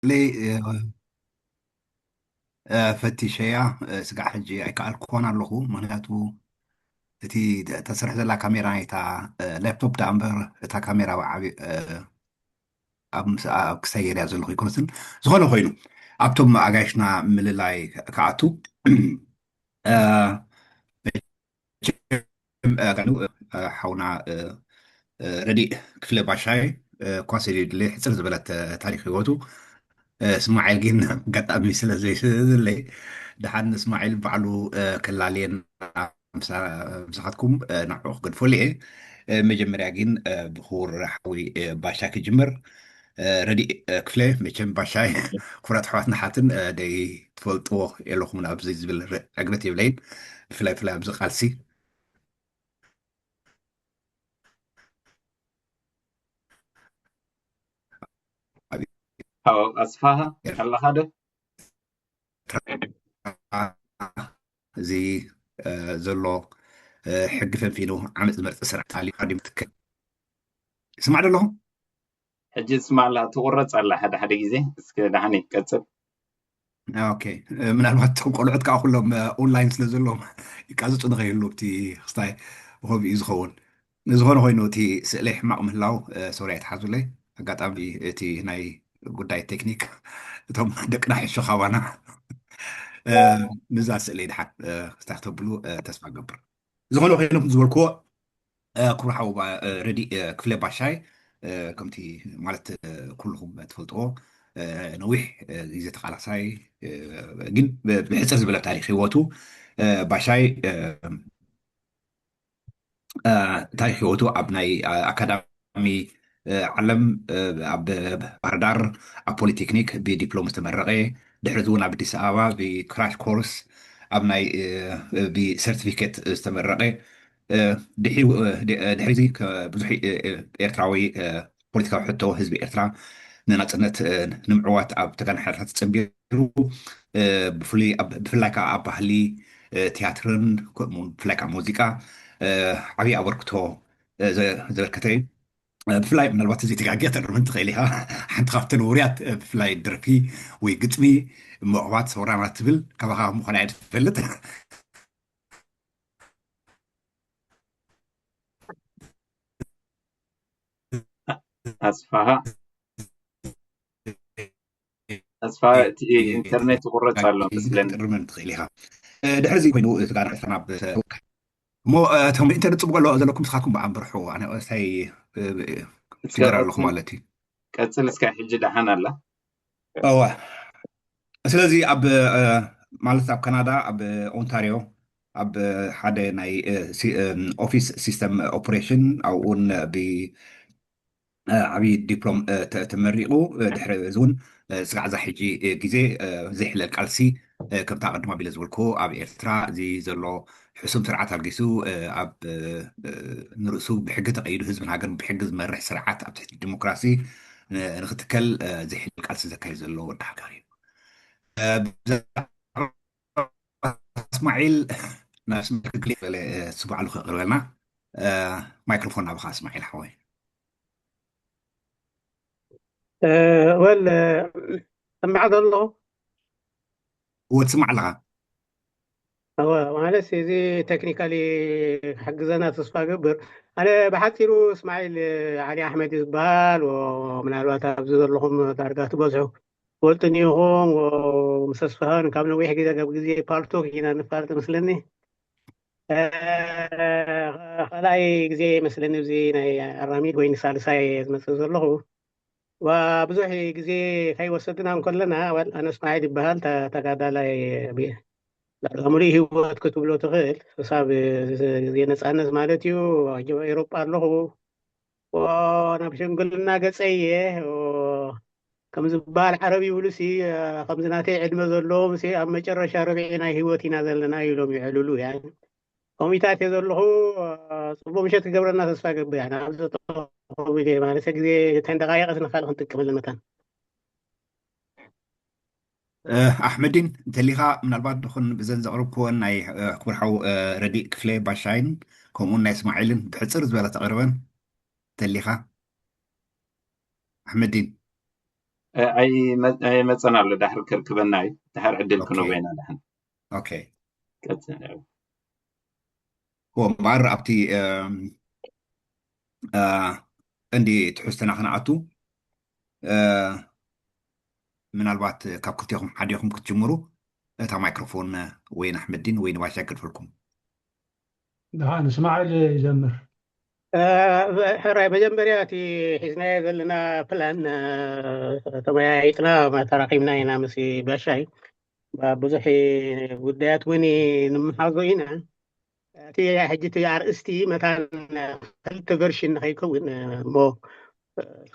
ክፍለይ፣ እ፣ እ፣ ፈቲሸያ፣ እ፣ ስጋዕ ሕጂ ኣይከኣልኩዋን ኣለኹ። ምኽንያቱ እቲ ተሰርሕ ዘላ ካሜራ ናይታ፣ እ፣ ላፕቶፕ ደኣ እምበር እታ ካሜራ ኣብ ዓቢ-፣ እ፣ ኣብ ምስ-፣ ኣብ ክሳይ ገይረያ ዘለኹ ኣይኮነትን። ዝኾነ ኮይኑ ኣብቶም ኣጋይሽና ምልላይ ክኣቱ፣ እ፣ መቸም፣ እ፣ ኣጋኑ፣ እ፣ ሓውና፣ እ፣ እ፣ ረዲእ ክፍለ ባሻይ፣ እ፣ እኳ ሰዲዱለይ ሕጽር ዝበለት፣ እ፣ ታሪኽ ህይወቱ፣ እ፣ እስማዒል ግን ኣጋጣሚ ስለ ዘይስእለለይ፣ ደሓን እስማዒል ባዕሉ፣ እ፣ ከላልየና ምሳ-፣ ምሳኻትኩም፣ እ፣ ንዕኡ ክገድፈሉ እየ። እ፣ መጀመርያ ግን፣ እ፣ ብኽቡር ሓዊ፣ እ፣ ባሻ ክጅምር። እ፣ ረዲእ፣ እ፣ ክፍለ፣ መቸም ባሻይ ክቡራት ኣሕዋትን ኣሓትን፣ እ፣ ደይ ትፈልጥዎ የለኹምን ኣብዚ ዝብል ር-፣ ዕግበት የብለይን። ብፍላይ፣ ብፍላይ ኣብዚ ቃልሲ። ኣዎ፣ ኣስፋሃ፣ ኣለኻ ዶ? እዚ፣ እ፣ ዘሎ፣ እ፣ ሕጊ ፈንፊኑ ዓመጽ ዝመርጽ ስርዓት ኣልዩ፣ ሃዲሙ ትከ-፣ ይስማዕ ዶ ኣለኹ? ሕጂ ትስማዕ ኣላ፣ ትቑረጽ ኣላ ሓደ ሓደ ግዜ። እስከ ደሓን ቀጽል። ኦኬ፣ እ፣ ምናልባት እቶም ቆልዑት ከኣ ኩሎም፣ እ፣ ኦንላይን ስለ ዘለዎም ይቃጽጹ ንኸይህሉ፣ እቲ ክስታይ ብኸምኡ እዩ ዝኸውን። ዝኾነ ኮይኑ፣ እቲ ስእለይ ሕማቕ ምህላው፣ እ፣ ሶሪ ኣይትሓዙለይ። ኣጋጣሚ እቲ ናይ ጉዳይ ቴክኒክ እቶም ደቅና ሕሾ ካባና፣ እ፣ ንዛ ስእለይ ድሓን፣ እ፣ ክስታይ ክተብሉ፣ እ፣ ተስፋ እገብር። ዝኾነ ኮይኑ፣ ከም ዝበልክዎ፣ እ፣ ክቡር ሓው ባ-፣ እ፣ ረዲ-፣ እ፣ ክፍለ ባሻይ፣ እ፣ ከምቲ ማለት፣ እ፣ ኩልኹም ትፈልጥዎ፣ እ፣ ነዊሕ፣ እ፣ ግዜ ተቓላሳይ፣ እ፣ ግን ብ-፣ ብሕጽር ዝበለ ታሪኽ ህይወቱ፣ እ፣ ባሻይ፣ እ፣ እ፣ ታሪኽ ህይወቱ ኣብ ናይ፣ እ፣ ኣካዳሚ፣ እ፣ ዓለም፣ እ፣ ኣብ ባህር ዳር ኣብ ፖሊቴክኒክ ብዲፕሎም ዝተመረቐ፣ ድሕሪ እዚ እውን ኣብ ኣዲስ ኣበባ ብክራሽ ኮርስ ኣብ ናይ፣ እ፣ ብሰርቲፊኬት ዝተመረቐ፣ እ፣ ድሕሪ፣ እ፣ ድ-፣ እ፣ ድሕሪ እዚ ከ-፣ ብዙሕ፣ እ፣ እ፣ ኤርትራዊ፣ እ፣ ፖለቲካዊ ሕቶ ህዝቢ ኤርትራ ንናጽነት፣ እ፣ ንምዕዋት ኣብ ተጋዳላይ ሓይልታት ጸንቢሩ፣ እ፣ ብፍሉይ ኣብ፣ ብፍላይ ከኣ ኣብ ባህሊ፣ እ፣ ትያትርን ከምኡ እውን ብፍላይ ከኣ ሙዚቃ፣ እ፣ ዓብዪ ኣበርክቶ፣ እ፣ ዘ-፣ ዘበርከተ እዩ። እ፣ ብፍላይ ምናልባት እዚ ተጋግየ ተርምን ትኽእል ኢኻ። ሓንቲ ካብተን ውሩያት፣ እ፣ ብፍላይ ደርፊ ወይ ግጥሚ ምዕዋት ሰውራና ትብል ካባኻ ምዃና እየ ዝፈልጥ። ኣስፋሃ፣ ኣስፋ፣ እቲ ኢንተርኔት ይቁረጽ ኣሎ መስለኒ። ክትእርመን ትኽእል ኢኻ። እ፣ ድሕሪ እዚ ኮይኑ፣ እቲ ጋር ሕፈና ብ-፣ እሞ፣ እ፣ እቶም ኢንተርኔት ጽቡቅ ኣሎ ዘለኩም ንስኻትኩም ብኣንበርሑ፣ ኣነ ኦስታይ፣ እ፣ እ፣ እስከ ሽገር ኣለኹ ቀጽል፣ ማለት እዩ። ቀጽል እስከ፣ ሕጂ ደሓን ኣላ። እወ። ስለዚ ኣብ፣ እ፣ ማለት ኣብ ካናዳ፣ ኣብ ኦንታሪዮ፣ ኣብ ሓደ ናይ፣ እ፣ ሲ-፣ እ፣ ኦፊስ ሲስተም ኦፕሬሽን፣ ኣብኡ እውን ብ-፣ እ፣ ዓብዪ ዲፕሎም፣ እ፣ ተ-፣ ተመሪቑ፣ እ፣ ድሕሪ እዚ እውን፣ እ፣ ስጋዕ እዛ ሕጂ፣ እ፣ ግዜ፣ እ፣ ዘይሕለል ቃልሲ፣ እ፣ ከምታ ቅድም ኣቢለ ዝበልኩ ኣብ ኤርትራ እዚ ዘሎ ሕሱም ስርዓት ኣልጊሱ፣ እ፣ ኣብ፣ እ፣ እ፣ ንርእሱ ብሕጊ ተቐይዱ ህዝብን ሃገርን ብሕጊ ዝመርሕ ስርዓት ኣብ ትሕቲ ዲሞክራሲ፣ እ፣ ንኽትከል፣ እ፣ ዘይሕለል ቃልሲ ዘካይድ ዘሎ ወዲ ሃገር እዩ። እ፣ ብዛዕባ እስማዒል፣ ናብ እስማዒል ክግሊ በለ፣ እ፣ እሱ ባዕሉ ከቕርበልና። እ፣ ማይክሮፎን ናብኻ እስማዒል ሓወይ። እ፣ ወል፣ እ፣ ሰማዕ ዘለኹ? እወ፣ ትስማዕ ኣለኻ። እወ፣ ማለት እዚ ቴክኒካሊ ክሕግዘና ተስፋ ገብር። ኣነ ብሓፂሩ እስማዒል ዓሊ ኣሕመድ እዩ ዝበሃል። ወ-፣ ምናልባት ኣብዚ ዘለኹም ዳርጋ ትበዝሑ ትፈልጡኒ ኢኹም። ወ-፣ ምስ ተስፋሃን ካብ ነዊሕ ግዜ፣ ካብ ግዜ ፓልቶክ ኢና ንፋለጥ መስለኒ። እ፣ ካልኣይ ግዜ መስለኒ ኣብዚ ናይ ኣራሚድ ወይ ንሳልሳይ ዝመፅእ ዘለኹ። ዋ፣ ብዙሕ ግዜ ከይወሰድና እንከለና፣ ዋል-፣ ኣነ እስማዒል ይበሃል፣ ተ-፣ ተጋዳላይ ብ-፣ ዳርጋ ሙሉእ ህይወት ክትብሎ ትኽእል። ክሳብ ግዜ ነፃነት ማለት እዩ። ኣብ ኤውሮጳ ኣለኹ። ዎ፣ ናብ ሽምግልና ገጸ እየ። ዎ፣ ከም ዝበሃል ዓረብ ይብሉ ሲ፣ ከምዚ ናተይ ዕድመ ዘለዎም ሲ፣ ኣብ መጨረሻ ርብዒ ናይ ህይወት ኢና ዘለና ኢሎም ይዕልሉ። ያ፣ ከምኡታት እየ ዘለኹ። ጽቡቕ ምሸት ክገብረና ተስፋ ገብር። ያ፣ ናብ ዝተኾቡ ኢለ ማለት ግዜ ተን ደቃይቕ ንኻልእ ክንጥቀመሉ መታን። እ፣ ኣሕመዲን እንተሊኻ ምናልባት ድኹን ብዘን ዘቕርብክወን ናይ፣ እ፣ ክቡር ሓው፣ እ፣ ረዲእ ክፍለ ባሻይን ከምኡውን ናይ እስማዒልን ብሕጽር ዝበለ ተቕርበን እንተሊኻ ኣሕመዲን። ኣይመፀን ኣሎ። ዳሕር ክርክበና እዩ። ዳሕር ዕድል ክንህቦ ኢና። ዳሕር ኦኬ። እምበኣር ኣብቲ ቀንዲ ትሕዝቶና ክንኣቱ፣ ምናልባት ካብ ክልቲኹም ሓዲኹም ክትጅምሩ፣ እታ ማይክሮፎን ወይ ንኣሕመዲን ወይ ንባሻይ ከድፈልኩም። ደሓን እስማዒል ይጀምር። ሕራይ መጀመርያ እቲ ሒዝናዮ ዘለና ፕላን ተመያይጥና ተራኺብና ኢና ምስ ባሻይ። ብዙሕ ጉዳያት እውን ንምሓዞ ኢና። እቲ ሕጂ እቲ ኣርእስቲ መታን ክልተ ቨርሽን ንኸይከውን እሞ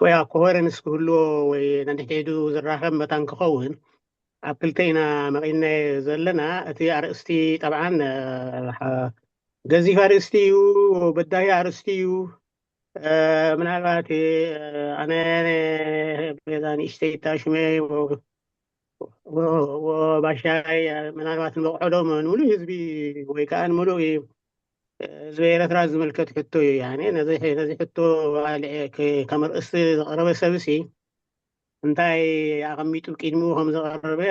ወይ ኮሄረንስ ክህልዎ ወይ ነንሕድሕዱ ዝራኸብ መታን ክኸውን ኣብ ክልተ ኢና መቒልናዮ ዘለና። እቲ ኣርእስቲ ጠብዓን ገዚፍ ኣርእስቲ እዩ፣ በዳሂ ኣርእስቲ እዩ። ምናልባት ኣነ ገዛ ንእሽተይ ታሽመ ባሻይ ምናልባት ንበቕዖ ዶ ንሙሉእ ህዝቢ ወይ ከዓ ንሙሉእ ህዝቢ ኤረትራ ዝምልከት ሕቶ እዩ። ነዚ ሕቶ ከም ርእስቲ ዝቐረበ ሰብሲ እንታይ ኣቐሚጡ ቅድሚኡ ከም ዝቐረበ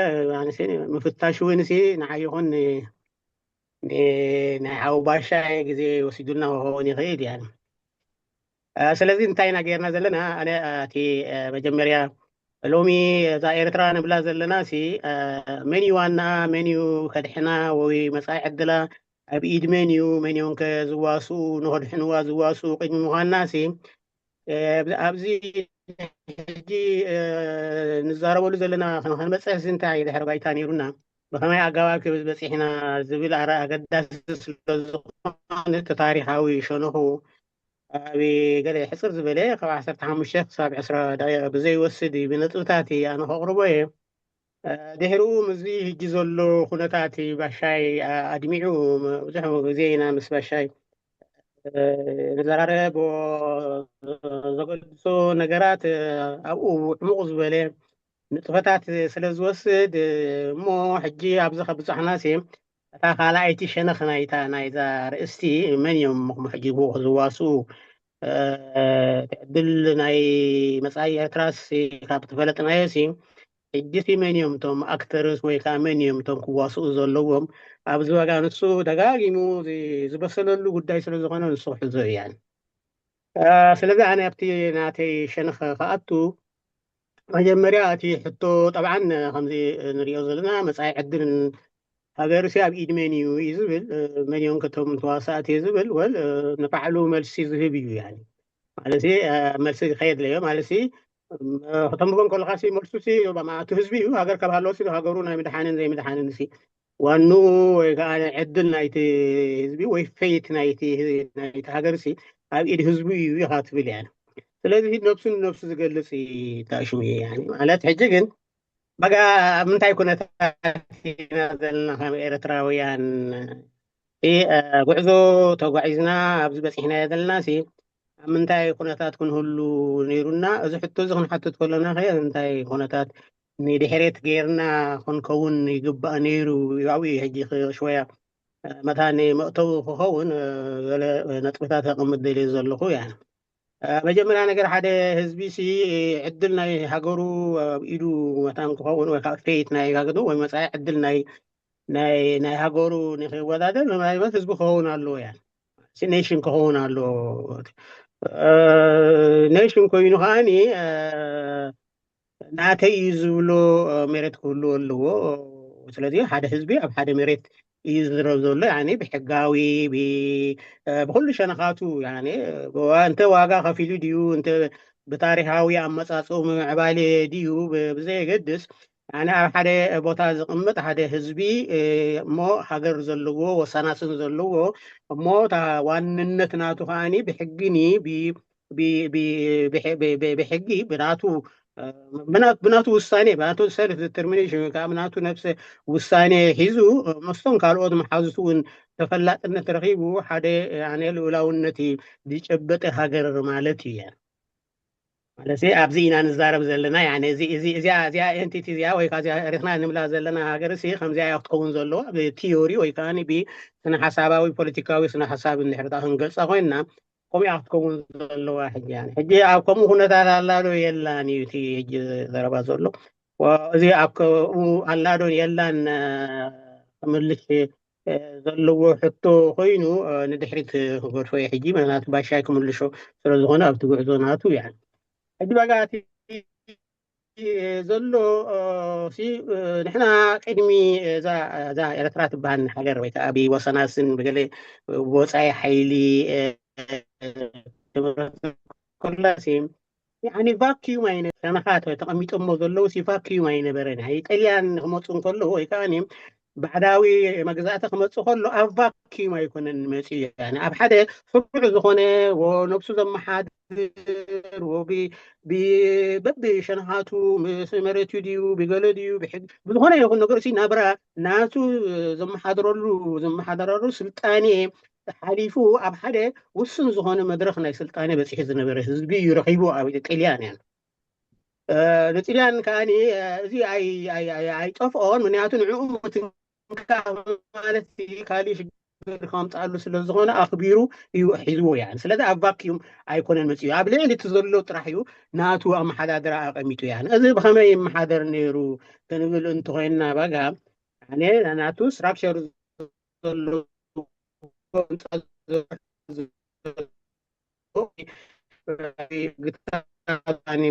ምፍታሽ እውን ሲ ንዓይ ይኹን ናይ ሓው ባሻይ ግዜ ወሲዱልና ክኸውን ይኽእል እያ። ስለዚ እንታይ ኢና ጌርና ዘለና? ኣነ እቲ መጀመርያ ሎሚ እዛ ኤርትራ ንብላ ዘለና ሲ መን እዩ ዋና፣ መን እዩ ከድሕና ወይ መፃኢ ዕድላ ኣብ ኢድ መን እዩ፣ መን እዮም ከ ዝዋስኡ፣ ንኸድሕንዋ ዝዋስኡ ቅድሚ ምዃንና ሲ ኣብዚ ሕጂ ንዛረበሉ ዘለና ክንበፅሕ ሲ እንታይ ድሕሪ ባይታ ነይሩና፣ ብኸመይ ኣገባብ ክብል በፂሕና ዝብል ኣገዳሲ ስለዝኾነ እቲ ታሪኻዊ ሸነኹ ኣብ ገለ ሕፅር ዝበለ ካብ ዓሰርተ ሓሙሽተ ክሳብ ዕስራ ደቂቕ ብዘይወስድ ብነጥብታት ኣነ ከቕርቦ እየ። ድሕሪኡ ምስዚ ሕጂ ዘሎ ኩነታት ባሻይ ኣድሚዑ ብዙሕ ግዜ ኢና ምስ ባሻይ ንዘራረብ። ዘገድሶ ነገራት ኣብኡ ዕሙቕ ዝበለ ንጥፈታት ስለ ዝወስድ እሞ ሕጂ ኣብዚ ከብፃሕና ሲ እታ ካልኣይቲ ሸነኽ ናይታ ናይዛ ርእስቲ መን እዮም ሕጂ ብኡ ዝዋስኡ ትዕድል ናይ መፃኢ ኤርትራስ ካብ ተፈለጥናዮ ሲ ሕጂ ሲ መን እዮም እቶም ኣክተርስ ወይ ከዓ መን እዮም እቶም ክዋስኡ ዘለዎም ኣብዚ ዋጋ ንሱ ደጋጊሙ ዝበሰለሉ ጉዳይ ስለ ዝኾነ ንሱ ክሕዞ እያን። ስለዚ ኣነ ኣብቲ ናተይ ሸነኽ ክኣቱ መጀመርያ እቲ ሕቶ ጠብዓን ከምዚ ንሪኦ ዘለና መፃኢ ዕድል ሃገር ሲ ኣብ ኢድ መን እዩ እዩ ዝብል መን እዮም ከቶም ተዋሳእቲ እዩ ዝብል ወል ንባዕሉ መልሲ ዝህብ እዩ። ያኒ ማለት መልሲ ከየድለዮ ማለት ከተንብቦ ከለኻ ሲ መልሱ ሲ እቲ ህዝቢ እዩ። ሃገር ካብ ሃለዎ ሲ ሃገሩ ናይ ምድሓንን ዘይምድሓንን ሲ ዋኑ ወይ ከዓ ዕድል ናይቲ ህዝቢ ወይ ፌት ናይቲ ናይቲ ሃገር ሲ ኣብ ኢድ ህዝቡ እዩ ኢኻ ትብል እያ። ስለዚ ነብሱ ንነብሱ ዝገልፅ ታሽሙ ማለት ሕጂ ግን በጋ ኣብ ምንታይ ኩነታት ኢና ዘለና ከም ኤርትራውያን ጉዕዞ ተጓዒዝና ኣብዚ በፂሕናዮ ዘለና ሲ ኣብ ምንታይ ኩነታት ክንህሉ ነይሩና? እዚ ሕቶ እዚ ክንሓትት ከለና ከ እንታይ ኩነታት ንድሕሬት ገይርና ክንከውን ይግባእ ነይሩ? ኣብኡ እዩ ሕጂ ሽወያ መታን መእተዊ ክኸውን ገለ ነጥብታት ከቕምጥ ደልየ ዘለኹ እያ። መጀመርያ ነገር ሓደ ህዝቢ ሲ ዕድል ናይ ሃገሩ ኣብ ኢዱ መታን ክኸውን ወይ ከዓ ፌት ናይ ሃገሩ ወይ መፃኢ ዕድል ናይ ናይ ናይ ሃገሩ ንክወዳደር ማለት ህዝቢ ክኸውን ኣለዎ እያ። ኔሽን ክኸውን ኣለዎ። ኔሽን ኮይኑ ከዓኒ ናተይ እዩ ዝብሎ መሬት ክህልዎ ኣለዎ። ስለዚ ሓደ ህዝቢ ኣብ ሓደ መሬት እዩ ዝዝረብ ዘሎ። ያኒ ብሕጋዊ ብኩሉ ሸነኻቱ እንተ ዋጋ ከፊሉ ድዩ እንተ ብታሪካዊ ኣመፃፅኡ ምምዕባል ድዩ ብዘየገድስ ኣነ ኣብ ሓደ ቦታ ዝቕምጥ ሓደ ህዝቢ እሞ ሃገር ዘለዎ ወሳናስን ዘለዎ እሞ እታ ዋንነት ናቱ ከዓኒ ብሕጊኒ ብሕጊ ብናቱ ብናቱ ውሳኔ ብናቱ ሰልፍ ዲተርሚኔሽን ወይ ከዓ ብናቱ ነብሰ ውሳኔ ሒዙ ምስቶም ካልኦት መሓዙት እውን ተፈላጥነት ረኺቡ ሓደ ልኡላውነት ዝጨበጠ ሃገር ማለት እዩ። ማለት ኣብዚ ኢና ንዛረብ ዘለና። እዚኣ እዚኣ ኤንቲቲ እዚኣ ወይ ከዓ እዚኣ ሪኽና ንብላ ዘለና ሃገር ሲ ከምዚኣ ክትከውን ዘለዎ ኣብ ቲዮሪ ወይ ከዓ ብስነ ሓሳባዊ ፖለቲካዊ ስነ ሓሳብ እንድሕር ክንገልፃ ኮይንና ከምኡ ክትከውን ዘለዋ ሕጂ። ሕጂ ኣብ ከምኡ ኩነታት ኣላ ዶ የላን እዩ እቲ ሕጂ ዘረባ ዘሎ። እዚ ኣብ ከምኡ ኣላ ዶ የላን ክምልሽ ዘለዎ ሕቶ ኮይኑ ንድሕሪት ክገድፎ እየ ሕጂ። ምክንያቱ ባሻይ ክምልሾ ስለዝኾነ ኣብቲ ጉዕዞ ናቱ እያ። ሕጂ በቃ እቲ ዘሎ ንሕና ቅድሚ እዛ ኤርትራ ትበሃል ሃገር ወይ ከዓ ብወሰናስን ብገለ ብወፃኢ ሓይሊ ከላሲ ቫኪዩም ኣይነ ሸነኻት ተቐሚጦሞ ዘለዉ ሲ ቫኪዩም ኣይነበረን። ጠልያን ክመፁ እንከለዉ ወይ ከዓ ባዕዳዊ መግዛእቲ ክመፅእ ከሎ ኣብ ቫኪዩም ኣይኮነን መፅኡ። ኣብ ሓደ ስሩዕ ዝኾነ ነብሱ ዘመሓድር በብሸነኻቱ ምስ መሬት ድዩ ብገለ ድዩ ብዝኾነ ይኹን ነገር ናብራ ናቱ ዘመሓድረሉ ዘመሓደረሉ ስልጣኔ ሓሊፉ ኣብ ሓደ ውሱን ዝኾነ መድረኽ ናይ ስልጣኔ በፂሑ ዝነበረ ህዝቢ እዩ ረኺቡ ኣብ ጥልያን እያ። ንጥልያን ከዓ እዚ ኣይጠፍኦን። ምክንያቱ ንዕኡ ምትንካፍ ማለት ካልእ ሽግር ከምፅኣሉ ስለዝኾነ ኣኽቢሩ እዩ ሒዝዎ እያ። ስለዚ ኣብ ቫኪዩም ኣይኮነን መፅኡ፣ ኣብ ልዕሊ እቲ ዘሎ ጥራሕ እዩ ናቱ ኣመሓዳድራ ኣቐሚጡ እያ። እዚ ብኸመይ ይመሓደር ነይሩ ክንብል እንተኾይንና በጋ ናቱ ስትራክቸር ዘለዎ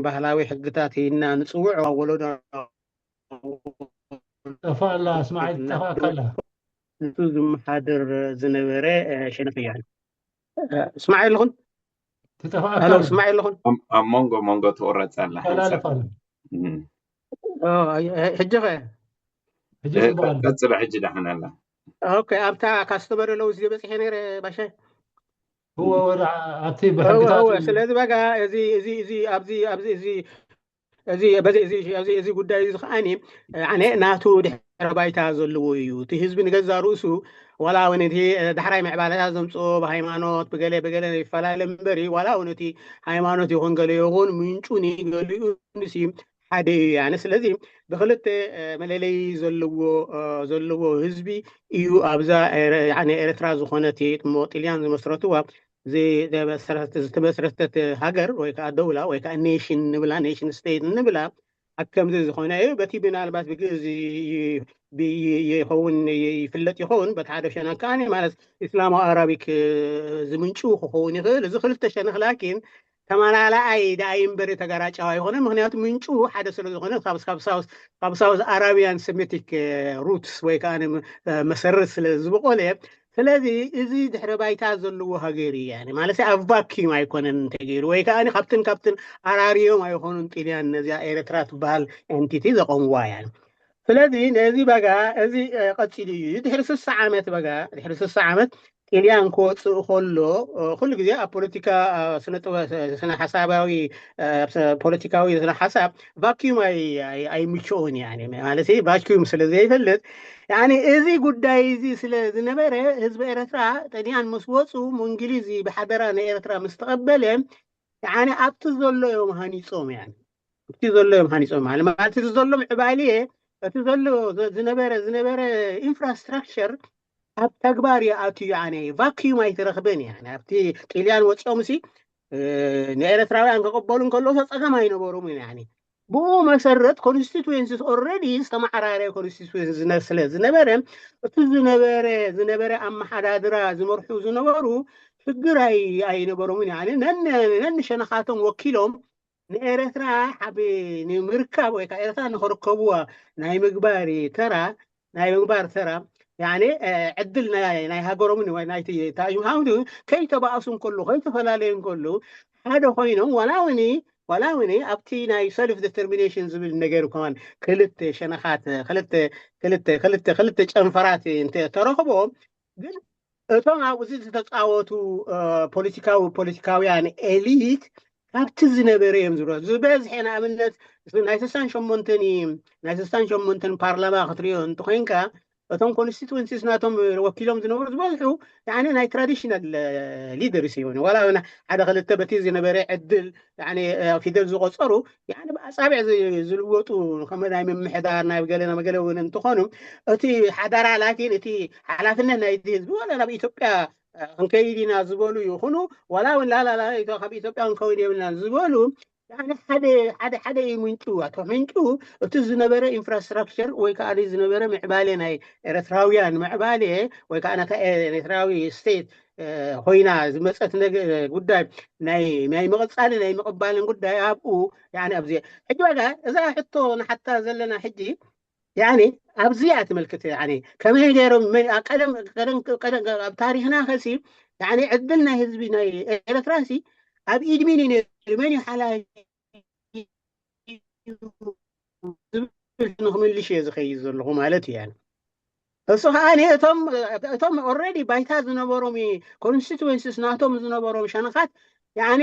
ባህላዊ ሕግታት ኢና ንፅውዕ ወለዶ ጠፋ ኣላ ስማዒ ጠፋ ካላ ንሱ ዝመሓድር ዝነበረ ሸነፍ እያ። ስማዒ ኣለኹን ትጠፋ ስማዒ ኣለኹን ኣብ መንጎ መንጎ ትቁረፅ ኣላ ሕጂ ኸ ሕጂ ጽቡቅ ኣሎ ቀፅሎ ሕጂ ዳሕን ኣላ ኦኬ ኣብታ ካስተመር ለውዝ በፂሐ ነይረ ባሻ እወ ወደ ኣብቲ እወ ብሕግታት እወ ስለዚ በጋ እዚ እዚ እዚ ኣብዚ ኣብዚ እዚ እዚ በዚ እዚ ኣብዚ እዚ ጉዳይ እዚ ከዓኒ ኣነ ናቱ ድሕረ ባይታ ዘለዎ እዩ እቲ ህዝቢ ንገዛ ርእሱ ዋላ እውን እቲ ዳሕራይ ምዕባለታት ዘምፅኦ ብሃይማኖት ብገለ ብገለ ይፈላለ እምበሪ ዋላ እውን እቲ ሃይማኖት ይኹን ገለ ይኹን ምንጩ ንገሊኡ ንሲ ሓደ እዩ ያነ ስለዚ ብክልተ መለለይ ዘለዎ ዘለዎ ህዝቢ እዩ ኣብዛ ኤረ- ያነ ኤርትራ ዝኾነት ጥሞ ጥልያን ዝመስረትዋ ዝተመስረተት ሃገር ወይ ከዓ ደውላ ወይ ከዓ ኔሽን ንብላ ኔሽን ስቴት ንብላ ኣብ ከምዚ ዝኾነ እዩ በቲ ምናልባት ብግእዝ ይኸውን ይፍለጥ ይኸውን በቲ ሓደ ሸነክ ከዓኒ ማለት ኢስላማዊ ኣራቢክ ዝምንጭው ክኸውን ይኽእል እዚ ክልተ ሸነክ ላኪን ተመላላኣይ ደኣ እምበር ተጋራጫዊ ኣይኮነን ምክንያቱ ምንጩ ሓደ ስለ ዝኾነ ካብ ሳውዝ ኣራቢያን ሰሜቲክ ሩትስ ወይ ከዓ መሰረት ስለ ዝበቆለ ስለዚ እዚ ድሕረ ባይታ ዘለዎ ሃገር እዩ ማለት ኣብ ቫኪዩም ኣይኮነን እንተገይሩ ወይ ከዓ ካብትን ካብትን ኣራርዮም ኣይኮኑን ጥልያን ነዚኣ ኤርትራ ትበሃል ኤንቲቲ ዘቆምዋ እያ ስለዚ ነዚ በጋ እዚ ቀፂሉ እዩ ድሕሪ ስሳ ዓመት በጋ ድሕሪ ስሳ ዓመት ጥልያን ክወፅእ ከሎ ኩሉ ግዜ ኣብ ፖለቲካ ስነ ሓሳባዊ ፖለቲካዊ ስነ ሓሳብ ቫኪዩም ኣይምችኦን ማለት ቫኪዩም ስለ ዘይፈልጥ ያኒ እዚ ጉዳይ እዚ ስለ ዝነበረ ህዝቢ ኤርትራ ጥልያን ምስ ወፁ እንግሊዝ ብሓደራ ንኤርትራ ምስ ተቐበለ ያኒ ኣብቲ ዘሎ እዮም ሃኒፆም ያኒ ኣብቲ ዘሎ እዮም ሃኒፆም ማለት ማለት እቲ ዘሎ ምዕባልየ እቲ ዘሎ ዝነበረ ዝነበረ ኢንፍራስትራክቸር ኣብ ተግባር ይኣትዩ ኣነ ቫኪዩም ኣይትረኽበን እያ ኣብቲ ጥልያን ወፂኦም ሲ ንኤርትራውያን ክቕበሉ እንከለዉ ጸገም ኣይነበሮም እዩ ብኡ መሰረት ኮንስቲትዌንሲስ ኦረዲ ዝተመዓራረ ኮንስቲትዌንሲ ስለ ዝነበረ እቲ ዝነበረ ዝነበረ ኣመሓዳድራ ዝመርሑ ዝነበሩ ሽግር ኣይነበሮምን ነንሸነኻቶም ወኪሎም ንኤርትራ ሓብ ንምርካብ ወይ ከዓ ኤርትራ ንክርከብዋ ናይ ምግባር ተራ ናይ ምግባር ተራ ዕድል ናይ ሃገሮምን ናይቲ ታጅ መሓሙድ ከይተባእሱ እንከሉ ከይተፈላለዩ እንከሉ ሓደ ኮይኖም ዋላ እውን ዋላ እውን ኣብቲ ናይ ሰልፍ ዲተርሚኔሽን ዝብል ነገር ከማን ክልተ ሸነኻት ክልተ ክልተ ክልተ ክልተ ጨንፈራት እንተረኽቦ ግን እቶም ኣብኡ ዝተፃወቱ ፖለቲካዊ ፖለቲካውያን ኤሊት ካብቲ ዝነበረ እዮም ዝብሎ ዝበዝሐ ንኣብነት ናይ ስሳን ሸሞንተን ናይ ስሳን ሸሞንተን ፓርላማ ክትሪኦ እንተኮይንካ እቶም ኮንስቲትዌንሲስ ናቶም ወኪሎም ዝነበሩ ዝበዝሑ ናይ ትራዲሽናል ሊደርስ እዮም ዋላ ሓደ ክልተ በቲ ዝነበረ ዕድል ፊደል ዝቆፀሩ ብኣፃብዕ ዝልወጡ ከም ናይ ምምሕዳር ናይ ገለ መገለ እውን እንትኾኑ እቲ ሓዳራ ላኪን እቲ ሓላፍነት ናይቲ ህዝቢ ዋላ ናብ ኢትዮጵያ ክንከይድ ኢና ዝበሉ ይኹኑ፣ ዋላ እውን ላላላ ካብ ኢትዮጵያ ክንከውን የብልና ዝበሉ፣ ሓደ ሓደ ሓደ እዩ ምንጩ። ኣቶ ምንጩ እቲ ዝነበረ ኢንፍራስትራክቸር ወይ ከዓ ዝነበረ ምዕባሌ ናይ ኤርትራውያን ምዕባሌ ወይ ከዓ ነታ ኤርትራዊ ስቴት ኮይና ዝመፀት ጉዳይ ናይ ምቕፃልን ናይ ምቕባልን ጉዳይ ኣብኡ ኣብዚ ሕጂ ዋጋ እዛ ሕቶ ንሓታ ዘለና ሕጂ ያኔ ኣብዚኣ ትምልክት። ያኔ ከመይ ገይሮም ኣብ ታሪክና ከሲ ዕድል ናይ ህዝቢ ናይ ኤርትራ ሲ ኣብ ኢድሚን እዩ ነይሩ፣ መን እዩ ሓላይ ንክምልሽ እየ ዝኸይድ ዘለኹ ማለት እዩ። እሱ ከዓ እቶም ኦልሬዲ ባይታ ዝነበሮም ኮንስቲትዌንስስ ናቶም ዝነበሮም ሸነኻት ያኔ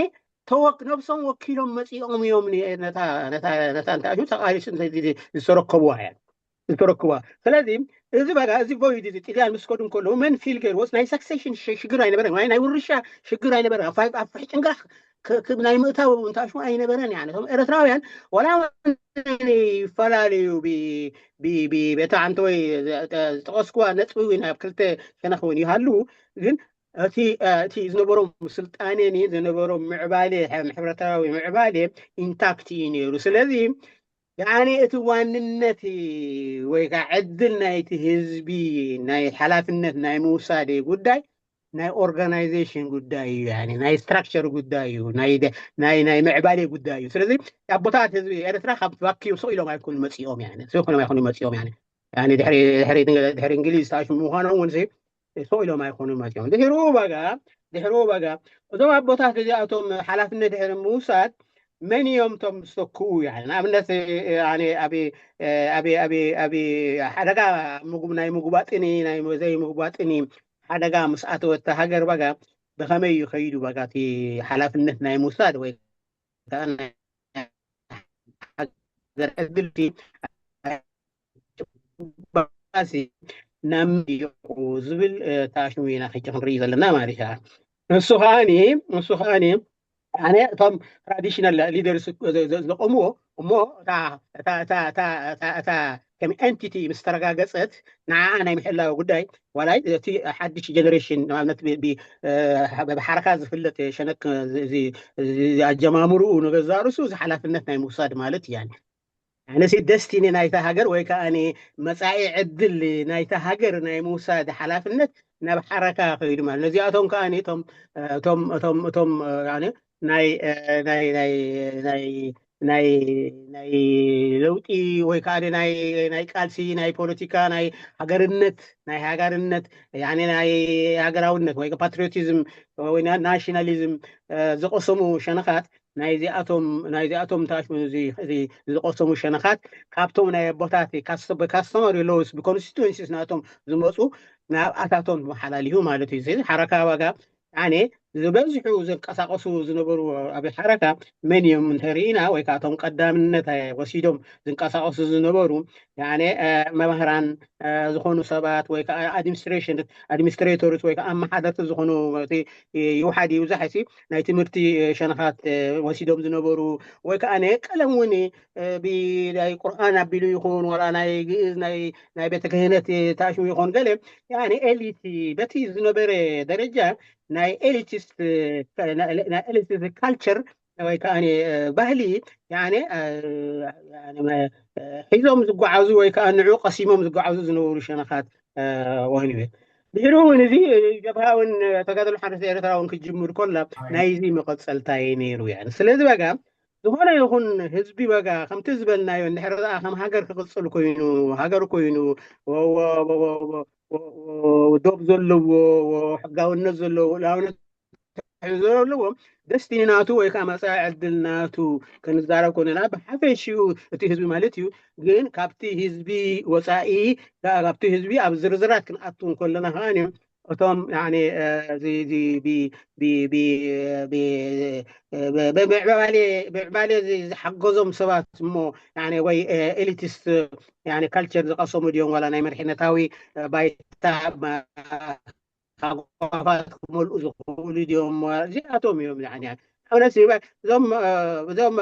ተወክ ነብሶም ወኪሎም መፂኦም እዮም ነታ እንታይ ተቃሊሱ ዝተረከቡዋ እያ ዝተረክቡዋ። ስለዚ እዚ በጋ እዚ ቮይድ እዚ ጥልያን ምስ ከዱ እንከለዉ መን ፊል ገይርዎስ ናይ ሳክሴሽን ሽግር ኣይነበረን፣ ናይ ውርሻ ሽግር ኣይነበረን። ኣብ ፍሕጭንጋሕ ናይ ምእታው እንታሹ ኣይነበረን። እቶም ኤርትራውያን ዋላ ይፈላለዩ በታ ዓንተ ወይ ዝጠቀስኩዋ ነጥቢ እውን ኣብ ክልተ ሸነኽ እውን ይሃሉ፣ ግን እቲ እቲ ዝነበሮም ስልጣኔ ዝነበሮም ምዕባሌ ሕብረታዊ ምዕባሌ ኢንታክት እዩ ነይሩ። ስለዚ ያኔ እቲ ዋንነት ወይ ከዓ ዕድል ናይቲ ህዝቢ ናይ ሓላፍነት ናይ ምውሳድ ጉዳይ ናይ ኦርጋናይዜሽን ጉዳይ እዩ፣ ናይ ስትራክቸር ጉዳይ እዩ፣ ናይ ምዕባሌ ጉዳይ እዩ። ስለዚ ኣቦታት ህዝቢ ኤርትራ ካብ ቫኪዩም ስቕ ኢሎም ኣይኮኑ መፂኦም፣ ስቕ ኢሎም ኣይኮኑ መፂኦም። ድሕሪ እንግሊዝ ታሽሙ ምዃኖም እውን ስቕ ኢሎም ኣይኮኑ መፂኦም። ድሕሩ በጋ ድሕሩ በጋ እዞም ኣቦታት እዚኣቶም ሓላፍነት ድሕሪ ምውሳድ መን እዮም እቶም ዝተክኡ? ንኣብነት ኣብ ሓደጋ ናይ ምጉባጥኒ ናይ ዘይምጉባጥኒ ሓደጋ ምስ ኣተወተ ሃገር በጋ ብኸመይ ይኸይዱ? በጋ እቲ ሓላፍነት ናይ ምውሳድ ወይ ሃገር ዕድልቲ ባሲ ናብ ምይቁ ዝብል ታሽሙ ኢና ሕጂ ክንርኢ ዘለና ማለት እዩ። እሱ ከዓኒ እሱ ከዓኒ ኣነ እቶም ትራዲሽናል ሊደርስ ዝቆምዎ እሞ እታ ከም ኤንቲቲ ምስ ተረጋገፀት ንዓኣ ናይ ምሕላዊ ጉዳይ ዋላ እቲ ሓድሽ ጀነሬሽን ንኣብነት ብሓረካ ዝፍለጥ ሸነክ ኣጀማምርኡ ንገዛ ርሱ እዚ ሓላፍነት ናይ ምውሳድ ማለት እያ። ኣነሲ ደስቲኒ ናይታ ሃገር ወይ ከዓ መፃኢ ዕድል ናይታ ሃገር ናይ ምውሳድ ሓላፍነት ናብ ሓረካ ከይዱ ማለት ነዚኣቶም ከዓ እቶም እቶም እቶም እቶም ናይ ናይ ናይ ናይ ናይ ናይ ለውጢ ወይ ከዓ ናይ ናይ ቃልሲ ናይ ፖለቲካ ናይ ሃገርነት ናይ ሃገርነት ናይ ሃገራውነት ወይ ፓትሪዮቲዝም ወይ ናሽናሊዝም ዝቀሰሙ ሸነኻት ናይዚኣቶም ናይዚኣቶም ታሽሙ ዝቀሰሙ ሸነኻት ካብቶም ናይ ኣቦታት ካስተመሪ ሎውስ ብኮንስቲቱንሲስ ናቶም ዝመፁ ናብ ኣታቶም መሓላሊፉ ማለት እዩ። ስለዚ ሓረካ ዋጋ ኣነ ዝበዝሑ ዝንቀሳቀሱ ዝነበሩ ኣብ ሓረካ መን እዮም እንተርኢና ወይ ከዓ እቶም ቀዳምነት ወሲዶም ዝንቀሳቀሱ ዝነበሩ መምህራን ዝኾኑ ሰባት ወይ ከዓ ኣድሚኒስትሬሽን ኣድሚኒስትሬተርስ ወይ ከዓ ኣመሓደርቲ ዝኾኑ ይውሓድ ይብዛሕ ሲ ናይ ትምህርቲ ሸነኻት ወሲዶም ዝነበሩ ወይ ከዓ ናይ ቀለም እውን ብናይ ቁርኣን ኣቢሉ ይኹን ዋላ ናይ ግእዝ ናይ ቤተ ክህነት ታሽሙ ይኹን ገለ ኤሊት በቲ ዝነበረ ደረጃ ናይ ኤሊቲስት ካልቸር ወይ ከዓ ባህሊ ሒዞም ዝጓዓዙ ወይ ከዓ ንዑ ቀሲሞም ዝጓዓዙ ዝነበሩ ሸነኻት ወህኒ ቤት ድሕሪ እውን እዚ ጀብሃ እውን ተጋደሎ ሓርነት ኤርትራ እውን ክጅምር ኮላ ናይዚ መቐፀልታ እዩ ነይሩ። ስለዚ በጋ ዝኾነ ይኹን ህዝቢ በጋ ከምቲ ዝበልናዮ እንድሕር ኣ ከም ሃገር ክቕፅል ኮይኑ ሃገር ኮይኑ ዶብ ዘለዎ ሕጋውነት ዘለዎ ላውነት ዘለዎ ደስቲኒ ናቱ ወይ ከዓ መፃኢ ዕድል ናቱ ክንዛረብ ኮነና ብሓፈሽኡ እቲ ህዝቢ ማለት እዩ። ግን ካብቲ ህዝቢ ወፃኢ ካብቲ ህዝቢ ኣብ ዝርዝራት ክንኣቱ እንከለና ከዓ እቶም ምዕባሌ ዝሓገዞም ሰባት እሞ ወይ ኤሊቲስት ካልቸር ዝቀሰሙ ድዮም ዋላ ናይ መሪሕነታዊ ባይታ ሃጓፋት ክመልኡ ዝኽእሉ ድዮም እዚኣቶም እዮም።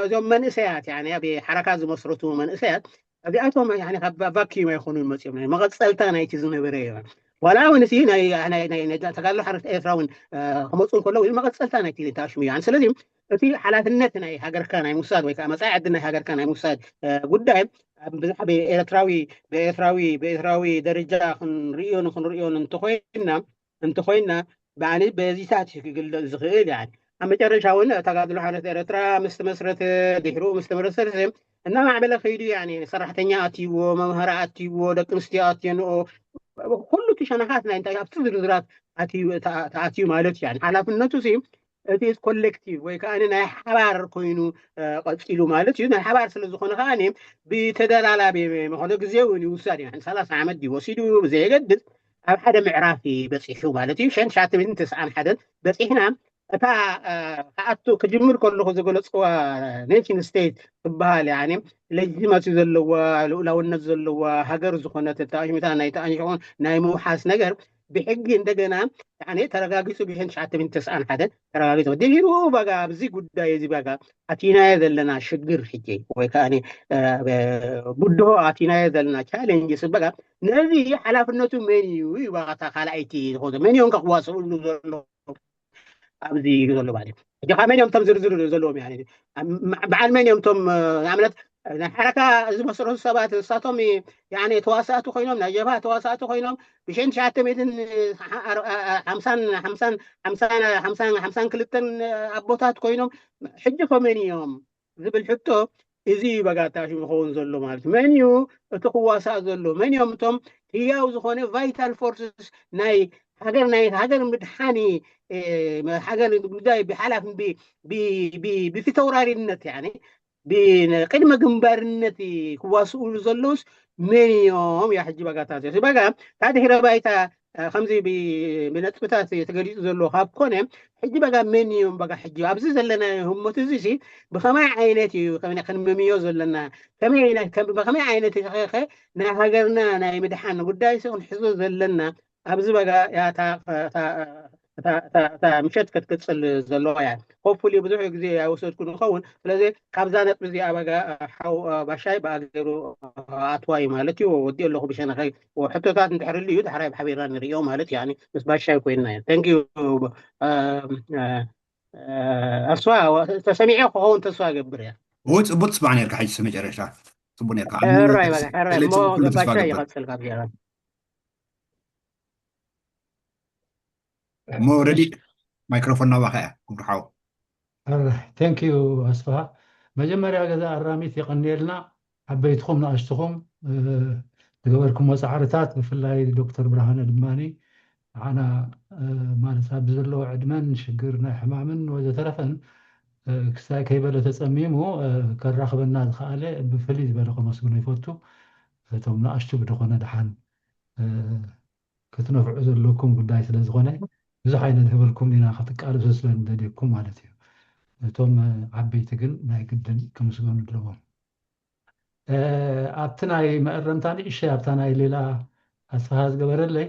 እዞም መንእሰያት ኣብ ሓረካ ዝመስረቱ መንእሰያት እዚኣቶም ቫኪዩም ኣይኮኑን መፅኦም ናይ መቐፀልታ ናይቲ ዝነበረ እዮም። ዋላ እውን እዚ ናይ ናይ ናይ ናይ ተጋድሎ ሓርነት ኤርትራ እውን ክመፁ እንከለዉ መቐፀልታ ናይቲ ተኣሽሙ እዩ። ስለዚ እቲ ሓላፍነት ናይ ሃገርካ ናይ ምውሳድ ወይ ከዓ መፃኢ ዕድል ናይ ሃገርካ ናይ ምውሳድ ጉዳይ ብዛዕባ ኤርትራዊ ብኤርትራዊ ብኤርትራዊ ደረጃ ክንርእዮን ክንርእዮን እንተኮይና እንተኮይና ብዓኒ በዚታት ክግለፅ ዝኽእል ያ ኣብ መጨረሻ እውን ተጋድሎ ሓርነት ኤርትራ ምስ ተመስረተ ድሕሩ ምስ ተመረሰ እናማዕበለ ከይዱ ያ ሰራሕተኛ ኣትይዎ መምሃሪ ኣትይዎ ደቂ ኣንስትዮ ኣትየንኦ ኩሉ እቲ ሸነኻት ናይ እንታይ ኣብቲ ዝርዝራት ተኣትዩ ማለት እዩ ሓላፍነቱ ሲ እቲ ኮሌክቲቭ ወይ ከዓ ናይ ሓባር ኮይኑ ቀፂሉ ማለት እዩ ናይ ሓባር ስለዝኾነ ከዓ ብተደላላቢ መኾነ ግዜ እውን ይውሳድ እዩ ሰላሳ ዓመት ድዩ ወሲዱ ብዘየገድስ ኣብ ሓደ ምዕራፍ በፂሑ ማለት እዩ ሸን ትሽዓተ ሚእትን ተስዓን ሓደን በፂሕና እታ ክኣቱ ክጅምር ከለኹ ዝገለፅዋ ኔሽን ስቴት ትበሃል ያ ለጅቲመሲ ዘለዋ ልኡላውነት ዘለዋ ሃገር ዝኾነት ተኣሽሚታ ናይ ተኣንሽቑን ናይ ምውሓስ ነገር ብሕጊ እንደገና ተረጋጊፁ ብሽን ትሽዓተ ሚእትን ተስዓን ሓደን ተረጋጊፁ ድሕሩ በጋ ኣብዚ ጉዳይ እዚ በጋ ኣቲናዮ ዘለና ሽግር ሕጂ ወይ ከዓ ብድሆ ኣቲናዮ ዘለና ቻሌንጅ ስበጋ ነዚ ሓላፍነቱ መን እዩ ይባታ ካልኣይቲ ዝኾነ መን እዮም ክዋስኡሉ ዘሎ ኣብዚ ዘሎ ማለት እዩ። ሕጂ ካብ መን እዮም እቶም ዝርዝር ዘለዎም ያ በዓል መን እዮም እቶም ንኣብነት ናይ ሓረካ ዝመስረቱ ሰባት ንሳቶም ተዋሳእቲ ኮይኖም ናይ ጀብሃ ተዋሳእቲ ኮይኖም ብሽን ትሽዓተ ሚእትን ሓምሳን ሓምሳን ሓምሳን ሓምሳን ክልተን ኣቦታት ኮይኖም ሕጂ ከመን እዮም ዝብል ሕቶ እዚ በጋ ተኣሽሙ ክኸውን ዘሎ ማለት እዩ። መን እዩ እቲ ክዋሳእ ዘሎ? መን እዮም እቶም ህያው ዝኾነ ቫይታል ፎርስስ ናይ ሃገር ናይ ሃገር ምድሓኒ ሃገር ጉዳይ ብሓላፍ ብፊተውራሪነት ቅድመ ግንባርነት ክዋስኡሉ ዘለውስ መን እዮም ያ ሕጂ በጋ ተኣሽሙ በጋ ታ ድሕረ ባይታ ከምዚ ብነጥብታት ተገሊፁ ዘሎ ካብ ኮነ ሕጂ በጋ መን እዮም በጋ ሕጂ ኣብዚ ዘለና ህሞት እዚ ሲ ብኸመይ ዓይነት እዩ ክንመምዮ ዘለና ብኸመይ ዓይነት ኸ ናይ ሃገርና ናይ ምድሓን ጉዳይ ሲ ክንሕዞ ዘለና ኣብዚ በጋ ያታ ምሸት ክትቅፅል ዘለዋ እያ። ሆፕፉሊ ብዙሕ ግዜ ኣይወሰድኩ ንኸውን። ስለዚ ካብዛ ነጥቢ እዚኣ በጋ ሓው ባሻይ ብኣገሩ ኣትዋ እዩ ማለት እዩ። ወዲኦ ኣለኹ ብሸነኸይ ሕቶታት እንድሕር ልዩ ዳሕራይ ብሓቢርና ንሪኦ ማለት እዩ። ምስ ባሻይ ኮይንና እዩ። Thank you ኣስዋ ተሰሚዐ ክኸውን ተስፋ ገብር እያ። እዎ ጽቡቅ ትስማዕ ነርካ ሕጂ መጨረሻ ጽቡቅ ነርካ ሕራይ በጋ ሕራይ እሞ ባሻይ ይቐጽል ካብ ዚኣ እሞ ረዲ ማይክሮፎን ናባኻ እያ ክብሪ ሓው። Thank you ኣስፍሃ። መጀመርያ ገዛ ኣራሚት የቐንየልና ዓበይትኹም ንኣሽትኹም ዝገበርኩሞ ፃዕርታት ብፍላይ ዶክተር ብርሃነ ድማ ንዓና ማለት ኣብ ዘለዎ ዕድመን ሽግር ናይ ሕማምን ወዘተረፈን ክሳይ ከይበለ ተፀሚሙ ከራኽበና ዝኸኣለ ብፍልይ ዝበለ ከመስግኖ ይፈቱ። እቶም ንኣሽቱ ብድኾነ ድሓን ክትነፍዑ ዘለኩም ጉዳይ ስለ ዝኾነ ብዙሕ ኣይነድህበልኩም ኢና ክትቃለሱ ስለ ንደልየኩም ማለት እዩ። እቶም ዓበይቲ ግን ናይ ግድን ክምስገኑ ኣለዎም። ኣብቲ ናይ መእረምታ ንእሸ ኣብታ ናይ ሌላ ኣስፍሃ ዝገበረለይ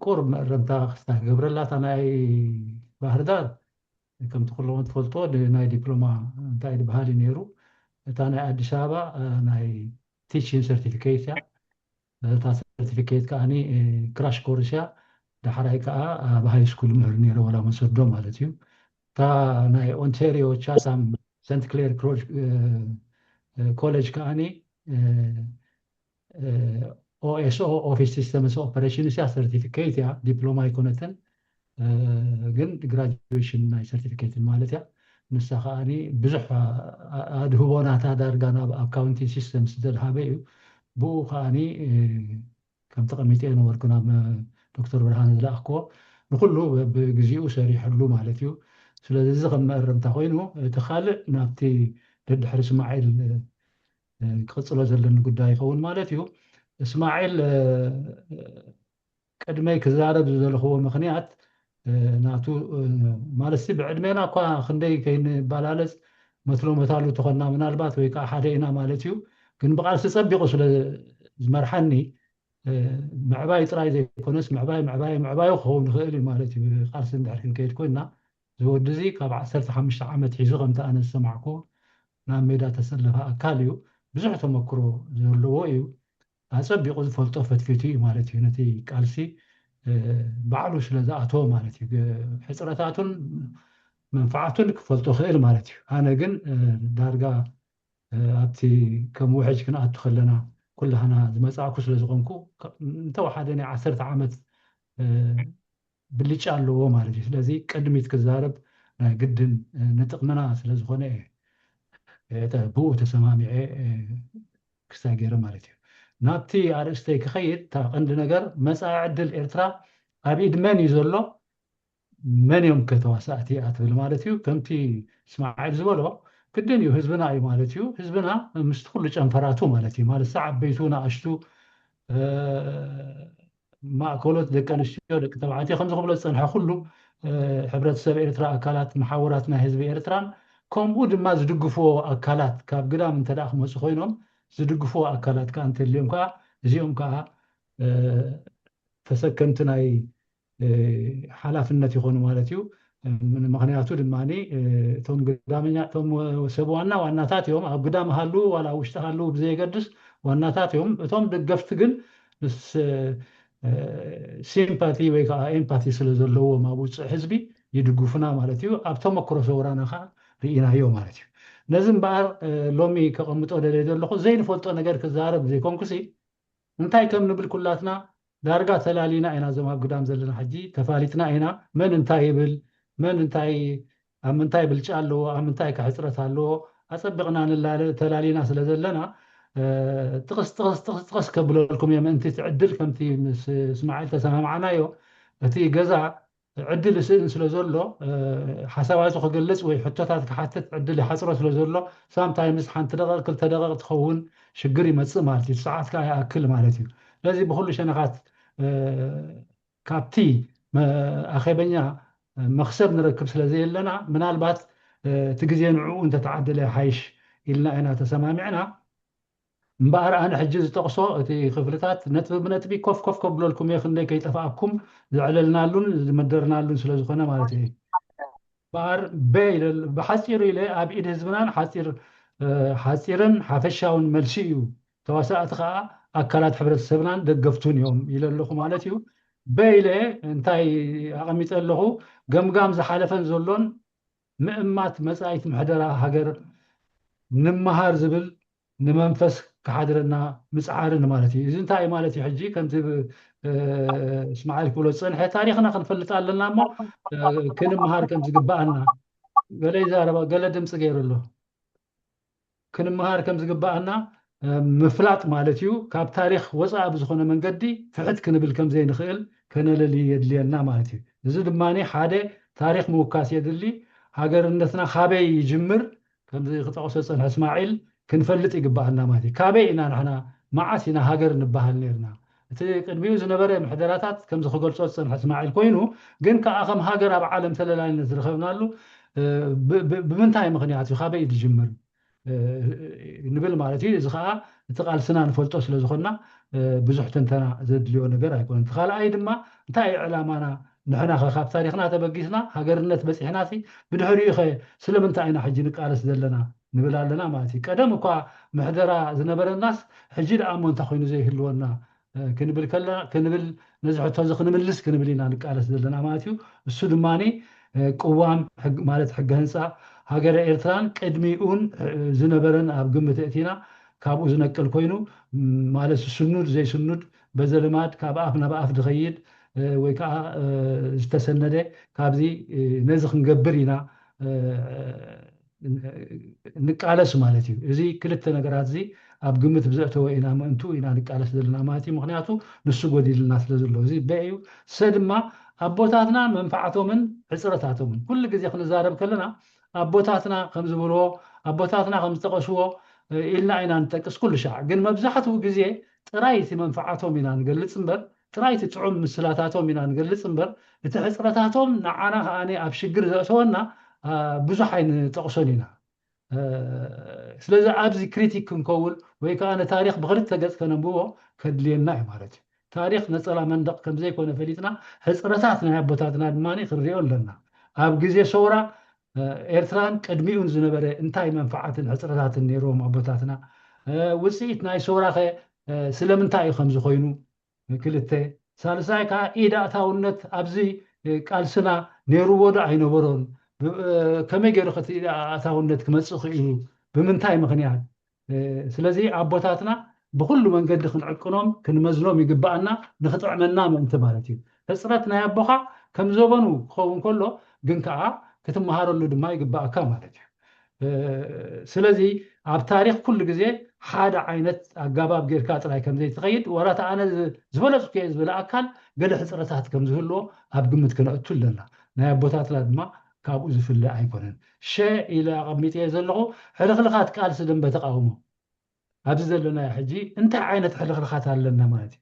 ቁር መእረምታ ክስታ ክገብረላ እታ ናይ ባህርዳር ከምቲ ኩሎም ትፈልጥዎ ናይ ዲፕሎማ እንታይ ዝበሃል እዩ ነይሩ እታ ናይ ኣዲስ ኣበባ ናይ ቲችን ሰርቲፊኬት እያ እታ ሰርቲፊኬት ከዓ ክራሽ ኮርስ እያ ዳሕራይ ከዓ ኣብ ሃይ ስኩል ምህር ነይረ ወላ መሰዶ ማለት እዩ እታ ናይ ኦንቴሪዮ ቻሳም ሰንት ክሌር ኮሌጅ ከዓ ኦኤስኦ ኦፊስ ሲስተምስ ኦፐሬሽንስ እያ ሰርቲፊኬት እያ ዲፕሎማ ኣይኮነትን ግን ግራጁዌሽን ናይ ሰርቲፊኬትን ማለት እያ ንሳ ከዓ ብዙሕ ኣድህቦ ናታ ዳርጋ ናብ ኣካውንቲንግ ሲስተምስ ዘድሃበ እዩ ብኡ ከዓ ከም ተቐሚጠ ነበርኩ ናብ ዶክተር ብርሃነ ዝለኣኽክዎ ንኩሉ ብግዚኡ ሰሪሐሉ ማለት እዩ ስለዚ እዚ ከም መእረምታ ኮይኑ እቲ ካልእ ናብቲ ደድሕሪ እስማዒል ክቕፅሎ ዘለኒ ጉዳይ ይኸውን ማለት እዩ እስማዒል ቅድመይ ክዛረብ ዝደለኽዎ ምኽንያት ናቱ ማለት ብዕድሜና እኳ ክንደይ ከይንበላለፅ መትሎ መታሉ ተኾንና ምናልባት ወይ ከዓ ሓደ ኢና ማለት እዩ ግን ብቃልሲ ፀቢቑ ስለ ዝመርሓኒ ምዕባይ ጥራይ ዘይኮነስ ምዕባይ ምዕባይ ምዕባዩ ክኸውን ይኽእል እዩ ማለት እዩ ቃልሲ እንድሕር ክንከይድ ኮይና ዝወዲ እዚ ካብ ዓሰርተ ሓሙሽተ ዓመት ሒዙ ከምቲ ኣነ ዝሰማዕኩ ናብ ሜዳ ተሰለፈ ኣካል እዩ ብዙሕ ተመክሮ ዘለዎ እዩ ኣጸቢቑ ዝፈልጦ ፈትፊቱ እዩ ማለት እዩ። ነቲ ቃልሲ ባዕሉ ስለ ዝኣተወ ማለት እዩ። ሕፅረታቱን መንፍዓቱን ክፈልጦ ክእል ማለት እዩ። ኣነ ግን ዳርጋ ኣብቲ ከም ውሕጅ ክንኣቱ ከለና ኩላህና ዝመፃእኩ ስለ ዝኾንኩ እንተወሓደ ናይ ዓሰርተ ዓመት ብልጫ ኣለዎ ማለት እዩ። ስለዚ ቅድሚት ክዛረብ ናይ ግድን ንጥቕምና ስለ ዝኾነ እየ ብኡ ተሰማሚዐ ክሳይ ገይረ ማለት እዩ። ናብቲ ኣርእስተይ ክኸይድ እታ ቀንዲ ነገር መፃኢ ዕድል ኤርትራ ኣብ ኢድ መን እዩ ዘሎ? መን እዮም ከተዋሳእቲ እያ ትብል ማለት እዩ። ከምቲ እስማዒል ዝበሎ ግድን እዩ ህዝብና እዩ ማለት እዩ። ህዝብና ምስቲ ኩሉ ጨንፈራቱ ማለት እዩ ማለት ዓበይቱ ንኣሽቱ ማእከሎት ደቂ ኣንስትዮ ደቂ ተባዕትዮ ከምዚ ክብሎ ዝፀንሐ ኩሉ ሕብረተሰብ ኤርትራ ኣካላት መሓውራት ናይ ህዝቢ ኤርትራን ከምኡ ድማ ዝድግፍዎ ኣካላት ካብ ግዳም እንተ ክመፁ ኮይኖም ዝድግፍዎ ኣካላት ከዓ እንተልዮም ከዓ እዚኦም ከዓ ተሰከምቲ ናይ ሓላፍነት ይኾኑ ማለት እዩ። ምክንያቱ ድማ እቶም ግዳመኛ እቶም ሰብ ዋና ዋናታት እዮም። ኣብ ግዳም ሃሉ ዋላ ውሽጢ ሃሉ ብዘየገድስ ዋናታት እዮም። እቶም ደገፍቲ ግን ምስ ሲምፓቲ ወይ ከዓ ኤምፓቲ ስለ ዘለዎም ኣብ ውፅእ ህዝቢ ይድግፉና ማለት እዩ። ኣብ ተመክሮ ሰውራና ከዓ ርኢናዮ ማለት እዩ። ነዚ እምበኣር ሎሚ ከቐምጦ ደለ ዘለኹ ዘይንፈልጦ ነገር ክዛረብ ዘይኮንኩሲ እንታይ ከም ንብል ኩላትና ዳርጋ ተላሊና ኢና። እዞም ኣብ ግዳም ዘለና ሕጂ ተፋሊጥና ኢና። መን እንታይ ይብል፣ መን እንታይ ኣብ ምንታይ ብልጫ ኣለዎ፣ ኣብ ምንታይ ከሕፅረት ኣለዎ ኣፀቢቕና ንላለ ተላሊና ስለ ዘለና ጥቕስ ጥቕስ ጥቕስ ጥቕስ ከብለልኩም እየ። ምእንቲ እቲ ዕድል ከምቲ ምስ እስማዒል ተሰማምዓናዮ እቲ ገዛ ዕድል ይስእን ስለ ዘሎ ሓሳባቱ ክገልፅ ወይ ሕቶታት ክሓትት ዕድል ይሓፅሮ ስለ ዘሎ ሳምታይምስ ሓንቲ ደቂቕ ክልተ ደቂቕ ትኸውን ሽግር ይመፅእ ማለት እዩ። ሰዓት ከዓ ይኣክል ማለት እዩ። ስለዚ ብኩሉ ሸነኻት ካብቲ ኣኼበኛ መኽሰብ ንረክብ ስለ ዘየለና ምናልባት እቲ ግዜ ንዕኡ እንተተዓደለ ሓይሽ ኢልና ኢና ተሰማሚዕና። እምበኣር ኣነ ሕጂ ዝጠቕሶ እቲ ክፍልታት ነጥቢ ብነጥቢ ኮፍ ኮፍ ከብለልኩም እየ፣ ክንደይ ከይጠፍኣኩም ዘዕለልናሉን ዝመደርናሉን ስለ ዝኾነ ማለት እዩ። እምበኣር በ ኢለ ብሓፂሩ ኢለ ኣብ ኢድ ህዝብናን ሓፂር ሓፂርን ሓፈሻውን መልሲ እዩ። ተዋሳእቲ ከዓ ኣካላት ሕብረተሰብናን ደገፍቱን እዮም ኢለ ኣለኹ ማለት እዩ። በ ኢለ እንታይ ኣቐሚጠ ኣለኹ? ገምጋም ዝሓለፈን ዘሎን ምእማት መጻኢት ምሕደራ ሃገር ንምሃር ዝብል ንመንፈስ ክሓድረና ምጽዓርን ማለት እዩ። እዚ እንታይ ማለት እዩ? ሕጂ ከምቲ እስማዓል ክብሎ ዝጸንሐ ታሪኽና ክንፈልጥ ኣለና እሞ ክንምሃር ከም ዝግባኣና ገለ ይዛረባ ገለ ድምፂ ገይሩ ኣሎ። ክንምሃር ከም ዝግባኣና ምፍላጥ ማለት እዩ። ካብ ታሪኽ ወፃኢ ብዝኾነ መንገዲ ፍሕት ክንብል ከም ዘይንኽእል ከነለሊ የድልየና ማለት እዩ። እዚ ድማ ሓደ ታሪኽ ምውካስ የድሊ። ሃገርነትና ካበይ ይጅምር? ከምዚ ክጠቕሶ ዝፀንሐ እስማዒል ክንፈልጥ ይግባኣና ማለት እዩ። ካበይ ኢና ንሕና መዓስ ኢና ሃገር ንበሃል ነርና? እቲ ቅድሚኡ ዝነበረ ምሕደራታት ከምዚ ክገልፆ ዝፀንሐ እስማዒል ኮይኑ ግን ከዓ ከም ሃገር ኣብ ዓለም ተለላይነት ዝረኸብናሉ ብምንታይ ምኽንያት እዩ? ካበይ እዩ ዝጅምር? ንብል ማለት እዩ። እዚ ከዓ እቲ ቃልስና ንፈልጦ ስለ ዝኾንና ብዙሕ ትንተና ዘድልዮ ነገር ኣይኮነን። እቲ ካልኣይ ድማ እንታይ እዩ ዕላማና? ንሕና ኸ ካብ ታሪኽና ተበጊስና ሃገርነት በፂሕና ሲ ብድሕሪኡ ኸ ስለምንታይ ኢና ሕጂ ንቃለስ ዘለና ንብል ኣለና ማለት እዩ። ቀደም እኳ ምሕደራ ዝነበረናስ ሕጂ ደኣ እሞ እንታይ ኮይኑ ዘይህልወና ክንብል ከለና ክንብል ነዚ ሕቶ እዚ ክንምልስ ክንብል ኢና ንቃለስ ዘለና ማለት እዩ። እሱ ድማ ቅዋም ማለት ሕገ ህንፃ ሃገረ ኤርትራን ቅድሚኡን ዝነበረን ኣብ ግምት እእቲና ካብኡ ዝነቅል ኮይኑ ማለት ስኑድ ዘይስኑድ በዘልማድ ካብ ኣፍ ናብ ኣፍ ዝኸይድ ወይ ከዓ ዝተሰነደ ካብዚ ነዚ ክንገብር ኢና ንቃለስ ማለት እዩ። እዚ ክልተ ነገራት እዚ ኣብ ግምት ብዘእተወ ኢና ምእንትኡ ኢና ንቃለስ ዘለና ማለት እዩ። ምክንያቱ ንሱ ጎዲልና ስለ ዘሎ እዚ በ እዩ። ሰ ድማ ኣቦታትና መንፍዓቶምን ሕፅረታቶምን ኩሉ ግዜ ክንዛረብ ከለና ኣቦታትና ከም ዝበልዎ ኣቦታትና ከም ዝጠቀስዎ ኢልና ኢና ንጠቅስ ኩሉ ሻዕ። ግን መብዛሕትኡ ግዜ ጥራይ እቲ መንፍዓቶም ኢና ንገልፅ እምበር ጥራይ እቲ ጥዑም ምስላታቶም ኢና ንገልፅ እምበር እቲ ሕፅረታቶም ንዓና ከዓኒ ኣብ ሽግር ዘእተወና ብዙሕ ኣይንጠቕሶን ኢና። ስለዚ ኣብዚ ክሪቲክ ክንከውን ወይ ከዓ ንታሪክ ብክልተ ገፅ ከነንብቦ ከድልየና እዩ ማለት እዩ። ታሪክ ነፀላ መንደቕ ከምዘይኮነ ፈሊጥና ሕፅረታት ናይ ኣቦታትና ድማ ክንሪኦ ኣለና። ኣብ ግዜ ሰውራ ኤርትራን ቅድሚኡን ዝነበረ እንታይ መንፍዓትን ሕፅረታትን ነይርዎም ኣቦታትና? ውፅኢት ናይ ሰውራ ከ ስለምንታይ እዩ ከምዚ ኮይኑ? ክልተ። ሳልሳይ ከዓ ኢድ ኣእታውነት ኣብዚ ቃልስና ነይርዎ ዶ ኣይነበሮን? ከመይ ገይሩ ከቲ ኢድ ኣእታውነት ክመፅእ ክኢሉ? ብምንታይ ምክንያት? ስለዚ ኣቦታትና ብኩሉ መንገዲ ክንዕቅኖም ክንመዝኖም ይግባኣና፣ ንክጥዕመና ምእንቲ ማለት እዩ። ሕፅረት ናይ ኣቦኻ ከም ዘበኑ ክኸውን ከሎ ግን ከዓ ክትመሃረሉ ድማ ይግባኣካ ማለት እዩ። ስለዚ ኣብ ታሪክ ኩሉ ግዜ ሓደ ዓይነት ኣጋባብ ጌርካ ጥራይ ከም ዘይትኸይድ፣ ዋላ እቲ ኣነ ዝበለፅኩ እየ ዝበለ ኣካል ገለ ሕፅረታት ከም ዝህልዎ ኣብ ግምት ክነእቱ ኣለና። ናይ ኣቦታትና ድማ ካብኡ ዝፍለ ኣይኮነን። ሸ ኢለ ኣቐሚጠ እየ ዘለኹ። ሕልኽልኻት ቃልሲ ደንበ ተቃውሞ ኣብዚ ዘለናዮ ሕጂ እንታይ ዓይነት ሕልኽልኻት ኣለና ማለት እዩ።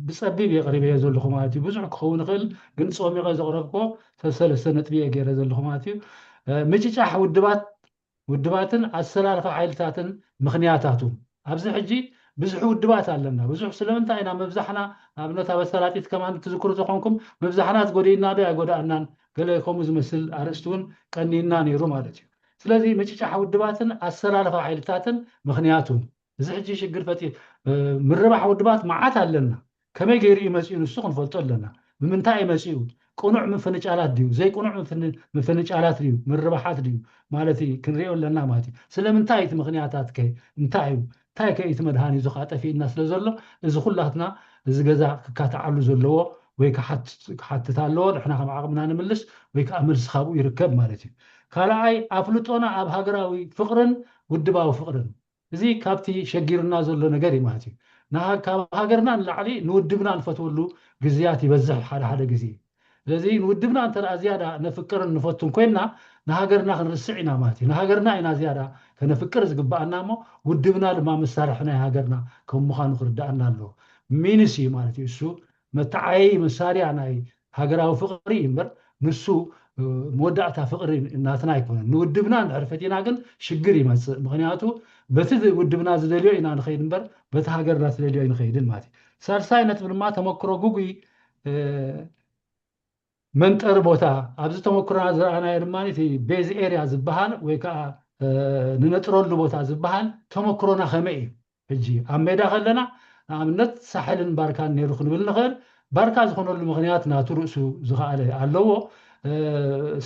ብፀቢብ የቕሪበዮ ዘለኹ ማለት እዩ። ብዙሕ ክኸውን ይኽእል፣ ግን ፀሚቐ ዘቕረብኮ ሰለስተ ነጥቢ እየ ገይረ ዘለኹ ማለት እዩ። ምጭጫሕ ውድባት ውድባትን ኣሰላልፋ ሓይልታትን ምኽንያታቱ ኣብዚ ሕጂ ብዙሕ ውድባት ኣለና። ብዙሕ ስለምንታይ ኢና መብዛሕና ንኣብነት ኣብ ኣሰላጢት ከማን ትዝክሩ ተኾንኩም መብዛሕና ትጎዲእና ዶ ኣይጎዳእናን ገለ ከምኡ ዝመስል ኣርእስቲ እውን ቀኒና ነይሩ ማለት እዩ። ስለዚ ምጭጫሕ ውድባትን ኣሰላልፋ ሓይልታትን ምኽንያቱ እዚ ሕጂ ሽግር ፈጢ ምርባሕ ውድባት መዓት ኣለና። ከመይ ገይሩ እዩ መፂኡ ንሱ ክንፈልጦ ኣለና። ብምንታይ እዩ መፂኡ? ቅኑዕ ምፍንጫላት ድዩ ዘይቅኑዕ ምፍንጫላት ድዩ ምርባሓት ድዩ ማለት ክንሪኦ ኣለና ማለት እዩ። ስለምንታይ እቲ ምክንያታት ከ እንታይ እዩ? እንታይ ከ እቲ መድሃኒ እዚ ከዓ ጠፊእና ስለ ዘሎ እዚ ኩላትና እዚ ገዛ ክካትዓሉ ዘለዎ ወይ ክሓትት ኣለዎ። ንሕና ከም ዓቕምና ንምልስ ወይ ከዓ መልሲ ካብኡ ይርከብ ማለት እዩ። ካልኣይ ኣፍልጦና ኣብ ሃገራዊ ፍቕርን ውድባዊ ፍቕርን እዚ ካብቲ ሸጊሩና ዘሎ ነገር እዩ ማለት እዩ። ካብ ሃገርና ንላዕሊ ንውድብና ንፈትወሉ ግዜያት ይበዝሕ ሓደ ሓደ ግዜ። ስለዚ ንውድብና እንተ ዝያዳ ነፍቅርን ንፈቱን ኮይንና ንሃገርና ክንርስዕ ኢና ማለት እዩ። ንሃገርና ኢና ዝያዳ ከነፍቅር ዝግባኣና እሞ ውድብና ድማ መሳርሒ ናይ ሃገርና ከም ምዃኑ ክርዳኣና ኣለዎ። ሚንስ እዩ ማለት እዩ። እሱ መተዓየዪ መሳርያ ናይ ሃገራዊ ፍቕሪ እዩ እምበር ንሱ መወዳእታ ፍቕሪ ናትና ኣይኮነን። ንውድብና እንድሕር ፈቲና ግን ሽግር ይመፅእ። ምክንያቱ በቲ ውድብና ዝደልዮ ኢና ንኸይድ እምበር በቲ ሃገርና ትደልዮ ኣይንኸይድን ማለት እዩ። ሳልሳይ ነጥቢ ድማ ተመክሮ ጉጉይ መንጠሪ ቦታ ኣብዚ ተመክሮና ዝረኣናዮ ድማ ቤዝ ኤርያ ዝበሃል ወይ ከዓ ንነጥረሉ ቦታ ዝበሃል ተመክሮና ከመይ እዩ? ሕጂ ኣብ ሜዳ ከለና ንኣብነት ሳሕልን ባርካን ነይሩ ክንብል ንኽእል። ባርካ ዝኾነሉ ምኽንያት ናቱ ርእሱ ዝኸኣለ ኣለዎ።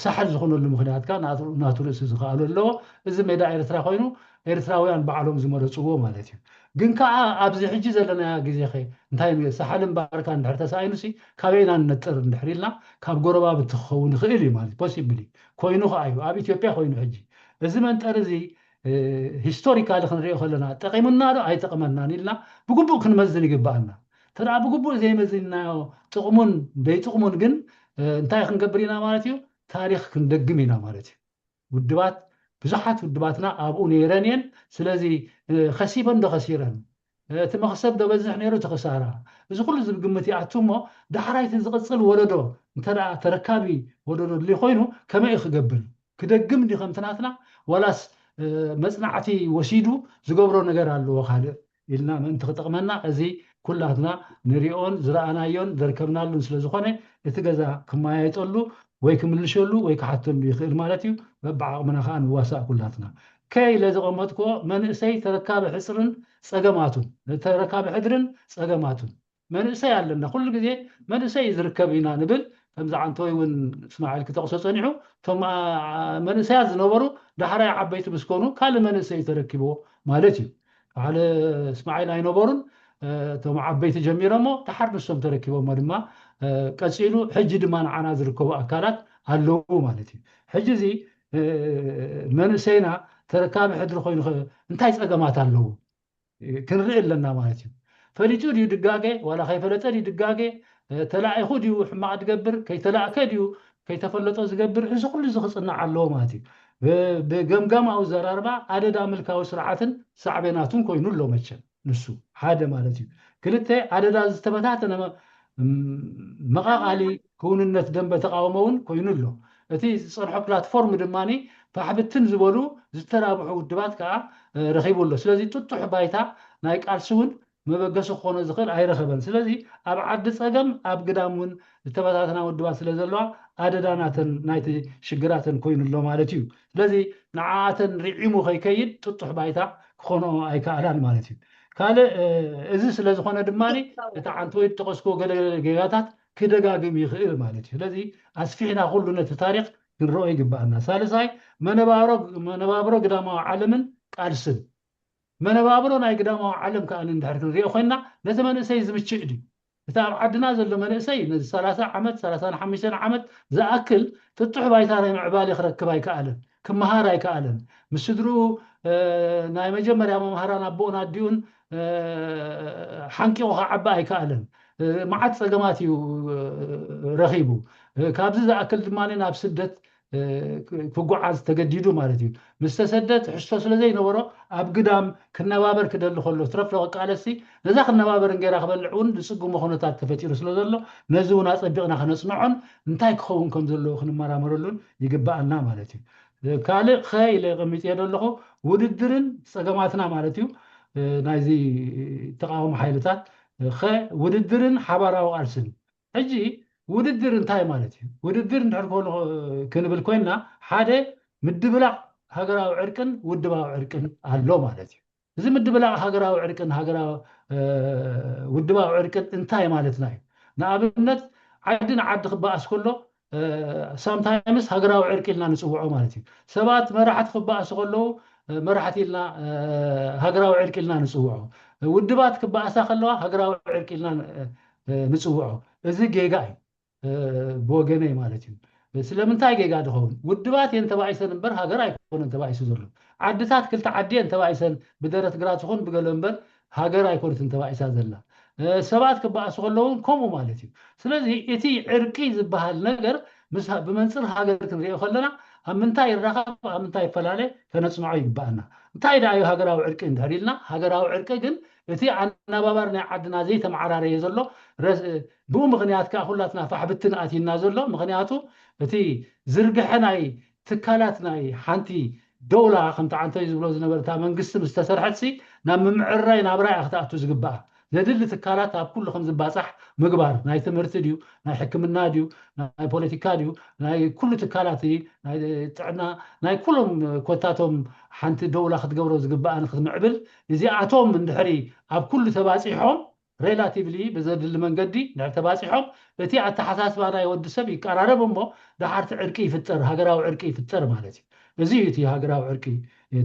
ሳሕል ዝኾነሉ ምኽንያት ከዓ ናቱ ርእሱ ዝኸኣሉ ኣለዎ። እዚ ሜዳ ኤርትራ ኮይኑ ኤርትራውያን ባዕሎም ዝመረፅዎ ማለት እዩ። ግን ከዓ ኣብዚ ሕጂ ዘለናያ ግዜ ኸ እንታይ ሳሕልን ባርካን እንድሕር ተሳኢኑሲ ካበይና ንነጥር እንድሕር ኢልና ካብ ጎረባብቲ ክኸውን ይኽእል እዩ ማለት ፖሲብሊ ኮይኑ ከዓ እዩ ኣብ ኢትዮጵያ ኮይኑ ሕጂ እዚ መንጠር እዚ ሂስቶሪካሊ ክንሪኦ ከለና ጠቂሙና ዶ ኣይጠቅመናን ኢልና ብግቡእ ክንመዝን ይግባኣና። እንተ ብግቡእ ዘይመዝንናዮ ጥቅሙን ደይጥቅሙን ግን እንታይ ክንገብር ኢና ማለት እዩ? ታሪክ ክንደግም ኢና ማለት እዩ። ውድባት ብዙሓት ውድባትና ኣብኡ ነይረን እየን። ስለዚ ከሲበን ዶ ከሲረን እቲ መክሰብ ዶ በዝሕ ነይሩ እቲ ክሳራ እዚ ኩሉ ዝግምት ይኣቱ እሞ ዳሕራይቲ ዝቅፅል ወለዶ እንተ ተረካቢ ወለዶ ድልዩ ኮይኑ ከመይ ክገብር ክደግም ድዩ ከምቲ ናትና ዋላስ መፅናዕቲ ወሲዱ ዝገብሮ ነገር ኣለዎ ካልእ ኢልና ምእንቲ ክጠቕመና እዚ ኩላትና ንሪኦን ዝረኣናዮን ዘርከብናሉን ስለ ዝኾነ እቲ ገዛ ክመያየጠሉ ወይ ክምልሸሉ ወይ ክሓተሉ ይኽእል ማለት እዩ። በብዓቕምና ከዓ ንዋሳእ ኩላትና ከይ ኢለ ዘቐመጥክዎ መንእሰይ ተረካቢ ሕፅርን ፀገማቱን ተረካቢ ሕድርን ፀገማቱን መንእሰይ ኣለና ኩሉ ግዜ መንእሰይ ዝርከብ ኢና ንብል። ከምዚ ዓንተወይ እውን እስማዒል ክጠቕሶ ፀኒሑ እቶም መንእሰያት ዝነበሩ ዳሕራይ ዓበይቲ ምስ ኮኑ ካልእ መንእሰይ ተረኪብዎ ማለት እዩ። በዓል እስማዒል ኣይነበሩን። እቶም ዓበይቲ ጀሚሮሞ ደሓር ንሶም ተረኪቦሞ ድማ ቀፂሉ ሕጂ ድማ ንዓና ዝርከቡ ኣካላት ኣለዉ ማለት እዩ። ሕጂ እዚ መንእሰይና ተረካቢ ሕድሪ ኮይኑ እንታይ ፀገማት ኣለዉ? ክንርኢ ኣለና ማለት እዩ። ፈሊጡ ድዩ ድጋገ ዋላ ከይፈለጠ ድዩ ድጋገ ተላኢኹ ድዩ ሕማቕ ድገብር ከይተላእከ ድዩ ከይተፈለጦ ዝገብር እዚ ኩሉ እዚ ክፅናዕ ኣለዎ ማለት እዩ። ብገምጋማዊ ዘራርባ ኣደዳ ምልካዊ ስርዓትን ሳዕቤናቱን ኮይኑ ኣሎ መቸም ንሱ ሓደ ማለት እዩ። ክልተ ኣደዳ ዝተበታተነ መቃቃሊ ክውንነት ደንበ ተቃውሞ እውን ኮይኑ ኣሎ። እቲ ዝፀንሖ ፕላትፎርም ድማ ፋሕብትን ዝበሉ ዝተራብሑ ውድባት ከዓ ረኺቡ ኣሎ። ስለዚ ጥጡሕ ባይታ ናይ ቃልሲ እውን መበገሲ ክኾኖ ዝኽእል ኣይረኸበን። ስለዚ ኣብ ዓዲ ፀገም ኣብ ግዳም እውን ዝተበታተና ውድባት ስለ ዘለዋ ኣደዳ ናተን ናይቲ ሽግራተን ኮይኑ ኣሎ ማለት እዩ። ስለዚ ንዓኣተን ርዒሙ ከይከይድ ጥጡሕ ባይታ ክኾኖ ኣይከኣላን ማለት እዩ። ካልእ እዚ ስለ ዝኾነ ድማ እቲ ዓንተወይ ዝጠቐስኩዎ ገለገለ ጌጋታት ክደጋግም ይኽእል ማለት እዩ። ስለዚ ኣስፊሕና ኩሉ ነቲ ታሪክ ክንረኦ ይግባኣና። ሳልሳይ መነባብሮ ግዳማዊ ዓለምን ቃልስን። መነባብሮ ናይ ግዳማዊ ዓለም ከኣ እንድሕር ክንሪኦ ኮይንና ነቲ መንእሰይ ዝምችእ ድዩ? እቲ ኣብ ዓድና ዘሎ መንእሰይ ነዚ ሰላሳ ዓመት ሰላሳን ሓሙሽተን ዓመት ዝኣክል ጥጡሕ ባይታ ናይ ምዕባለ ክረክብ ኣይከኣለን፣ ክመሃር ኣይከኣለን። ምስ ስድርኡ ናይ መጀመርያ መምሃራን ኣቦኡን ኣዲኡን ሓንቂቑ ክዓቢ ኣይከኣለን። መዓት ፀገማት እዩ ረኺቡ። ካብዚ ዝኣክል ድማ ናብ ስደት ክጓዓዝ ተገዲዱ ማለት እዩ። ምስ ተሰደ ትሕዝቶ ስለ ዘይነበሮ ኣብ ግዳም ክነባበር ክደሊ ከሎ ትረፍ ዶ ክቃለሲ ነዛ ክነባበር እንጌራ ክበልዕ እውን ዝፅግሞ ኩነታት ተፈጢሩ ስለ ዘሎ ነዚ እውን ኣፀቢቕና ክነፅንዖን እንታይ ክኸውን ከም ዘለዎ ክንመራመረሉን ይግባኣና ማለት እዩ። ካልእ ከ ኢለ ቀሚጥዮ ዘለኹ ውድድርን ፀገማትና ማለት እዩ። ናይዚ ተቃወሞ ሓይልታት ከ ውድድርን ሓባራዊ ቃልስን ሕጂ ውድድር እንታይ ማለት እዩ? ውድድር እንድሕር ከሎ ክንብል ኮይንና ሓደ ምድብላቕ ሃገራዊ ዕርቅን ውድባዊ ዕርቅን ኣሎ ማለት እዩ። እዚ ምድብላቕ ሃገራዊ ዕርቅን ሃገራዊ ውድባዊ ዕርቅን እንታይ ማለትና እዩ? ንኣብነት ዓዲ ንዓዲ ክበኣስ ከሎ ሳምታይምስ ሃገራዊ ዕርቂ ኢልና ንፅውዖ ማለት እዩ። ሰባት መራሕቲ ክበኣሱ ከለዉ መራሕቲ ኢልና ሃገራዊ ዕርቂ ኢልና ንፅውዖ። ውድባት ክበኣሳ ከለዋ ሃገራዊ ዕርቂ ኢልና ንፅውዖ። እዚ ጌጋ እዩ ብወገነይ ማለት እዩ። ስለምንታይ ጌጋ ድኸውን? ውድባት እየን ተባኢሰን እምበር ሃገር ኣይኮነን ተባኢሱ ዘሎ። ዓድታት ክልተ ዓዲ እየን ተባኢሰን ብደረት ግራት ይኹን ብገለ እምበር ሃገር ኣይኮነትን ተባኢሳ ዘላ። ሰባት ክበኣሱ ከለውን ከምኡ ማለት እዩ። ስለዚ እቲ ዕርቂ ዝበሃል ነገር ብመንፅር ሃገር ክንሪኦ ከለና ኣብ ምንታይ ይራኸብ ኣብ ምንታይ ይፈላለ ከነፅንዖ ይግባኣና። እንታይ ደኣ እዩ ሃገራዊ ዕርቂ እንድሕር ኢልና ሃገራዊ ዕርቂ ግን እቲ ኣናባባር ናይ ዓድና ዘይተመዓራረየ ዘሎ ብኡ ምኽንያት ከዓ ኩላትና ፋሕብትን ኣትዩና ዘሎ ምክንያቱ እቲ ዝርግሐ ናይ ትካላት ናይ ሓንቲ ደውላ ከምቲ ዓንተይ ዝብሎ ዝነበረ እታ መንግስቲ ምስ ተሰርሐትሲ ናብ ምምዕርራይ ናብራ እያ ክትኣቱ ዝግባኣ። ዘድሊ ትካላት ኣብ ኩሉ ከም ዝባፃሕ ምግባር ናይ ትምህርቲ ድዩ ናይ ሕክምና ድዩ ናይ ፖለቲካ ድዩ ናይ ኩሉ ትካላት ናይ ጥዕና ናይ ኩሎም ኮታቶም ሓንቲ ደውላ ክትገብሮ ዝግባኣ ንክትምዕብል እዚኣቶም እንድሕሪ ኣብ ኩሉ ተባፂሖም ሬላቲቭሊ ብዘድሊ መንገዲ እንድሕር ተባፂሖም እቲ ኣተሓሳስባ ናይ ወዲ ሰብ ይቀራረብ እሞ ደሓርቲ ዕርቂ ይፍጠር ሃገራዊ ዕርቂ ይፍጠር ማለት እዩ። እዚ እዩ እቲ ሃገራዊ ዕርቂ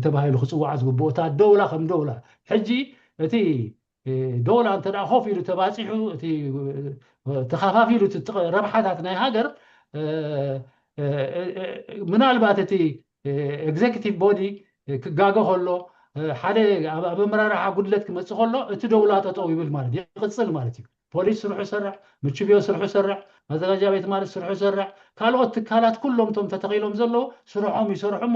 ተባሂሉ ክፅዋዕ ዝግብኦ እታ ደውላ ከም ደውላ ሕጂ እቲ ደውላ እንተ ኮፍ ኢሉ ተባፂሑ እቲ ተኻፋፊሉ ረብሓታት ናይ ሃገር ምናልባት እቲ ኤግዜክቲቭ ቦዲ ክጋገ ከሎ ሓደ ኣብ ኣመራርሓ ጉድለት ክመፅእ ከሎ እቲ ደውላ ጠጠው ይብል ማለት ይቕፅል ማለት እዩ። ፖሊስ ስርሑ ይሰርሕ፣ ምችብዮ ስርሑ ይሰርሕ፣ መዘጋጃ ቤት ማለት ስርሑ ይሰርሕ፣ ካልኦት ትካላት ኩሎም ቶም ተተኺሎም ዘለዉ ስርሖም ይሰርሑ እሞ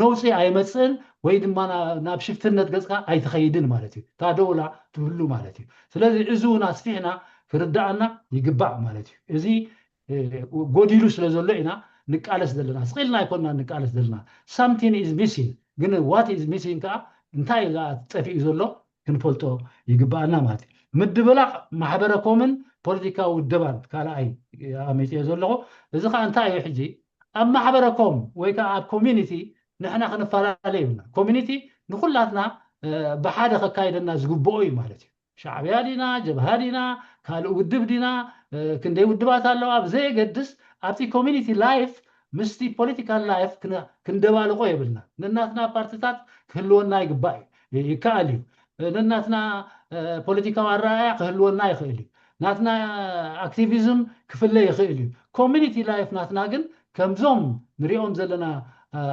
ነውፂ ኣይመፅእን ወይ ድማ ናብ ሽፍትነት ገፅካ ኣይትኸይድን ማለት እዩ። እታ ደውላ ትህሉ ማለት እዩ። ስለዚ እዚ እውን ኣስፊሕና ክርዳኣና ይግባእ ማለት እዩ። እዚ ጎዲሉ ስለ ዘሎ ኢና ንቃለስ ዘለና። ስቕ ኢልና ኣይኮንና ንቃለስ ዘለና። Something is missing። ግን what is missing ከዓ እንታይ ከዓ ጠፊኡ ዘሎ ክንፈልጦ ይግባኣና ማለት እዩ። ምድብላቕ ማሕበረኮምን ፖለቲካዊ ውደባን ካልኣይ ኣቐሚጥዮ ዘለኹ። እዚ ከዓ እንታይ እዩ ሕጂ ኣብ ማሕበረኮም ወይ ከዓ ኣብ ኮሚኒቲ ንሕና ክንፈላለ ይብልና። ኮሚኒቲ ንኩላትና ብሓደ ከካይደና ዝግብኦ እዩ ማለት እዩ። ሻዕብያ ዲና ጀብሃ ዲና ካልእ ውድብ ዲና ክንደይ ውድባት ኣለዋ ብዘየገድስ ኣብቲ ኮሚኒቲ ላይፍ ምስቲ ፖለቲካል ላይፍ ክንደባልቆ የብልና። ነናትና ፓርትታት ክህልወና ይግባእ እዩ፣ ይከኣል እዩ። ነናትና ፖለቲካዊ ኣረኣያ ክህልወና ይኽእል እዩ። ናትና ኣክቲቪዝም ክፍለ ይኽእል እዩ። ኮሚኒቲ ላይፍ ናትና ግን ከምዞም ንሪኦም ዘለና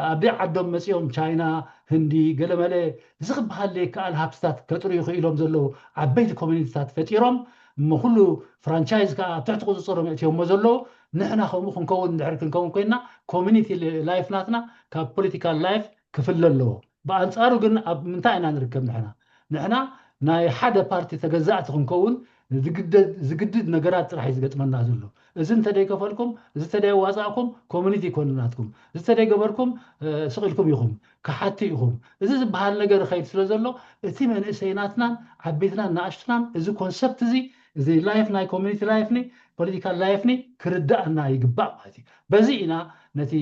ኣብ ዓዶም መፂኦም ቻይና፣ ህንዲ፣ ገለመለ እዚ ክበሃል ዘይከኣል ሃብትታት ከጥርዩ ክኢሎም ዘለዉ ዓበይቲ ኮሚኒቲታት ፈጢሮም እሞ ኩሉ ፍራንቻይዝ ከዓ ኣብ ትሕቲ ቁፅፅሮም የእትዮሞ ዘለዉ ንሕና ከምኡ ክንከውን እንድሕር ክንከውን ኮይንና ኮሚኒቲ ላይፍ ናትና ካብ ፖለቲካል ላይፍ ክፍለ ኣለዎ። ብኣንፃሩ ግን ኣብ ምንታይ ኢና ንርከብ ንሕና? ንሕና ናይ ሓደ ፓርቲ ተገዛእቲ ክንከውን ዝግደድ ነገራት ጥራሕ እዩ ዝገጥመና ዘሎ። እዚ እንተደይከፈልኩም፣ እዚ እንተደይዋፃእኩም ኮሚኒቲ ይኮንናትኩም፣ እዚ እንተደይገበርኩም ስቕ ኢልኩም ኢኹም ክሓቲ ኢኹም። እዚ ዝበሃል ነገር ይኸይድ ስለ ዘሎ እቲ መንእሰይናትናን ዓበይትናን ንኣሽቱናን እዚ ኮንሰፕት እዚ እዚ ላይፍ ናይ ኮሚኒቲ ላይፍ ኒ ፖለቲካል ላይፍ ኒ ክርዳእና ይግባእ ማለት እዩ። በዚ ኢና ነቲ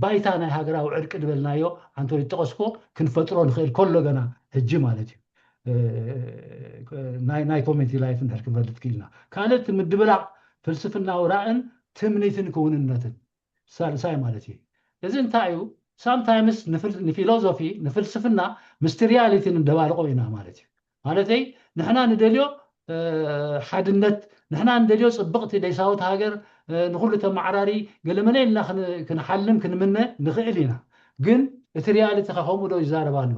ባይታ ናይ ሃገራዊ ዕርቂ ዝበልናዮ ኣንቶ ይጠቐስኮ ክንፈጥሮ ንኽእል ከሎ ገና ሕጂ ማለት እዩ። ናይ ኮሚኒቲ ላይፍ እንድሕር ክንፈልጥ ክኢልና፣ ካልእ እቲ ምድብላቕ ፍልስፍናዊ ራእን ትምኒትን ክውንነትን ሳልሳይ ማለት እዩ። እዚ እንታይ እዩ? ሳምታይምስ ንፊሎዞፊ ንፍልስፍና ምስቲ ሪያሊቲ ንደባልቆ ኢና ማለት እዩ። ማለተይ ንሕና ንደልዮ ሓድነት፣ ንሕና ንደልዮ ፅብቕቲ ደይሳውት ሃገር፣ ንኩሉ ተመዓራሪ ገለመለ ኢልና ክንሓልም ክንምነ ንኽእል ኢና። ግን እቲ ሪያሊቲ ከ ከምኡ ዶ ይዛረብ ኣሎ?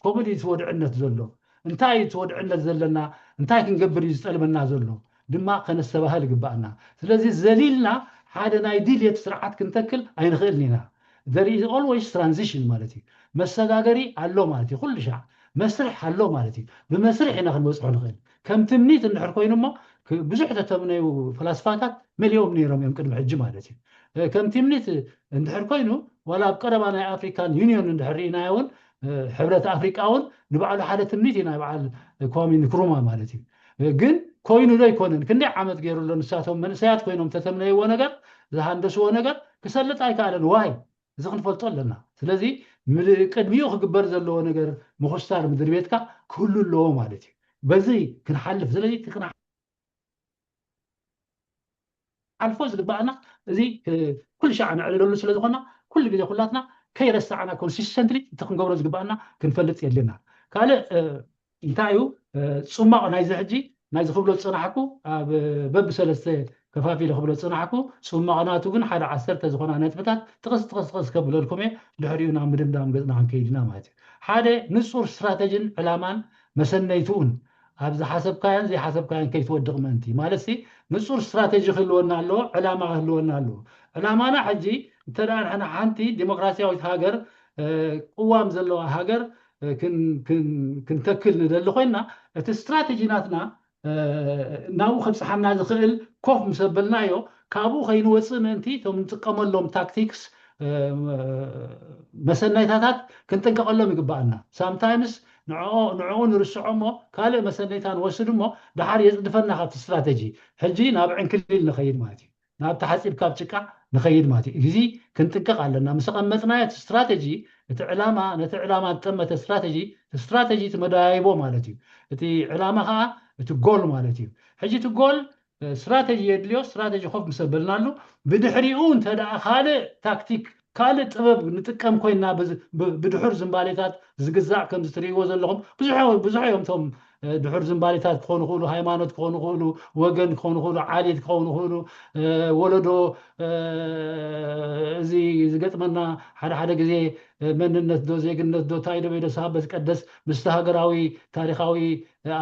ከምኡ ድዩ እቲ ወድዕነት ዘሎ? እንታይ እዩ እቲ ወድዕነት ዘለና? እንታይ ክንገብር እዩ ዝጠልበና ዘሎ ድማ ከነስተባህል ይግባኣና። ስለዚ ዘሊልና ሓደ ናይ ድልየት ስርዓት ክንተክል ኣይንኽእልን ኢና። There is always transition ማለት እዩ። መሰጋገሪ ኣሎ ማለት እዩ። ኩሉ ሻዕ መስርሕ ኣሎ ማለት እዩ። ብመስርሕ ኢና ክንበፅሖ ንኽእል። ከም ትምኒት እንድሕር ኮይኑ እሞ ብዙሕ ተተምነዩ ፈላስፋታት መሊኦም ነይሮም እዮም ቅድሚ ሕጂ ማለት እዩ። ከም ትምኒት እንድሕር ኮይኑ ዋላ ኣብ ቀረባ ናይ ኣፍሪካን ዩኒዮን እንድሕር ርኢናዮ እውን ሕብረት ኣፍሪቃ እውን ንባዕሉ ሓደ ትምኒት እዩ ናይ በዓል ኳሚ ንክሩማ ማለት እዩ። ግን ኮይኑ ዶ ኣይኮነን? ክንደይ ዓመት ገይሩ ኣሎ? ንሳቶም መንእሰያት ኮይኖም ተተምነይዎ ነገር ዝሃንደስዎ ነገር ክሰልጥ ኣይከኣለን። ዋይ እዚ ክንፈልጦ ኣለና። ስለዚ ቅድሚኡ ክግበር ዘለዎ ነገር ምኹስታር ምድሪ ቤትካ ክህሉ ኣለዎ ማለት እዩ። በዚ ክንሓልፍ ስለዚ ሓልፎ ዝግባኣና እዚ ኩሉ ሻዕ ነዕልለሉ ስለ ዝኾና ኩሉ ግዜ ኩላትና ከይረሳዕና ኮንሲስተንትሊ እቲ ክንገብሮ ዝግባኣና ክንፈልጥ የድልና። ካልእ እንታይ እዩ ፅማቕ ናይዚ ሕጂ ናይዚ ክብሎ ዝፅናሕኩ ኣብ በብሰለስተ ከፋፊለ ክብሎ ዝፅናሕኩ ፅማቕ ናቱ ግን ሓደ ዓሰርተ ዝኾና ነጥብታት ጥቕስ ጥቕስ ጥቕስ ከብለልኩም እየ። ድሕሪኡ ናብ ምድምዳም ገፅና ክንከይድ ኢና ማለት እዩ። ሓደ ንፁር ስትራተጂን ዕላማን መሰነይትኡን ኣብ ዝሓሰብካዮን ዘይሓሰብካዮን ከይትወድቕ ምእንቲ ማለት ሲ ንፁር ስትራተጂ ክህልወና ኣለዎ፣ ዕላማ ክህልወና ኣለዎ። ዕላማና ሕጂ እንተ ደኣ ንሕና ሓንቲ ዲሞክራሲያዊት ሃገር ቅዋም ዘለዋ ሃገር ክንተክል ንደሊ ኮይና እቲ ስትራተጂ ናትና ናብኡ ከብፅሓና ዝኽእል ኮፍ ምስ ኣበልናዮ ካብኡ ከይንወፅእ ምእንቲ እቶም ንጥቀመሎም ታክቲክስ መሰነይታታት ክንጥንቀቐሎም ይግባኣና። ሳምታይምስ ንዕኡ ንርስዖ እሞ ካልእ መሰነይታ ንወስድ እሞ ደሓር የፅድፈና ካብቲ ስትራተጂ። ሕጂ ናብ ዕንክሊል ንኸይድ ማለት እዩ። ናብ ተሓፂብ ካብ ጭቃ ንኸይድ ማለት እዩ። እዚ ክንጥንቀቕ ኣለና። ምስ ኣቐመጥናዮ እቲ ስትራተጂ እቲ ዕላማ ነቲ ዕላማ ዝጠመተ ስትራተጂ እቲ ስትራተጂ እቲ መደያይቦ ማለት እዩ። እቲ ዕላማ ከዓ እቲ ጎል ማለት እዩ። ሕጂ እቲ ጎል ስትራተጂ የድልዮ። ስትራተጂ ኮፍ ምስ ኣበልናሉ ብድሕሪኡ እንተ ደኣ ካልእ ታክቲክ ካልእ ጥበብ ንጥቀም ኮይና ብድሑር ዝንባሌታት ዝግዛእ ከምዚ ትርእይዎ ዘለኹም ብዙሕ እዮም እቶም ድሑር ዝንባሌታት ክኾኑ ክእሉ፣ ሃይማኖት ክኾኑ ክእሉ፣ ወገን ክኾኑ ክእሉ፣ ዓሌት ክኾኑ ክእሉ፣ ወለዶ እዚ ዝገጥመና ሓደ ሓደ ግዜ መንነት ዶ ዜግነት ዶ እንታይ ዶ ቤተሰብ በዝቀደስ ምስቲ ሃገራዊ ታሪኻዊ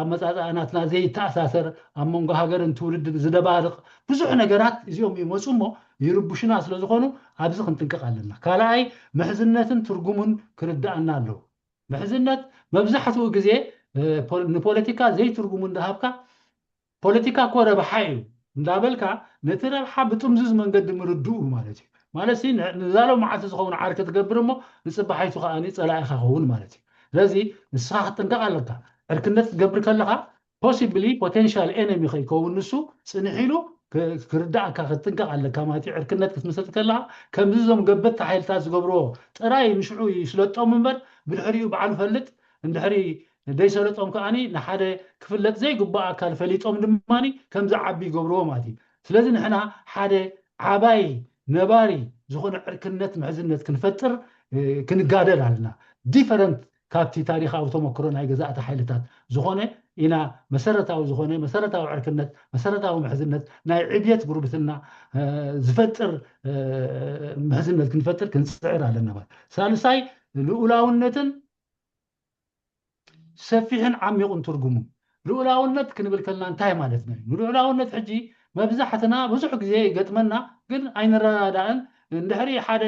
ኣመፃፅኣ ናትና ዘይተኣሳሰር ኣብ መንጎ ሃገርን ትውልድን ዝደባርቕ ብዙሕ ነገራት እዚኦም ይመፁ እሞ ይርብሹና ስለ ዝኾኑ ኣብዚ ክንጥንቀቕ ኣለና። ካልኣይ ምሕዝነትን ትርጉሙን ክርዳኣና ኣለዎ። ምሕዝነት መብዛሕትኡ ግዜ ንፖለቲካ ዘይትርጉሙ እንዳሃብካ ፖለቲካ እኮ ረብሓ እዩ እንዳበልካ ነቲ ረብሓ ብጥምዙዝ መንገዲ ምርድኡ ማለት እዩ። ማለት ንዛሎ መዓልቲ ዝኸውን ዓርኪ ትገብር እሞ ንፅባሓይቱ ከዓ ፀላኢኻ ኸውን ማለት እዩ። ስለዚ ንስኻ ክትጥንቀቕ ኣለካ። ዕርክነት ክትገብር ከለካ ፖሲብሊ ፖቴንሻል ኤነሚ ከይከውን ንሱ ፅንሕ ኢሉ ክርዳእካ ክትጥንቀቕ ኣለካ ማለት እዩ። ዕርክነት ክትምሰጥ ከለካ ከምዚ እዞም ገበቲ ሓይልታት ዝገብርዎ ጥራይ ንሽዑ ይስለጦም እምበር ብድሕሪኡ ባዕሉ ፈልጥ እንድሕሪ ደይሰለጦም ከዓኒ ንሓደ ክፍለጥ ዘይግባእ ኣካል ፈሊጦም ድማ ከምዚ ዓቢ ይገብርዎ ማለት እዩ። ስለዚ ንሕና ሓደ ዓባይ ነባሪ ዝኾነ ዕርክነት ምሕዝነት ክንፈጥር ክንጋደል ኣለና። ዲፈረንት ካብቲ ታሪኻዊ ተመክሮ ናይ ገዛእቲ ሓይልታት ዝኾነ ኢና መሰረታዊ ዝኾነ መሰረታዊ ዕርክነት መሰረታዊ ምሕዝነት ናይ ዕብየት ጉርብትና ዝፈጥር ምሕዝነት ክንፈጥር ክንፅዕር ኣለና ማለት። ሳልሳይ ልኡላውነትን ሰፊሕን ዓሚቑን ትርጉሙ። ልኡላውነት ክንብል ከልና እንታይ ማለትና እዩ? ንልኡላውነት ሕጂ መብዛሕትና ብዙሕ ግዜ ይገጥመና ግን ኣይንረዳዳእን። እንድሕሪ ሓደ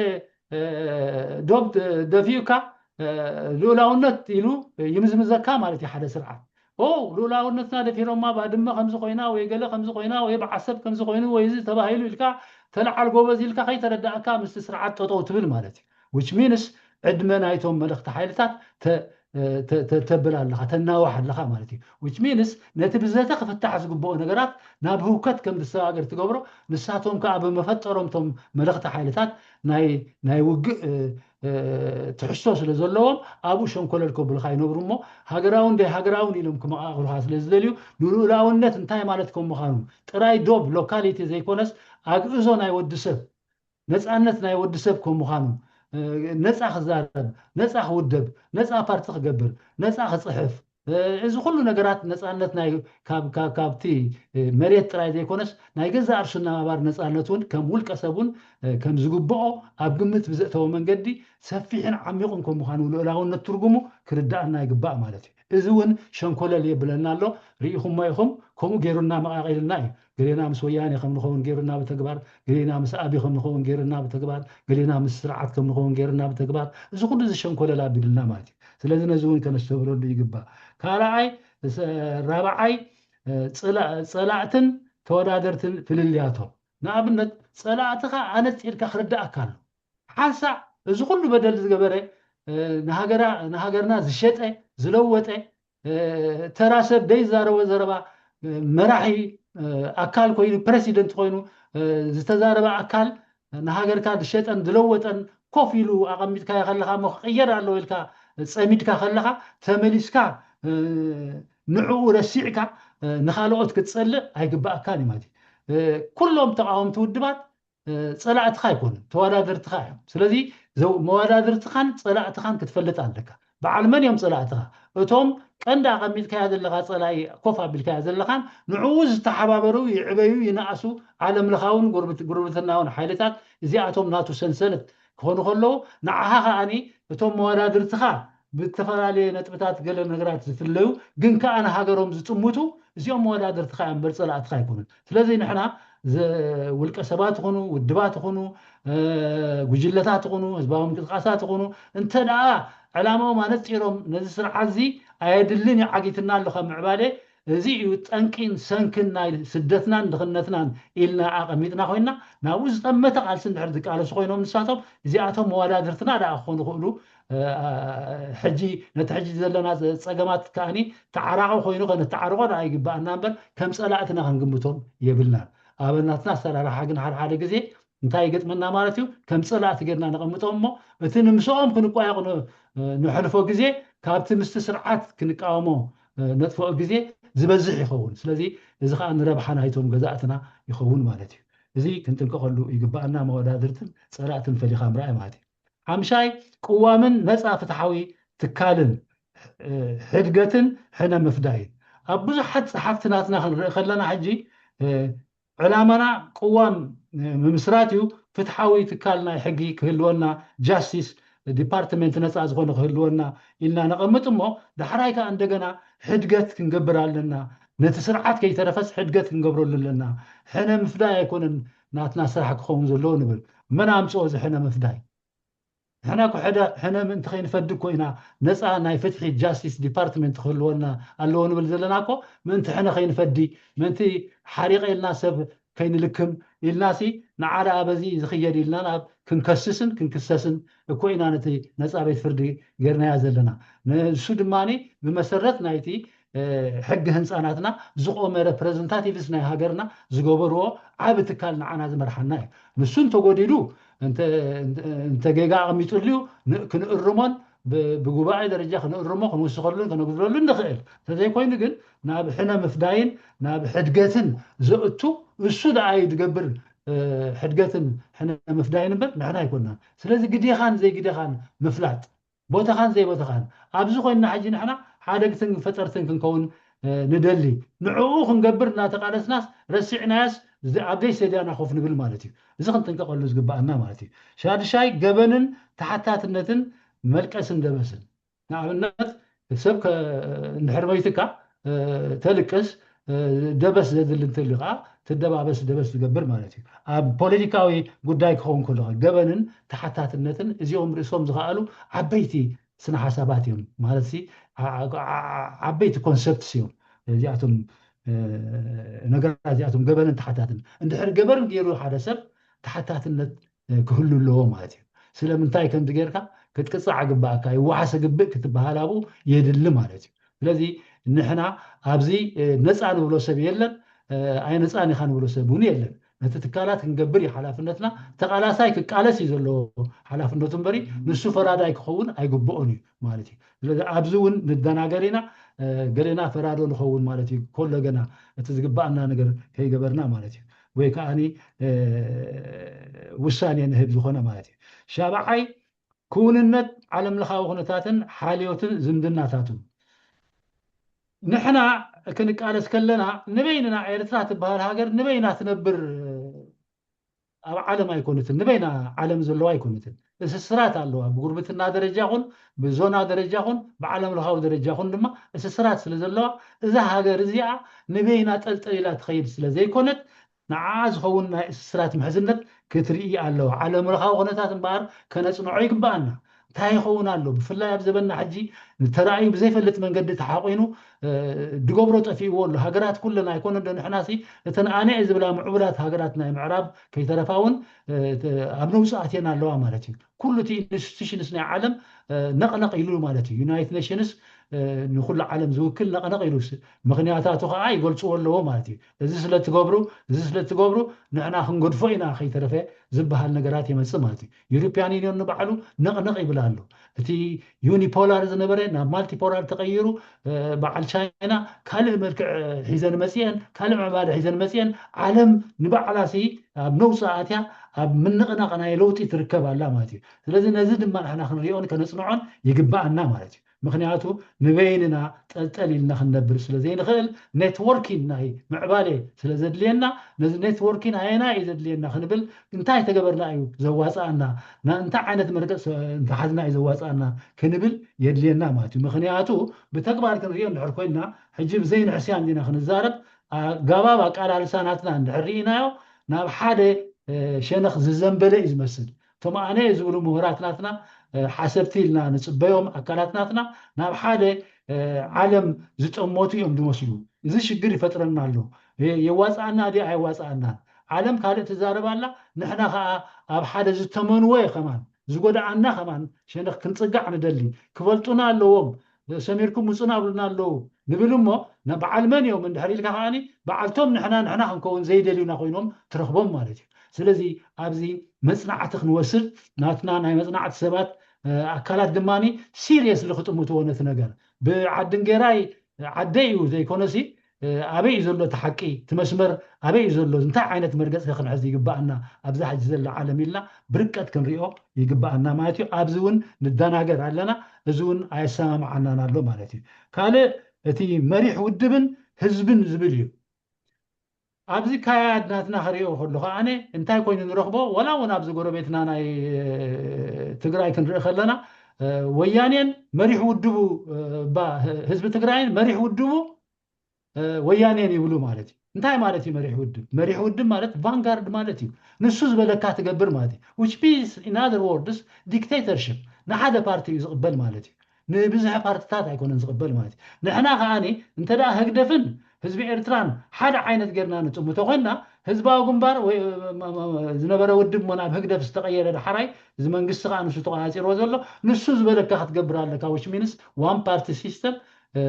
ዶብ ደፊኡካ ልኡላውነት ኢሉ ይምዝምዘካ ማለት እዩ ሓደ ስርዓት። ኦ ልኡላውነትና ደፊሮማ ባድመ ከምዚ ኮይና ወይ ገለ ከምዚ ኮይና ወይ ብዓሰብ ከምዚ ኮይኑ ወይ እዚ ተባሂሉ ኢልካ ተለዓል ጎበዝ ኢልካ ከይተረዳእካ ምስቲ ስርዓት ጠጠው ትብል ማለት እዩ። Which means ዕድመ ናይቶም መለኽቲ ሓይልታት ተብል ኣለኻ፣ ተናዋሕ ኣለኻ ማለት እዩ። Which means ነቲ ብዘተ ክፍታሕ ዝግብኦ ነገራት ናብ ህውከት ከም ዝሰጋገር ትገብሮ። ንሳቶም ከዓ ብመፈጠሮም እቶም መለኽቲ ሓይልታት ናይ ውግእ ትሕዝቶ ስለ ዘለዎም ኣብኡ ሸንኮለል ከብሉኻ ይነብሩ እሞ ሃገራውን ደይ ሃገራውን ኢሎም ክመቓቕሉኻ ስለ ዝደልዩ ንልኡላውነት እንታይ ማለት ከም ምዃኑ ጥራይ ዶብ locality ዘይኮነስ ኣግእዞ ናይ ወዲ ሰብ ነፃነት ናይ ወዲ ሰብ ከም ምዃኑ ነፃ ክዛረብ፣ ነፃ ክውደብ፣ ነፃ ፓርቲ ክገብር፣ ነፃ ክፅሕፍ እዚ ኩሉ ነገራት ነፃነት ካብቲ መሬት ጥራይ ዘይኮነስ ናይ ገዛእ ርእሱ ኣነባባር ነፃነት እውን ከም ውልቀ ሰብ እውን ከም ዝግብኦ ኣብ ግምት ብዘእተወ መንገዲ ሰፊሕን ዓሚቑን ከም ምዃኑ ልኡላውነት ትርጉሙ ክርዳኣና ይግባእ ማለት እዩ። እዚ እውን ሸንኮለል የብለና ኣሎ። ርኢኹሞ ኢኹም፣ ከምኡ ገይሩና መቓቒልና እዩ። ገሌና ምስ ወያኔ ከም ንኸውን ገይሩና ብተግባር፣ ገሌና ምስ ኣቢ ከም ንኸውን ገይሩና ብተግባር፣ ገሌና ምስ ስርዓት ከም ንኸውን ገይሩና ብተግባር። እዚ ኩሉ እዚ ሸንኮለል ኣቢሉና ማለት እዩ። ስለዚ ነዚ እውን ከነስተብህለሉ ይግባእ። ካልኣይ፣ ራብዓይ፣ ፀላእትን ተወዳደርትን ፍልልያቶም። ንኣብነት ፀላእትኻ ኣነፂርካ ክርዳእካ ኣሎ። ሓንሳእ እዚ ኩሉ በደል ዝገበረ ንሃገርና ዝሸጠ ዝለወጠ ተራ ሰብ ደይ ዛረቦ ዘረባ መራሒ ኣካል ኮይኑ ፕረሲደንት ኮይኑ ዝተዛረበ ኣካል ንሃገርካ ዝሸጠን ዝለወጠን ኮፍ ኢሉ ኣቐሚጥካዮ ከለኻ እሞ ክቕየር ኣለዎ ኢልካ ፀሚድካ ከለኻ ተመሊስካ ንዕኡ ረሲዕካ ንኻልኦት ክትፀልእ ኣይግባኣካን እዩ ማለት እዩ። ኩሎም ተቃወምቲ ውድባት ፀላእትኻ ኣይኮኑን፣ ተወዳደርትኻ እዮም። ስለዚ መወዳድርትኻን ፀላእትኻን ክትፈልጥ ኣለካ። በዓል መን እዮም ፀላእትኻ? እቶም ቀንዲ ኣቐሚጥካያ ዘለኻ ፀላኢ ኮፍ ኣቢልካያ ዘለኻን ንዕኡ ዝተሓባበሩ ይዕበዩ ይነኣሱ ዓለም ለኻውን ጉርብትናውን ሓይልታት እዚኣቶም ናቱ ሰንሰለት ክኾኑ ከለዉ ንዓኻ ከኣኒ እቶም መወዳድርትኻ ብዝተፈላለየ ነጥብታት ገለ ነገራት ዝፍለዩ ግን ከኣ ንሃገሮም ዝጥምቱ እዚኦም መወዳድርትኻ እዮም እምበር ፀላእትኻ ኣይኮኑን። ስለዚ ንሕና ውልቀ ሰባት ይኹኑ ውድባት ይኹኑ ጉጅለታት ይኹኑ ህዝባዊ ምንቅስቃሳት ይኹኑ እንተ ደኣ ዕላማኦም ኣነፂሮም ነዚ ስርዓት እዚ ኣየድልን እዩ ዓጊትና ኣሎ ካብ ምዕባለ እዚ እዩ ጠንቂን ሰንክን ናይ ስደትናን ድኽነትናን ኢልና ኣቐሚጥና ኮይና ናብኡ ዝጠመተ ቃልሲ እንድሕር ዝቃለሱ ኮይኖም ንሳቶም እዚኣቶም መወዳድርትና ደኣ ክኾኑ ክእሉ ሕጂ ነቲ ሕጂ ዘለና ፀገማት ከኣኒ ተዓራቒ ኮይኑ ከነተዓርቆ ደኣ ይግባኣና እምበር ከም ፀላእትና ክንግምቶም የብልናን። ኣብ ናትና ኣሰራርሓ ግን ሓደ ሓደ ግዜ እንታይ ይገጥመና ማለት እዩ? ከም ፀላእቲ ጌርና ነቐምጦም እሞ እቲ ንምስኦም ክንቋየቕ ንሕልፎ ግዜ ካብቲ ምስቲ ስርዓት ክንቃወሞ ነጥፍኦ ግዜ ዝበዝሕ ይኸውን። ስለዚ እዚ ከዓ ንረብሓ ናይቶም ገዛእትና ይኸውን ማለት እዩ። እዚ ክንጥንቀቐሉ ይግባኣና። መወዳድርትን ፀላእትን ፈሊኻ ምርኣይ ማለት እዩ። ሓምሻይ ቅዋምን ነፃ ፍትሓዊ ትካልን ሕድገትን ሕነ ምፍዳይን ኣብ ብዙሓት ፀሓፍቲ ናትና ክንርኢ ከለና ሕጂ ዕላማና ቅዋም ምምስራት እዩ። ፍትሓዊ ትካል ናይ ሕጊ ክህልወና፣ ጃስቲስ ዲፓርትመንት ነፃ ዝኾነ ክህልወና ኢልና ነቐምጥ እሞ ዳሕራይ ከዓ እንደገና ሕድገት ክንገብር ኣለና። ነቲ ስርዓት ከይተረፈስ ሕድገት ክንገብረሉ ኣለና። ሕነ ምፍዳይ ኣይኮነን ናትና ስራሕ ክኸውን ዘለዎ ንብል። መን ኣምፅኦ እዚ ሕነ ምፍዳይ? ንሕና እኮ ሕነ ምእንቲ ከይንፈዲ እኮ ኢና ነፃ ናይ ፍትሒ ጃስቲስ ዲፓርትመንት ክህልወና ኣለዎ ንብል ዘለና እኮ ምእንቲ ሕነ ከይንፈዲ ምእንቲ ሓሪቐ ኢልና ሰብ ከይንልክም ኢልናሲ ንዓለ ኣበዚ ዝኽየድ ኢልና ናብ ክንከስስን ክንክሰስን እኮ ኢና ነቲ ነፃ ቤት ፍርዲ ጌርናያ ዘለና። ንሱ ድማ ብመሰረት ናይቲ ሕጊ ህንፃ ናትና ዝቆመ ሬፕሬዘንታቲቭስ ናይ ሃገርና ዝገበርዎ ዓብ ትካል ንዓና ዝመርሓና እዩ። ንሱ እንተጎዲሉ እንተ ጌጋ ኣቐሚጡልዩ ክንእርሞን ብጉባኤ ደረጃ ክንእርሞ ክንውስኸሉን ከነጉድለሉን ንኽእል። እንተዘይኮይኑ ግን ናብ ሕነ ምፍዳይን ናብ ሕድገትን ዘእቱ እሱ ደኣ እዩ ዝገብር። ሕድገትን ሕነ ምፍዳይን እምበር ንሕና ኣይኮንናን። ስለዚ ግዴኻን ዘይግዴኻን ምፍላጥ ቦታኻን ዘይቦታኻን ኣብዚ ኮይንና ሕጂ ንሕና ሓደግትን ፈጠርትን ክንከውን ንደሊ ንዕኡ ክንገብር እናተቃለስናስ ረሲዕናያስ ኣብ ደይ ሰድያና ኮፍ ንብል ማለት እዩ። እዚ ክንጥንቀቀሉ ዝግባኣና ማለት እዩ። ሻድሻይ ገበንን ተሓታትነትን መልቀስን ደበስን ንኣብነት ሰብ እንድሕር መይትካ ተልቅስ ደበስ ዘድሊ እንተልዩ ከዓ ትደባበስ ደበስ ዝገብር ማለት እዩ። ኣብ ፖለቲካዊ ጉዳይ ክኸውን ከሎ ገበንን ተሓታትነትን እዚኦም ርእሶም ዝኸኣሉ ዓበይቲ ስነ ሓሳባት እዮም ማለት ዓበይቲ ኮንሰፕትስ እዮም እዚኣቶም ነገራት እዚኣቶም ገበንን ተሓታትን እንድሕር ገበርን ገይሩ ሓደ ሰብ ተሓታትነት ክህሉ ኣለዎ ማለት እዩ። ስለምንታይ ከምዚ ጌርካ ክትቅፃዕ ግባእካ፣ ይወሓስ ግብእ ክትበሃል ኣብኡ የድሊ ማለት እዩ። ስለዚ ንሕና ኣብዚ ነፃ ንብሎ ሰብ የለን፣ ኣይ ነፃን ኢኻ ንብሎ ሰብ እውን የለን። ነቲ ትካላት ክንገብር እዩ ሓላፍነትና። ተቃላሳይ ክቃለስ እዩ ዘለዎ ሓላፍነቱ እምበሪ ንሱ ፈራዳይ ክኸውን ኣይግብኦን እዩ ማለት እዩ። ስለዚ ኣብዚ እውን ንደናገር ኢና። ገሌና ፈራዶ ንኸውን ማለት እዩ። ኮሎ ገና እቲ ዝግባኣና ነገር ከይገበርና ማለት እዩ። ወይ ከዓኒ ውሳኔ ንህብ ዝኾነ ማለት እዩ። ሻብዓይ ክውንነት ዓለም ለኻዊ ኩነታትን ሓልዮትን ዝምድናታቱን። ንሕና ክንቃለስ ከለና ንበይንና ኤርትራ ትበሃል ሃገር ንበይና ትነብር ኣብ ዓለም ኣይኮነትን፣ ንበይና ዓለም ዘለዋ ኣይኮነትን። እስስራት ኣለዋ። ብጉርብትና ደረጃ ኹን ብዞና ደረጃ ኹን ብዓለም ለኻዊ ደረጃ ኹን ድማ እስስራት ስለ ዘለዋ እዛ ሃገር እዚኣ ንበይና ጠልጠል ኢላ ትኸይድ ስለ ዘይኮነት ንዓ ዝኸውን ናይ እስስራት ምሕዝነት ክትርኢ ኣለዋ። ዓለም ለኻዊ ኩነታት እምበኣር ከነጽንዖ ይግብኣና። እንታይ ይኸውን ኣሎ? ብፍላይ ኣብ ዘበና ሕጂ ንተራእዩ ብዘይፈልጥ መንገዲ ተሓቂኑ ድገብሮ ጠፊእዎ ኣሎ። ሃገራት ኩለን ኣይኮነ ዶ ንሕናሲ እተን ኣነ ዝብላ ምዕቡላት ሃገራት ናይ ምዕራብ ከይተረፋ እውን ኣብ ነውፅኣት እየን ኣለዋ ማለት እዩ። ኩሉ እቲ ኢንስቲቱሽንስ ናይ ዓለም ነቕነቕ ኢሉ ማለት እዩ። ዩናይትድ ኔሽንስ ንኩሉ ዓለም ዝውክል ነቕነቕ ኢሉ ምክንያታቱ ከዓ ይገልፅዎ ኣለዎ ማለት እዩ። እዚ ስለትገብሩ እዚ ስለትገብሩ ንሕና ክንገድፎ ኢና ከይተረፈ ዝበሃል ነገራት ይመፅእ ማለት እዩ። ዩሮፒያን ዩኒዮን ንባዕሉ ነቕነቕ ይብል ኣሎ። እቲ ዩኒፖላር ዝነበረ ናብ ማልቲፖላር ተቐይሩ በዓል ቻይና ካልእ መልክዕ ሒዘን መፅአን ካልእ ምዕባለ ሒዘን መፅአን ዓለም ንባዕላ ሲ ኣብ ነውፃ ኣትያ ኣብ ምንቕናቕ ናይ ለውጢ ትርከብ ኣላ ማለት እዩ። ስለዚ ነዚ ድማ ንሕና ክንሪኦን ከነፅንዖን ይግባኣና ማለት እዩ። ምክንያቱ ንበይንና ጠልጠል ኢልና ክንነብር ስለ ዘይንኽእል ኔትወርኪን ናይ ምዕባሌ ስለ ዘድልየና ነዚ ኔትወርኪን ኣየና እዩ ዘድልየና ክንብል እንታይ ተገበርና እዩ ዘዋፅኣና እንታይ ዓይነት መርገፅ እንተሓዝና እዩ ዘዋፅኣና ክንብል የድልየና ማለት እዩ። ምክንያቱ ብተግባር ክንሪኦ እንድሕር ኮይንና ሕጂ ብዘይንሕስያ እንዲና ክንዛረብ ኣጋባብ ኣቃላልሳ ናትና እንድሕር ርኢናዮ ናብ ሓደ ሸነኽ ዝዘንበለ እዩ ዝመስል። እቶም ኣነ ዝብሉ ምሁራት ናትና ሓሰብቲ ኢልና ንፅበዮም ኣካላት ናትና ናብ ሓደ ዓለም ዝጠመቱ እዮም ዝመስሉ። እዚ ሽግር ይፈጥረና ኣሎ። የዋፅኣና ድዩ ኣየዋፅኣናን? ዓለም ካልእ ትዛረብ ኣላ፣ ንሕና ከዓ ኣብ ሓደ ዝተመንወ ከማን ዝጎድኣና ከማን ሸነኽ ክንፅጋዕ ንደሊ። ክፈልጡና ኣለዎም። ሰሚርኩም ውፁና ብሉና ኣለዉ ንብል እሞ በዓል መን እዮም እንድሕር ኢልካ ከዓኒ በዓልቶም ንሕና ንሕና ክንከውን ዘይደልዩና ኮይኖም ትረኽቦም ማለት እዩ። ስለዚ ኣብዚ መፅናዕቲ ክንወስድ ናትና ናይ መፅናዕቲ ሰባት ኣካላት ድማ ሲሪየስሊ ክጥምትዎ ነቲ ነገር ብዓዲ እንጌራይ ዓደይ እዩ ዘይኮነሲ ኣበይ እዩ ዘሎ እቲ ሓቂ እቲ መስመር ኣበይ እዩ ዘሎ እንታይ ዓይነት መርገፂ ክንሕዝ ይግባኣና ኣብዛ ሕጂ ዘላ ዓለም ኢልና ብርቀት ክንሪኦ ይግባኣና ማለት እዩ። ኣብዚ እውን ንደናገር ኣለና። እዚ እውን ኣየሰማምዓናን ኣሎ ማለት እዩ። ካልእ እቲ መሪሕ ውድብን ህዝብን ዝብል እዩ። ኣብዚ ካያድ ናትና ክሪኦ ከለኹ ኣነ እንታይ ኮይኑ ንረኽቦ ዋላ እውን ኣብዚ ጎረቤትና ናይ ትግራይ ክንርኢ ከለና ወያኔን መሪሕ ውድቡ ህዝቢ ትግራይን መሪሕ ውድቡ ወያኔን ይብሉ ማለት እዩ። እንታይ ማለት እዩ መሪሕ ውድብ? መሪሕ ውድብ ማለት ቫንጋርድ ማለት እዩ። ንሱ ዝበለካ ትገብር ማለት እዩ። Which means in other words dictatorship ንሓደ ፓርቲ እዩ ዝቕበል ማለት እዩ። ንብዝሒ ፓርትታት ኣይኮነን ዝቕበል ማለት እዩ። ንሕና ከዓኒ እንተ ደኣ ህግደፍን ህዝቢ ኤርትራን ሓደ ዓይነት ጌርና ንጥምቶ ኮይንና ህዝባዊ ግንባር ዝነበረ ውድብ ሞ ናብ ህግደፍ ዝተቐየረ ዳሕራይ እዚ መንግስቲ ከዓ ንሱ ተቆፃፂርዎ ዘሎ ንሱ ዝበለካ ክትገብር ኣለካ። Which means one party system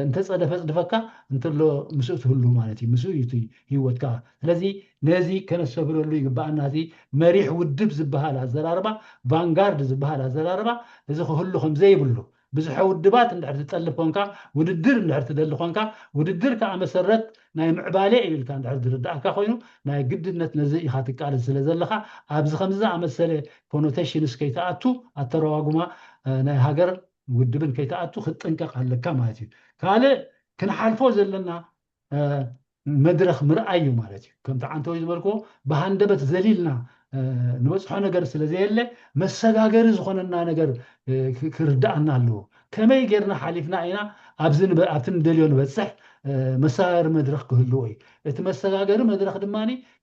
እንተፀደፈ ፅድፈካ እንተሎ ምስኡ ትህሉ ማለት እዩ። ምስኡ እዩ ህይወትካ። ስለዚ ነዚ ከነስተብህለሉ ይግባኣና። እዚ መሪሕ ውድብ ዝበሃል ኣዘራርባ ቫንጋርድ ዝበሃል ኣዘራርባ እዚ ክህሉ ከምዘይብሉ ብዙሐ ውድባት እንድሕር ትጠልብ ኮንካ ውድድር እንድሕር ትደሊ ኮንካ ውድድር ከዓ መሰረት ናይ ምዕባሌ እዩ ኢልካ እንድሕር ዝርዳእካ ኮይኑ ናይ ግድነት ነዚ ኢኻ ትቃለስ ስለ ዘለኻ ኣብዚ ከምዚ ዝኣመሰለ ኮኖቴሽንስ ከይተኣቱ ኣተረዋጉማ ናይ ሃገር ውድብን ከይተኣቱ ክትጥንቀቕ ኣለካ ማለት እዩ። ካልእ ክንሓልፎ ዘለና መድረኽ ምርኣይ እዩ ማለት እዩ። ከምቲ ዓንተወይ ዝበልክዎ ብሃንደበት ዘሊልና ንበፅሖ ነገር ስለ ዘየለ መሰጋገሪ ዝኾነና ነገር ክርዳኣና ኣለዎ። ከመይ ጌርና ሓሊፍና ኢና ኣብቲ ንደልዮ ንበፅሕ መሰጋገሪ መድረኽ ክህልዎ እዩ። እቲ መሰጋገሪ መድረኽ ድማ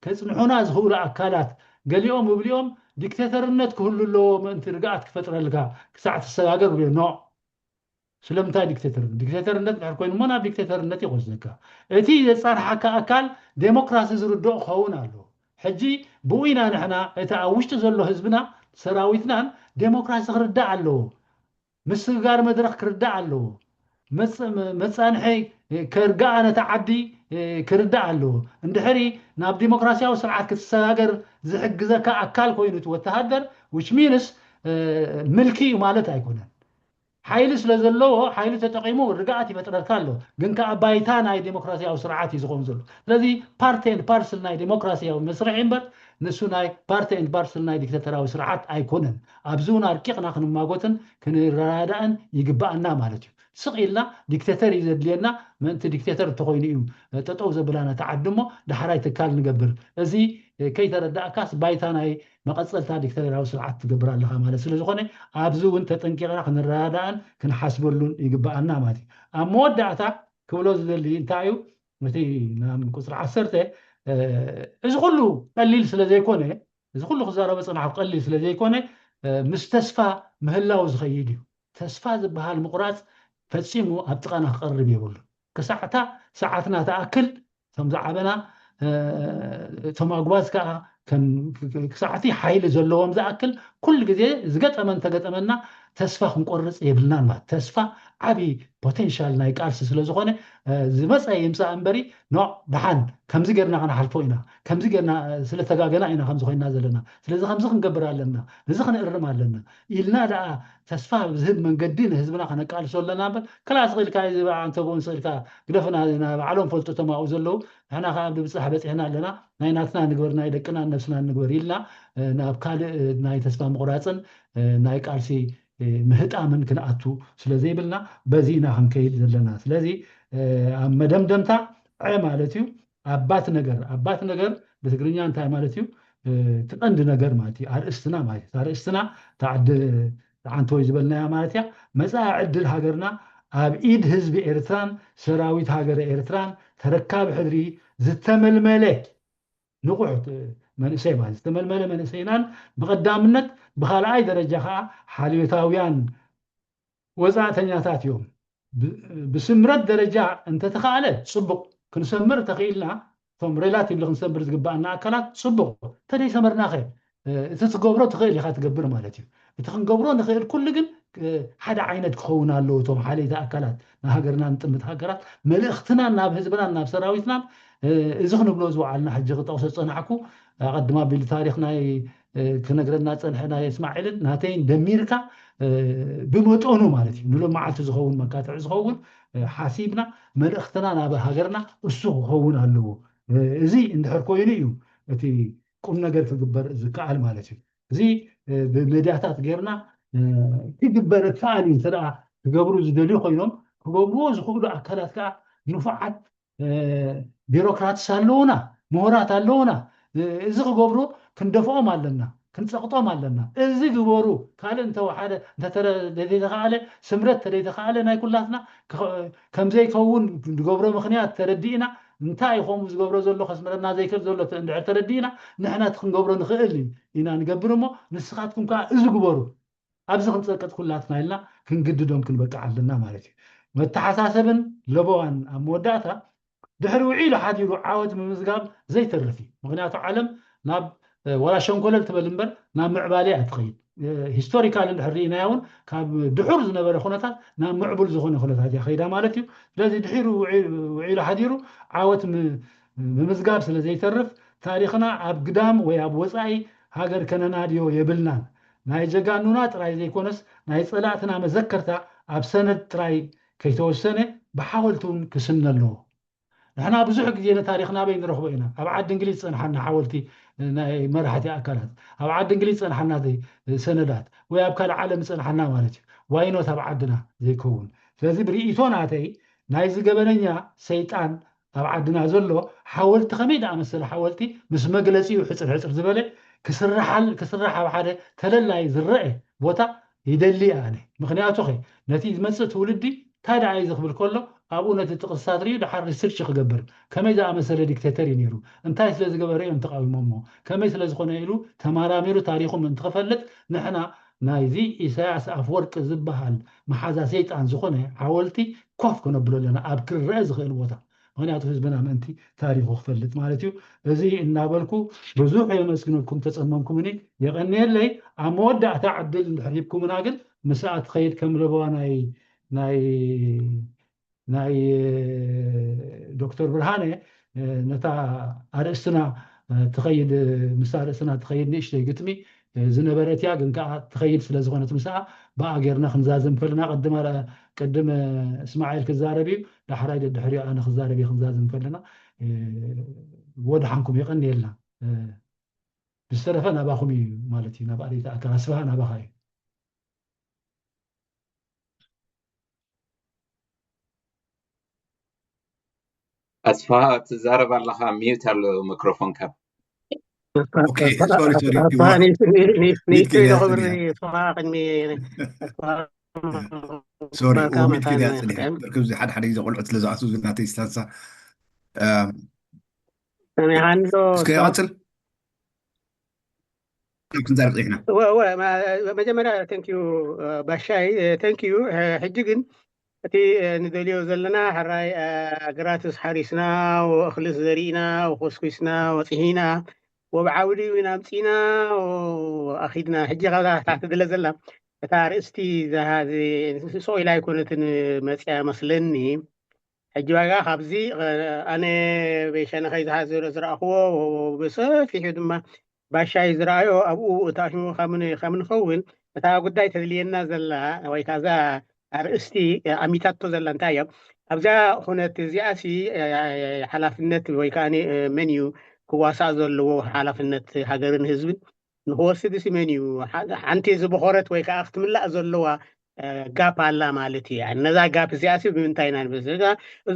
ከፅንሑና ዝኽእሉ ኣካላት ገሊኦም እብሊኦም ዲክቴተርነት ክህሉ ኣለዎ ምእንቲ ርግኣት ክፈጥረልካ ክሳዕ ትሰጋገር ብዮ ኖ ስለምንታይ ዲክቴተርነት ዲክቴተርነት ድሕር ኮይኑ ሞ ናብ ዲክቴተርነት ይወስደካ። እቲ ዘፃርሓካ ኣካል ዴሞክራሲ ዝርድኦ ክኸውን ኣለዎ። ሕጂ ብኡ ኢና ንሕና እቲ ኣብ ውሽጢ ዘሎ ህዝብና ሰራዊትናን ዴሞክራሲ ክርዳእ ኣለዎ። ምስግጋር መድረኽ ክርዳእ ኣለዎ። መፃንሒ ከርጋኣ ነታ ዓዲ ክርዳእ ኣለዎ። እንድሕሪ ናብ ዲሞክራሲያዊ ስርዓት ክትሰጋገር ዝሕግዘካ ኣካል ኮይኑ እቲ ወተሃደር፣ which means ምልኪ እዩ ማለት ኣይኮነን። ሓይሊ ስለ ዘለዎ ሓይሊ ተጠቂሙ ርግኣት ይፈጥረልካ ኣሎ። ግን ከኣ ባይታ ናይ ዲሞክራሲያዊ ስርዓት እዩ ዝኸውን ዘሎ። ስለዚ part and parcel ናይ ዲሞክራሲያዊ መስርሕ እምበር ንሱ ናይ part and parcel ናይ ዲክተተራዊ ስርዓት ኣይኮነን። ኣብዚ እውን ኣርቂቕና ክንማጎትን ክንረዳዳእን ይግባኣና ማለት እዩ። ስቕ ኢልና ዲክተተር እዩ ዘድልየና፣ ምእንቲ ዲክተተር እንተኾይኑ እዩ ጠጠው ዘብላና ተዓዲ እሞ ዳሕራይ ትካል ንገብር። እዚ ከይተረዳእካስ ባይታ ናይ መቐፀልታ ዲክተተራዊ ስርዓት ትገብር ኣለኻ ማለት ስለ ዝኾነ ኣብዚ እውን ተጠንቂቕና ክንረዳዳእን ክንሓስበሉን ይግባኣና ማለት እዩ። ኣብ መወዳእታ ክብሎ ዝደሊ እንታይ እዩ? እቲ ናብ ቁፅሪ ዓሰርተ እዚ ኩሉ ቀሊል ስለ ዘይኮነ፣ እዚ ኩሉ ክዛረበ ፅናሕ ቀሊል ስለ ዘይኮነ ምስ ተስፋ ምህላው ዝኸይድ እዩ። ተስፋ ዝበሃል ምቑራፅ ፈፂሙ ኣብ ጥቓና ክቐርብ የብሉን። ክሳዕታ ሰዓትና ትኣክል እቶም ዝዓበና እቶም ኣጉባዝ ከዓ ክሳዕቲ ሓይሊ ዘለዎም ዝኣክል ኩሉ ግዜ ዝገጠመን ተገጠመና ተስፋ ክንቆርፅ የብልናን። ማለት ተስፋ ዓብዪ ፖቴንሻል ናይ ቃልሲ ስለ ዝኾነ ዝመፀ ይምፃእ እምበሪ ኖ ደሓን ከምዚ ጌርና ክንሓልፎ ኢና፣ ከምዚ ጌርና ስለተጋገና ኢና ከምዚ ኮይና ዘለና፣ ስለዚ ከምዚ ክንገብር ኣለና፣ እዚ ክንእርም ኣለና ኢልና ደኣ ተስፋ ዝህብ መንገዲ ንህዝብና ከነቃልሶ ኣለና እምበር ክላስ ኢልካ እዚ በዓንተቦን ስኢልካ ግደፍና ባዕሎም ፈልጡ ተማኡ ዘለዉ ንሕና ከዓ ብብፅሕ በፂሕና ኣለና ናይ ናትና ንግበር ናይ ደቅና ነብስና ንግበር ኢልና ናብ ካልእ ናይ ተስፋ ምቁራፅን ናይ ቃልሲ ምህጣምን ክንኣቱ ስለዘይብልና በዚ ኢና ክንከይድ ዘለና። ስለዚ ኣብ መደምደምታ ዐ ማለት እዩ ኣባት ነገር ኣባት ነገር ብትግርኛ እንታይ ማለት እዩ? ትቐንዲ ነገር ማለት እዩ ኣርእስትና ማለት እዩ ኣርእስትና ተዓዲ ተዓንተወይ ዝበልናያ ማለት እያ። መፃኢ ዕድል ሃገርና ኣብ ኢድ ህዝቢ ኤርትራን ሰራዊት ሃገረ ኤርትራን ተረካቢ ሕድሪ ዝተመልመለ ንቑሕ መንእሰይ ማለት ዝተመልመለ መንእሰይናን ብቐዳምነት ብኻልኣይ ደረጃ ከዓ ሓልዮታውያን ወፃእተኛታት እዮም። ብስምረት ደረጃ እንተተኻእለ ፅቡቕ ክንሰምር ተኽኢልና እቶም ሬላቲቭሊ ክንሰምር ዝግባኣና ኣካላት ፅቡቕ ተደይሰመርናኸ እቲ ትገብሮ ትኽእል ኢኻ ትገብር ማለት እዩ። እቲ ክንገብሮ ንኽእል ኩሉ ግን ሓደ ዓይነት ክኸውን ኣለዎ። እቶም ሓለይቲ ኣካላት ንሃገርና ንጥምት ሃገራት መልእኽትናን ናብ ህዝብናን ናብ ሰራዊትናን እዚ ክንብሎ ዝወዓልና ሕጂ ክጠቕሶ ዝፀናሕኩ ኣቐድማ ቢሉ ታሪኽ ናይ ክነግረና ፀንሐ ናይ እስማዒልን ናተይን ደሚርካ ብመጠኑ ማለት እዩ ንሎም መዓልቲ ዝኸውን መካትዒ ዝኸውን ሓሲብና መልእኽትና ናብ ሃገርና እሱ ክኸውን ኣለዎ። እዚ እንድሕር ኮይኑ እዩ እቲ ቁም ነገር ክግበር ዝከኣል ማለት እዩ። እዚ ብሜድያታት ጌርና ክግበር እከኣል እዩ። እንተ ክገብሩ ዝደልዩ ኮይኖም ክገብርዎ ዝኽእሉ ኣካላት ከዓ ንፉዓት ቢሮክራትስ ኣለውና፣ ምሁራት ኣለውና። እዚ ክገብሩ ክንደፍኦም ኣለና፣ ክንፀቕጦም ኣለና። እዚ ግበሩ ካልእ እንተወሓደ እንተተደይተኸኣለ ስምረት ተደይተኸኣለ ናይ ኩላትና ከምዘይከውን ንገብሮ ምክንያት ተረዲእና እንታይ እዩ ከምኡ ዝገብሮ ዘሎ ከስምረና ዘይክእል ዘሎ እንድሕር ተረዲእና ንሕና እቲ ክንገብሮ ንኽእል ኢና ንገብር እሞ ንስኻትኩም ከዓ እዚ ግበሩ ኣብዚ ክንፀቅጥ ኩላትና ኢልና ክንግድዶም ክንበቅዕ ኣለና ማለት እዩ። መተሓሳሰብን ለበዋን ኣብ መወዳእታ ድሕሪ ውዒሉ ሓዲሩ ዓወት ምምዝጋብ ዘይተርፍ እዩ። ምክንያቱ ዓለም ናብ ዋላ ሸንኮለል ትበል እምበር ናብ ምዕባለ እያ ትኸይድ። ሂስቶሪካል እንድሕር ርኢናያ እውን ካብ ድሑር ዝነበረ ኩነታት ናብ ምዕቡል ዝኾነ ኩነታት እያ ከይዳ ማለት እዩ። ስለዚ ድሒሩ ውዒሉ ሓዲሩ ዓወት ምምዝጋብ ስለ ዘይተርፍ ታሪኽና ኣብ ግዳም ወይ ኣብ ወፃኢ ሃገር ከነናድዮ የብልናን። ናይ ጀጋኑና ጥራይ ዘይኮነስ ናይ ፀላእትና መዘከርታ ኣብ ሰነድ ጥራይ ከይተወሰነ ብሓወልቲ እውን ክስነ ኣለዎ። ንሕና ብዙሕ ግዜ ንታሪኽና ኣበይ ንረኽቦ ኢና? ኣብ ዓዲ እንግሊዝ ዝፀንሓና ሓወልቲ ናይ መራሕቲ ኣካላት፣ ኣብ ዓዲ እንግሊዝ ዝፀንሓና ሰነዳት ወይ ኣብ ካልእ ዓለም ዝፀንሓና ማለት እዩ። ዋይኖት ኣብ ዓድና ዘይከውን። ስለዚ ብርእይቶ ናተይ ናይዚ ገበነኛ ሰይጣን ኣብ ዓድና ዘሎ ሓወልቲ ከመይ ዝኣመሰለ ሓወልቲ ምስ መግለፂኡ ሕፅር ሕፅር ዝበለ ክስራሕ ኣብ ሓደ ተለላይ ዝረአ ቦታ ይደሊ ኣነ። ምክንያቱ ኸ ነቲ ዝመፅእ ትውልዲ እንታይ ደኣ እዩ ዝኽብል ከሎ ኣብኡ ነቲ ጥቕስታት ርእዩ ደሓር ሪስርች ክገብር ከመይ ዝኣመሰለ ዲክቴተር እዩ ነይሩ እንታይ ስለ ዝገበረ እዮም ተቃዊሞሞ ከመይ ስለ ዝኾነ ኢሉ ተማራሚሩ ታሪኹ ምእንቲ ክፈልጥ ንሕና ናይዚ ኢሳያስ ኣፍወርቂ ዝበሃል መሓዛ ሰይጣን ዝኾነ ሓወልቲ ኮፍ ክነብሎ ኣለና ኣብ ክርአ ዝኽእል ቦታ ምክንያቱ ህዝብና ምእንቲ ታሪኹ ክፈልጥ ማለት እዩ። እዚ እናበልኩ ብዙሕ የመስግነኩም ተፀመምኩምኒ የቐንየለይ። ኣብ መወዳእታ ዕድል እንድሕር ሂብኩምና ግን ምስኣ ትኸይድ ከም ለበዋ ናይ ናይ ናይ ዶክተር ብርሃነ ነታ ኣርእስትና ትኸይድ ምስታ ኣርእስትና ትኸይድ ንእሽተይ ግጥሚ ዝነበረት እያ። ግን ከዓ ትኸይድ ስለ ዝኾነት ምስኣ ብኣ ጌርና ክንዛዘም ከለና ቅድም ኣረ- ቅድም እስማዒል ክዛረብ እዩ፣ ዳሕራይ ደድሕሪኡ ኣነ ክዛረብ እየ። ክንዛዘም ከለና ወድሓንኩም የቐንየልና። ብዝተረፈ ናባኹም እዩ ማለት እዩ። ናብ ኣዴታ ኣካል ኣስፍሃ ናባኻ እዩ። ኣስፍሃ ትዛረብ ኣለኻ፣ ሚዩት ኣሎ ሚክሮፎንካ። ኦኬ፣ ሶሪ ሶሪ። ኣስፍሃ ኒስ- ኒስ- ኒስ- ኒስ- ኒስ- ኢሉ ክብሪ ኣስፍሃ ቅድሚ ሶሪ፣ ወሚድ ክድ ያጽልሕ። ብርክብ ሓደ ሓደ ግዜ ቆልዑት ስለ ዝኣስቡ ናተይ ስታንሳ ሰሚዓኒ ዶ? እስከ ይቐጽል። ክንዛረብ ጸኒሕና። ወ- ወ- መ- መጀመርያ ቴንክ ዩ ባሻይ፣ ቴንክ ዩ። ሕጂ ግን እቲ ንደልዮ ዘለና ሕራይ ግራትስ ሓሪስና፣ ወእኽልስ ዘሪእና፣ ወኮስኩስና፣ ወፅሂና፣ ወብዓውዲ እውን ኣምፂና ኣኺድና። ሕጂ ካብዛ ታሕቲ ድለ ዘላ እታ ኣርእስቲ ዝሃ- ዚ- ስቕ ኢላ ኣይኮነትን መፅያ መስለኒ። ሕጂ ዋጋ ካብዚ ኣነ በሸነኸይ ዝሃ- ዝረኣኽዎ ብሰፊሑ ድማ ባሻይ ዝረኣዮ ኣብኡ እታ ሽሙ ከም ን- ከም ንኸውን እታ ጉዳይ ተድልየና ዘላ ወይ ከዓ እዛ ኣርእስቲ ኣሚታቶ ዘላ እንታይ እዮ ኣብዛ ኩነት እዚኣ ሲ ሓላፍነት ወይ ከዓ መን እዩ ክዋሳእ ዘለዎ ሓላፍነት ሃገርን ህዝብን ንክወስድ ሲ መን እዩ ሓንቲ ዝበኾረት ወይ ከዓ ክትምላእ ዘለዋ ጋፕ ኣላ ማለት እዩ። ነዛ ጋፕ እዚኣ ሲ ብምንታይ ኢና ንበ እዚ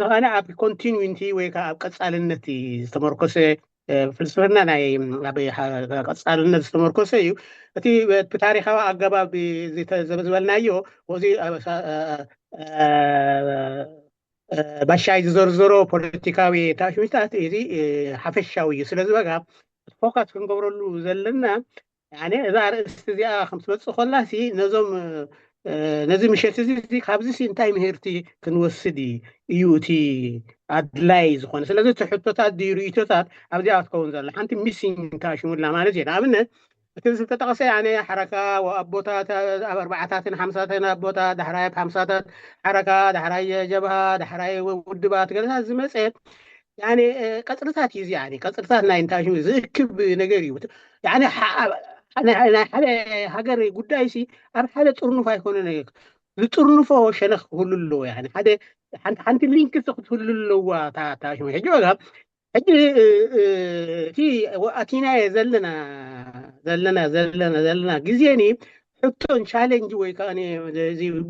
ከዓ ኣብ ኮንቲኒዊቲ ወይ ከዓ ኣብ ቀፃልነት ዝተመርኮሰ ፍልስፍና ናይ ቀፃልነት ዝተመርኮሰ እዩ። እቲ ብታሪካዊ ኣገባብ ዝበልናዮ እዚ ባሻይ ዝዘርዘሮ ፖለቲካዊ ታሽሚታት እዚ ሓፈሻዊ እዩ። ስለዚ በቃ ፎካስ ክንገብረሉ ዘለና እዛ ርእስቲ እዚኣ ከምትመፅእ ከላ ነዞም ነዚ ምሸት እዚ ካብዚ እንታይ ምህርቲ ክንወስድ እዩ እቲ ኣድላይ ዝኾነ? ስለዚ እቲ ሕቶታት ድዩ ርእቶታት ኣብዚኣ ክትከውን ዘላ ሓንቲ ሚሲንግ ታሽሙላ ማለት እዩ። ንኣብነት እቲ ዝተጠቕሰ ኣነ ሓረካ ኣቦታት ኣብ ኣርባዓታትን ሓምሳታትን ኣቦታት ዳሕራይ ኣብ ሓምሳታት ሓረካ ዳሕራይ ጀብሃ ዳሕራይ ውድባት ገለታት ዝመፀ ቀፅርታት እዩ። እዚ ቀፅርታት ናይ እንታይ ሽሙ ዝእክብ ነገር እዩ። ናይ ሓደ ሃገር ጉዳይ ሲ ኣብ ሓደ ጥርኑፍ ኣይኮነ ዝጥርንፎ ሸነኽ ክህሉ ኣለዎ። ሓደ ሓንቲ ሊንክ ክትህሉ ኣለዋ። ታሽሙ ሕጂ ዋጋ ሕጂ እቲ ኣቲናየ ዘለና ዘለና ዘለና ዘለና ግዜ ኒ ሕቶን ቻሌንጅ ወይ ከዓ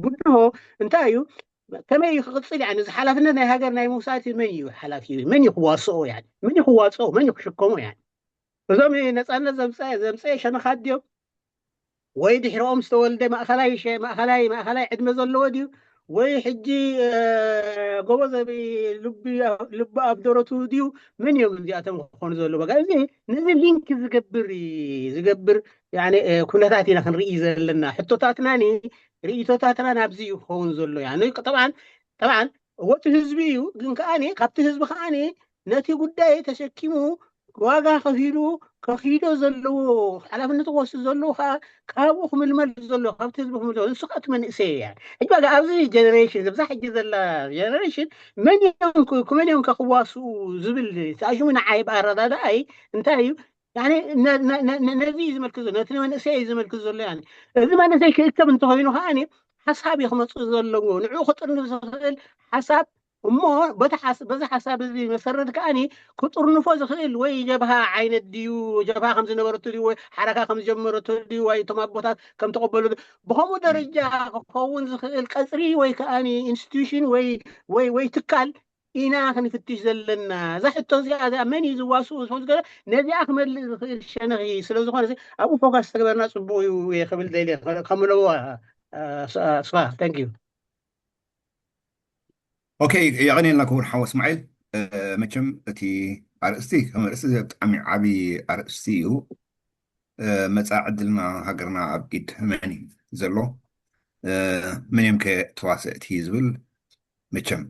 ብድሆ እንታይ እዩ? ከመይ እዩ ክቕፅል? እዚ ሓላፍነት ናይ ሃገር ናይ ምውሳድ መን እዩ ሓላፊ? መን እዩ ክዋስኦ? መን እዩ ክዋፅኦ? መን እዩ ክሽከሞ? እዞም ነፃነት ዘምፀ ሸነኻት ድዮም? ወይ ድሕሪኦም ዝተወልደ ማእኸላይ ማእኸላይ ማእኸላይ ዕድመ ዘለዎ ድዩ? ወይ ሕጂ ጎበዝ ልቢ ኣብ ደረቱ ድዩ? መን እዮም እዚኣቶም ክኾኑ ዘለዎ? እዚ ነዚ ሊንክ ዝገብር ዝገብር ኩነታት ኢና ክንርኢ ዘለና። ሕቶታትና ርእቶታትና ናብዚ እዩ ክኸውን ዘሎ። ጠብዓን ጠብዓን ወቲ ህዝቢ እዩ፣ ግን ከዓ ካብቲ ህዝቢ ከዓ ነቲ ጉዳይ ተሸኪሙ ዋጋ ከፊሉ ከኺዶ ዘለዎ ሓላፍነት ክወስድ ዘለዎ ከዓ ካብኡ ክምልመል ዘለዎ ካብቲ ህዝቢ ክምልመል ንሱ ከዓ እቲ መንእሰይ እያ። ሕጂ ዋጋ ኣብዚ ጀነሬሽን ዝብዛ ሕጂ ዘላ ጀነሬሽን መን እዮም ክመን እዮም ከክዋስኡ ዝብል ተኣሽሙ ንዓይ ብኣረዳድኣይ እንታይ እዩ ነዚ እዩ ዝመልክት ዘሎ፣ ነቲ መንእሰይ እዩ ዝመልክት ዘሎ። እዚ መንእሰይ ክእከብ እንተኮይኑ ከዓ ሓሳብ እዩ ክመፅእ ዘለዎ፣ ንዕኡ ክጥርንፍ ዝኽእል ሓሳብ እሞ በዚ ሓሳብ እዚ መሰረት ከዓ ክጥርንፎ ዝኽእል ወይ ጀብሃ ዓይነት ድዩ፣ ጀብሃ ከም ዝነበረቶ ድዩ፣ ወይ ሓረካ ከም ዝጀመረቶ ድዩ፣ ወይ እቶም ኣቦታት ከም ተቐበሉ ድዩ፣ ብኸምኡ ደረጃ ክኸውን ዝኽእል ቀፅሪ ወይ ከዓ ኢንስቲቱሽን ወይ ወይ ወይ ትካል ኢና ክንፍትሽ ዘለና። እዛ ሕቶ እዚኣ እዚኣ መን እዩ ዝዋስኡ ዝፈልጥ ገለ ነዚኣ ክመልእ ዝኽእል ሸነኺ ስለ ዝኾነ ኣብኡ ፎካስ ተግበርና ፅቡቅ እዩ እየ ክብል ደልየ ከምለዎ ስፋ thank you ኦኬ የቐንየልና ክቡር ሓወ እስማዒል። መቸም እቲ ኣርእስቲ ከም ኣርእስቲ ብጣዕሚ ዓብዪ ኣርእስቲ እዩ። መፃኢ ዕድልና ሃገርና ኣብ ኢድ መን እዩ ዘሎ? መን እዮም ከ ተዋሰእቲ ዝብል መቸም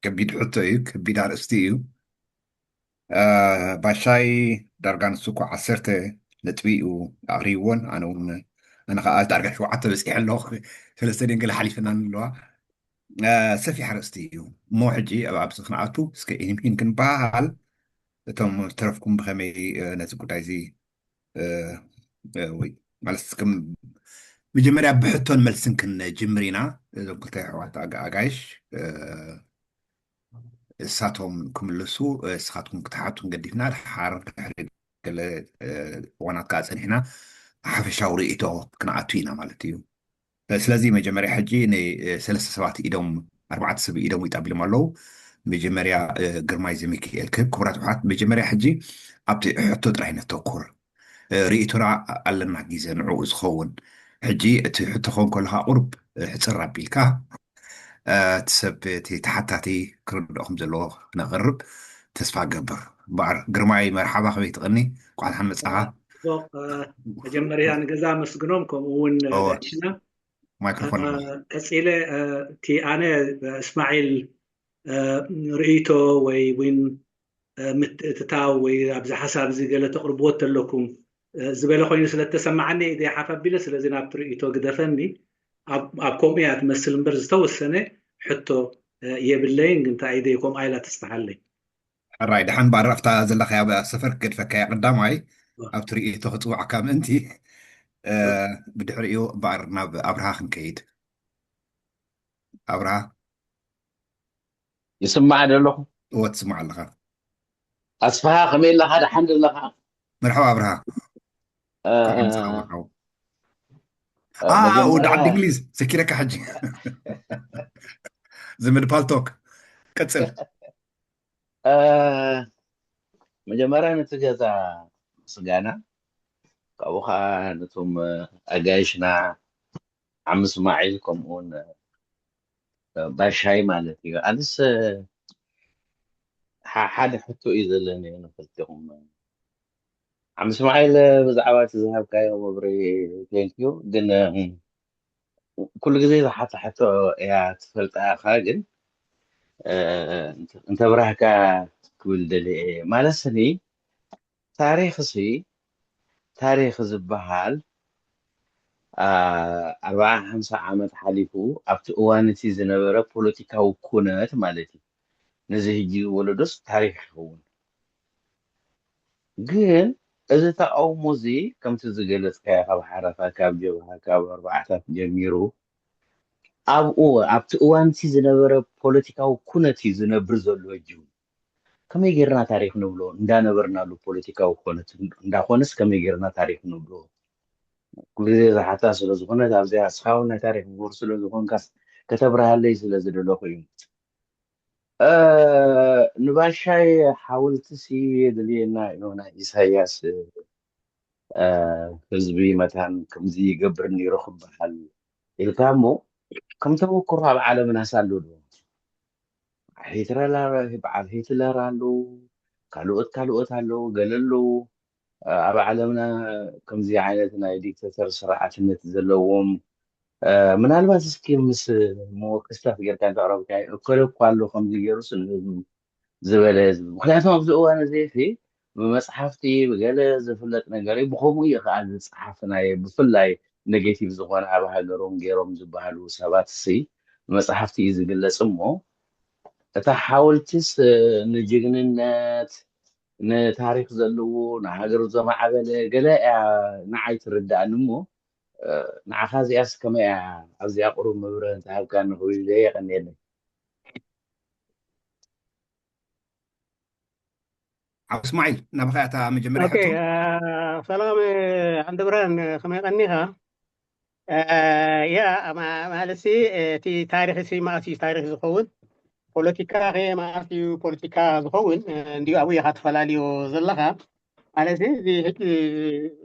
ከቢድ ሕቶ እዩ፣ ከቢድ ኣርእስቲ እዩ። ባሻይ ዳርጋ ንሱ እኮ ዓሰርተ ነጥቢ እዩ ኣቕሪብዎን ኣነ እውን ኣነ ከዓ ዳርጋ ሸውዓተ በፂሐ ኣለኹ። ሰለስተ ደንገለ ሓሊፈና ኣለዋ። ሰፊሕ ኣርእስቲ እዩ እሞ ሕጂ ኣብዚ ክንኣቱ እስከ ኢንምሂን ክንበሃል፣ እቶም ተረፍኩም ብኸመይ ነዚ ጉዳይ እዚ ወይ ማለት መጀመርያ ብሕቶን መልስን ክንጅምር ኢና። እዞም ክልተ ኣሕዋት ኣጋይሽ እሳቶም ክምልሱ፣ እስኻትኩም ክትሓቱን ገዲፍና ድሓር ድሕሪ ገለ እዋናት ከዓ ፀኒሕና ሓፈሻዊ ርእይቶ ክንኣቱ ኢና ማለት እዩ። ስለዚ መጀመርያ ሕጂ ንሰለስተ ሰባት ኢዶም ኣርባዕተ ሰብ ኢዶም ይጣቢሎም ኣለዉ። መጀመርያ ግርማይ ዘሚክኤል ክህብ። ክቡራት ኣሕዋት፣ መጀመርያ ሕጂ ኣብቲ ሕቶ ጥራይ ነተኩር። ርእይቶና ኣለና ግዜ ንዕኡ ዝኸውን። ሕጂ እቲ ሕቶ ክኸውን ከለካ ቁሩብ ሕፅር ኣቢልካ እቲ ሰብ እቲ ተሓታቲ ክርድኦ ከም ዘለዎ ክነቕርብ ተስፋ ገብር። በዓር ግርማይ መርሓባ፣ ከመይ ትቐኒ? እንኳዕ ደሓን መጻኻ። መጀመርያ ንገዛ ኣመስግኖም፣ ከምኡ እውን ሽና ማይክሮፎን ቀፂለ እቲ ኣነ እስማዒል ርእይቶ ወይ እውን ምትእትታው ወይ ኣብዚ ሓሳብ እዚ ገለ ተቕርብዎ ተለኩም ዝበለ ኮይኑ ስለተሰማዓኒ ኢደይ ሓፍ ኣቢለ፣ ስለዚ ናብቲ ርእይቶ ግደፈኒ። ኣብ ከምኡ እያ ትመስል እምበር ዝተወሰነ ሕቶ የብለይን፣ ግን እንታይ ኢደይ ከምኣ ኢላ ተስፍሓለይ። ሕራይ፣ ደሓን በዓር ኣብታ ዘለኻያ ሰፈር ክገድፈካያ ቀዳማይ ኣብቲ ርእይቶ ክፅውዓካ ምእንቲ ብድሕሪኡ በዓር ናብ ኣብርሃ ክንከይድ። ኣብርሃ ይስማዕ ዶ ኣለኹ? እወ ትስማዕ ኣለኻ። ኣስፍሃ ከመይ ኣለኻ? ደሓን ዶ ኣለኻ? መርሓባ ኣብርሃ። እ፣ እንኳዕ እ፣ ምሳኻ ወዓው። እ፣ ኣ መጀመርያ ወዲ ዓዲ እንግሊዝ ሰኪረካ ሕጂ ዝምድ ፓልቶክ ቀጽል። እ፣ መጀመርያ ነቲ ገዛ ምስጋና፣ ካብኡ ከዓ ነቶም ኣጋይሽና ዓሚ እስማዒል ከምኡውን ባሻይ ማለት እዩ። ኣንስ ሐ- ሓደ ሕቶ እዩ ዘለኒ ንክልቲኹም። ዓሚ እስማዒል ብዛዕባ እቲ ዝሃብካዮ መብርሂ ቴንኪዩ። ግን ኩሉ ግዜ ዝሓታ ሕቶ እያ ትፈልጣ ኢኻ። ግን እንተብራህካ ክብል ደልየ እየ። ማለት ስኒ ታሪኽሲ ታሪኽ ዝበሃል ኣርባዓ ሓምሳ ዓመት ሓሊፉ ኣብቲ እዋን እቲ ዝነበረ ፖለቲካዊ ኩነት ማለት እዩ። ነዚ ህጂ ወለዶስ ታሪኽ ይኸውን። ግን እዚ ተቃውሞ እዚ ከምቲ ዝገለጽካዮ ካብ ሓረፋ ካብ ጀብሃ ካብ ኣርባዓታት ጀሚሩ ኣብኡ ኣብቲ እዋን እቲ ዝነበረ ፖለቲካዊ ኩነት እዩ ዝነብር ዘሎ። እጁ ከመይ ጌርና ታሪኽ ንብሎ? እንዳነበርናሉ ፖለቲካዊ ኮነት እንዳኾነስ ከመይ ጌርና ታሪኽ ንብሎ? ኩሉ ግዜ ዝሓታ ስለ ዝኾነት ኣብዚኣ እስኻ እውን ናይ ታሪኽ ምሁር ስለ ዝኾንካስ ከተብርሃለይ ስለ ዝደለኹ እዩ። ንባሻይ ሓወልትሲ የድልየና እዩ። ናይ ኢሳያስ ህዝቢ መታን ከምዚ ይገብር ነይሩ ክበሃል ኢልካ እሞ ከም ተመክሮ ኣብ ዓለምናስ ኣሎ ዶ? ሂትለር በዓል ሂትለር ኣለዉ፣ ካልኦት ካልኦት ኣለዉ፣ ገለ ኣለዉ። ኣብ ዓለምና ከምዚ ዓይነት ናይ ዲክተተር ስርዓትነት ዘለዎም ምናልባት እስኪ ምስ መወከስታት ጌርካ እንተቕረብካ እከለ እኳ ኣሎ ከምዚ ገይሩስ ንህዝቡ ዝበለ ህዝቢ። ምክንያቱም ኣብዚ እዋን እዚ ሲ ብመፅሓፍቲ ብገለ ዝፍለጥ ነገር እዩ። ብከምኡ እዩ ከዓ ዝፀሓፍ ናይ ብፍላይ ኔጌቲቭ ዝኾነ ኣብ ሃገሮም ገይሮም ዝበሃሉ ሰባት ሲ ብመፅሓፍቲ እዩ ዝግለፅ እሞ እታ ሓወልትስ ንጅግንነት ንታሪክ ዘለዎ ንሃገሩ ዘማዕበለ ገለ እያ ንዓይ ትርዳእኒ እሞ ንዓኻ እዚኣስ ከመይ እያ ኣብዚኣ ቁሩብ መብርህ እንተሃብካኒ ክብል ኢለ የቀንየለይ። ዓብ እስማዒል ናባኻ እታ መጀመርያ ኦኬ፣ ሕቶ። አ፣ ሰላም፣ አ፣ ዓንደ ብርሃን፣ አ፣ ከመይ ቀኒኻ? አ፣ ያ፣ ማ-፣ ማለትሲ፣ አ፣ እቲ ታሪኽ ሲ መኣስ እዩ ታሪኽ ዝኸውን? ፖለቲካ ኸ መኣስ እዩ ፖለቲካ ዝኸውን? አ፣ እንዲሁ ኣብኡ ኢኻ ትፈላልዮ ዘለኻ። ማለትሲ፣ እዚ ሕጂ፣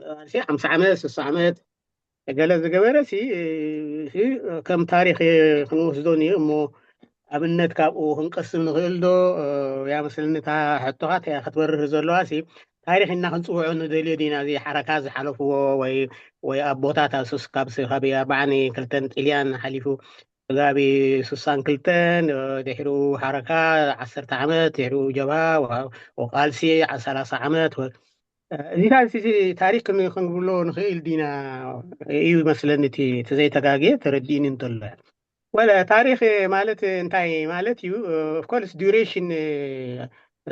አ፣ ሲ ሓምሳ ዓመት፣ ስሳ ዓመት፣ ገለ ዝገበረ ሲ፣ ሲ ከም ታሪኽ ክንወስዶ ንዩ እሞ ኣብነት ካብኡ ክንቀስም ንኽእል ዶ? ያ መስለኒ እታ ሕቶኻ እታ ክትበርህ ዘለዋ ሲ ታሪኽ ኢና ክንጽውዖ ንደልዮ ዲና? እዚ ሓረካ ዝሓለፍዎ ወይ ወይ ኣቦታት ኣብ ሱስ ካብ ሲ ካብ ኣርባዓን ክልተን ጥልያን ሓሊፉ ስጋብ ስሳን ክልተን ድሕሩ ሓረካ ዓሰርተ ዓመት ድሕሩ ጀብሃ ወ- ወቃልሲ ዓ- ሰላሳ ዓመት ወ- እዚታት እዚ ታሪክ ን- ክንብሎ ንኽእል ዲና እዩ መስለኒ። እቲ እቲ ዘይተጋግየ ተረዲእኒ እንተሎ ወለ ታሪክ ማለት እንታይ ማለት እዩ? ኦፍኮርስ ዱሬሽን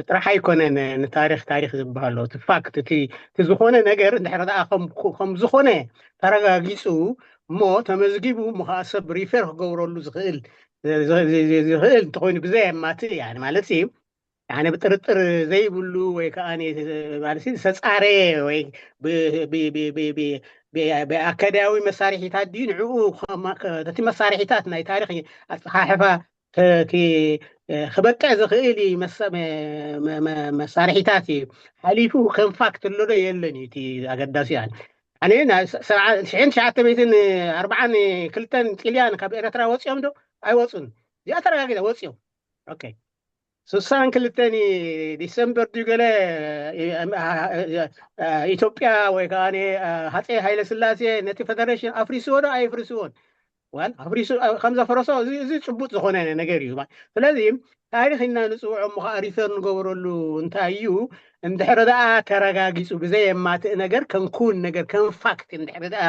ጥራሕ ኣይኮነን። ንታሪክ ታሪክ ዝበሃሎ እቲ ፋክት እቲ እቲ ዝኾነ ነገር እንድሕር ደኣ ከም ከም ዝኾነ ተረጋጊፁ እሞ ተመዝጊቡ እሞ ከዓ ሰብ ሪፌር ክገብረሉ ዝኽእል ዝኽእል እንተኮይኑ ብዘየማትእ ያ ማለት ያነ ብጥርጥር ዘይብሉ ወይ ከዓ ማለት ዝተፃረየ ወይ ብኣካዳዊ መሳርሒታት ድዩ ንዕኡ ነቲ መሳርሒታት ናይ ታሪክ ኣፀሓሕፋ ክበቅዕ ዝኽእል መሳርሒታት እዩ ሓሊፉ ከም ፋክት ኣሎ ዶ የለን እዩ እቲ ኣገዳሲ። ሽሕን ትሽዓተ ሚእትን ኣርባዓን ክልተን ጥልያን ካብ ኤረትራ ወፂኦም ዶ ኣይወፁን? እዚኣ ተረጋጊፃ ወፂኦም። ኦኬ ስሳን ክልተን ዲሰምበር ድዩ ገለ ኢትዮጵያ ወይ ከዓ ሃፀይ ሃይለ ስላሴ ነቲ ፌደሬሽን ኣፍሪስዎ ዶ ኣይፍርስዎን? ዋል ኣፍሪሱ ከም ዘፈረሶ እዚ ጭቡጥ ዝኾነ ነገር እዩ። ስለዚ ታሪክ ኢና ንፅውዖ እሞ ከዓ ሪፈር ንገበረሉ እንታይ እዩ እንድሕር ደኣ ተረጋጊፁ ብዘየማትእ ነገር ከም ኩን ነገር ከም ፋክት እንድሕር ደኣ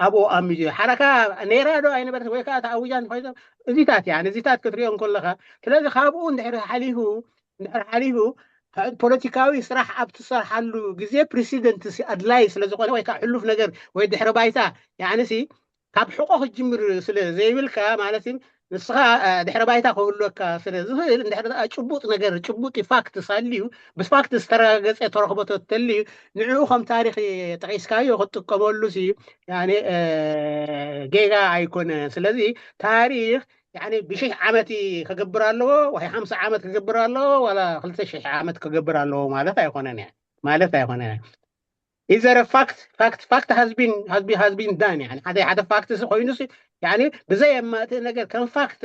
ኣብኡ ኣሚዙ ሓረካ ነይራ ዶ ኣይነበረት ወይ ከዓ ተኣዊጃ እንተኮይኑ እዚታት ያ እዚታት ክትሪኦ እንከለካ ስለዚ ካብኡ እንድሕር ሓሊፉ እንድሕር ሓሊፉ ፖለቲካዊ ስራሕ ኣብ ትሰርሓሉ ግዜ ፕሬሲደንት ኣድላይ ስለዝኮነ ወይ ከዓ ሕሉፍ ነገር ወይ ድሕሪ ባይታ ያዕንሲ ካብ ሕቆ ክትጅምር ስለ ዘይብልካ ማለት ንስኻ ድሕሪ ባይታ ክህልወካ ስለ ዝኽእል እንድሕር ደኣ ጭቡጥ ነገር ጭቡጥ ፋክት ሳልዩ ብፋክት ዝተረጋገፀ ተረኽቦ ተተልዩ ንዕኡ ከም ታሪክ ጠቂስካዮ ክትጥቀመሉ ሲ ጌጋ ኣይኮነ። ስለዚ ታሪክ ብሽሕ ዓመት ከገብር ኣለዎ ወይ ሓምሳ ዓመት ከገብር ኣለዎ ዋላ ክልተ ሽሕ ዓመት ከገብር ኣለዎ ማለት ኣይኮነን ማለት ኣይኮነን። ኢዘረ ፋክት ፋክት ፋክት has been has been has been done ሓደ ሓደ ፋክት ሲ ኮይኑ ሲ ብዘይ ኣማእትእ ነገር ከም ፋክት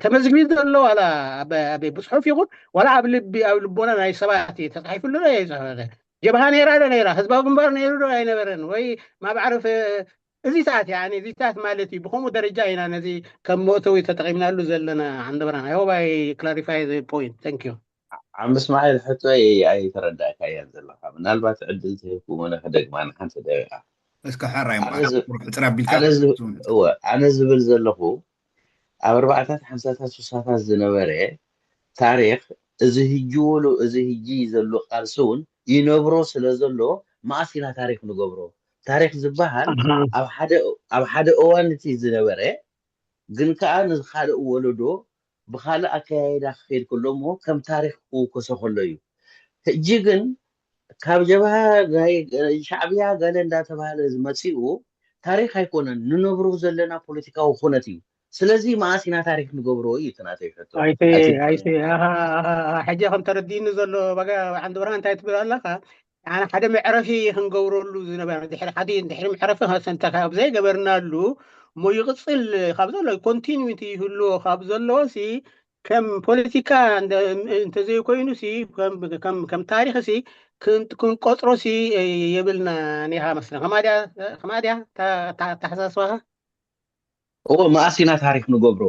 ተመዝግቢ ዘሎ ዋላ ብፅሑፍ ይኹን ዋላ ኣብ ልቢ ኣብ ልቦና ናይ ሰባት ተፃሒፍሉ ዶ ጀብሃ ነይራ ዶ ነይራ ህዝባዊ ግንባር ነይሩ ዶ ኣይነበረን ወይ ማብዓርፍ እዚታት እዚታት ማለት እዩ። ብከምኡ ደረጃ ኢና ነዚ ከም መእተዊ ተጠቂምናሉ ዘለና። ዓንደብራን I hope I clarify the point. Thank you. ዓም እስማዒል ሕቶይ ኣይተረዳእካያን ዘለኻ ምናልባት ዕድል ተሂብኩ መነ ክደግማ ንሓንቲ ደቂቃ እስከ ሕራይ ሕፅር ኣቢልካ ኣነ ዝብል ዘለኹ ኣብ ኣርባዕታት ሓምሳታት ሱሳታት ዝነበረ ታሪክ እዚ ህጂ ወሉ እዚ ህጂ ዘሎ ቃልሲ እውን ይነብሮ ስለ ዘሎ መኣስ ኢና ታሪክ ንገብሮ ታሪክ ዝበሃል ኣብ ሓደ እዋን እቲ ዝነበረ ግን ከዓ ንካልእ ወለዶ ብካልእ ኣከያይዳ ክከይድ ከሎ እሞ ከም ታሪክ ክውከሶ ከሎ እዩ። ሕጂ ግን ካብ ጀብሃ ሻዕብያ ገለ እንዳተባሃለ ዝመፅኡ ታሪክ ኣይኮነን ንነብሮ ዘለና ፖለቲካዊ ኩነት እዩ። ስለዚ መኣስ ኢና ታሪክ ንገብሮ እዩ እቲ ናተይ ሕቶ። ሕጂ ከም ተረዲእኒ ዘሎ ባጋ ዓንዲ ብርሃን እንታይ ትብል ኣለካ? ንዓና ሓደ መዕረፊ ክንገብረሉ ዝነበረ ድሕሪ ሓዲ ድሕሪ መዕረፊ ከሰንተካ ኣብ ዘይገበርናሉ እሞ ይቕፅል ካብ ዘሎ ኮንቲኒቲ ይህልዎ ካብ ዘለዎ ሲ ከም ፖለቲካ እንተዘይኮይኑ ሲ ከም ታሪክ ሲ ክንቆፅሮ ሲ የብልና ኒኻ መስለ ከማድያ ከማድያ ተሓሳስባኻ እዎ መኣስ ኢና ታሪክ ንገብሮ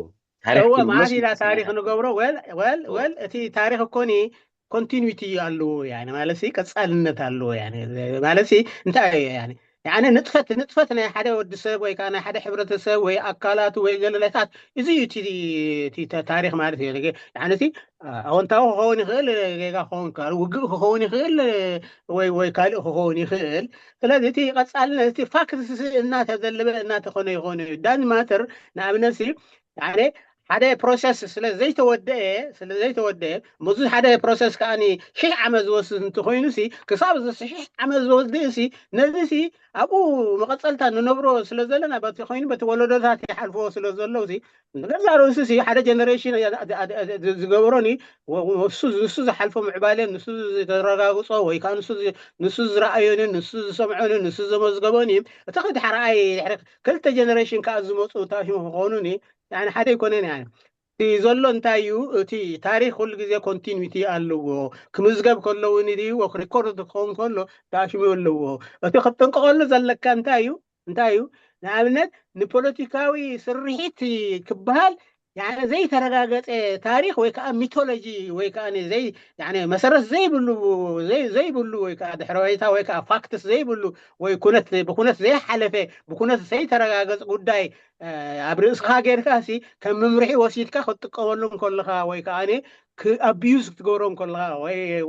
ታሪክ እዎ ክንብሎ መዓስ ኢና ታሪክ ንገብሮ ወል ወል ወል እቲ ታሪክ እኮኒ ኮንቲኒቲ ኣለዎ ያኒ ማለት ቀፃልነት ኣለዎ ያኒ ማለት እንታይ እዩ ያኒ ያኒ ንጥፈት ንጥፈት ናይ ሓደ ወዲ ሰብ ወይ ከዓ ናይ ሓደ ሕብረተሰብ ወይ ኣካላቱ ወይ ገለለታት እዚ እዩ እቲ ታሪክ ማለት እዩ ያኒ እቲ ኣወንታዊ ክኸውን ይኽእል ጌጋ ክኸውን ይኽእል ውግእ ክኸውን ይኽእል ወይ ወይ ካልእ ክኸውን ይኽእል ስለዚ እቲ ቀፃልነት እቲ ፋክት እናተዘለበ እናተኾነ ይኾነ እዩ ዳን ማተር ንኣብነት ሓደ ፕሮሰስ ስለ ዘይተወደአ ስለ ዘይተወደአ ምዚ ሓደ ፕሮሰስ ከዓ ሽሕ ዓመት ዝወስድ እንትኮይኑ ሲ ክሳብ እዚ ሽሕ ዓመት ዝወስድ ሲ ነዚ ሲ ኣብኡ መቐፀልታ ንነብሮ ስለ ዘለና በቲ ኮይኑ በቲ ወለዶታት ይሓልፍዎ ስለ ዘለዉ ሲ ንገዛ ርእሱ ሲ ሓደ ጀነሬሽን ዝገብሮኒ ንሱ ዝሓልፎ ምዕባለ ንሱ ዝተረጋግፆ ወይ ከዓ ንሱ ዝረኣዮኒ ንሱ ዝሰምዖኒ ንሱ ዘመዝገቦኒ እቲ ከድሓርኣይ ድሕሪ ክልተ ጀነሬሽን ከዓ ዝመፁ ታሽሙ ክኾኑኒ ሓደ ኣይኮነን እቲ ዘሎ እንታይ እዩ እቲ ታሪክ ኩሉ ግዜ ኮንቲኒቲ ኣለዎ ክምዝገብ ከለውን ሪኮርድ ክኸውን ከሎ ታሽሙ ኣለዎ እቲ ክትጥንቀቀሉ ዘለካ እንታይ እዩ እንታይ እዩ ንኣብነት ንፖለቲካዊ ስርሒት ክበሃል ዘይተረጋገፀ ታሪኽ ወይ ከዓ ሚቶሎጂ ወይ ከዓ ዘይ መሰረት ዘይብሉ ዘይብሉ ወይ ከዓ ድሕረ ባይታ ወይ ከዓ ፋክትስ ዘይብሉ ወይ ኩነት ብኩነት ዘይሓለፈ ብኩነት ዘይተረጋገፅ ጉዳይ ኣብ ርእስኻ ጌርካ ሲ ከም መምርሒ ወሲድካ ክትጥቀመሎም ከለኻ ወይ ከዓ ኣቢዩዝ ክትገብሮም ከለኻ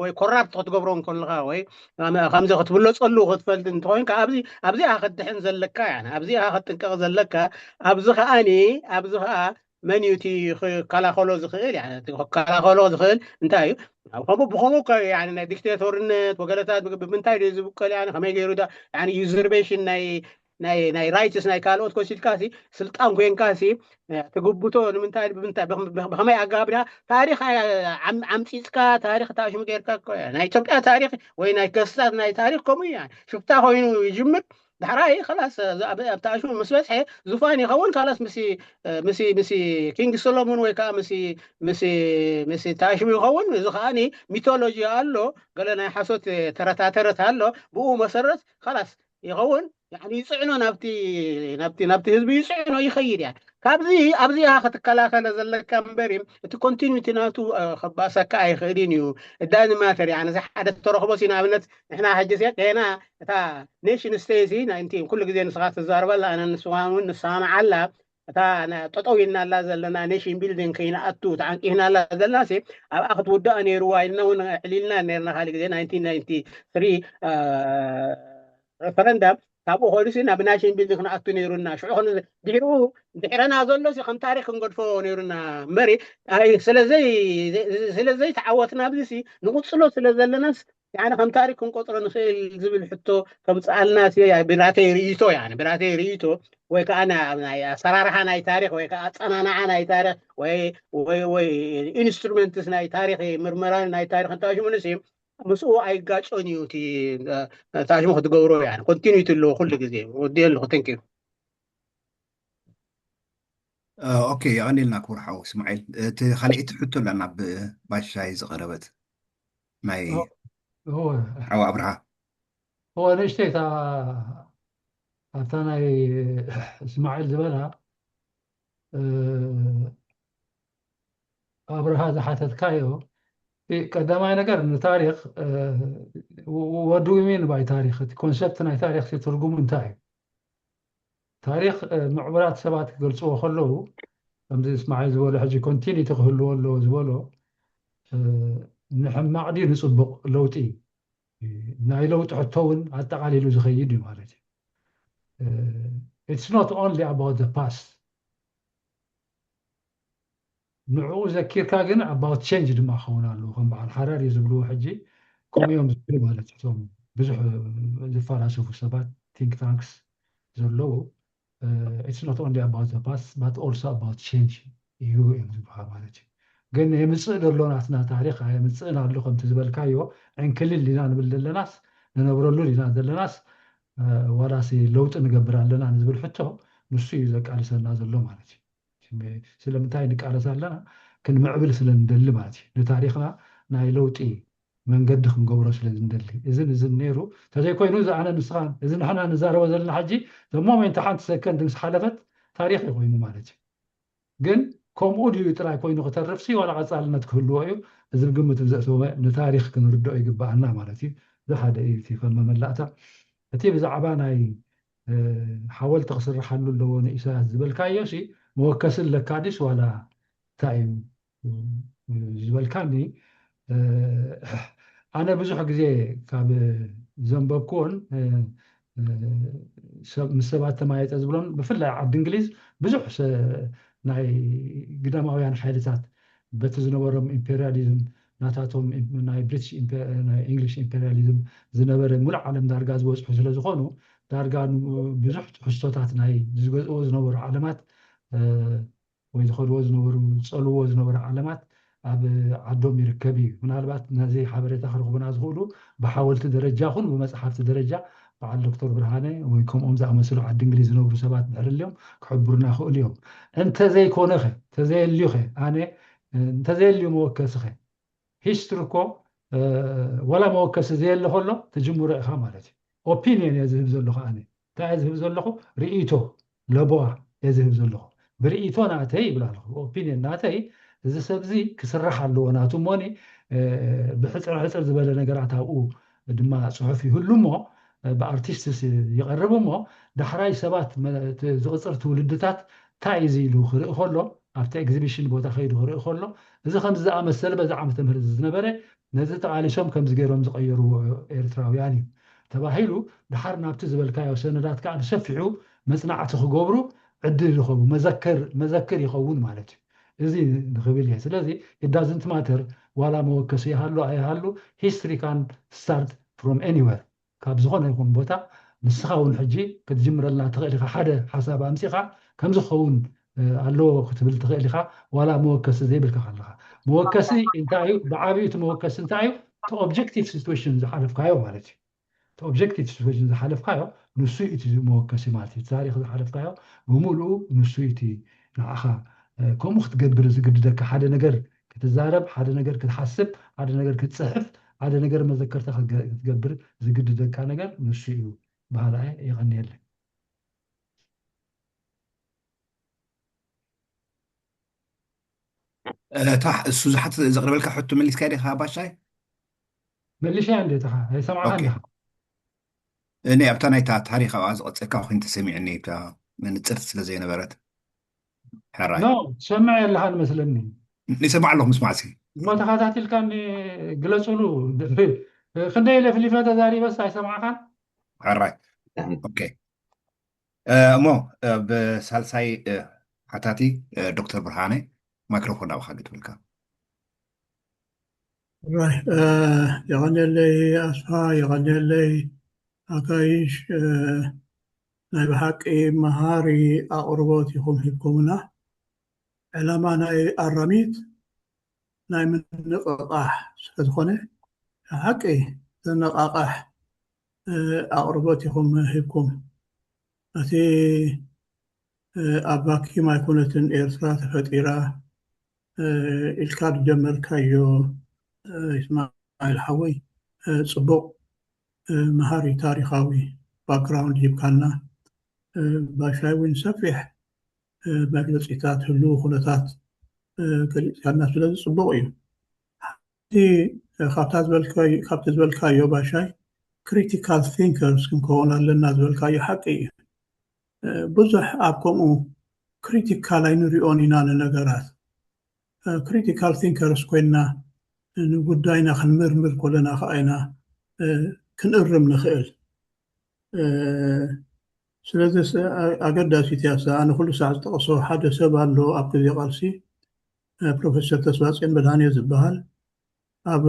ወይ ኮራፕት ክትገብሮም ከለኻ ወይ ከምዚ ክትብለፀሉ ክትፈልጥ እንተኮይንካ ኣብዚኣ ክትድሕን ዘለካ ኣብዚኣ ክትጥንቀቕ ዘለካ ኣብዚ ከዓኒ ኣብዚ ከዓ መን እዩ እቲ ክከላኸሎ ዝኽእል ክከላኸሎ ዝኽእል እንታይ እዩ ከምኡ ብከምኡ ናይ ዲክቴቶርነት ወገለታት ብምንታይ ዶ ዝብቀል ከመይ ገይሩ ዩዘርቤሽን ናይ ናይ ራይትስ ናይ ካልኦት ኮሲድካ ስልጣን ኮንካ ትግብቶ ንምንታይ ብከመይ ኣጋብዳ ታሪክ ዓምፂፅካ ታሪክ ታሽሙ ጌርካ ናይ ኢትዮጵያ ታሪክ ወይ ናይ ከስታት ናይ ታሪክ ከምኡ እዩ ሽፍታ ኮይኑ ይጅምር ዳሕራይ ላስ ኣብታሽሙ ምስ በፅሐ ዙፋን ይኸውን ካላስ ምስ ኪንግ ሶሎሞን ወይ ከዓ ምስ ታሽሙ ይኸውን እዚ ከዓ ሚቶሎጂ ኣሎ ገለ ናይ ሓሶት ተረታተረት ኣሎ ብኡ መሰረት ላስ ይኸውን ይፅዕኖ ናብቲ ናብቲ ህዝቢ ይፅዕኖ ይኸይድ እያ ካብዚ ኣብዚኣ ክትከላኸለ ዘለካ እምበር እቲ ኮንቲኒቲ ናቱ ከባእሰካ ኣይኽእልን እዩ እዳኒ ማተር እዚ ሓደ ተረኽቦ ሲ ንኣብነት ንሕና ሕጂ ገና እታ ኔሽን ስቴት ኩሉ ግዜ ንስኻ ትዛረበላ ኣነ ንስኻ እውን ንሰማምዓላ እታ ጠጠው ኢልና ኣላ ዘለና ኔሽን ቢልዲንግ ከይንኣቱ ተዓንቂፍና ኣላ ዘለና ኣብኣ ክትውዳእ ነይርዋ ኢልና እውን ዕሊልና ነርና ካልእ ግዜ ሬፈረንደም ካብኡ ከይዱ ናብ ናሽን ቢልዲንግ ክንኣቱ ነይሩና ሽዑ ድሕሪኡ ድሕረና ዘሎ ከም ታሪክ ክንገድፎ ነይሩና እምበሪ ስለዘይተዓወትና ኣብዚ ንቕፅሎ ስለ ዘለናስ ከም ታሪክ ክንቆፅሮ ንኽእል ዝብል ሕቶ ከምፅኣልና ብራተይ ርእይቶ ብራተይ ርእይቶ ወይ ከዓ ኣሰራርሓ ናይ ታሪክ ወይ ከዓ ኣፀናናዓ ናይ ታሪክ ወይ ኢንስትሩመንትስ ናይ ታሪክ ምርመራ ናይ ታሪክ እንታሽሙንስ ምስኡ ኣይጋጮን እዩ እቲ ታሽሙ ክትገብሮ ኮንቲኒቲ ኣለዎ ኩሉ ግዜ ወዲ ኣለኹ ቴንክ ዩ ኦኬ የቐኒልና ክቡር ሓው እስማዒል እቲ ካልኣይቲ ሕቶ ኣለና ብባሻይ ዝቐረበት ናይ ሓው ኣብርሃ እወ ንእሽተይ ኣብታ ናይ እስማዒል ዝበላ ኣብርሃ ዝሓተትካዮ ቀዳማይ ነገር ንታሪክ what do we mean by ታሪክ እቲ ኮንሰፕት ናይ ታሪክ ትርጉሙ እንታይ እዩ ታሪክ ምዕቡላት ሰባት ክገልፅዎ ከለዉ ከምዚ እስማዒል ዝበሎ ሕጂ ኮንቲኒቲ ክህልዎ ኣለዎ ዝበሎ ንሕማቕ ድዩ ንፅቡቕ ለውጢ ናይ ለውጢ ሕቶ እውን ኣጠቓሊሉ ዝኸይድ እዩ ማለት እዩ it's not only about the past ንዕኡ ዘኪርካ ግን about change ድማ ክኸውን ኣለዎ ከም በዓል ሓራሪ ዝብልዎ ሕጂ ከምኡ እዮም ዝብሉ ማለት እዩ እቶም ብዙሕ ዝፈላሰፉ ሰባት think tanks ዘለዉ it's not only about the past but also about change እዩ እዮም ዝበሃል ማለት እዩ ግን የምፅእ ዘሎ ናትና ታሪክ ኣየምፅእን ኣሎ ከምቲ ዝበልካዮ ዕንክልል ኢና ንብል ዘለናስ ንነብረሉ ኢና ዘለናስ ዋላሲ ለውጢ ንገብር ኣለና ንዝብል ሕቶ ንሱ እዩ ዘቃልሰና ዘሎ ማለት እዩ ስለምንታይ ንቃለስ ኣለና ክንምዕብል ስለ ንደሊ ማለት እዩ ንታሪክና ናይ ለውጢ መንገዲ ክንገብሮ ስለ ዝንደሊ እዝን እዝን ነይሩ እንተዘይኮይኑ እዚ ኣነ ንስኻን እዚ ንሕና ንዛረቦ ዘለና ሕጂ ዘሞሜንት ሓንቲ ሰከንድ ምስ ሓለፈት ታሪክ እዩ ኮይኑ ማለት እዩ ግን ከምኡ ድዩ ጥራይ ኮይኑ ክተርፍሲ ዋላ ቀፃልነት ክህልዎ እዩ እዚ ብግምት ብዘእተወ ንታሪክ ክንርድኦ ይግባኣና ማለት እዩ እዚ ሓደ እዩ እቲ ከም መመላእታ እቲ ብዛዕባ ናይ ሓወልቲ ክስርሓሉ ኣለዎ ንኢሳያስ ዝበልካዮ ሲ መወከሲ ኣለካ ድስ ዋላ እንታይ እዩ ዝበልካኒ ኣነ ብዙሕ ግዜ ካብ ዘንበብኩዎን ምስ ሰባት ተማየጠ ዝብሎን ብፍላይ ዓዲ እንግሊዝ ብዙሕ ናይ ግዳማውያን ሓይልታት በቲ ዝነበሮም ኢምፔሪያሊዝም ናታቶም ናይ ብሪቲሽ ናይ እንግሊሽ ኢምፔሪያሊዝም ዝነበረ ሙሉእ ዓለም ዳርጋ ዝበፅሑ ስለ ዝኾኑ ዳርጋ ብዙሕ ትሕዝቶታት ናይ ዝገዝእዎ ዝነበሩ ዓለማት ወይ ዝኸድዎ ዝነበሩ ዝፀልዎ ዝነበሩ ዓለማት ኣብ ዓዶም ይርከብ እዩ ምናልባት ነዚ ሓበሬታ ክረኽቡና ዝኽእሉ ብሓወልቲ ደረጃ ኹን ብመፅሓፍቲ ደረጃ በዓል ዶክተር ብርሃነ ወይ ከምኦም ዝኣመሰሉ ዓዲ እንግሊዝ ዝነብሩ ሰባት ድሕር ኣልዮም ክሕብሩና ይኽእሉ እዮም እንተዘይኮነኸ እንተዘየልዩኸ ኣነ እንተዘየልዩ መወከስኸ ሂስትሪ እኮ ወላ መወከሲ ዘየለ ከሎ ትጅምሮ ኢኻ ማለት እዩ ኦፒኒየን እየ ዝህብ ዘለኹ ኣነ እንታይ እየ ዝህብ ዘለኹ ርእይቶ ለቦዋ እየ ዝህብ ዘለኹ ብርእይቶ ናተይ ይብል ኣለኹ፣ ኦፒንየን ናተይ፣ እዚ ሰብ እዚ ክስራሕ ኣለዎ ናቱ እሞኒ፣ ብሕፅር ሕፅር ዝበለ ነገራት ኣብኡ ድማ ፅሑፍ ይህሉ እሞ፣ ብኣርቲስትስ ይቐርብ እሞ፣ ዳሕራይ ሰባት፣ ዝቕፅር ትውልድታት እንታይ እዚ ኢሉ ክርኢ ከሎ፣ ኣብቲ ኤግዚቢሽን ቦታ ከይዱ ክርኢ ከሎ፣ እዚ ከምዚ ዝኣመሰለ በዚ ዓመተ ምህረት ዝነበረ፣ ነዚ ተቓሊሶም ከምዚ ገይሮም ዝቐየርዎ ኤርትራውያን እዩ ተባሂሉ፣ ድሓር ናብቲ ዝበልካዮ ሰነዳት ከዓ ብሰፊሑ መፅናዕቲ ክገብሩ ዕድል ይረኸቡ። መዘክር ይኸውን ማለት እዩ። እዚ ንኽብል እየ። ስለዚ it doesn't matter ዋላ መወከሲ ይሃሉ ኣይሃሉ፣ history can start from anywhere። ካብ ዝኾነ ይኹን ቦታ ንስኻ እውን ሕጂ ክትጅምረልና ትኽእል ኢኻ። ሓደ ሓሳብ ኣምፂኻ ከምዚ ክኸውን ኣለዎ ክትብል ትኽእል ኢኻ። ዋላ መወከሲ ዘይብልካ ከለኻ፣ መወከሲ እንታይ እዩ? ብዓብዩ እቲ መወከሲ እንታይ እዩ? እቲ objective situation ዝሓለፍካዮ ማለት እዩ። እቲ objective situation ዝሓለፍካዮ ንሱ እዩ እቲ መወከሲ ማለት እዩ። ታሪክ ዝሓለፍካዮ ብምሉኡ ንሱ እዩ እቲ ንዓኻ ከምኡ ክትገብር ዝግድደካ። ሓደ ነገር ክትዛረብ፣ ሓደ ነገር ክትሓስብ፣ ሓደ ነገር ክትፅሕፍ፣ ሓደ ነገር መዘከርታ ክትገብር ዝግድደካ ነገር ንሱ እዩ። በሃላ እየ። የቐንየለይ። እታ እሱ ዝሓት ዘቕርበልካ ሕቶ መሊስካ ዲኻ ባሻይ? መሊሻ እንዴ ተኻ ኣይሰማዕካ እንዲኻ? እኔ ኣብታ ናይታ ታሪክ ኣብኣ ዝቐፀልካ ኮይን ተሰሚዕኒ፣ እታ መንፅርት ስለ ዘይነበረት። ሕራይ ኖ ትሰምዕ የለኻን መስለኒ። ይሰማዕ ኣለኹ፣ ምስማዕ ሲ እሞ ተኸታቲልካ ግለፅሉ። ክንደይ ለፍሊፈ ተዛሪበስ ኣይሰማዕካን? ሕራይ ኦኬ። እሞ ብሳልሳይ ሓታቲ ዶክተር ብርሃነ ማይክሮፎን ናብኻ ግጥምልካ። ራይ የቐንየለይ ኣስፋ፣ የቐንየለይ ኣጋይሽ። ናይ ብሓቂ መሃሪ ኣቕርቦት ኢኹም ሂብኩምና። ዕላማ ናይ ኣራሚት ናይ ምንቕቓሕ ስለዝኾነ ሓቂ ዘነቓቕሕ ኣቕርቦት ኢኹም ሂብኩም። እቲ ኣብ ቫኪዩም ኣይኮነትን ኤርትራ ተፈጢራ ኢልካ ዝጀመርካዮ ይስማዒል ሓወይ፣ ፅቡቕ መሃሪ ታሪኻዊ ባክግራውንድ ሂብካና። ባሻይ እውን ሰፊሕ መግለፂታት ህልው ኩነታት ገሊፅካልና፣ ስለዚ ፅቡቕ እዩ። ካብቲ ዝበልካዮ ባሻይ ክሪቲካል ቲንከርስ ክንከውን ኣለና ዝበልካዮ ሓቂ እዩ። ብዙሕ ኣብ ከምኡ ክሪቲካል ኣይንሪኦን ኢና ንነገራት። ክሪቲካል ቲንከርስ ኮይንና ንጉዳይና ክንምርምር ከለና ከዓ ኢና ክንእርም ንኽእል። ስለዚ ኣገዳሲት እያ። ኣነ ኩሉ ሳዕ ዝጠቕሶ ሓደ ሰብ ኣሎ ኣብ ግዜ ቃልሲ፣ ፕሮፌሰር ተስፋጽዮን መድሃኔ ዝበሃል፣ ኣብ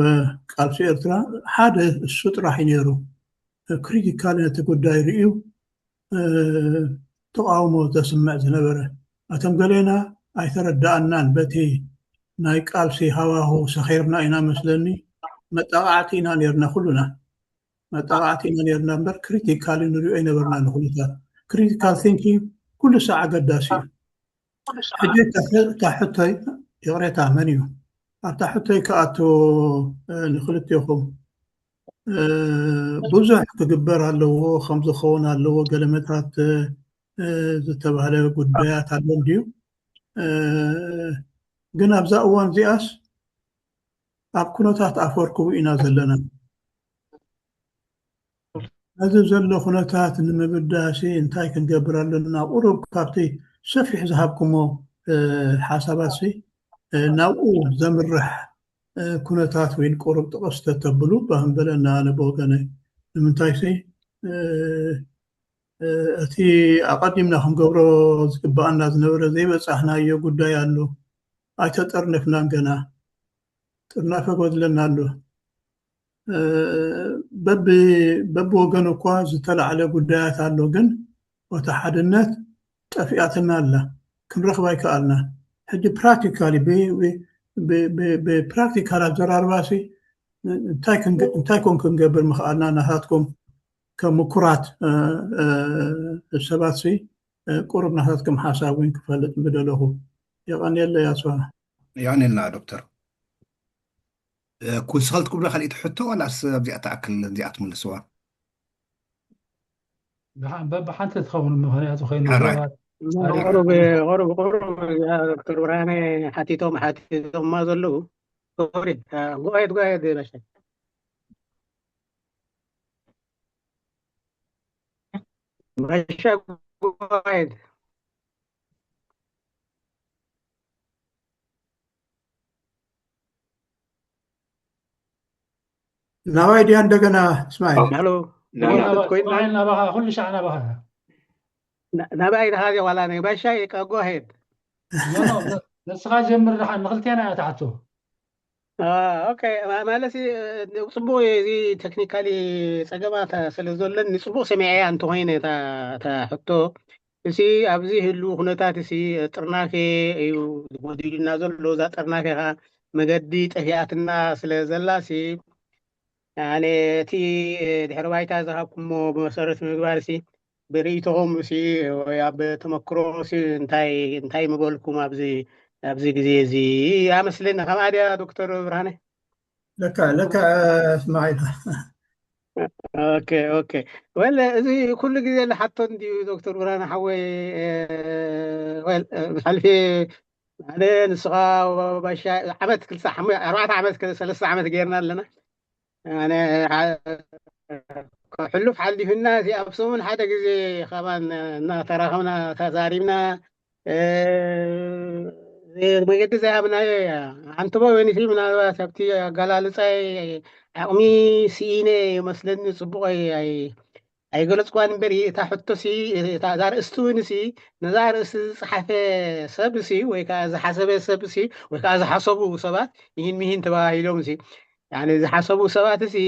ቃልሲ ኤርትራ ሓደ እሱ ጥራሕ እዩ ነይሩ ክሪቲካል ነቲ ጉዳይ ርእዩ ተቃውሞ ዘስምዕ ዝነበረ። ኣቶም ገሌና ኣይተረዳኣናን፣ በቲ ናይ ቃልሲ ሃዋሁ ሰኺርና ኢና መስለኒ። መጣቃዕቲ ኢና ነርና ኩሉና፣ መጣቃዕቲ ኢና ነርና እምበር ክሪቲካሊ ንሪኦ ኣይነበርና ንኩነታት። ክሪቲካል ቲንኪንግ ኩሉ ሳዕ ኣገዳሲ እዩ። ሕጂ እታ ሕቶይ፣ ይቕሬታ፣ መን እዩ ኣብታ ሕቶይ ክኣቱ? ንክልቴኹም ብዙሕ ክግበር ኣለዎ፣ ከም ዝኸውን ኣለዎ፣ ገለመታት ዝተባህለ ጉዳያት ኣሎ እንድዩ። ግን ኣብዛ እዋን እዚኣስ ኣብ ኩነታት ኣፈርክቡ ኢና ዘለና። ነዚ ዘሎ ኩነታት ንምብዳሲ እንታይ ክንገብር ኣለና? ቁሩብ ካብቲ ሰፊሕ ዝሃብኩሞ ሓሳባትሲ ናብኡ ዘምርሕ ኩነታት ወይን ቁሩብ ጥቕስ ተተብሉ ባህም በለና። ኣነ ብወገነይ ንምንታይሲ እቲ ኣቐዲምና ክንገብሮ ዝግባኣና ዝነበረ ዘይበፃሕናዮ ጉዳይ ኣሎ። ኣይተጠርነፍናን ገና። ጥርናፈ ጎድለና ኣሎ። በብወገኑ እኳ ዝተላዕለ ጉዳያት ኣሎ፣ ግን ወታ ሓድነት ጠፊኣትና ኣላ። ክንረኽባ ኣይከኣልና። ሕጂ ፕራክቲካሊ ብፕራክቲካል ኣዘራርባሲ እንታይ ኮን ክንገብር ምኽኣልና? ናታትኩም ከም ምኩራት ሰባት ቁሩብ ናታትኩም ሓሳብ እውን ክፈልጥ ምደለኹ። የቐንየለይ ኣስፋ። የቐንየልና ዶክተር። ኩስኸልት ክብላ ካልኢት ሕቶ ዋላስ ኣብዚኣ ትኣክል እዚኣ ትምልስዋ? ብሓንቲ ትኸውን ምኽንያቱ ኮይኑ ቁሩብ ቁሩብ ቁሩብ ዶክተር ብርሃነ ሓቲቶም ሓቲቶማ ዘለዉ። ሶሪ፣ go ahead, go ahead ባሻ። ባሻ go ahead። ናባይ ድያ እንደገና እስማኤል? ሄሎ፣ ናባኻ። ንሓተት ኮይና እስማኤል ናባኻ፣ ኩሉ ሻዕ ናባኻ። ና- ናባይ ኢኻ ዋላ ናይ ባሻ? Go ahead። ኖ፣ ኖ፣ ንስኻ ጀምር ደሓን፣ ንክልቴና እያ ትሓቶ። ኦኬ፣ ማለት ጽቡቅ እዩ። እዚ ቴክኒካሊ ጸገማት ስለ ዘለን ንጽቡቅ ሰሚዐያ እንተኮይነ እታ ሕቶ፣ እዚ ኣብዚ ህሉ ኩነታት እዚ ጥርናፌ እዩ ጎዲሉና ዘሎ። እዛ ጥርናፌ ከኣ መገዲ ጠፊኣትና ስለ ዘላ ሲ ኣነ እቲ ድሕሪ ባይታ ዝሃብኩሞ ብመሰረት ምግባር ሲ ብርእይቶኹም ሲ ወይ ኣብ ተመክሮ ሲ እንታይ እንታይ ምበልኩም ኣብዚ ኣብዚ ግዜ እዚ ኣመስለኒ። ከምኣ ድያ ዶክተር ብርሃነ? ለካ ለካ እስማዒል ኦኬ ኦኬ። ወል እዚ ኩሉ ግዜ ዝሓቶ እንድዩ ዶክተር ብርሃነ ሓወይ። ወል ብሓልፊ ኣነ ንስኻ ባሻ ዓመት ክልተ ሓሙሽተ ኣርባዕተ ዓመት ሰለስተ ዓመት ጌርና ኣለና። ኣነ ሕሉፍ ሓሊፉና እዚ ኣብ ሰሙን ሓደ ግዜ ከማን እናተራኸብና ተዛሪብና መገዲ ዘይሃብናዮ እያ። ሓንቲ ቦ ወይኒሲ ምናልባት ኣብቲ ኣገላልፃይ ዓቕሚ ስኢነ ይመስለኒ፣ ፅቡቕ ኣይገለፅኳን እምበር እታ ሕቶ ሲ እዛ ርእስቲ እውን ሲ ነዛ ርእስቲ ዝፀሓፈ ሰብ ሲ ወይ ከዓ ዝሓሰበ ሰብ ሲ ወይ ከዓ ዝሓሰቡ ሰባት ይህን ሚሂን ተባሂሎም ሲ ዝሓሰቡ ሰባት ሲ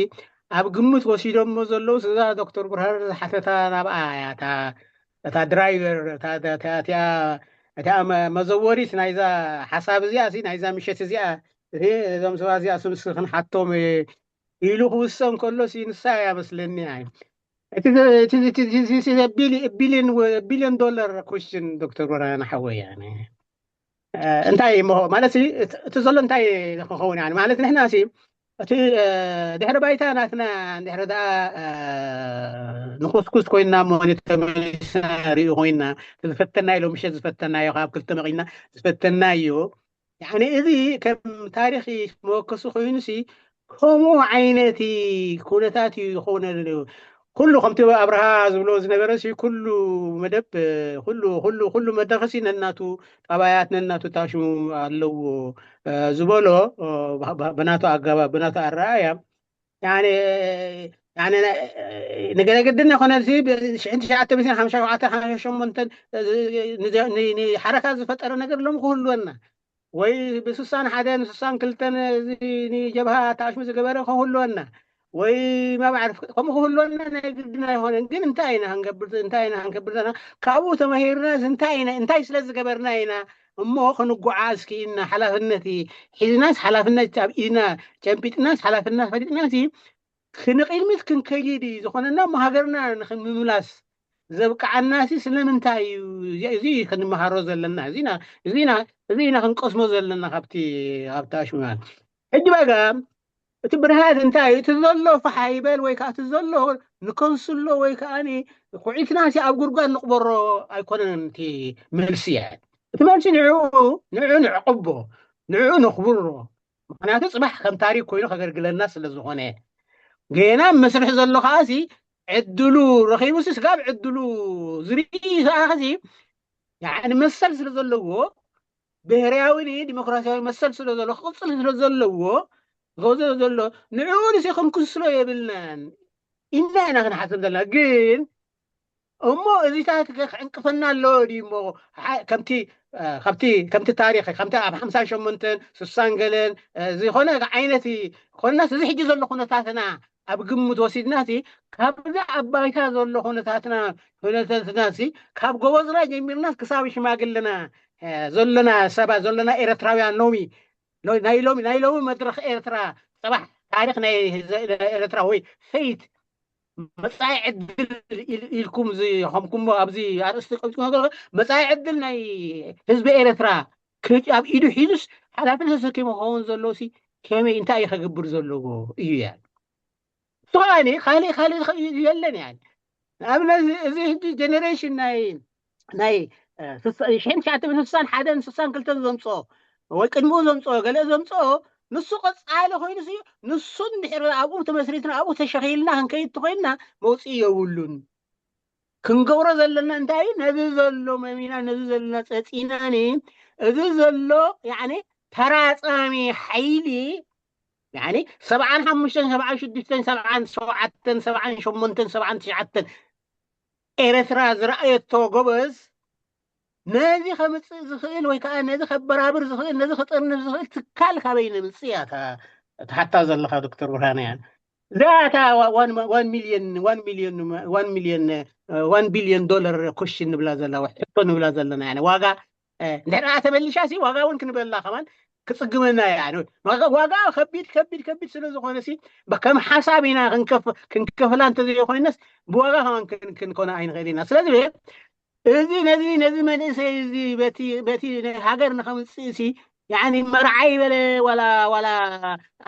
ኣብ ግምት ወሲዶሞ ዘለዉ እዛ ዶክተር ብርሃነ ዝሓተታ ናብኣ እያ እታ ድራይቨር እታ መዘወሪት ናይዛ ሓሳብ እዚኣ ናይዛ ምሸት እዚኣ እዞም ሰባት እዚኣ ስምስ ክንሓቶም ኢሉ ክውሰን ከሎ ንሳ እያ መስለኒ። ቢሊዮን ዶላር ኩሽን ዶክተር ብርሃነ ሓወይ እንታይ ማለት እቲ ዘሎ እንታይ ክኸውን ማለት ንሕና እቲ ድሕሪ ባይታ ናትና እንድሕር ደኣ ንኩስኩስ ኮይና እሞ ተመሊስና ንሪኢ ኮይና ዝፈተናዮ ሎምሸት ዝፈተናዮ ካብ ክልተ መቒልና ዝፈተናዮ ያኒ እዚ ከም ታሪኽ መወከሲ ኮይኑሲ ከምኡ ዓይነት ኩነታት እዩ ዝኸውን። ኩሉ ከምቲ ኣብርሃ ዝብሎ ዝነበረ ሲ ኩሉ መደብ ኩሉ ኩሉ ኩሉ መድረኽ ሲ ነናቱ ጠባያት ነናቱ ታሽሙ ኣለዎ ዝበሎ ብናቱ ኣገባብ ብናቱ ኣረኣያ ንገለ ግድን ኣይኮነን። ሽሕን ትሽዓተ ሚእትን ሓምሳ ሸውዓተ ሓምሳ ሸሞንተን ንሓረካ ዝፈጠረ ነገር ሎም ክህልወና ወይ ብስሳን ሓደን ስሳን ክልተን ንጀብሃ ኣተኣሽሙ ዝገበረ ክህልወና ወይ መባዕር ከምኡ ክህልወና ናይ ግድን ኣይኮነን። ግን እንታይ ኢና ክንገብር እንታይ ኢና ክንገብር ዘለና ካብኡ ተመሂርና እንታይ ስለ ዝገበርና ኢና እሞ ክንጓዓዝ ክኢልና ሓላፍነት ሒዝናስ ሓላፍነት ኣብ ኢድና ጨቢጥናስ ሓላፍነት ፈሊጥናሲ ክንቕድሚት ክንከይድ እዩ ዝኾነና እሞ ሃገርና ንክንምምላስ ዘብቅዓናሲ ስለምንታይ እዩ? እዚ እዩ ክንመሃሮ ዘለና። እዚ ኢና ክንቀስሞ ዘለና ካብቲ ኣብቲ ኣሽሙና ሕጂ በጋ እቲ ብርሃት እንታይ እዩ እቲ ዘሎ ፋሕ ይበል ወይ ከዓ እቲ ዘሎ ንከንስሎ ወይ ከዓ ኩዒትና ሲ ኣብ ጉድጓድ ንቕበሮ ኣይኮነን እቲ መልሲ እያ። እቲ መልሲ ንዕኡ ንዕኡ ንዕቅቦ ንዕኡ ነኽብሮ ምክንያቱ ፅባሕ ከም ታሪክ ኮይኑ ከገልግለና ስለ ዝኾነ ገና መስርሒ ዘሎ ከዓ ሲ ዕድሉ ረኺቡ ሲ ስጋብ ዕድሉ ዝርኢ ከዓ ሲ ያኒ መሰል ስለ ዘለዎ ብሄርያዊ ዲሞክራሲያዊ መሰል ስለ ዘሎ ክቕፅል ስለ ዘለዎ ዝኸውዘ ዘሎ ንዕኡ ንሲ ክንክስሎ የብልናን ኢና ኢና ክንሓስብ ዘለና ግን እሞ እዚታት ክዕንቅፈና ኣለዎ ድዩ እሞ ከምቲ ከምቲ ከምቲ ታሪክ ከምቲ ኣብ ሓምሳ ሸሞንተን ስሳን ገለን ዝኾነ ዓይነት ኮናስ እዚ ሕጂ ዘሎ ኩነታትና ኣብ ግምት ወሲድናሲ ካብዛ ኣብ ባይታ ዘሎ ኩነታትና ኩነታትናሲ ካብ ጎበዝና ጀሚርና ክሳብ ሽማግልና ዘሎና ሰባት ዘሎና ኤረትራውያን ሎሚ ናይ ሎሚ ናይ ሎሚ መድረክ ኤርትራ ፅባሕ ታሪክ ናይ ኤረትራ ወይ ፈይት መፃኢ ዕድል ኢልኩም ዝኸምኩሞ ኣብዚ ኣርእስቲ ቀምጥኩም ነገር መፃኢ ዕድል ናይ ህዝቢ ኤረትራ ኣብ ኢዱ ሒዙስ ሓላፍነት ተሰኪሙ ክኸውን ዘለዎ ሲ ከመይ እንታይ እዩ ከግብር ዘለዎ እዩ ያ እሱ ከዓኒ ካሊእ ካሊእ የለን ያ ንኣብነት እዚ ሕጂ ጀኔሬሽን ናይ ናይ ሽሕን ትሽዓተ ሚእትን ስሳን ሓደን ስሳን ክልተን ዘምፅኦ ወይ ቅድሚኡ ዘምፅኦ ገለ ዘምፅኦ ንሱ ቀፃሊ ኮይኑ ንሱ እንድሕር ኣብኡ ተመስሪትና ኣብኡ ተሸኺልና ክንከይድ ተኮይንና መውፅኢ የብሉን። ክንገብሮ ዘለና እንታይ ነዚ ዘሎ መሚና ነዚ ዘለና ፀፂናኒ እዚ ዘሎ ያኔ ተራፃሚ ሓይሊ ያኔ ሰብዓን ሓሙሽተን ሰብዓን ሽዱሽተን ሰብዓን ሸውዓተን ሰብዓን ሸሞንተን ሰብዓን ትሽዓተን ኤርትራ ዝረኣየቶ ጎበዝ ነዚ ከምፅእ ዝኽእል ወይ ከዓ ነዚ ከበራብር ዝኽእል ነዚ ክጥርንፍ ዝኽእል ትካል ካበይ ንምፅእ እያ ተሓታ ዘለካ ዶክተር ብርሃነ እያ። እዚኣ እታ ሚሊዮን ሚሊዮን ሚሊዮን ሚሊዮን ዶላር ኮሽን ንብላ ዘላ ሕቶ ንብላ ዘለና ዋጋ እንድሕር ተመሊሻ ሲ ዋጋ እውን ክንበላ ከማን ክፅግመና እያ። ዋጋ ከቢድ ከቢድ ከቢድ ስለ ዝኾነ ሲ ከም ሓሳብ ኢና ክንከፍላ እንተዘይኮይነስ ብዋጋ ከማን ክንኮነ ኣይንኽእል ኢና። ስለዚ እዚ ነዚ ነዚ መንእሰይ እዚ በቲ ናይ ሃገር ንኸምፅእ ሲ ያኒ መርዓ ይበለ ዋላ ዋላ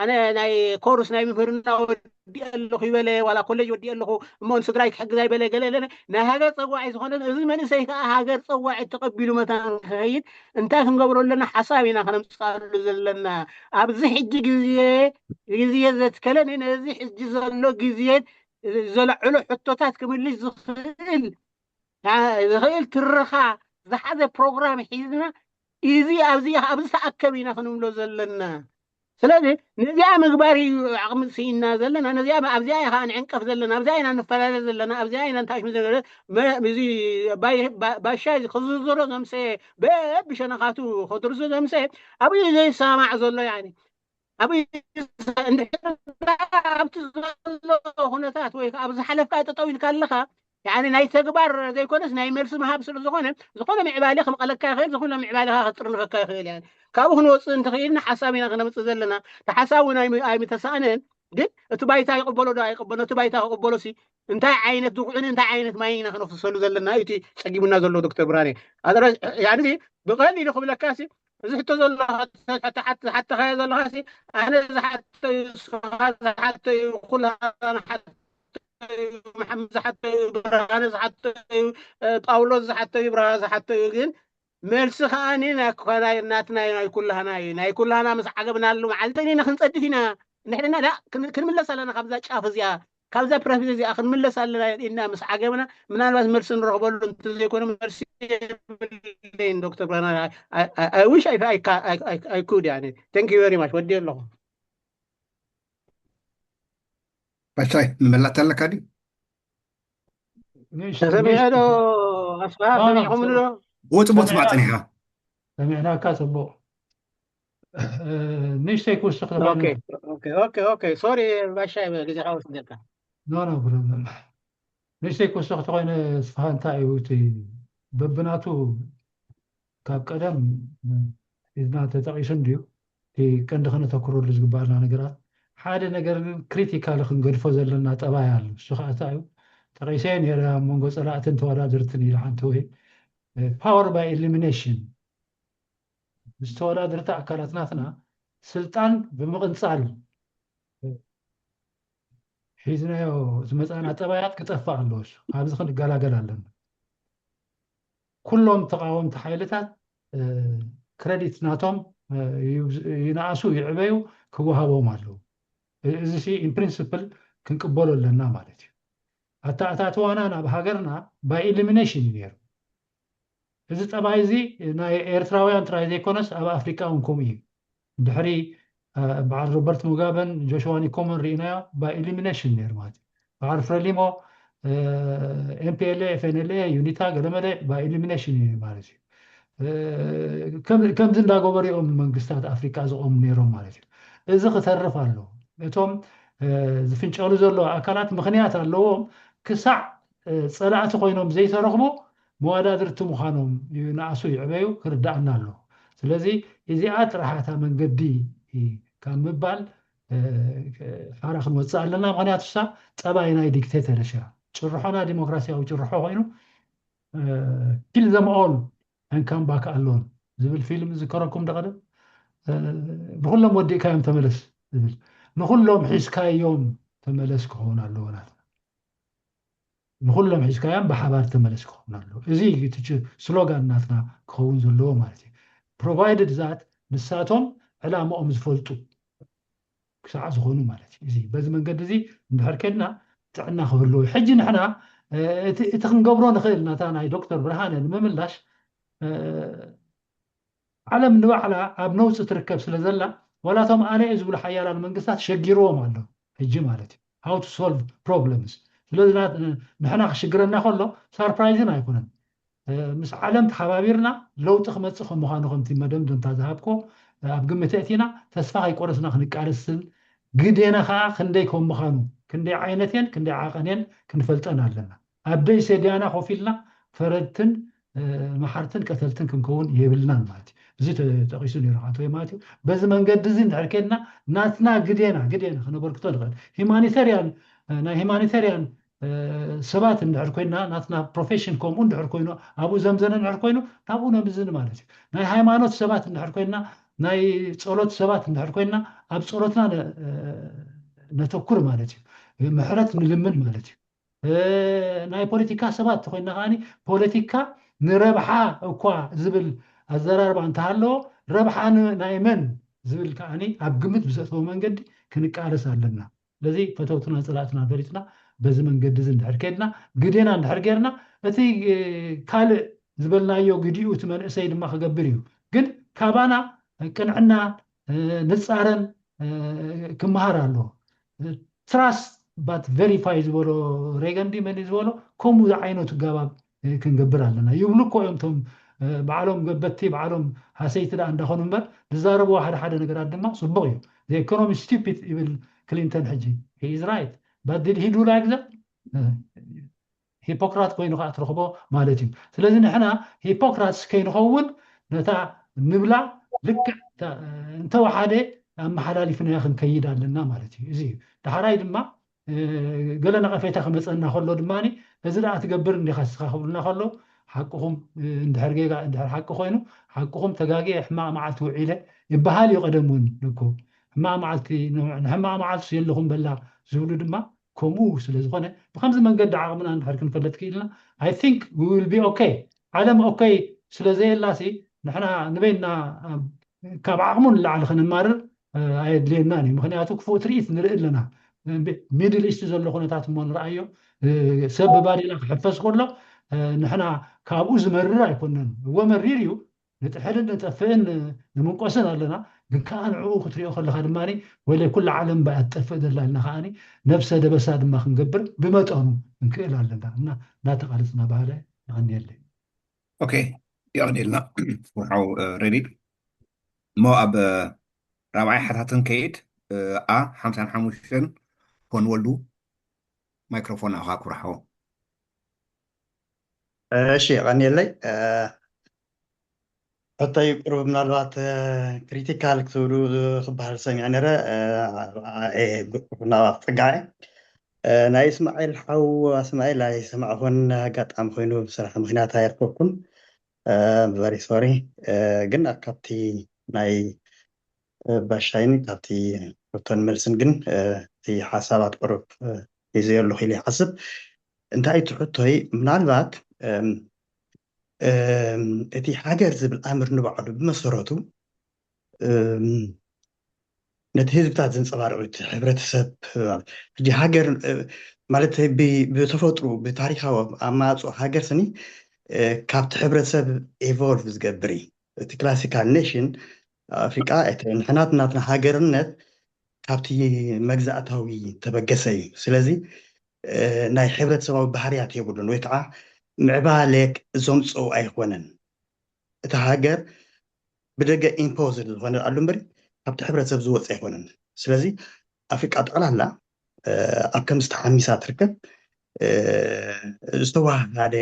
ኣነ ናይ ኮርስ ናይ ምምህርና ወዲእ ኣለኹ ይበለ ዋላ ኮሌጅ ወዲእ ኣለኹ እሞ ንስድራይ ክሕግዝ ኣይበለ ገለ ገለ ናይ ሃገር ፀዋዒ ዝኾነ እዚ መንእሰይ ከዓ ሃገር ፀዋዒ ተቐቢሉ መታን ክኸይድ እንታይ ክንገብሮ ኣለና ሓሳብ ኢና ከነምፅኣሉ ዘለና። ኣብዚ ሕጂ ግዜ ግዜ ዘትከለ ነዚ ሕጂ ዘሎ ግዜ ዘለዕሉ ሕቶታት ክምልሽ ዝኽእል ዝኽእል ትረኻ ዝሓዘ ፕሮግራም ሒዝና እዚ ኣብዚ ኣብዚ ተኣከብ ኢና ክንብሎ ዘለና። ስለዚ ነዚኣ ምግባር እዩ ዓቕሚ ስኢና ዘለና። ነዚኣ ኣብዚኣ ኢኻ ንዕንቀፍ ዘለና፣ ኣብዚኣ ኢና ንፈላለ ዘለና፣ ኣብዚኣ ኢና ንታሽሚ ዘለና። እዚ ባሻ እዚ ክዝርዝሮ ዘምሰ በብሸነኻቱ ክድርሱ ዘምሰ ኣብኡ ዘይሰማዕ ዘሎ ያኒ ኣብ እንድሕር ኣብቲ ዘሎ ኩነታት ወይ ኣብ ዝሓለፍካ ጠጠው ኢልካ ኣለኻ ናይ ተግባር ዘይኮነስ ናይ መልሲ ምሃብ ስለ ዝኾነ ዝኾነ ምዕባለ ክምቐለካ ይኽእል ዝኾነ ምዕባለካ ክጥርንፈካ ይኽእል እያ። ካብኡ ክንወፅእ እንተኽኢልና ሓሳብ ኢና ክነምፅእ ዘለና። እቲ ሓሳብ እውን ኣይምተሳእነን፣ ግን እቲ ባይታ ይቕበሎ ዶ ኣይቕበሎ? እቲ ባይታ ክቕበሎ ሲ እንታይ ዓይነት ድኹዕን እንታይ ዓይነት ማይ ኢና ክነፍሰሉ ዘለና እዩ እቲ ፀጊሙና ዘሎ ዶክተር ብርሃነ። ብቐሊሉ ክብለካ ሲ እዚ ሕቶ ዘሎ ዝሓተካ ዘለካ ኣነ ዝሓተዩ ስብሃት ዝሓተዩ ኩላና ሓተዩ መሓመድ ዝሓተዩ ብርሃነ ዝሓተዩ ጳውሎስ ዝሓተዩ ብርሃ ዝሓተዩ ግን መልሲ ከዓ ናትና ናይ ኩላህና እዩ። ናይ ኩላህና ምስ ዓገብናሉ መዓልቲ ኢና ክንፀድፍ ኢና። ንሕና ክንምለስ ኣለና ካብዛ ጫፍ እዚኣ ካብዛ ፕረስ እዚኣ ክንምለስ ኣለና ኢልና ምስ ዓገብና ምናልባት መልሲ ንረኽበሉ እንተዘይኮነ መልሲ የብለይን ዶክተር ብርሃነ። I wish I could ያኒ thank you very much ወዲ ኣለኹ። ባሻይ ምመላጥ ኣለካ ድዩ? ተሰሚዐ ዶ ኣስፋ ሰሚዕኹምኒ ዶ? ውፅቡፅ ማፀኒኻ ሰሚዕናካ ፅቡቅ። ንእሽተይ ክውስኽ ሶሪ ባሻ ግዜካ ወስደልካ። ንእሽተይ ክውስኽ ተኮይነ ስፍሃ እንታይ እዩ እቲ በብናቱ ካብ ቀደም ሒዝና ተጠቂሱ እንድዩ። እቲ ቀንዲ ከነተኩረሉ ዝግባኣና ነገራት ሓደ ነገር ግን ክሪቲካሊ ክንገድፎ ዘለና ጠባይ ኣሎ። እሱ ከዓ እንታይ እዩ? ጠቂሰ ነረ ኣብ መንጎ ፀላእትን ተወዳደርትን ኢሉ ሓንቲ ወይ ፓወር ባይ ኤሊሚኔሽን ምስ ተወዳደርቲ ኣካላት ናትና ስልጣን ብምቕንፃል ሒዝናዮ ዝመፃና ጠባያት ክጠፍእ ኣለዎ። እሱ ካብዚ ክንገላገል ኣለና። ኩሎም ተቃወምቲ ሓይልታት ክረዲት ናቶም ይንኣሱ ይዕበዩ ክወሃቦም ኣለዉ። እዚ ሲ ኢን ፕሪንስፕል ክንቅበሎ ኣለና ማለት እዩ። ኣተኣታትዋና ናብ ሃገርና ባይ ኢሊሚኔሽን እዩ ነይሩ። እዚ ጠባይ እዚ ናይ ኤርትራውያን ጥራይ ዘይኮነስ ኣብ ኣፍሪቃ እውን ከምኡ እዩ። ድሕሪ በዓል ሮበርት ሙጋበን ጆሽዋ ኒኮሞን ርኢናዮ ባይ ኢሊሚኔሽን ነይሩ ማለት እዩ። በዓል ፍረሊሞ ኤምፒኤልኤ ኤፍኤንኤልኤ ዩኒታ ገለመለ ባይ ኢሊሚኔሽን እዩ ማለት እዩ። ከምዚ እንዳገበሩ እዮም መንግስታት ኣፍሪቃ ዝቆሙ ነይሮም ማለት እዩ። እዚ ክተርፍ ኣለዎ። እቶም ዝፍንጨሉ ዘለዉ ኣካላት ምኽንያት ኣለዎም። ክሳዕ ፀላእቲ ኮይኖም ዘይተረኽቡ መወዳድርቲ ምዃኖም ይንኣሱ ይዕበዩ ክርዳኣና ኣለዎ። ስለዚ እዚኣ ጥራሕ እታ መንገዲ ካብ ምባል ሓራ ክንወፅእ ኣለና። ምኽንያቱ እሳ ጠባይ ናይ ዲክቴተርሽ እያ። ጭርሖና ዲሞክራሲያዊ ጭርሖ ኮይኑ ኪል ዘም ኦል and come back alone ዝብል ፊልም ዝከረኩም ደቀደም ንኩሎም ወዲእካዮም ተመለስ ዝብል ንኩሎም ሒዝካዮም ተመለስ ክኸውን ኣለዎ ናትና። ንኩሎም ሒዝካዮም ብሓባር ተመለስ ክኸውን ኣለዎ። እዚ እዩ እቲ ች- ስሎጋን ናትና ክኸውን ዘለዎ ማለት እዩ። Provided that ንሳቶም ዕላምኦም ዝፈልጡ ክሳዕ ዝኾኑ ማለት እዩ። እዚ በዚ መንገዲ እዚ እንድሕር ከድና ጥዕና ክህልዎ እዩ። ሕጂ ንሕና እቲ እቲ ክንገብሮ ንኽእል ናታ ናይ ዶክተር ብርሃነ ንምምላሽ ዓለም ንባዕላ ኣብ ነውፂ ትርከብ ስለ ዘላ ዋላቶም ኣነ እየ ዝብሉ ሓያላን መንግስታት ሸጊርዎም ኣሎ ሕጂ ማለት እዩ። How to solve problems ስለዚ ንሕና ክሽግረና ከሎ ሳርፕራይዝን ኣይኮነን። ምስ ዓለም ተሓባቢርና ለውጢ ክመፅእ ከም ምዃኑ ከምቲ መደምደምታ ዝሃብኮ ኣብ ግምት እቲና ተስፋ ከይቆረስና ክንቃለስን ግዴና ከዓ ክንደይ ከም ምዃኑ ክንደይ ዓይነት እየን ክንደይ ዓቐን እየን ክንፈልጠን ኣለና። ኣብ ደይ ሰድያና ኮፍ ኢልና ፈረድትን መሓርትን ቀተልትን ክንከውን የብልናን ማለት እዩ። እዚ ተጠቂሱ ነይሩ ኣቶ ማለት እዩ። በዚ መንገዲ እዚ እንድሕር ከድና ናትና ግዴና ግዴና ክነበርክቶ ንኽእል ሂማኒተሪያን ናይ ሂማኒተሪያን ሰባት እንድሕር ኮይና ናትና ፕሮፌሽን ከምኡ እንድሕር ኮይኑ ኣብኡ ዘምዘነ እንድሕር ኮይኑ ናብኡ ነምዝን ማለት እዩ። ናይ ሃይማኖት ሰባት እንድሕር ኮይና ናይ ፀሎት ሰባት እንድሕር ኮይና ኣብ ፀሎትና ነተኩር ማለት እዩ። ምሕረት ንልምን ማለት እዩ። ናይ ፖለቲካ ሰባት ተኮይና ከዓኒ ፖለቲካ ንረብሓ እኳ ዝብል ኣዘራርባ እንተሃለዎ ረብሓ ናይ መን ዝብል ከዓኒ ኣብ ግምት ብዘእተወ መንገዲ ክንቃለስ ኣለና። ስለዚ ፈተውትና ፀላእትና ፈሊጥና በዚ መንገዲ እዚ እንድሕር ከድና ግዴና እንድሕር ገይርና እቲ ካልእ ዝበልናዮ ግዲኡ እቲ መንእሰይ ድማ ክገብር እዩ። ግን ካባና ቅንዕና ንፃረን ክመሃር ኣለዎ። Trust but verify ዝበሎ ሬገን ድዩ መን ዝበሎ ከምኡ ዝዓይነቱ ጋባብ ክንገብር ኣለና ይብሉ እኮ እዮም ቶም ባዕሎም ገበቲ ባዕሎም ሃሰይቲ ደኣ እንዳኾኑ እምበር ዝዛረብዎ ሓደ ሓደ ነገራት ድማ ፅቡቕ እዩ። The economy stupid ይብል ክሊንተን ሕጂ is right but did he do like that? ሂፖክራት ኮይኑ ከዓ ትረኽቦ ማለት እዩ። ስለዚ ንሕና ሂፖክራትስ ከይንኸውን ነታ ንብላ ልክዕ እንተወሓደ ኣመሓላሊፍናያ ክንከይድ ኣለና ማለት እዩ። እዚ እዩ። ዳሕራይ ድማ ገለ ነቐፌታ ክመፀና ከሎ ድማ እዚ ደኣ ትገብር እንዲኻ ስኻ ክብሉና ከሎ ሓቅኹም እንድሕር ጌጋ እንድሕር ሓቂ ኮይኑ ሓቅኹም ተጋጊየ ሕማቕ መዓልቲ ውዒለ ይበሃል እዩ። ቀደም እውን እኮ ሕማቕ መዓልቲ ንሕማቕ መዓልቲ የለኹም በላ ዝብሉ ድማ ከምኡ ስለ ዝኾነ ብከምዚ መንገዲ ዓቕምና እንድሕር ክንፈልጥ ክኢልና I think we will be okay። ዓለም okay ስለ ዘየላሲ ንሕና ንበይንና ካብ ዓቕሙ ንላዕሊ ክንማርር ኣየድልየናን እዩ። ምክንያቱ ክፉእ ትርኢት ንርኢ ኣለና። ሚድል ኢስት ዘሎ ኩነታት እሞ ንረኣዮ ሰብ ብባዴላ ክሕፈስ ከሎ ንሕና ካብኡ ዝመርር ኣይኮነን። እወ መሪር እዩ። ንጥሕልን ንጠፍእን ንምንቆስን ኣለና። ግን ከዓ ንዕኡ ክትሪኦ ከለካ ድማ ወይለ ኩላ ዓለም እምበኣ ትጠፍእ ዘላ ኢልና ከዓ ነብሰ ደበሳ ድማ ክንገብር ብመጠኑ ክንክእል ኣለና እና እናተቃለፅና ባህለ ይቀንየለይ። ኦኬ የቐኒልና ሓው ሬዲ እሞ ኣብ ራብዓይ ሓታትን ከይድ ኣ ሓምሳን ሓሙሽተን ኮን ወልዱ ማይክሮፎን ኣኻ ኩርሓዎ። እሺ የቐኒየለይ። ሕቶይ ቅሩብ ምናልባት ክሪቲካል ክትብሉ ክበሃል ሰሚዐ ነረ ናባብ ፅጋዐ ናይ እስማኤል ሓው እስማኤል ኣይሰማዕኹን ኣጋጣሚ ኮይኑ ብስራሕ ምክንያት ኣይረከብኩን። ቨሪ ሶሪ። ግን ካብቲ ናይ ባሻይን ካብቲ ሕቶን መልስን ግን እቲ ሓሳባት ቅሩብ ሒዘዮ ኣለኹ ኢለ ይሓስብ። እንታይ እቲ ሕቶይ ምናልባት እቲ ሃገር ዝብል ኣምር ንባዕሉ ብመሰረቱ ነቲ ህዝብታት ዘንፀባርቕ እቲ ሕብረተሰብ ሕጂ ሃገር ማለት ብተፈጥሩ ብታሪካዊ ኣማፅኦ ሃገር ስኒ ካብቲ ሕብረተሰብ ኤቮልቭ ዝገብር እዩ። እቲ ክላሲካል ኔሽን ኣፍሪቃ ንሕናት ናትና ሃገርነት ካብቲ መግዛእታዊ ተበገሰ እዩ። ስለዚ ናይ ሕብረተሰባዊ ባህርያት የብሉን ወይ ከዓ ምዕባለ ዘምፅኦ ኣይኮነን። እቲ ሃገር ብደገ ኢምፖዝድ ዝኾነ ኣሉ እምበሪ ካብቲ ሕብረተሰብ ዝወፅ ኣይኮነን። ስለዚ ኣፍሪቃ ጠቕላላ ኣብ ከምዚ ተሓሚሳ ትርከብ ዝተዋሃደ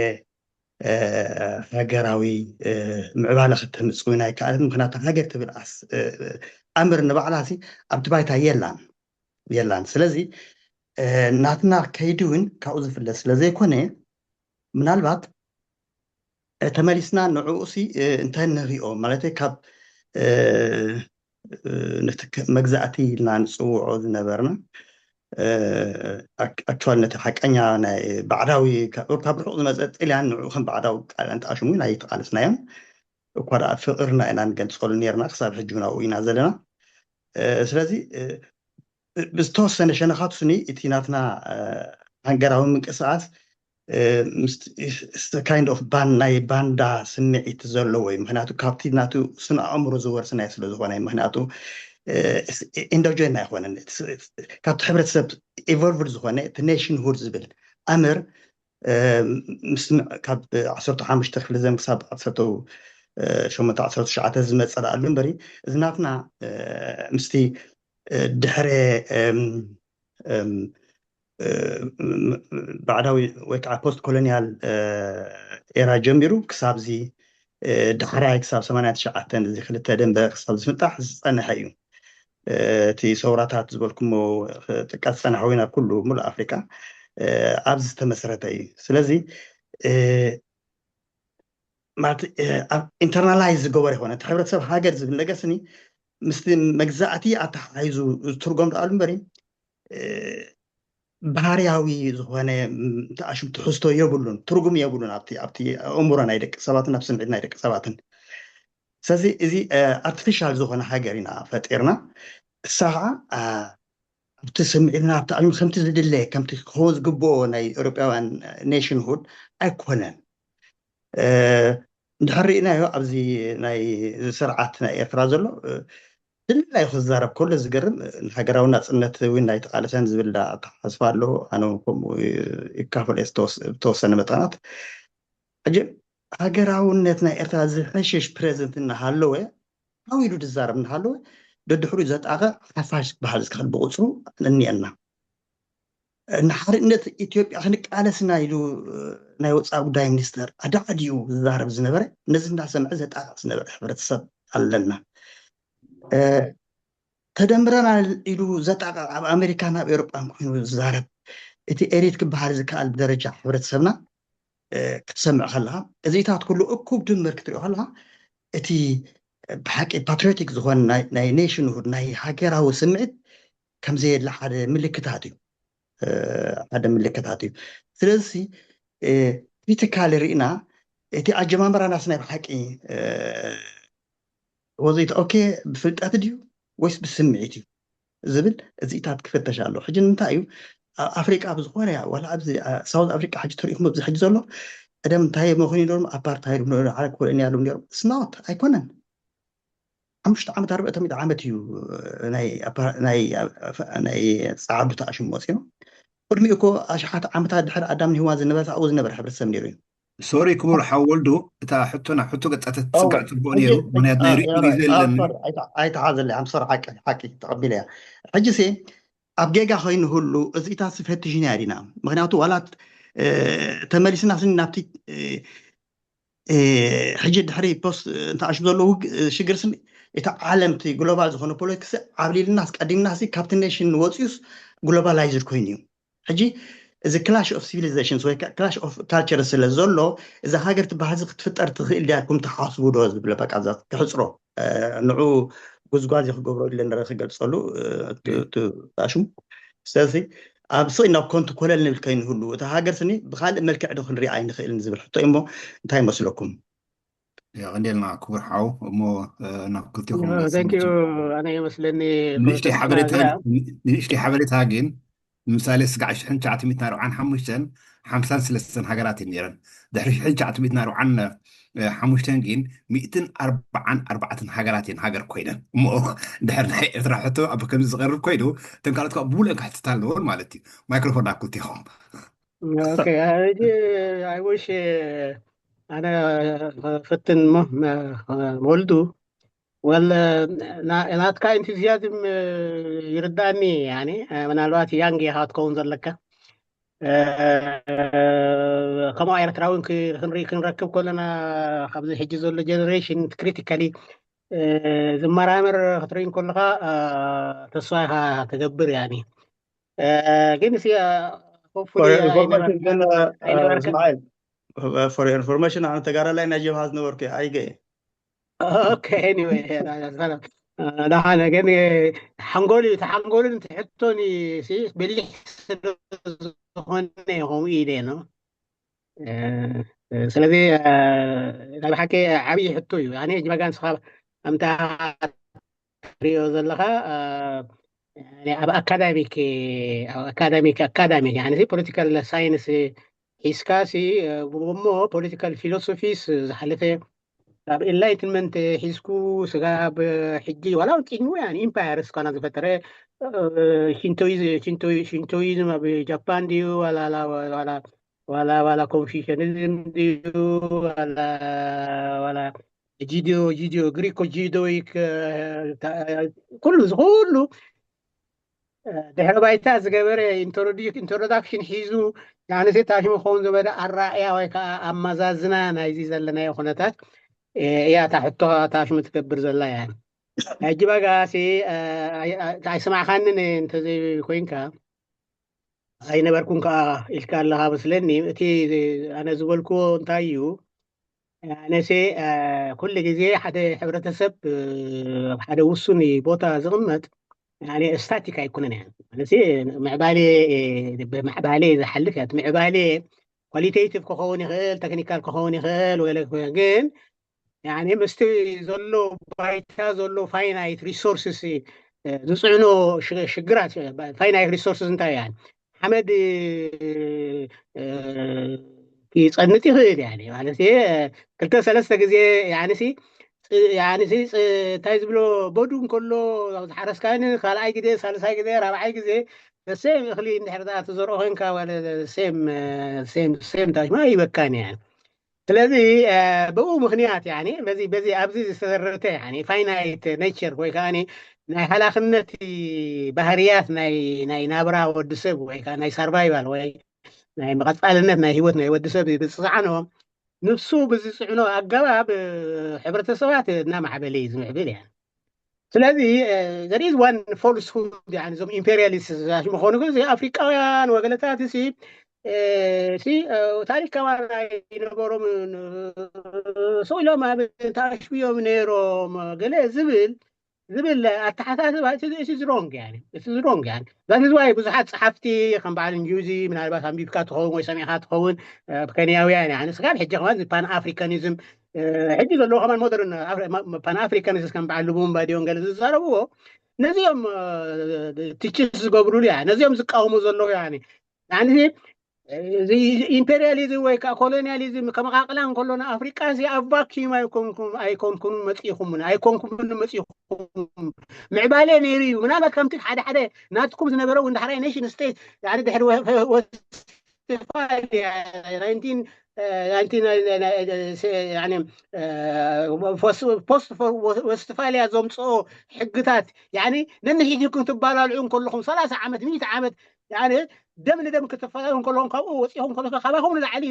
ሃገራዊ ምዕባለ ከተምፅእ እውን ኣይከኣለት። ምክንያቱ ሃገር ትብል ኣምር ንባዕላ ኣብቲ ባይታ የላን የላን። ስለዚ ናትና ከይዲ እውን ካብኡ ዝፍለ ስለ ዘይኮነ ምናልባት ተመሊስና ንዕኡ ሲ እንታይ ንሪኦ ማለት ካብ ነቲ መግዛእቲ ኢልና ንፅውዖ ዝነበርና ኣክቹዋል ነቲ ሓቀኛ ናይ ባዕዳዊ ካብ ርሑቕ ዝመፀ ጥልያን ንዕኡ ከም ባዕዳዊ ቃል እንተኣሽሙ ኣይተቓለስናዮን። እኳ ደኣ ፍቕርና ኢና ንገልፀሉ ነርና፣ ክሳብ ሕጂ እውን ኣብኡ ኢና ዘለና። ስለዚ ብዝተወሰነ ሸነኻት ስኒ እቲ ናትና ሃገራዊ ምንቅስቃስ kind of ናይ ባንዳ ስምዒት ዘለዎ እዩ። ምክንያቱ ካብቲ ናቱ ስነ ኣእምሮ ዝወርስናዮ ስለ ዝኾነ፣ ምክንያቱ ኢንዶጀን ኣይኮነን፣ ካብቲ ሕብረተሰብ ኢቮልቭድ ዝኾነ እቲ ኔሽንሁድ ዝብል ኣምር ካብ ዓሰርተ ሓሙሽተ ክፍለ ዘመን ክሳብ ዓሰርተ ሸሞንተ ዓሰርተ ትሽዓተ ዝመፀ ደኣሉ እምበሪ፣ እዚ ናትና ምስቲ ድሕረ ባዕዳዊ ወይ ከዓ ፖስት ኮሎኒያል ኤራ ጀሚሩ ክሳብዚ ዳሕራይ ክሳብ ሰማንያ ትሽዓተ እዚ ክልተ ደንበ ክሳብ ዝፍንጣሕ ዝፀንሐ እዩ። እቲ ሰውራታት ዝበልኩሞ ጥቀስ ዝፀናሕ ወይ ናብ ኩሉ ሙሉእ ኣፍሪካ ኣብዚ ዝተመሰረተ እዩ። ስለዚ ማለት ኢንተርናላይዝ ዝገበረ ይኮነ፣ እቲ ሕብረተሰብ ሃገር ዝብል ነገር ስኒ ምስቲ መግዛእቲ ኣተሓሒዙ ዝትርጎም ደኣሉ እምበሪ ባህርያዊ ዝኾነ ተኣሽም ትሕዝቶ የብሉን፣ ትርጉም የብሉን ኣብቲ ኣብቲ ኣእምሮ ናይ ደቂ ሰባትን ኣብ ስምዒት ናይ ደቂ ሰባትን። ስለዚ እዚ ኣርቲፊሻል ዝኾነ ሃገር ኢና ፈጢርና። እሳ ከዓ ኣብቲ ስምዒትና ኣብቲ ኣእምሮ ከምቲ ዝድለ ከምቲ ክኸውን ዝግብኦ ናይ ኤውሮጳውያን ኔሽንሁድ ኣይኮነን። እንድሕር ርኢናዮ ኣብዚ ናይ ስርዓት ናይ ኤርትራ ዘሎ ድላዩ ክዛረብ ከሎ ዝገርም፣ ንሃገራዊ ናጽነት እውን ኣይተቓለሰን ዝብል ኣተሓሳስባ ኣሎ። ኣነ እውን ከምኡ ይካፈል እየ ዝተወሰነ መጠናት። ሕጂ ሃገራውነት ናይ ኤርትራ ዝሕሽሽ ፕሬዘንት እናሃለወ፣ ዓው ኢሉ ዝዛረብ እናሃለወ፣ ደድሕሪኡ ዘጣቕዕ ሓፋሽ ክበሃል ዝኽእል ብቑጽሩ እኒአና። ንሓርነት ኢትዮጵያ ክንቃለስና ኢሉ ናይ ወፃኢ ጉዳይ ሚኒስተር ኣዳዕዲኡ ዝዛረብ ዝነበረ፣ ነዚ እንዳሰምዐ ዘጣቕዕ ዝነበረ ሕብረተሰብ ኣለና። ተደምረና ኢሉ ዘጣቕዕ ኣብ ኣሜሪካን ኣብ ኤውሮጳን ኮይኑ ዝዛረብ፣ እቲ ኤሊት ክበሃል ዝከኣል ደረጃ ሕብረተሰብና ክትሰምዕ ከለካ፣ እዚታት ኩሉ እኩብ ድምር ክትሪኦ ከለካ፣ እቲ ብሓቂ ፓትሪዮቲክ ዝኾነ ናይ ኔሽንሁድ ናይ ሃገራዊ ስምዒት ከምዘየለ ሓደ ምልክታት እዩ። ሓደ ምልክታት እዩ። ስለዚ ክሪቲካሊ ርኢና፣ እቲ ኣጀማምራናስ ናይ ብሓቂ ወዘይተ ኦኬ ብፍልጠት ድዩ ወይስ ብስምዒት እዩ ዝብል እዚታት ክፍተሽ ኣሎ። ሕጂ ንምንታይ እዩ ኣብ ኣፍሪቃ ብዝኾነ፣ ዋላ ኣብዚ ሳውዝ ኣፍሪቃ ሕጂ ተሪእኩም ኣብዚ ሕጂ ዘሎ፣ ቀደም እንታይ መኾኑ ነሮም? ኣፓርታይድ ነሮም፣ ሓደ ኮሎኒያል ነሮም። ስናት ኣይኮነን። ሓሙሽተ ዓመት ኣርባዕተ ሚእቲ ዓመት እዩ ናይ ፃዕዱ ተኣሽሙ ወፂኡ። ቅድሚኡ እኮ ኣሽሓት ዓመታት ድሕሪ ኣዳም ንህዋ ዝነበረ ኣብኡ ዝነበረ ሕብረተሰብ ነይሩ እዩ። ሶሪ ክቡር ሓው ወልዱ፣ እታ ሕቶና ሕቶ ገጻ ተትጽጋዕ ጽቡቕ ነይሩ። ምክንያቱ ናይ ርእዩ ግዜ የለን። ኣይተሓዘለ ኣምሶር ሓቂ ሓቂ ተቐቢለ እያ። ሕጂ ሲ ኣብ ጌጋ ኮይኑ ሁሉ እዚታት ስፈትሽና ዲና? ምክንያቱ ዋላት ተመሊስና ስኒ ናብቲ ሕጂ ድሕሪ ፖስት እንተኣሽም ዘለዉ ሽግር ስኒ እቲ ዓለም እቲ ግሎባል ዝኾነ ፖለቲክስ ዓብሊልና ኣስቀዲምና ሲ ካብቲ ኔሽን ወፂኡስ ግሎባላይዝድ ኮይኑ እዩ። ሕጂ እዚ ክላሽ ኦፍ ሲቪሊዜሽንስ ወይ ክላሽ ኦፍ ካልቸር ስለ ዘሎ እዛ ሃገር ትበሃል ክትፍጠር ትኽእል ድያ ኢልኩም ትሓስቡ ዶ ዝብል በቃ እዛ ክሕፅሮ ንዑ ጉዝጓዝ ክገብሮ ኢለ ንረ ክገልፀሉ ኣሽሙ። ስለዚ ኣብ ስቕ ናብ ኮንቱ ኮለል ንብል ከይንህሉ እታ ሃገር ስኒ ብካልእ መልክዕ ዶ ክንሪኣ ኣይንኽእልን ዝብል ሕቶ እዩ። እሞ እንታይ ይመስለኩም? ቀንዴልና ክቡር ሓው እሞ ናብ ክልቲኹም ኣነ ይመስለኒ ንእሽተይ ሓበሬታ ግን ንምሳሌ ስጋዕ ሽሕን ትሽዓተ ሚእትን ኣርባዓን ሓሙሽተን ሓምሳን ሰለስተን ሃገራት እየን ነይረን። ድሕሪ ሽሕን ትሽዓተ ሚእትን ኣርባዓን ሓሙሽተን ግን ሚእትን ኣርባዓን ኣርባዕተን ሃገራት እየን ሃገር ኮይነን። እሞ ድሕር ናይ ኤርትራ ሕቶ ኣብ ከምዚ ዝቐርብ ኮይኑ እተን ካልኦት ከዓ ብሙሉአን ክሕትታ ኣለዎን ማለት እዩ። ማይክሮፎን ናብ ክልቲኹም። Okay, I wish ኣነ ፈትን ሞ ወልዱ ወለ ናትካ ኢንቱዚያዝም ይርዳኒ። ያኒ ምናልባት ያንግ ኢኻ ክትከውን ዘለካ። ከምኡ ኤርትራውን ክንርኢ ክንረክብ ከለና ካብዚ ሕጂ ዘሎ ጀነሬሽን ክሪቲካሊ ዝመራመር ክትርኢ ከለካ ተስፋ ኢኻ ትገብር። ያኒ ግን ሲ ኢንፎርሜሽን ግን እስማኤል for your information ኣነ ተጋዳላይ ናይ ጀብሃ ዝነበርኩ እየ። ኣይገ Okay, anyway, ደሓነ ግን ሓንጎል እዩ፣ ተሓንጎልን ትሕቶን እዩ ሲ በሊሕ ስለ ዝኾነ ይኸውን ኢለ ነው። ስለዚ ናይ ብሓቂ ዓብዪ ሕቶ እዩ። ኣነ ጅባጋ ንስኻ ኣምታ ትሪኦ ዘለኻ ኣብ ኣካዳሚክ ኣብ ኣካዳሚክ ኣካዳሚክ ፖለቲካል ሳይንስ ሒዝካ ሲ እሞ ፖለቲካል ፊሎሶፊስ ዝሓለፈ ካብ ኤንላይትንመንት ሒዝኩ ስጋብ ሕጂ ዋላ ቅድሚ ወያነ ኢምፓየር እስካና ዝፈጠረ ሽንቶይዝም ኣብ ጃፓን ድዩ ዋላ ዋላ ኮንፊሽኒዝም ድዩ ዋላ ጂዲዮ ጂዲዮ ግሪኮ ጂዶይክ ኩሉ ዝኩሉ ድሕሪ ባይታ ዝገበረ ኢንትሮዳክሽን ሒዙ ንኣነሴ ታሽሙ ክኸውን ዝበለ ኣራእያ ወይ ከዓ ኣመዛዝና ናይዚ ዘለናዮ ኩነታት እያ እታ ሕቶ ታሽሙ ትገብር ዘላ እያ። ሕጂ ባጋሲ ኣይስማዕካንን እንተዘይ ኮይንካ ኣይነበርኩን ከዓ ኢልካ ኣለካ መስለኒ። እቲ ኣነ ዝበልክዎ እንታይ እዩ ኣነሴ ኩሉ ግዜ ሓደ ሕብረተሰብ ኣብ ሓደ ውሱን ቦታ ዝቕመጥ ስታቲክ ኣይኮነን። ምዕባሌ ብምዕባሌ ዝሓልፍ እያ። ምዕባሌ ኳሊቴቲቭ ክኸውን ይኽእል፣ ቴክኒካል ክኸውን ይኽእል፣ ግን ምስቲ ዘሎ ባይታ ዘሎ ፋይናይት ሪሶርስስ ዝፅዕኖ ሽግራት ፋይናይት ሪሶርስስ እንታይ እያ? ሓመድ ይፀንጥ ይኽእል እያ ማለት ክልተ ሰለስተ ግዜ ያንሲ እንታይ ዝብሎ በዱ እንከሎ ዝሓረስካኒ ካልኣይ ግዜ ሳልሳይ ግዜ ራብዓይ ግዜ ሴም እኽሊ እንድሕር ትዘርኦ ኮንካ ሴም ሴም ሴም ታሽማ ይበካን እያ። ስለዚ ብኡ ምክንያት በዚ በዚ ኣብዚ ዝተዘረተ ፋይናይት ኔቸር ወይ ከዓ ናይ ሃላክነት ባህርያት ናይ ናብራ ወዲ ሰብ ወይ ከዓ ናይ ሳርቫይቫል ወይ ናይ መቐፃልነት ናይ ህይወት ናይ ወዲ ሰብ ብዝፀዓኖ ንሱ ብዝፅዕኖ ኣገባብ ሕብረተሰባት እናማዕበለ እዩ ዝምዕብል እያ። ስለለዚ there is one falsehood እዞም ኢምፔሪያሊስት ዝዛሽሙ ክኾኑ እዚ ኣፍሪቃውያን ወገለታት ሲ ታሪክ ከማን ኣይነበሮም ስኢሎም ኣብ ታሽብዮም ነይሮም ገለ ዝብል ዝብል ኣተሓሳስባ እቲ ዝሮንግ እቲ ዝሮንግ ዛት ዝዋይ ብዙሓት ፀሓፍቲ ከም በዓል እንጁዚ ምናልባት ኣንቢብካ ትኸውን ወይ ሰሚዕካ ትኸውን ብከንያውያን ስጋብ ሕጂ ከማን ፓን ኣፍሪካኒዝም ሕጂ ዘለዎ ከማን ሞደርን ፓን ኣፍሪካኒዝም ከም በዓል ልቡምባ ድዮም ገለ ዝዛረብዎ ነዚኦም ትችት ዝገብሩሉ እያ ነዚኦም ዝቃወሙ ዘለዉ ያ ኢምፔሪያሊዝም ወይ ከዓ ኮሎኒያሊዝም ከመቃቅላ እንከሎ ንኣፍሪቃ እዚ ኣብ ቫኪዩም ኣይኮንኩም ኣይኮንኩም መፂኹምን ኣይኮንኩምን መፂኹም ምዕባለ ነይሩ እዩ ምናልባት ከምቲ ሓደ ሓደ ናትኩም ዝነበረ እውን ዳሕራይ ኔሽን ስቴት ድሕሪ ወስትፋልያ ፖስት ወስትፋልያ ዘምፅኦ ሕግታት ነንሒትኩም ትባላልዑ እንከለኹም ሰላሳ ዓመት ሚእቲ ዓመት ደም ንደም ክትፈላለዩ እንከለኹም ካብኡ ወፂኹም ከለኹ ካባኹም ንላዕሊ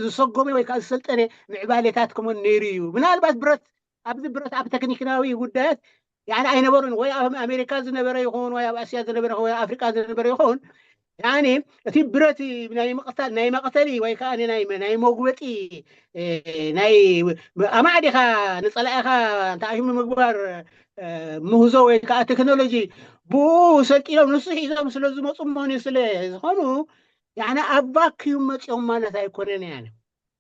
ዝሰጎመ ወይ ከዓ ዝሰልጠነ ምዕባሌታት ከመን ነይሩ እዩ ምናልባት ብረት ኣብዚ ብረት ኣብ ቴክኒክናዊ ጉዳያት ኣይነበሩን ወይ ኣብ ኣሜሪካ ዝነበረ ይኹን ወይ ኣብ ኣስያ ዝነበረ ወይ ኣፍሪቃ ዝነበረ ይኹን እቲ ብረት ናይ መቕተሊ ወይ ከዓ ናይ መጉበጢ ናይ ኣማዕዲኻ ንፀላኢኻ እንተኣሽሙ ምግባር ምህዞ ወይ ከዓ ቴክኖሎጂ ብኡ ሰልጢኖም ንሱ ሒዞም ስለ ዝመፁ መሆኑ ስለ ዝኾኑ ያነ ኣብ ቫክዩም መፂኦም ማለት ኣይኮነን ያነ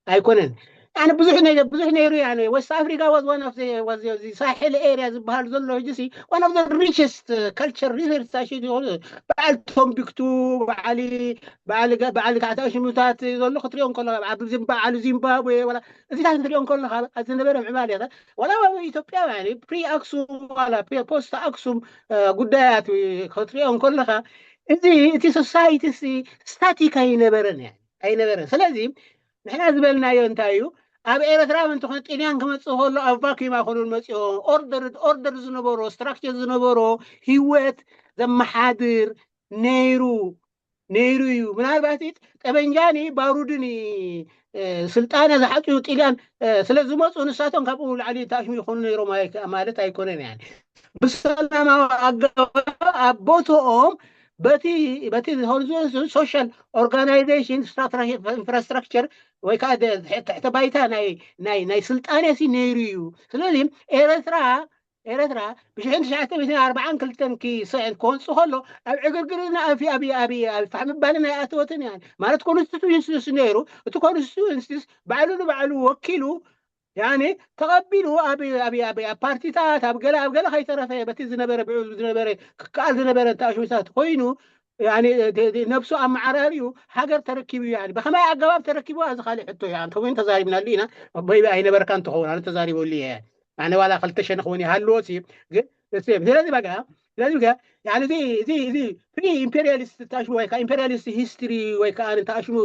ኣይኮነን ያነ ብዙሕ ነገር ብዙሕ ነይሩ ያነ ወስት ኣፍሪካ was one of the ሳሕል ኤሪያ ዝበሃል ዘሎ ሕጂ one of the richest culture resources ዝኾኑ በዓል ቶምቢክቱ በዓል በዓል ታሕታዊ ሽሙታት ዘሎ ክትሪኦ እንከሎ ኣብ በዓል ዚምባብዌ እዚታት ክትሪኦ እንከለካ ዝነበረ ምዕባለ ዋላ ኢትዮጵያውያን ፕሪ ኣክሱም ዋላ ፖስት ኣክሱም ጉዳያት ክትሪኦ እንከለካ እዚ እቲ ሶሳይቲ ስታቲክ ኣይነበረን ኣይነበረን ስለዚ ንሕና ዝበልናዮ እንታይ እዩ ኣብ ኤረትራ እንተኾነ ጥልያን ክመፅእ ከሎ ኣብ ቫኪዩም ኣይኮኑን መፂኦም ኦርደር ኦርደር ዝነበሮ ስትራክቸር ዝነበሮ ህይወት ዘመሓድር ነይሩ ነይሩ እዩ ምናልባት ጠበንጃኒ ባሩድኒ ስልጣነ ዝሓፅዩ ጥልያን ስለ ዝመፁ ንሳቶም ካብኡ ላዕሊ ተኣሽሙ ይኾኑ ነይሮም ማለት ኣይኮነን ያ ብሰላማዊ ኣገባብ ኣብ ቦትኦም በቲ በቲ ዝኾኑ social organization infrastructure ወይ ከዓ ትሕተ ባይታ ናይ ናይ ስልጣነ ሲ ነይሩ እዩ ስለዚ ኤረትራ ኤረትራ ብሽሕን ትሽዓተ ሚእትን ኣርባዓን ክልተን ክስዕን ክወንጽ ከሎ ኣብ ዕግርግርን ኣብ ኣብ ኣብ ኣብ ፋሕ ምባልን ኣይኣተወትን እያ። ማለት ኮንስቲቱሽንስ ነይሩ። እቲ ኮንስቲቱሽንስ ባዕሉ ንባዕሉ ወኪሉ ያኒ ተቐቢሉ ኣብ ኣብ ኣብ ኣብ ፓርቲታት ኣብ ገለ ኣብ ገለ ከይተረፈ በቲ ዝነበረ ብኡ ዝነበረ ክከኣል ዝነበረ ተኣሽሙታት ኮይኑ ያኒ ነብሱ ኣመዓራሪኡ ሃገር ተረኪቡ ያኒ ብኸመይ ኣገባብ ተረኪቡ እዚ ካልእ ሕቶ እያ። እንተኮይኑ ተዛሪብናሉ ኢና። maybe ኣይነበርካን ትኸውን ኣነ ተዛሪበሉ እየ። ኣነ ዋላ ክልተ ሸነኽ እውን ይሃልዎ ሲ ግን እስ ስለዚ በቃ ስለዚ በቃ ያኒ እዚ እዚ እዚ ፕሪ ኢምፔሪያሊስት ታሽሙ ወይ ከዓ ኢምፔሪያሊስት ሂስትሪ ወይ ከዓ ተኣሽሙ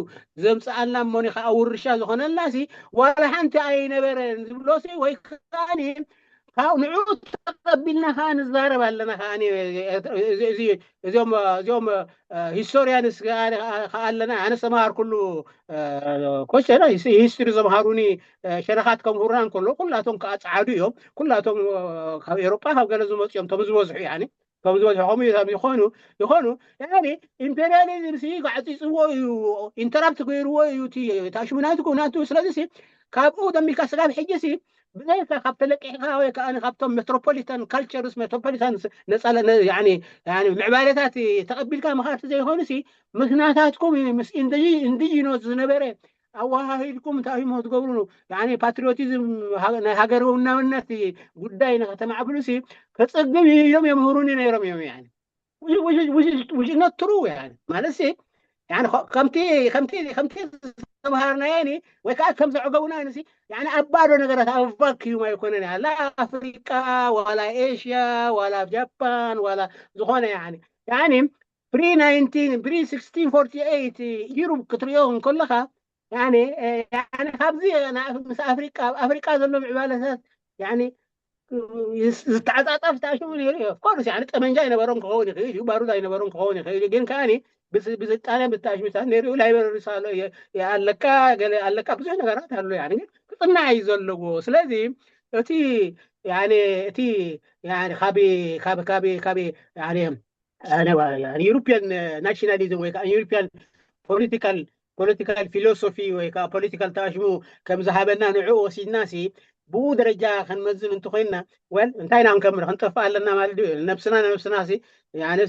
ዘምፅኣልና እሞኒ ከዓ ውርሻ ዝኾነልና ሲ ዋላ ሓንቲ ኣይነበረን ዝብሎ ሲ ወይ ከዓ ካብ ንዑ ተቐቢልና ከዓ ንዛረብ ኣለና ከዓ እዚኦም እዚኦም ሂስቶሪያንስ ከዓ ኣለና ኣነ ዝተምሃርኩሉ ኮሸና ሂስትሪ ዘምሃሩኒ ሸነኻት ከምህሩና እንከሎ ኩላቶም ከዓ ፀዓዱ እዮም። ኩላቶም ካብ ኤሮጳ ካብ ገለ ዝመፁ እዮም። ቶም ዝበዝሑ ያኒ ቶም ዝበዝሑ ከምኡ እዮም ይኾኑ ይኾኑ ያኒ ኢምፔሪያሊዝም ሲ ጋዕፂፅዎ እዩ። ኢንተራፕት ገይርዎ እዩ። እቲ ታሽሙ ናቱ ናቱ ስለዚ ሲ ካብኡ ደሚካ ስጋብ ሕጂ ሲ ብዘይካ ካብ ተለቂሕካ ወይ ከዓ ካብቶም ሜትሮፖሊታን ካልቸርስ ሜትሮፖሊታን ነፃለ ምዕባለታት ተቐቢልካ ምኻድ ዘይኮኑ ሲ ምስ ናታትኩም ምስ ኢንዲጂኖስ ዝነበረ ኣወሃሂድኩም እንታይ እሞ ትገብሩ ያኒ ፓትሪዮቲዝም ናይ ሃገርውናውነት ጉዳይ ንከተማዕብሉ ሲ ከፀግም ኢሎም የምህሩኒ ነይሮም እዮም ያኒ which is not true ያኒ ማለት ሲ ከምቲ ከምቲ ከምቲ ዝተምሃርናዮ ወይ ከዓ ከም ዘዕገቡና ንሲ ያኒ ኣብ ባዶ ነገራት ኣብ ቫክዩም ኣይኮነን ያላ ኣፍሪቃ ዋላ ኤሽያ ዋላ ጃፓን ዋላ ዝኾነ ያኒ ያኒ ፕሪ ናይንቲን ፕሪ ስክስቲን ፎርቲ ኤይት ዩሩብ ክትሪኦ እንከለካ ያኒ ያኒ ካብዚ ምስ ኣፍሪቃ ኣብ ኣፍሪቃ ዘሎ ምዕባለታት ያኒ ዝተዓፃፀፍ ተኣሽሙ ነይሩ እዩ። ኦፍኮርስ ያኒ ጠመንጃ ኣይነበሮም ክኸውን ይኽእል እዩ፣ ባሩድ ኣይነበሮም ክኸውን ይኽእል እዩ። ግን ከዓኒ ብስልጣነ ብተኣሽሙታት ነይሩ ላይብረሪ ሳሎ ኣለካ ገለ ኣለካ ብዙሕ ነገራት ኣሎ ያኒ ግን ክፅናዕ እዩ ዘለዎ። ስለዚ እቲ ያኒ እቲ ያኒ ካቢ ካቢ ካቢ ካቢ ያኒ European ናሽናሊዝም ወይ ከዓ European political political philosophy ወይ ከዓ political ተኣሽሙ ከም ዝሃበና ንዕኡ ወሲድና ሲ ብኡ ደረጃ ክንመዝን እንተኮይንና well እንታይ ኢና ክንከምር ክንጠፍእ ኣለና ማለት ድዩ? ነብስና ነብስና ሲ ያነ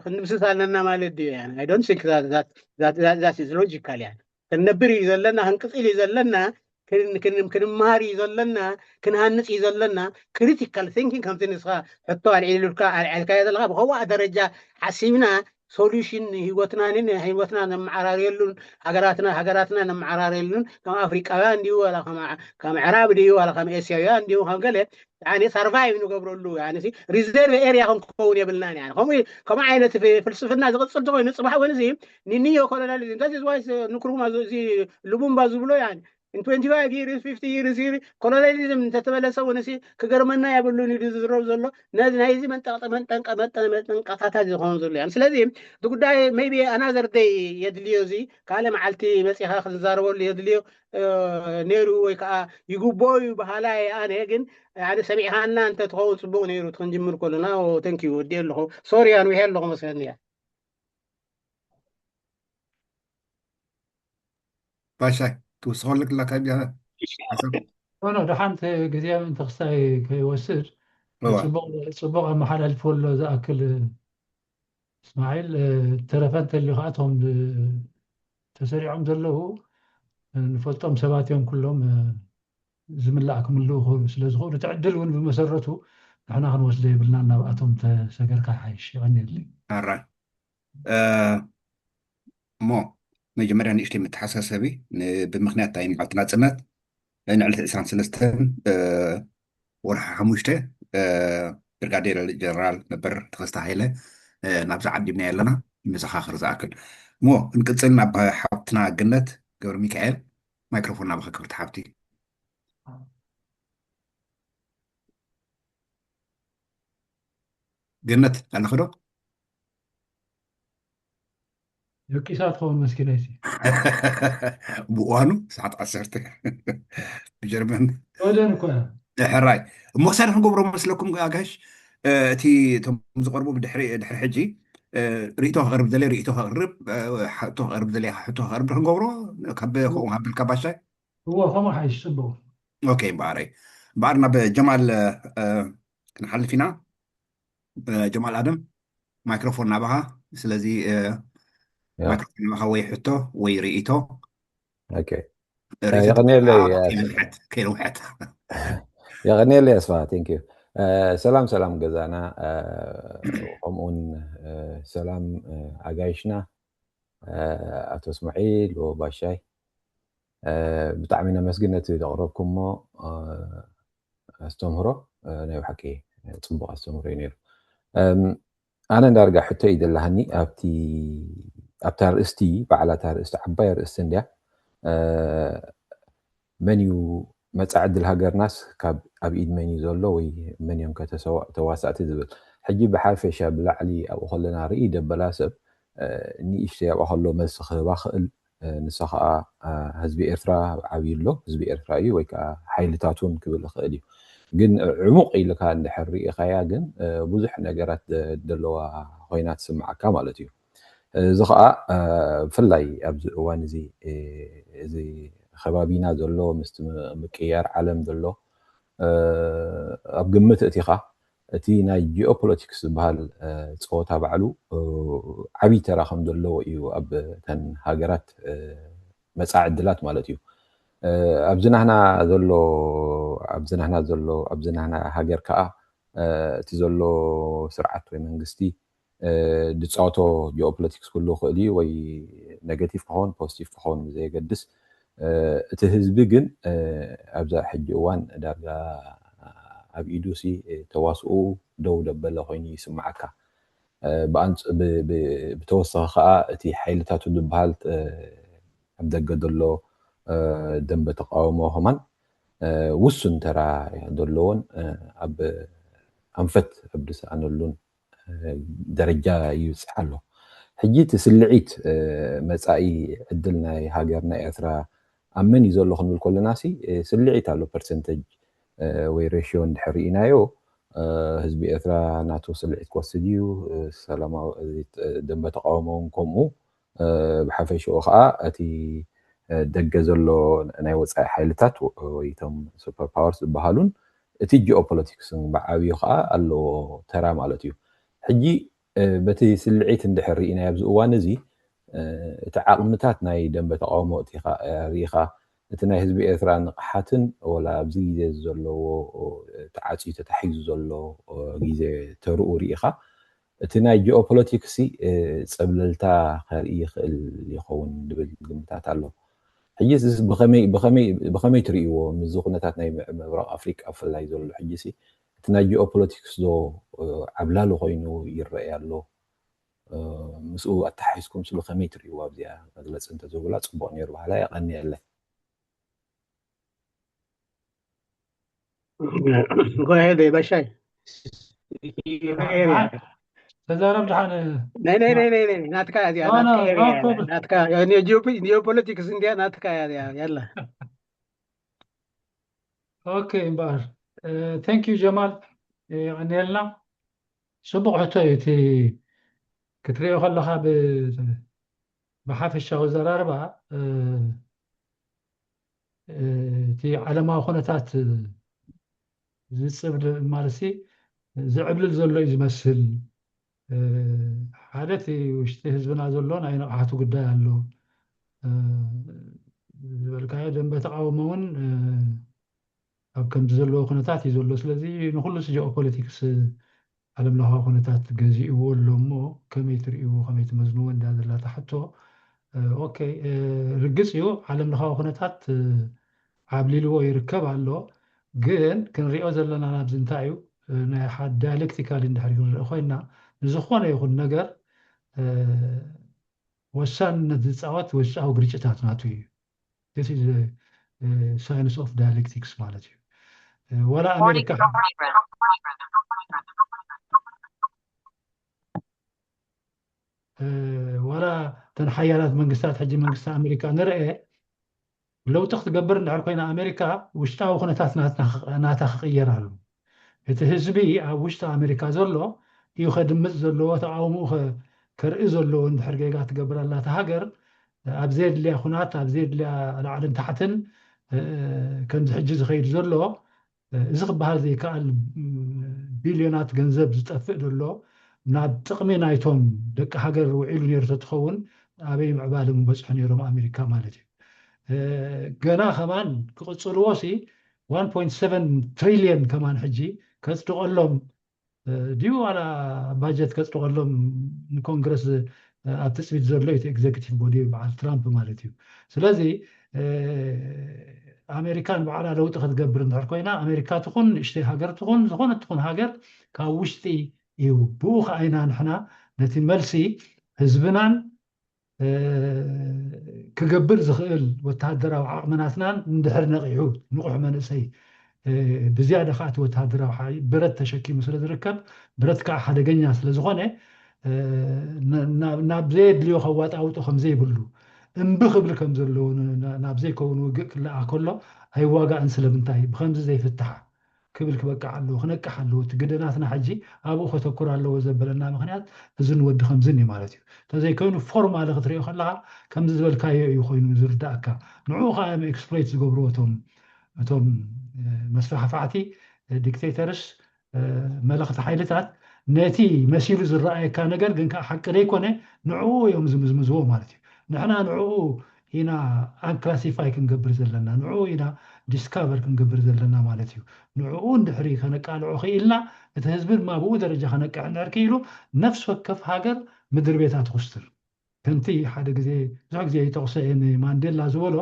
ክንድምስስ ኣለና ማለት ድዩ? I don't think that that that that is logical ያነ ክንነብር እዩ ዘለና ክንቅፅል እዩ ዘለና ክንመሃር እዩ ዘለና ክንሃንፅ እዩ ዘለና critical thinking ከምቲ ንስኻ ሕቶ ኣልዒልልካ ኣልዓልካዮ ዘለካ ብኸዋእ ደረጃ ሓሲብና ሶሉሽን ህይወትናንን ህይወትና ነመዓራርየሉን ሃገራትና ሃገራትና ነመዓራርየሉን ከም ኣፍሪቃውያን ድዩ ዋላ ከም ምዕራብ ድዩ ዋላ ከም ኤስያውያን ድዩ ከም ገለ ያኔ ሰርቫይቭ ንገብረሉ ያኔ ሪዘርቭ ኤርያ ክንከውን የብልናን ያኔ ከምኡ ከምኡ ዓይነት ፍልስፍና ዝቕፅል ተኮይኑ ፅባሕ እውን እዚ ንንዮ ኮሎናሊዝም that is why ንክሩማ እዚ ልቡምባ ዝብሎ ያኔ in twenty five years fifty years colonialism እንተተመለሰ እውን ክገርመና የብሉን ኢሉ ዝዝረብ ዘሎ ናይዚ መንጠንቀታታት ዝኸውን ዘሎ ያ ስለዚ እቲ ጉዳይ maybe another day የድልዮ እዚ ካልእ መዓልቲ መፂኻ ክንዛረበሉ የድልዮ ነይሩ ወይ ከዓ ይግብኦ እዩ በሃላይ ኣነ ግን ሓደ ሰሚዕኻና እንተትኸውን ፅቡቅ ነይሩ ክንጅምር ከለና thank you ወዲኤ ኣለኹ sorry ኣንዊሐ ኣለኹ መስለኒ እያ ባሻይ ክውስኸሉ ክላካ ኖ ደሓን ግዜ ምእንቲ ክስታይ ከይወስድ ጽቡቕ ኣመሓላልፎ ኣሎ ዝኣክል እስማዒል ተረፈ እንተልዩ ከዓ እቶም ተሰሪዖም ዘለዉ ንፈልጦም ሰባት እዮም ኩሎም ዝምላእ ክምልኡ ክኽእሉ ስለ ዝኽእሉ እቲ ዕድል እውን ብመሰረቱ ንሕና ክንወስዶ የብልና ናብኣቶም ተሰገርካ ሓይሽ ይቐኒልኝ ኣራ እሞ መጀመርያ ንእሽተይ መተሓሳሰቢ ብምክንያት ናይ መዓልቲ ናፅነት ንዕለት ዕስራን ሰለስተን ወርሒ ሓሙሽተ ብርጋዴር ጀነራል ነበር ተኸስተ ሃይለ ናብዚ ዓዲምና ኣለና መዘኻኽር ዝኣክል እሞ ክንቅፅል ናብ ሓብትና ገነት ገብረ ሚካኤል ማይክሮፎን ናባኻ ክብርቲ ሓብቲ ገነት ኣለኺ ዶ ደቂሳ ትኸውን መስኪናይሲ ብእዋኑ ሰዓት ዓሰርተ ብጀርመን ወደን እኮ ሕራይ እሞ ክሳድ ክንገብሮ መስለኩም ኣጋሽ እቲ እቶም ዝቀርቡ ድሕሪ ድሕሪ ሕጂ ርእቶ ክቅርብ ዘለ ርእቶ ክቅርብ ሕቶ ክቅርብ ዘለ ሕቶ ክቅርብ ክንገብሮ ካብ ከምኡ ሃብልካ ባሻይ እዎ ከምኡ ሓይሽ ጽቡቅ ኦኬ እምበኣረይ እምበኣር ናብ ጀማል ክንሓልፍ ኢና። ጀማል ኣደም፣ ማይክሮፎን ናባኻ። ስለዚ ማይክሮፎን ናባኻ፣ ወይ ሕቶ ወይ ርእይቶ። ኦኬ፣ የቐንየለይ። ከይንውሐት። የቐንየለይ ኣስፋ፣ ቴንክ ዩ። ሰላም ሰላም ገዛና፣ ከምኡውን ሰላም ኣጋይሽና ኣቶ እስማዒል ወባሻይ። ብጣዕሚ ነመስግን ነቲ ዘቕረብኩሞ ኣስተምህሮ። ናይ ብሓቂ ጽቡቕ ኣስተምህሮ እዩ ነይሩ። ኣነ እንዳርጋ ሕቶ እዩ ዘለሃኒ ኣብቲ ኣብታ ርእስቲ፣ ባዕላታ ርእስቲ፣ ዓባይ ርእስቲ እንድያ። መን እዩ መጻኢ ዕድል ሃገርናስ ካብ ኣብ ኢድ መን እዩ ዘሎ ወይ መን እዮም ከተሰዋ- ተዋሳእቲ ዝብል? ሕጂ ብሓፈሻ ብላዕሊ ኣብኡ ከለና ርኢ ደበላ ሰብ ንእሽተይ ኣብኣ ከሎ መልሲ ክህባ ክእል። ንሳ ከዓ ህዝቢ ኤርትራ ዓብዩ ኣሎ፣ ህዝቢ ኤርትራ እዩ ወይ ከዓ ሓይልታቱን ክብል ይኽእል እዩ። ግን ዕሙቕ ኢልካ እንድሕር ርኢኻያ ግን ብዙሕ ነገራት ዘለዋ ኮይና ትስምዓካ ማለት እዩ። እዚ ከዓ ብፍላይ ኣብዚ እዋን እዚ እዚ ከባቢና ዘሎ ምስቲ ምቅያር ዓለም ዘሎ ኣብ ግምት እቲኻ እቲ ናይ ጂኦፖለቲክስ ዝበሃል ፀወታ ባዕሉ ዓብዪ ተራ ከም ዘለዎ እዩ ኣብ ተን ሃገራት መፃኢ ዕድላት ማለት እዩ። ኣብዚ ናህና ዘሎ ኣብዚ ናህና ዘሎ ኣብዚ ናህና ሃገር ከዓ እቲ ዘሎ ስርዓት ወይ መንግስቲ ዝፃወቶ ጂኦፖለቲክስ ክህሉ ይኽእል እዩ፣ ወይ ኔጋቲቭ ክኸውን ፖዚቲቭ ክኸውን ብዘየገድስ እቲ ህዝቢ ግን ኣብዛ ሕጂ እዋን ዳርጋ ኣብ ኢዱ ሲ ተዋስኡ ደው ደበለ ኮይኑ ይስምዓካ። ብተወሳኺ ከዓ እቲ ሓይልታቱ ዝበሃል ኣብ ደገ ዘሎ ደንበ ተቃውሞ ከማን ውሱን ተራ ዘለዎን ኣብ ኣንፈት ኣብ ዝሰኣነሉን ደረጃ ይብፅሕ ኣሎ። ሕጂ እቲ ስልዒት መፃኢ ዕድል ናይ ሃገርና ኤርትራ ኣብ መን እዩ ዘሎ ክንብል ከለና ሲ ስልዒት ኣሎ፣ ፐርሰንተጅ ወይ ሬሽዮ እንድሕር ርኢናዮ ህዝቢ ኤርትራ ናቱ ስልዒት ክወስድ እዩ። ሰላማዊ ደንበ ተቃውሞ እውን ከምኡ። ብሓፈሽኡ ከዓ እቲ ደገ ዘሎ ናይ ወፃኢ ሓይልታት ወይ እቶም ሱፐር ፓወርስ ዝበሃሉን እቲ ጂኦፖለቲክስን ብዓብዩ ከዓ ኣለዎ ተራ ማለት እዩ። ሕጂ በቲ ስልዒት እንድሕር ርኢና ኣብዚ እዋን እዚ እቲ ዓቕምታት ናይ ደንበ ተቃውሞ ርኢኻ እቲ ናይ ህዝቢ ኤርትራ ንቕሓትን ወላ ኣብዚ ግዜ ዘለዎ ተዓፅዩ ተታሒዙ ዘሎ ግዜ ተርኡ ርኢኻ እቲ ናይ ጂኦፖለቲክስ ፀብለልታ ከርኢ ይኽእል ይኸውን ዝብል ግምታት ኣሎ። ሕጂ ብኸመይ ትርእይዎ ምስዚ ኩነታት ናይ ምብራቕ ኣፍሪቃ ብፍላይ ዘሎ ሕጂ እቲ ናይ ጂኦፖለቲክስ ዶ ዓብላሊ ኮይኑ ይረኣይ ኣሎ? ምስኡ ኣተሓሒዝኩም ስሉ ከመይ ትርእይዎ ኣብዚኣ መግለፂ እንተዝህቡላ ፅቡቕ ነይሩ በሃላይ። የቐንየለይ። Go ahead, ባሻይ። ተዛረብ ድሓን። ናትካ እያ እዚኣ፣ ናትካ ጂኦፖለቲክስ እንዲያ፣ ናትካ እያ እዚኣ። ያላ። ኦኬ እምበኣር፣ ቴንክ ዩ ጀማል፣ የቐንየልና። ፅቡቕ ሕቶ እዩ። እቲ ክትሪኦ ከለኻ ብሓፈሻዊ ዘራርባ እቲ ዓለማዊ ኩነታት ዝፅብ ማለት ዝዕብልል ዘሎ እዩ ዝመስል። ሓደ እቲ ውሽጢ ህዝብና ዘሎ ናይ ንቕሓቱ ጉዳይ ኣሎ ዝበልካዮ ደንበ ተቃውሞ እውን ኣብ ከምዚ ዘለዎ ኩነታት እዩ ዘሎ። ስለዚ ንኩሉ ጂኦፖለቲክስ ዓለም ለኻዊ ኩነታት ገዚእዎ ኣሎ እሞ ከመይ ትርእይዎ ከመይ ትመዝንዎ እንዳ ዘላ እታ ሕቶ። ኦኬ፣ ርግፅ እዩ ዓለም ለኻዊ ኩነታት ዓብሊልዎ ይርከብ ኣሎ። ግን ክንሪኦ ዘለና ናብዚ እንታይ እዩ ናይ ሓደ ዳያሌክቲካል እንድሕር ክንርኢ ኮይና ንዝኾነ ይኹን ነገር ወሳንነት ዝፃወት ውሽጣዊ ግርጭታት ናቱ እዩ። This is science of dialectics ማለት እዩ። ወላ ኣሜሪካ ወላ ተን ሓያላት መንግስታት ሕጂ መንግስቲ ኣሜሪካ ንርአ ለውጢ ክትገብር እንድሕር ኮይና ኣሜሪካ ውሽጣዊ ኩነታት ናታ ክቕየር ኣሎ። እቲ ህዝቢ ኣብ ውሽጢ ኣሜሪካ ዘሎ እዩ ከድምፅ ዘለዎ፣ ተቃውምኡ ከርኢ ዘለዎ እንድሕር ጌጋ ትገብር ኣላ እታ ሃገር ኣብ ዘየድልያ ኩናት ኣብ ዘየድልያ ላዕልን ታሕትን ከምዚ ሕጂ ዝኸይድ ዘሎ እዚ ክበሃል ዘይከኣል ቢልዮናት ገንዘብ ዝጠፍእ ዘሎ ናብ ጥቕሚ ናይቶም ደቂ ሃገር ውዒሉ ነይሩ ተትኸውን ኣበይ ምዕባለ ምበፅሑ ነይሮም ኣሜሪካ ማለት እዩ። ገና ከማን ክቕፅልዎ ሲ one point seven trillion ከማን ሕጂ ከፅድቐሎም ድዩ ዋላ ባጀት ከፅድቐሎም ንኮንግረስ ኣብ ትፅቢት ዘሎ እቲ ኤግዜክቲቭ ቦዲ በዓል ትራምፕ ማለት እዩ። ስለዚ ኣሜሪካ ንባዕላ ለውጢ ክትገብር እንድሕር ኮይና ኣሜሪካ ትኹን ንእሽተይ ሃገር ትኹን ዝኾነ ትኹን ሃገር ካብ ውሽጢ እዩ። ብኡ ከዓ ኢና ንሕና ነቲ መልሲ ህዝብናን ክገብር ዝኽእል ወተሃደራዊ ዓቕምናትናን እንድሕር ነቒሑ ንቑሕ መንእሰይ ብዝያዳ ከዓ እቲ ወተሃደራዊ ሓይል ብረት ተሸኪሙ ስለ ዝርከብ ብረት ከዓ ሓደገኛ ስለ ዝኾነ ናብ ዘየድልዮ ከዋጣውጦ ከም ዘይብሉ እምቢ ክብል ከም ዘለዎ ናብ ዘይከውን ውግእ ክለኣ ከሎ ኣይዋጋእን ስለምንታይ ብከምዚ ዘይፍትሓ ክብል ክበቅዕ ኣለዎ፣ ክነቅሕ ኣለዎ። እቲ ግደናትና ሕጂ ኣብኡ ከተኩር ኣለዎ ዘበለና ምክንያት እዝን ወዲ ከምዝን እዩ ማለት እዩ። እንተዘይኮይኑ ፎርማሊ ክትሪኦ ከለካ ከምዚ ዝበልካዮ እዩ ኮይኑ ዝርዳእካ። ንዕኡ ከዓ እዮም ኤክስፕሎይት ዝገብርዎ እቶም እቶም መስፋሕፋሕቲ ዲክቴተርስ መለኽቲ ሓይልታት ነቲ መሲሉ ዝረኣየካ ነገር ግን ከዓ ሓቂ ዘይኮነ ንዕኡ እዮም ዝምዝምዝዎ ማለት እዩ። ንሕና ንዕኡ ኢና ኣንክላሲፋይ ክንገብር ዘለና ንዕኡ ኢና ዲስካቨር ክንገብር ዘለና ማለት እዩ። ንዕኡ እንድሕሪ ከነቃልዖ ክኢልና እቲ ህዝቢ ድማ ብኡ ደረጃ ከነቅሕ እንድሕር ክኢሉ ነፍሲ ወከፍ ሃገር ምድሪ ቤታ ትኹስትር። ከምቲ ሓደ ግዜ ብዙሕ ግዜ ይጠቕሶ እየ ንማንዴላ ዝበሎ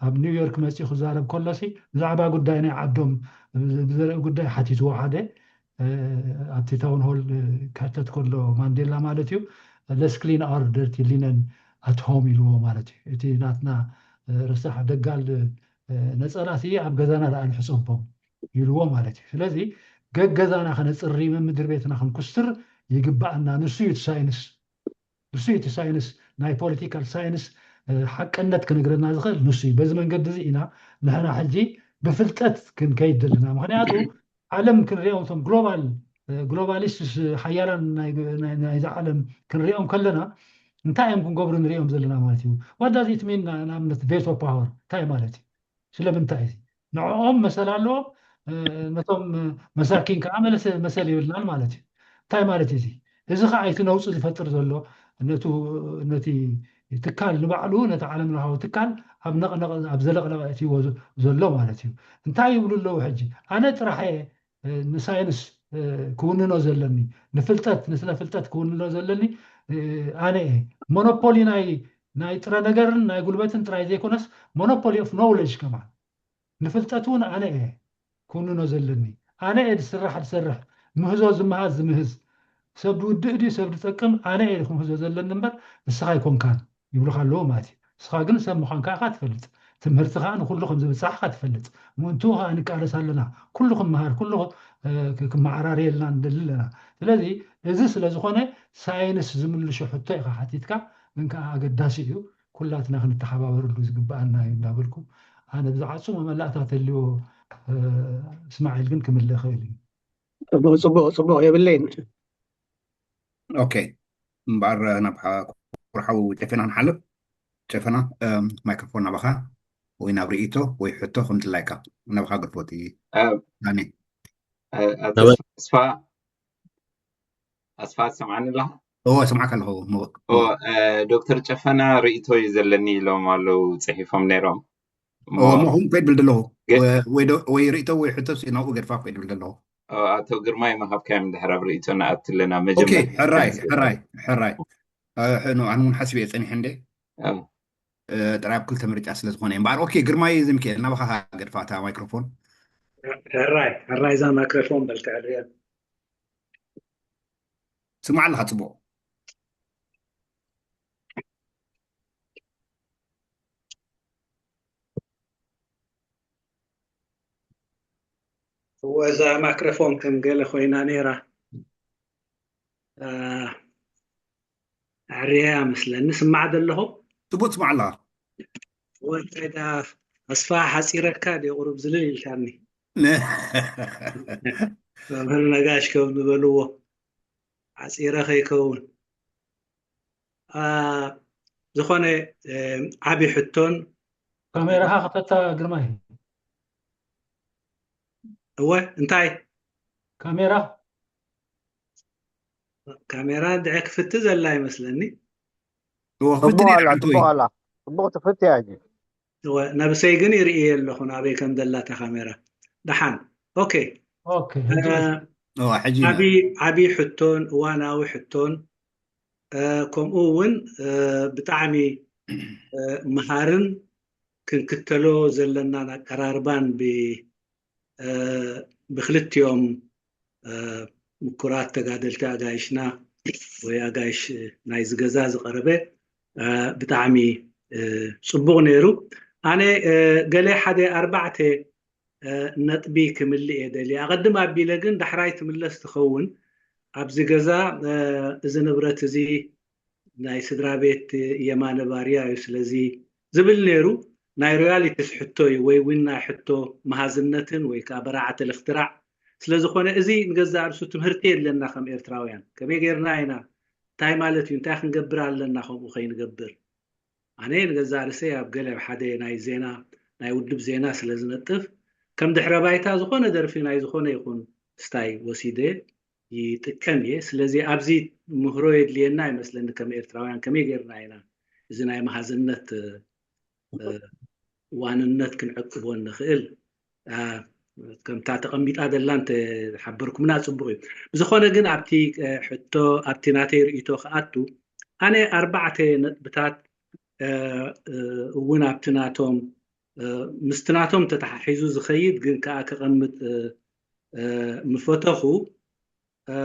ኣብ ኒውዮርክ መፂኡ ክዛረብ ከሎሲ ብዛዕባ ጉዳይ ናይ ዓዶም ብዘርኢ ጉዳይ ሓቲትዎ ሓደ ኣብቲ ታውን ሆል ክሕተት ከሎ ማንዴላ ማለት እዩ let's clean our dirty linen at home ኢልዎ ማለት እዩ። እቲ ናትና ረሳሕ ደጋል ነፀላ ሲ ኣብ ገዛና ደኣ ንሕፀቦም ኢልዎ ማለት እዩ። ስለዚ ገገዛና ከነፅሪ ምምድር ቤትና ክንኩስትር ይግባኣና። ንሱ እዩ ሳይንስ ንሱ እቲ ሳይንስ ናይ ፖለቲካል ሳይንስ ሓቅነት ክነግረና ዝኽእል ንሱ እዩ። በዚ መንገዲ እዚ ኢና ንሕና ሕጂ ብፍልጠት ክንከይድ ዘለና። ምክንያቱ ዓለም ክንሪኦም እቶም ግሎባል ግሎባሊስትስ ሓያላን ናይዚ ዓለም ክንሪኦም ከለና እንታይ እዮም ክንገብሩ ንሪኦም ዘለና ማለት እዩ። ዋዳዚት ሚን ንኣብነት ቬቶ ፓወር እንታይ ማለት እዩ? ስለምንታይ እዚ ንዕኦም መሰል ኣለዎም ነቶም መሳኪን ከዓ መሰል የብልናን ማለት እዩ። እንታይ ማለት እዩ እዚ? እዚ ከዓ እቲ ነውፂ ዝፈጥር ዘሎ ነቲ ትካል ንባዕሉ ነቲ ዓለም ለኻዊ ትካል ኣብ ነቕነቕ ኣብ ዘለቕለቐ እትዎ ዘሎ ማለት እዩ። እንታይ ይብሉ ኣለዉ ሕጂ? ኣነ ጥራሕ እየ ንሳይንስ ክውንኖ ዘለኒ ንፍልጠት ንስነ ፍልጠት ክውንኖ ዘለኒ ኣነ እየ። ሞኖፖሊ ናይ ናይ ጥረ ነገርን ናይ ጉልበትን ጥራይ ዘይኮነስ ሞኖፖሊ ኦፍ ኖውሌጅ ከማን ንፍልጠት እውን ኣነ እየ ክውንኖ ዘለኒ። ኣነ እየ ዝስራሕ ዝሰርሕ ምህዞ ዝመሃዝ ዝምህዝ ሰብ ዝውድእ ድዩ ሰብ ዝጠቅም ኣነ እየ ክምህዞ ዘለኒ እምበር ንስኻ ኣይኮንካን ይብሉካ ኣለዉ ማለት እዩ። ንስኻ ግን ሰብ ምዃንካ ኢኻ ትፈልጥ። ትምህርቲ ከዓ ንኩሉ ከም ዝብፃሕ ኢኻ ትፈልጥ። ምእንትኡ ከዓ ንቃለስ ኣለና። ኩሉ ክመሃር ኩሉ ክመዓራርየልና ንደሊ ኣለና። ስለዚ እዚ ስለ ዝኾነ ሳይንስ ዝምልሾ ሕቶ ኢኻ ሓቲትካ ግን ከዓ ኣገዳሲ እዩ። ኩላትና ክንተሓባበረሉ ዝግበኣና እዩ እንዳበልኩ ኣነ ብዝዓፁ መመላእታ ተልዎ እስማዒል ግን ክምልእ ክእል እዩ። ፅቡቅ ፅቡቅ የብለይን። ኦኬ እምበኣር ናብ ኩርሓው ጨፈና ንሓልፍ። ጨፈና ማይክሮፎን ናባኻ ወይ ናብ ርእይቶ ወይ ሕቶ ከም ድላይካ ናባኻ ግርፎት ዳኒ። ኣስፋ ኣስፋ ትሰምዓኒ ኣለኻ? እዎ ስምዓካ ኣለኹ። ዶክተር ጨፈና ርእይቶ እዩ ዘለኒ ኢሎም ኣለዉ ፅሒፎም ነይሮም። እሞ ከምኡ ከይድ ብል ዘለኹ ወይ ርእይቶ ወይ ሕቶ ናብኡ ገድፋ ከይድ ብል ዘለኹ። ኣቶ ግርማይ መሃብካዮም ድሕር ኣብ ርእይቶ ንኣቲ ኣለና። መጀመርያ ሕራይ ሕራይ ሕራይ ኣነ እውን ሓስብ እየ ፀኒሐ እንደ ጥራይ ኣብ ክልተ ምርጫ ስለ ዝኾነ እምበኣር ኦኬ ግርማይ ዝምክኤል ናባኻ ገድፋ እታ ማይክሮፎን። ሕራይ ሕራይ እዛ ማይክሮፎን በልካ ዕድያ ስማዕ ኣለኻ ፅቡቕ። እወ እዛ ማክረፎን ከም ገለ ኮይና ነይራ። ኣዕርያ መስለኒ ስማዕ ዘለኹ። ጽቡቅ ትስማዕ ኣለኻ። ወንታይ ዳ ኣስፋ ሓጺረካ ድዩ ቁሩብ ዝልል ኢልካኒ። መምህር ነጋሽ ከም ዝበልዎ ሓጺረ ከይከውን። ዝኾነ ዓቢ ሕቶን ካሜራኻ ክፈታ ግርማይ። እወ እንታይ ካሜራ ካሜራ ድዐ ክፍቲ ዘላ ይመስለኒ። እወ፣ ክፍቲ ጽቡቕ ነይራ ኣላ፣ ሓወይ። ጽቡቕ ኣላ። ጽቡቕ ትፍቲ እያ ሕጂ። እወ፣ ነብሰይ ግን ይርእየ ኣለኹ ናበይ ከም ዘላ እታ ካሜራ። ደሓን። ኦኬ። ኦኬ፣ ሕጂ እ፣ እወ፣ ሕጂ ኢና። ዓቢ ዓቢ ሕቶን እዋናዊ ሕቶን፣ እ፣ ከምኡ እውን፣ እ፣ ብጣዕሚ፣ እ፣ መሃርን ክንክተሎ ዘለናን ኣቀራርባን ብ-፣ እ፣ ብክልቲኦም፣ እ፣ ምኩራት ተጋደልቲ ኣጋይሽና ወይ ኣጋይሽ ናይዚ ገዛ ዝቐረበ፣ እ፣ ብጣዕሚ፣ እ፣ ጽቡቕ ነይሩ። ኣነ፣ እ፣ ገለ ሓደ ኣርባዕተ፣ እ፣ ነጥቢ ክምልእ እየ ደልየ። ኣቐድም ኣቢለ ግን ዳሕራይ ትምለስ ትኸውን። ኣብዚ ገዛ፣ እ፣ እዚ ንብረት እዚ ናይ ስድራ ቤት የማነ ባርያ እዩ። ስለዚ ዝብል ነይሩ፣ ናይ ሮያሊቲስ ሕቶ እዩ፣ ወይ እውን ናይ ሕቶ መሃዝነትን ወይ ከዓ በራዕተ ልክትራዕ ስለ ዝኾነ፣ እዚ ንገዛእ ርእሱ ትምህርቲ የድለና ከም ኤርትራውያን። ከመይ ጌርና ኢና፣ እንታይ ማለት እዩ፣ እንታይ ክንገብር ኣለና ከምኡ ከይንገብር? ኣነ ንገዛእ ርእሰይ ኣብ ገለ ኣብ ሓደ ናይ ዜና፣ ናይ ውድብ ዜና ስለ ዝነጥፍ፣ ከም ድሕረ ባይታ ዝኾነ ደርፊ ናይ ዝኾነ ይኹን ስታይ ወሲደ ይጥቀም እየ። ስለዚ ኣብዚ ምህሮ የድልየና ይመስለኒ፣ ከም ኤርትራውያን ከመይ ጌርና ኢና እዚ ናይ መሃዝነት፣ እ፣ ዋንነት ክንዕቅቦ ንኽእል? እ፣ ከምታ ተቐሚጣ ዘላ እንተሓበርኩምና ጽቡቕ እዩ። ብዝኾነ ግን ኣብቲ፣ እ፣ ሕቶ፣ ኣብቲ ናተይ ርእይቶ ክኣቱ፣ ኣነ ኣርባዕተ ነጥብታት፣ እ፣ እ፣ እውን ኣብቲ ናቶም፣ እ፣ ምስቲ ናቶም ተተሓሒዙ ዝኸይድ ግን ከኣ ከቐምጥ፣ እ፣ እ፣ ምፈተኹ። እ፣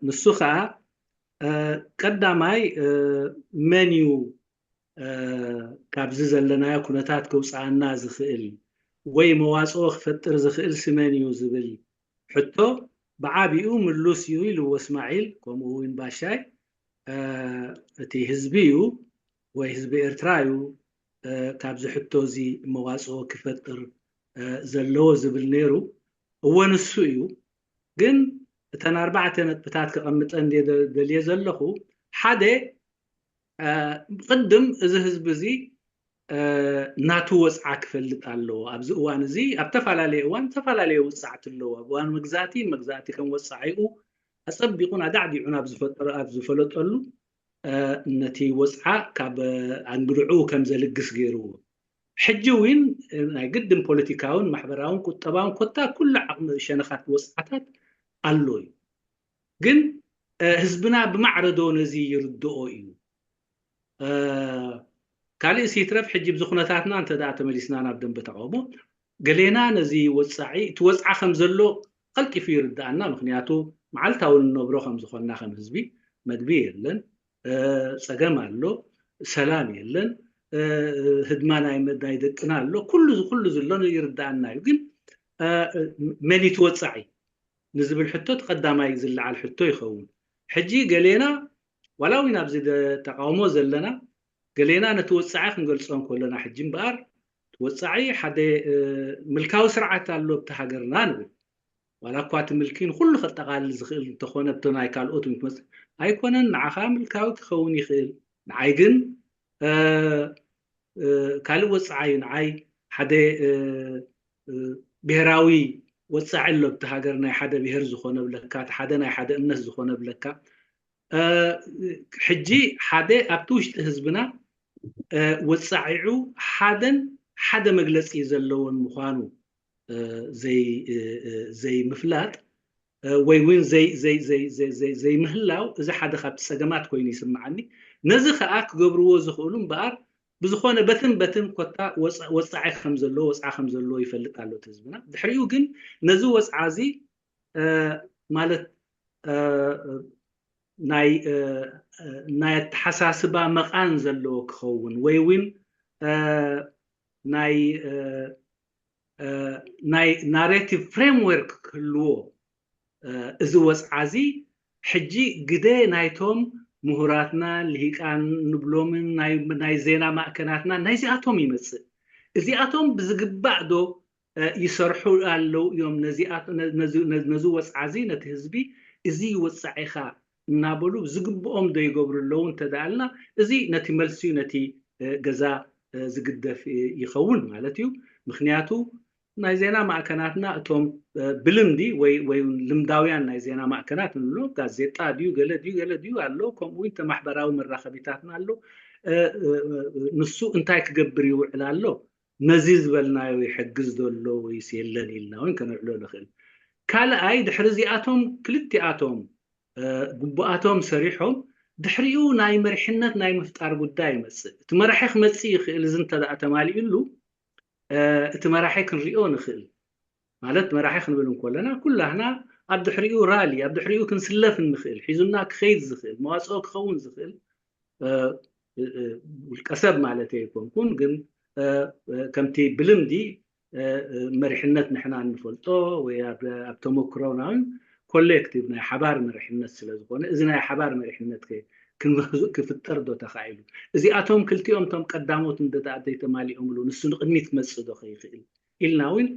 ንሱ ኸኣ፣ እ፣ ቀዳማይ፣ እ፣ መን እዩ፣ እ፣ ካብዚ ዘለናዮ ኩነታት ከውጽኣና ዝኽእል ወይ መዋጽኦ ክፈጥር ዝኽእል ስመን እዩ ዝብል ሕቶ ብዓቢኡ ምሉስ እዩ ኢልዎ እስማዒል፣ ከምኡ እውን ባሻይ። እ፣ እቲ ህዝቢ እዩ ወይ ህዝቢ ኤርትራ እዩ፣ እ፣ ካብዚ ሕቶ እዚ መዋጽኦ ክፈጥር፣ እ፣ ዘለዎ ዝብል ነይሩ። እወ፣ ንሱ እዩ። ግን እተን ኣርባዕተ ነጥብታት ከቐምጠን እየ ደ-፣ ደልየ ዘለኹ። ሓደ፣ እ፣ ቅድም እዚ ህዝቢ እዚ፣ እ፣ ናቱ ወጽዓ ክፈልጥ ኣለዎ። ኣብዚ እዋን እዚ ኣብ ተፈላለየ እዋን ዝተፈላለዩ ውጽዓት ኣለዎ። ኣብ እዋን መግዛእቲ፣ መግዛእቲ ከም ወጻዒኡ ኣጸቢቑን ኣዳዕዲዑን ኣብ ዝፈጠረ፣ ኣብ ዝፈለጠሉ፣ እ፣ ነቲ ወጽዓ ካብ ኣንግድዕኡ ከም ዘልግስ ገይርዎ። ሕጂ እውን፣ እ፣ ናይ ግድን ፖለቲካውን ማሕበራውን ቁጠባውን ኮታ ኩሉ ዓቕሚ ሸነኻት ወጽዓታት ኣሎ እዩ። ግን፣ እ፣ ህዝብና ብማዕረ ዶ ነዚ ይርድኦ እዩ? እ፣ ካልእ ሲትረፍ ሕጂ ብዚ ኩነታትና እንተ ደኣ ተመሊስና ናብ ደንበ ተቃውሞ፣ ገሌና ነዚ ወጻዒ፣ እቲ ወጽዓ ከም ዘሎ ቀልጢፉ ይርድኣና። ምኽንያቱ መዓልታዊ ንነብሮ ከም ዝኾንና ከም ህዝቢ፣ መግቢ የለን፣ እ፣ ጸገም ኣሎ፣ ሰላም የለን፣ እ፣ ህድማ ናይ መ-፣ ናይ ደቅና ኣሎ፣ ኩሉ እዚ ኩሉ ዘሎ ይርድኣና እዩ። ግን፣ እ፣ መን እዩ እቲ ወጻዒ ንዝብል ሕቶ እቲ ቀዳማይ ዝለዓል ሕቶ ይኸውን። ሕጂ ገሌና ዋላ እውን ኣብዚ ደ-፣ ተቃውሞ ዘለና ገሌና ነቲ ወጻዒ ክንገልጾ እንከለና ሕጂ እምበኣር እቲ ወጻዒ ሓደ፣ እ፣ ምልካዊ ስርዓት ኣሎ ኣብቲ ሃገርና ንብል። ዋላ እኳ እቲ ምልኪ ንኹሉ ከጠቓልል ዝኽእል እንተኾነ ኣብቲ ናይ ካልኦት እውን ክመጽእ ኣይኮነን። ንዓኻ ምልካዊ ክኸውን ይኽእል፣ ንዓይ ግን፣ እ፣ እ፣ ካልእ ወጻዒ እዩ። ንዓይ ሓደ፣ እ፣ እ፣ ብሄራዊ ወጻዒ ኣሎ ኣብቲ ሃገር፣ ናይ ሓደ ብሄር ዝኾነ ብለካ፣ እቲ ሓደ ናይ ሓደ እምነት ዝኾነ ብለካ። እ፣ ሕጂ ሓደ ኣብቲ ውሽጢ ህዝብና፣ እ፣ ወጻዒዑ ሓደን ሓደ መግለጺ ዘለዎን ምዃኑ፣ እ፣ ዘይ-፣ እ፣ እ፣ ዘይምፍላጥ፣ እ፣ ወይ እውን ዘይ-፣ ዘይ-፣ ዘይ-፣ ዘይ-፣ ዘይ-፣ ዘይምህላው፣ እዚ ሓደ ካብቲ ጸገማት ኮይኑ ይስምዓኒ። ነዚ ከኣ ክገብርዎ ዝኽእሉ እምበኣር፣ ብዝኾነ በትን በትን ኮታ ወጻ-፣ ወጻዒ ከም ዘለዎ፣ ወጽዓ ከም ዘለዎ ይፈልጥ ኣሎ እቲ ህዝብና። ድሕሪኡ ግን ነዚ ወጽዓ እዚ፣ እ፣ ማለት፣ እ፣ ናይ፣ እ፣ እ፣ ናይ ኣተሓሳስባ መቓን ዘለዎ ክኸውን ወይ እውን፣ እ፣ ናይ፣ እ፣ እ፣ ናይ ናሬቲቭ ፍሬምወርክ ክህልዎ፣ እ፣ እዚ ወጽዓ እዚ ሕጂ ግደ ናይቶም ምሁራትና፣ ልሂቃን ንብሎምን ናይ፣ ናይ ዜና ማእከናትና ናይዚኣቶም ይመጽእ። እዚኣቶም ብዝግባእ ዶ፣ እ፣ ይሰርሑ ኣለዉ እዮም? ነዚኣ-፣ ነ-፣ ነዚ፣ ነ-፣ ነዚ ወጽዓ እዚ ነቲ ህዝቢ እዚ ይወጻዕ ኢኻ እናበሉ ዝግብኦም ዶ ይገብሩ ኣለዉ እንተ ደኣ ኣልና፣ እዚ ነቲ መልሲ እዩ፣ ነቲ፣ እ፣ ገዛ፣ እ፣ ዝግደፍ፣ እ፣ ይኸውን ማለት እዩ። ምኽንያቱ ናይ ዜና ማእከናትና እቶም ብልምዲ ወይ ወይ ልምዳውያን ናይ ዜና ማእከናት ንብሎ፣ ጋዜጣ ድዩ ገለ ድዩ ገለ ድዩ ኣሎ፣ ከምኡ እውን ተማሕበራዊ መራኸቢታትና ኣሎ። ንሱ እንታይ ክገብር ይውዕል ኣሎ፣ ነዚ ዝበልናዮ ይሕግዝ ዘሎ ወይስ የለን ኢልና እውን ከነዕሎ ንኽእል። ካልኣይ፣ ድሕሪ እዚኣቶም ክልቲኣቶም ግቡኣቶም ሰሪሖም፣ ድሕሪኡ ናይ መሪሕነት ናይ ምፍጣር ጉዳይ ይመፅእ። እቲ መራሒ ክመፅእ ይኽእል፣ እዚ እንተ ደኣ ተማሊኡሉ እቲ መራሒ ክንሪኦ ንኽእል። ማለት መራሒ ክንብል እንከለና ኩላህና ኣብ ድሕሪኡ ራሊ፣ ኣብ ድሕሪኡ ክንስለፍ እንኽእል፣ ሒዙና ክኸይድ ዝኽእል፣ መዋፅኦ ክኸውን ዝኽእል ውልቀሰብ ማለት ኣይኮንኩን፣ ግን ከምቲ ብልምዲ መሪሕነት ንሕና እንፈልጦ ወይ ኣብ ተመክሮና ኮሌክቲቭ ናይ ሓባር መሪሕነት ስለ ዝኾነ፣ እዚ ናይ ሓባር መሪሕነት ክፍጠር ዶ ተኻኢሉ? እዚኣቶም ክልቲኦም እቶም ቀዳሞት እንደ ዘይተማሊኦምሉ ንሱ ንቕድሚት ክመፅእ ዶ ከይኽእል ኢልና እውን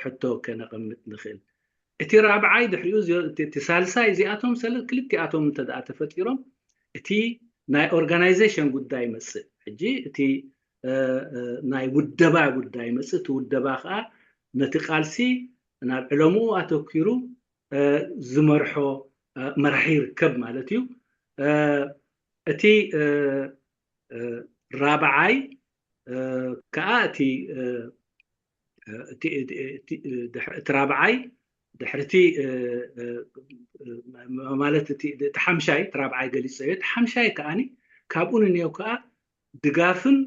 ሕቶ ከነቐምጥ ንኽእል። እቲ ራብዓይ ድሕሪኡ እቲ ሳልሳይ እዚኣቶም ክልቲኣቶም እንተ ደኣ ተፈጢሮም እቲ ናይ ኦርጋናይዜሽን ጉዳይ ይመፅእ። ሕጂ እቲ ናይ ውደባ ጉዳይ ይመፅእ። እቲ ውደባ ከዓ ነቲ ቃልሲ ናብ ዕለምኡ ኣተኪሩ ዝመርሖ መራሒ ይርከብ ማለት እዩ። እቲ ራብዓይ ከዓ እቲ እቲ ራብዓይ ድሕርቲ ማለት እቲ ሓምሻይ እቲ ራብዓይ ገሊፀዮ። እቲ ሓምሻይ ከዓኒ ካብኡ ንንየው ከዓ ድጋፍን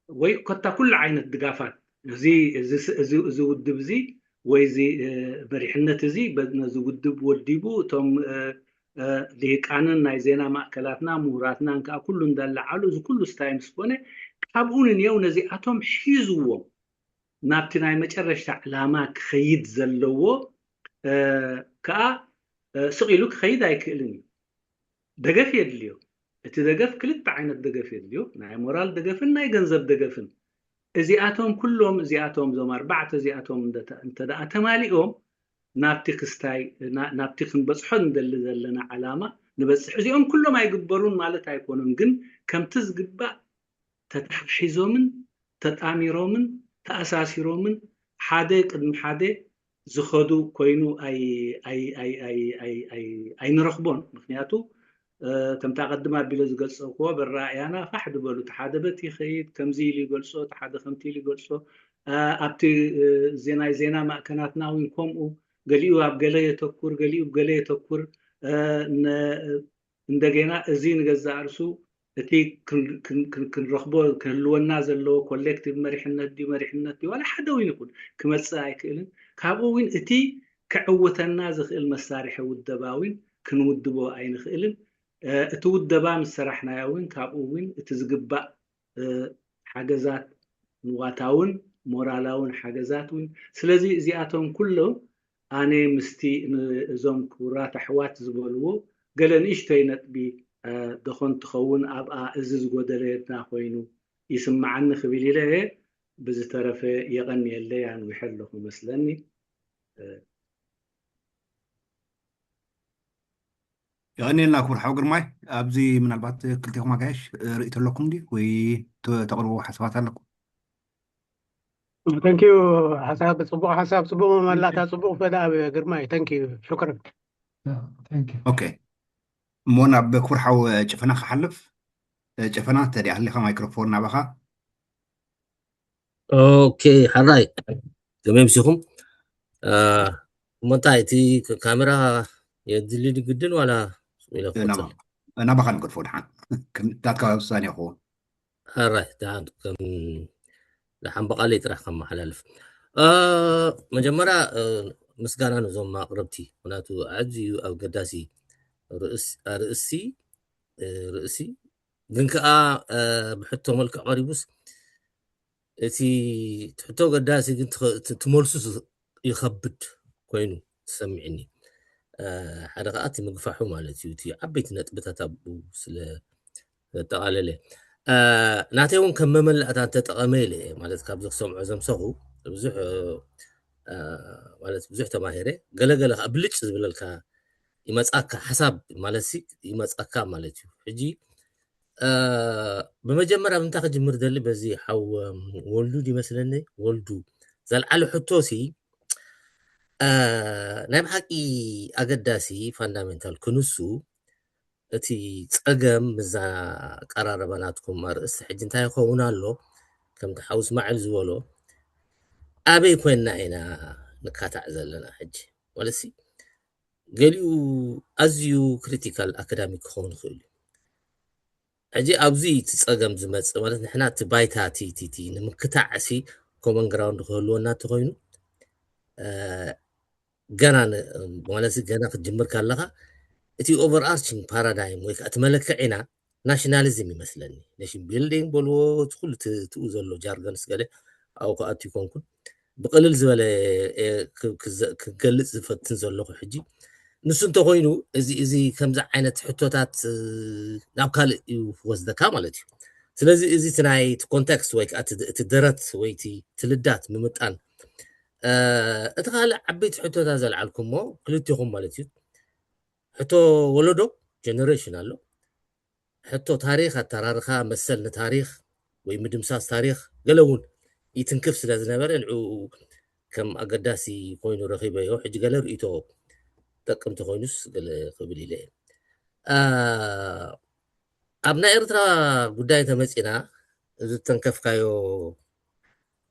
ወይ ኮታ ኩሉ ዓይነት ድጋፋት እዚ ውድብ እዚ ወይ እዚ መሪሕነት እዚ ነዚ ውድብ ወዲቡ እቶም ልሂቃንን ናይ ዜና ማእከላትና ምሁራትናን ከዓ ኩሉ እንዳለዓሉ እዚ ኩሉ ስታይ ምስ ኮነ ካብኡ ንንየው ነዚኣቶም ሒዝዎም ናብቲ ናይ መጨረሽታ ዕላማ ክኸይድ ዘለዎ ከዓ ስቕ ኢሉ ክኸይድ ኣይክእልን እዩ። ደገፍ የድልዮ። እቲ ደገፍ ክልተ ዓይነት ደገፍ የድልዮ፣ ናይ ሞራል ደገፍን ናይ ገንዘብ ደገፍን። እዚኣቶም ኩሎም እዚኣቶም እዞም ኣርባዕተ እዚኣቶም እንተ ደኣ ተማሊኦም ናብቲ ክስታይ ናብቲ ክንበፅሖ ንደሊ ዘለና ዓላማ ንበፅሕ። እዚኦም ኩሎም ኣይግበሩን ማለት ኣይኮኑን፣ ግን ከምቲ ዝግባእ ተታሒዞምን ተጣሚሮምን ተኣሳሲሮምን ሓደ ቅድሚ ሓደ ዝኸዱ ኮይኑ ኣይንረኽቦን። ምክንያቱ ከምታ ቀድም ኣቢለ ዝገልፀክዎ በራእያና ፋሕ ዝበሉ፣ እቲ ሓደ በቲ ይኸይድ ከምዚ ኢሉ ይገልፆ፣ እቲ ሓደ ከምቲ ኢሉ ይገልፆ። ኣብቲ ናይ ዜና ማእከናትና እውን ከምኡ፣ ገሊኡ ኣብ ገለ የተኩር፣ ገሊኡ ገለ የተኩር። እንደገና እዚ ንገዛእ ርሱ እቲ ክንረኽቦ ክህልወና ዘለዎ ኮሌክቲቭ መሪሕነት ድዩ መሪሕነት ድዩ ዋላ ሓደ እውን ይኹን ክመፅእ ኣይክእልን። ካብኡ እውን እቲ ክዕውተና ዝኽእል መሳርሒ ውደባ እውን ክንውድቦ ኣይንኽእልን። እቲ ውደባ ምስ ሰራሕናዮ እውን ካብኡ እውን እቲ ዝግባእ ሓገዛት ንዋታውን ሞራላውን ሓገዛት እውን። ስለዚ እዚኣቶም ኩሎም ኣነ ምስቲ እዞም ክቡራት ኣሕዋት ዝበልዎ ገለ ንእሽተይ ነጥቢ ደኾን ትኸውን ኣብኣ እዚ ዝጎደለየትና ኮይኑ ይስምዓኒ ክብል ኢለ እየ። ብዝተረፈ የቐንየለይ፣ ኣንዊሐ ኣለኹ መስለኒ። የቐንየልና ክቡር ሓው ግርማይ። ኣብዚ ምናልባት ክልቴኹም ኣጋይሽ ርእይቶ ኣለኩም ድዩ ወይ ተቕርቦ ሓሳባት ኣለኩም? Thank you። ሓሳብ ፅቡቕ ሓሳብ ፅቡቕ መመላእታ ፅቡቕ ፈዳ ኣብ ግርማይ thank you ሽክረን። ኦኬ እሞ ናብ ክቡር ሓው ጨፈና ክሓልፍ። ጨፈና እንተደኣ ሃሊኻ ማይክሮፎን ናባኻ። ኦኬ ሓራይ ከመይ ምሲኹም? እሞ እንታይ እቲ ካሜራ የድሊ ግድን ዋላ ናባኻ ንገድፎ ድሓን ናትካ ውሳኔ ይኸውን። ኣራይ ደሓን ከም ደሓን ብቓለይ ጥራሕ ከመሓላልፍ። መጀመርያ ምስጋና ነዞም ኣቕረብቲ፣ ምክንያቱ ኣዝዩ ኣገዳሲ ኣርእሲ ርእሲ ግን ከዓ ብሕቶ መልክዕ ቀሪቡስ እቲ ትሕቶ ገዳሲ ግን ትመልሱ ይኸብድ ኮይኑ ትሰሚዕኒ። ሓደ ከዓ እቲ ምግፋሑ ማለት እዩ፣ እቲ ዓበይቲ ነጥብታት ኣብኡ ስለ ዘጠቓለለ። ናተይ እውን ከም መመላእታ እንተጠቐመ ኢለ ማለት ካብዚ ክሰምዖ ዘምሰኹ ብዙሕ ማለት ብዙሕ ተማሂረ። ገለገለ ከዓ ብልጭ ዝብለልካ ይመፃካ ሓሳብ ማለት ይመፃካ ማለት እዩ። ሕጂ ብመጀመርያ ብምንታይ ክጅምር ደሊ በዚ ሓው ወልዱ ይመስለኒ ወልዱ ዘልዓሉ ሕቶ ሲ ናይ ብሓቂ ኣገዳሲ ፋንዳሜንታል ክንሱ እቲ ጸገም ምዛ ቀራረበ ናትኩም ኣርእስቲ ሕጂ እንታይ ይኸውን ኣሎ? ከምቲ ሓው እስማዕል ዝበሎ ኣበይ ኮይንና ኢና ንካታዕ ዘለና ሕጂ? ማለት ገሊኡ ኣዝዩ ክሪቲካል ኣካዳሚክ ክኸውን ይኽእል እዩ። ሕጂ ኣብዚ እቲ ጸገም ዝመጽእ ማለት ንሕና እቲ ባይታ እቲ እቲ እቲ ንምክታዕ ሲ ኮመን ግራውንድ ክህልወና እንተኾይኑ ገና ማለት ገና ክትጅምር ከለኻ እቲ ኦቨርኣርቺንግ ፓራዳይም ወይ ከዓ እቲ መለክዒና ናሽናሊዝም ይመስለኒ። ኔሽን ቢልዲንግ በልዎ እቲ ኩሉ ትኡ ዘሎ ጃርገንስ ገለ ኣብኡ ክኣቱ ይኮንኩን ብቅልል ዝበለ ክገልፅ ዝፈትን ዘለኹ ሕጂ ንሱ እንተኮይኑ እዚ እዚ ከምዚ ዓይነት ሕቶታት ናብ ካልእ እዩ ወስደካ ማለት እዩ። ስለዚ እዚ እቲ ናይ ኮንቴክስት ወይ ከዓ እቲ ደረት ወይ እቲ ትልዳት ምምጣን እቲ ካልእ ዓበይቲ ሕቶታት ዘልዓልኩሞ ክልቲኹም ማለት እዩ። ሕቶ ወለዶ ጀነሬሽን ኣሎ። ሕቶ ታሪኽ ኣተራርኻ መሰል ንታሪኽ ወይ ምድምሳስ ታሪኽ ገለ እውን ይትንክፍ ስለ ዝነበረ ንዕኡ ከም ኣገዳሲ ኮይኑ ረኺበዮ። ሕጂ ገለ ርእይቶ ጠቅም ተኮይኑስ ገለ ክብል ኢለ እየ። ኣብ ናይ ኤርትራ ጉዳይ ተመፂና እዚ ተንከፍካዮ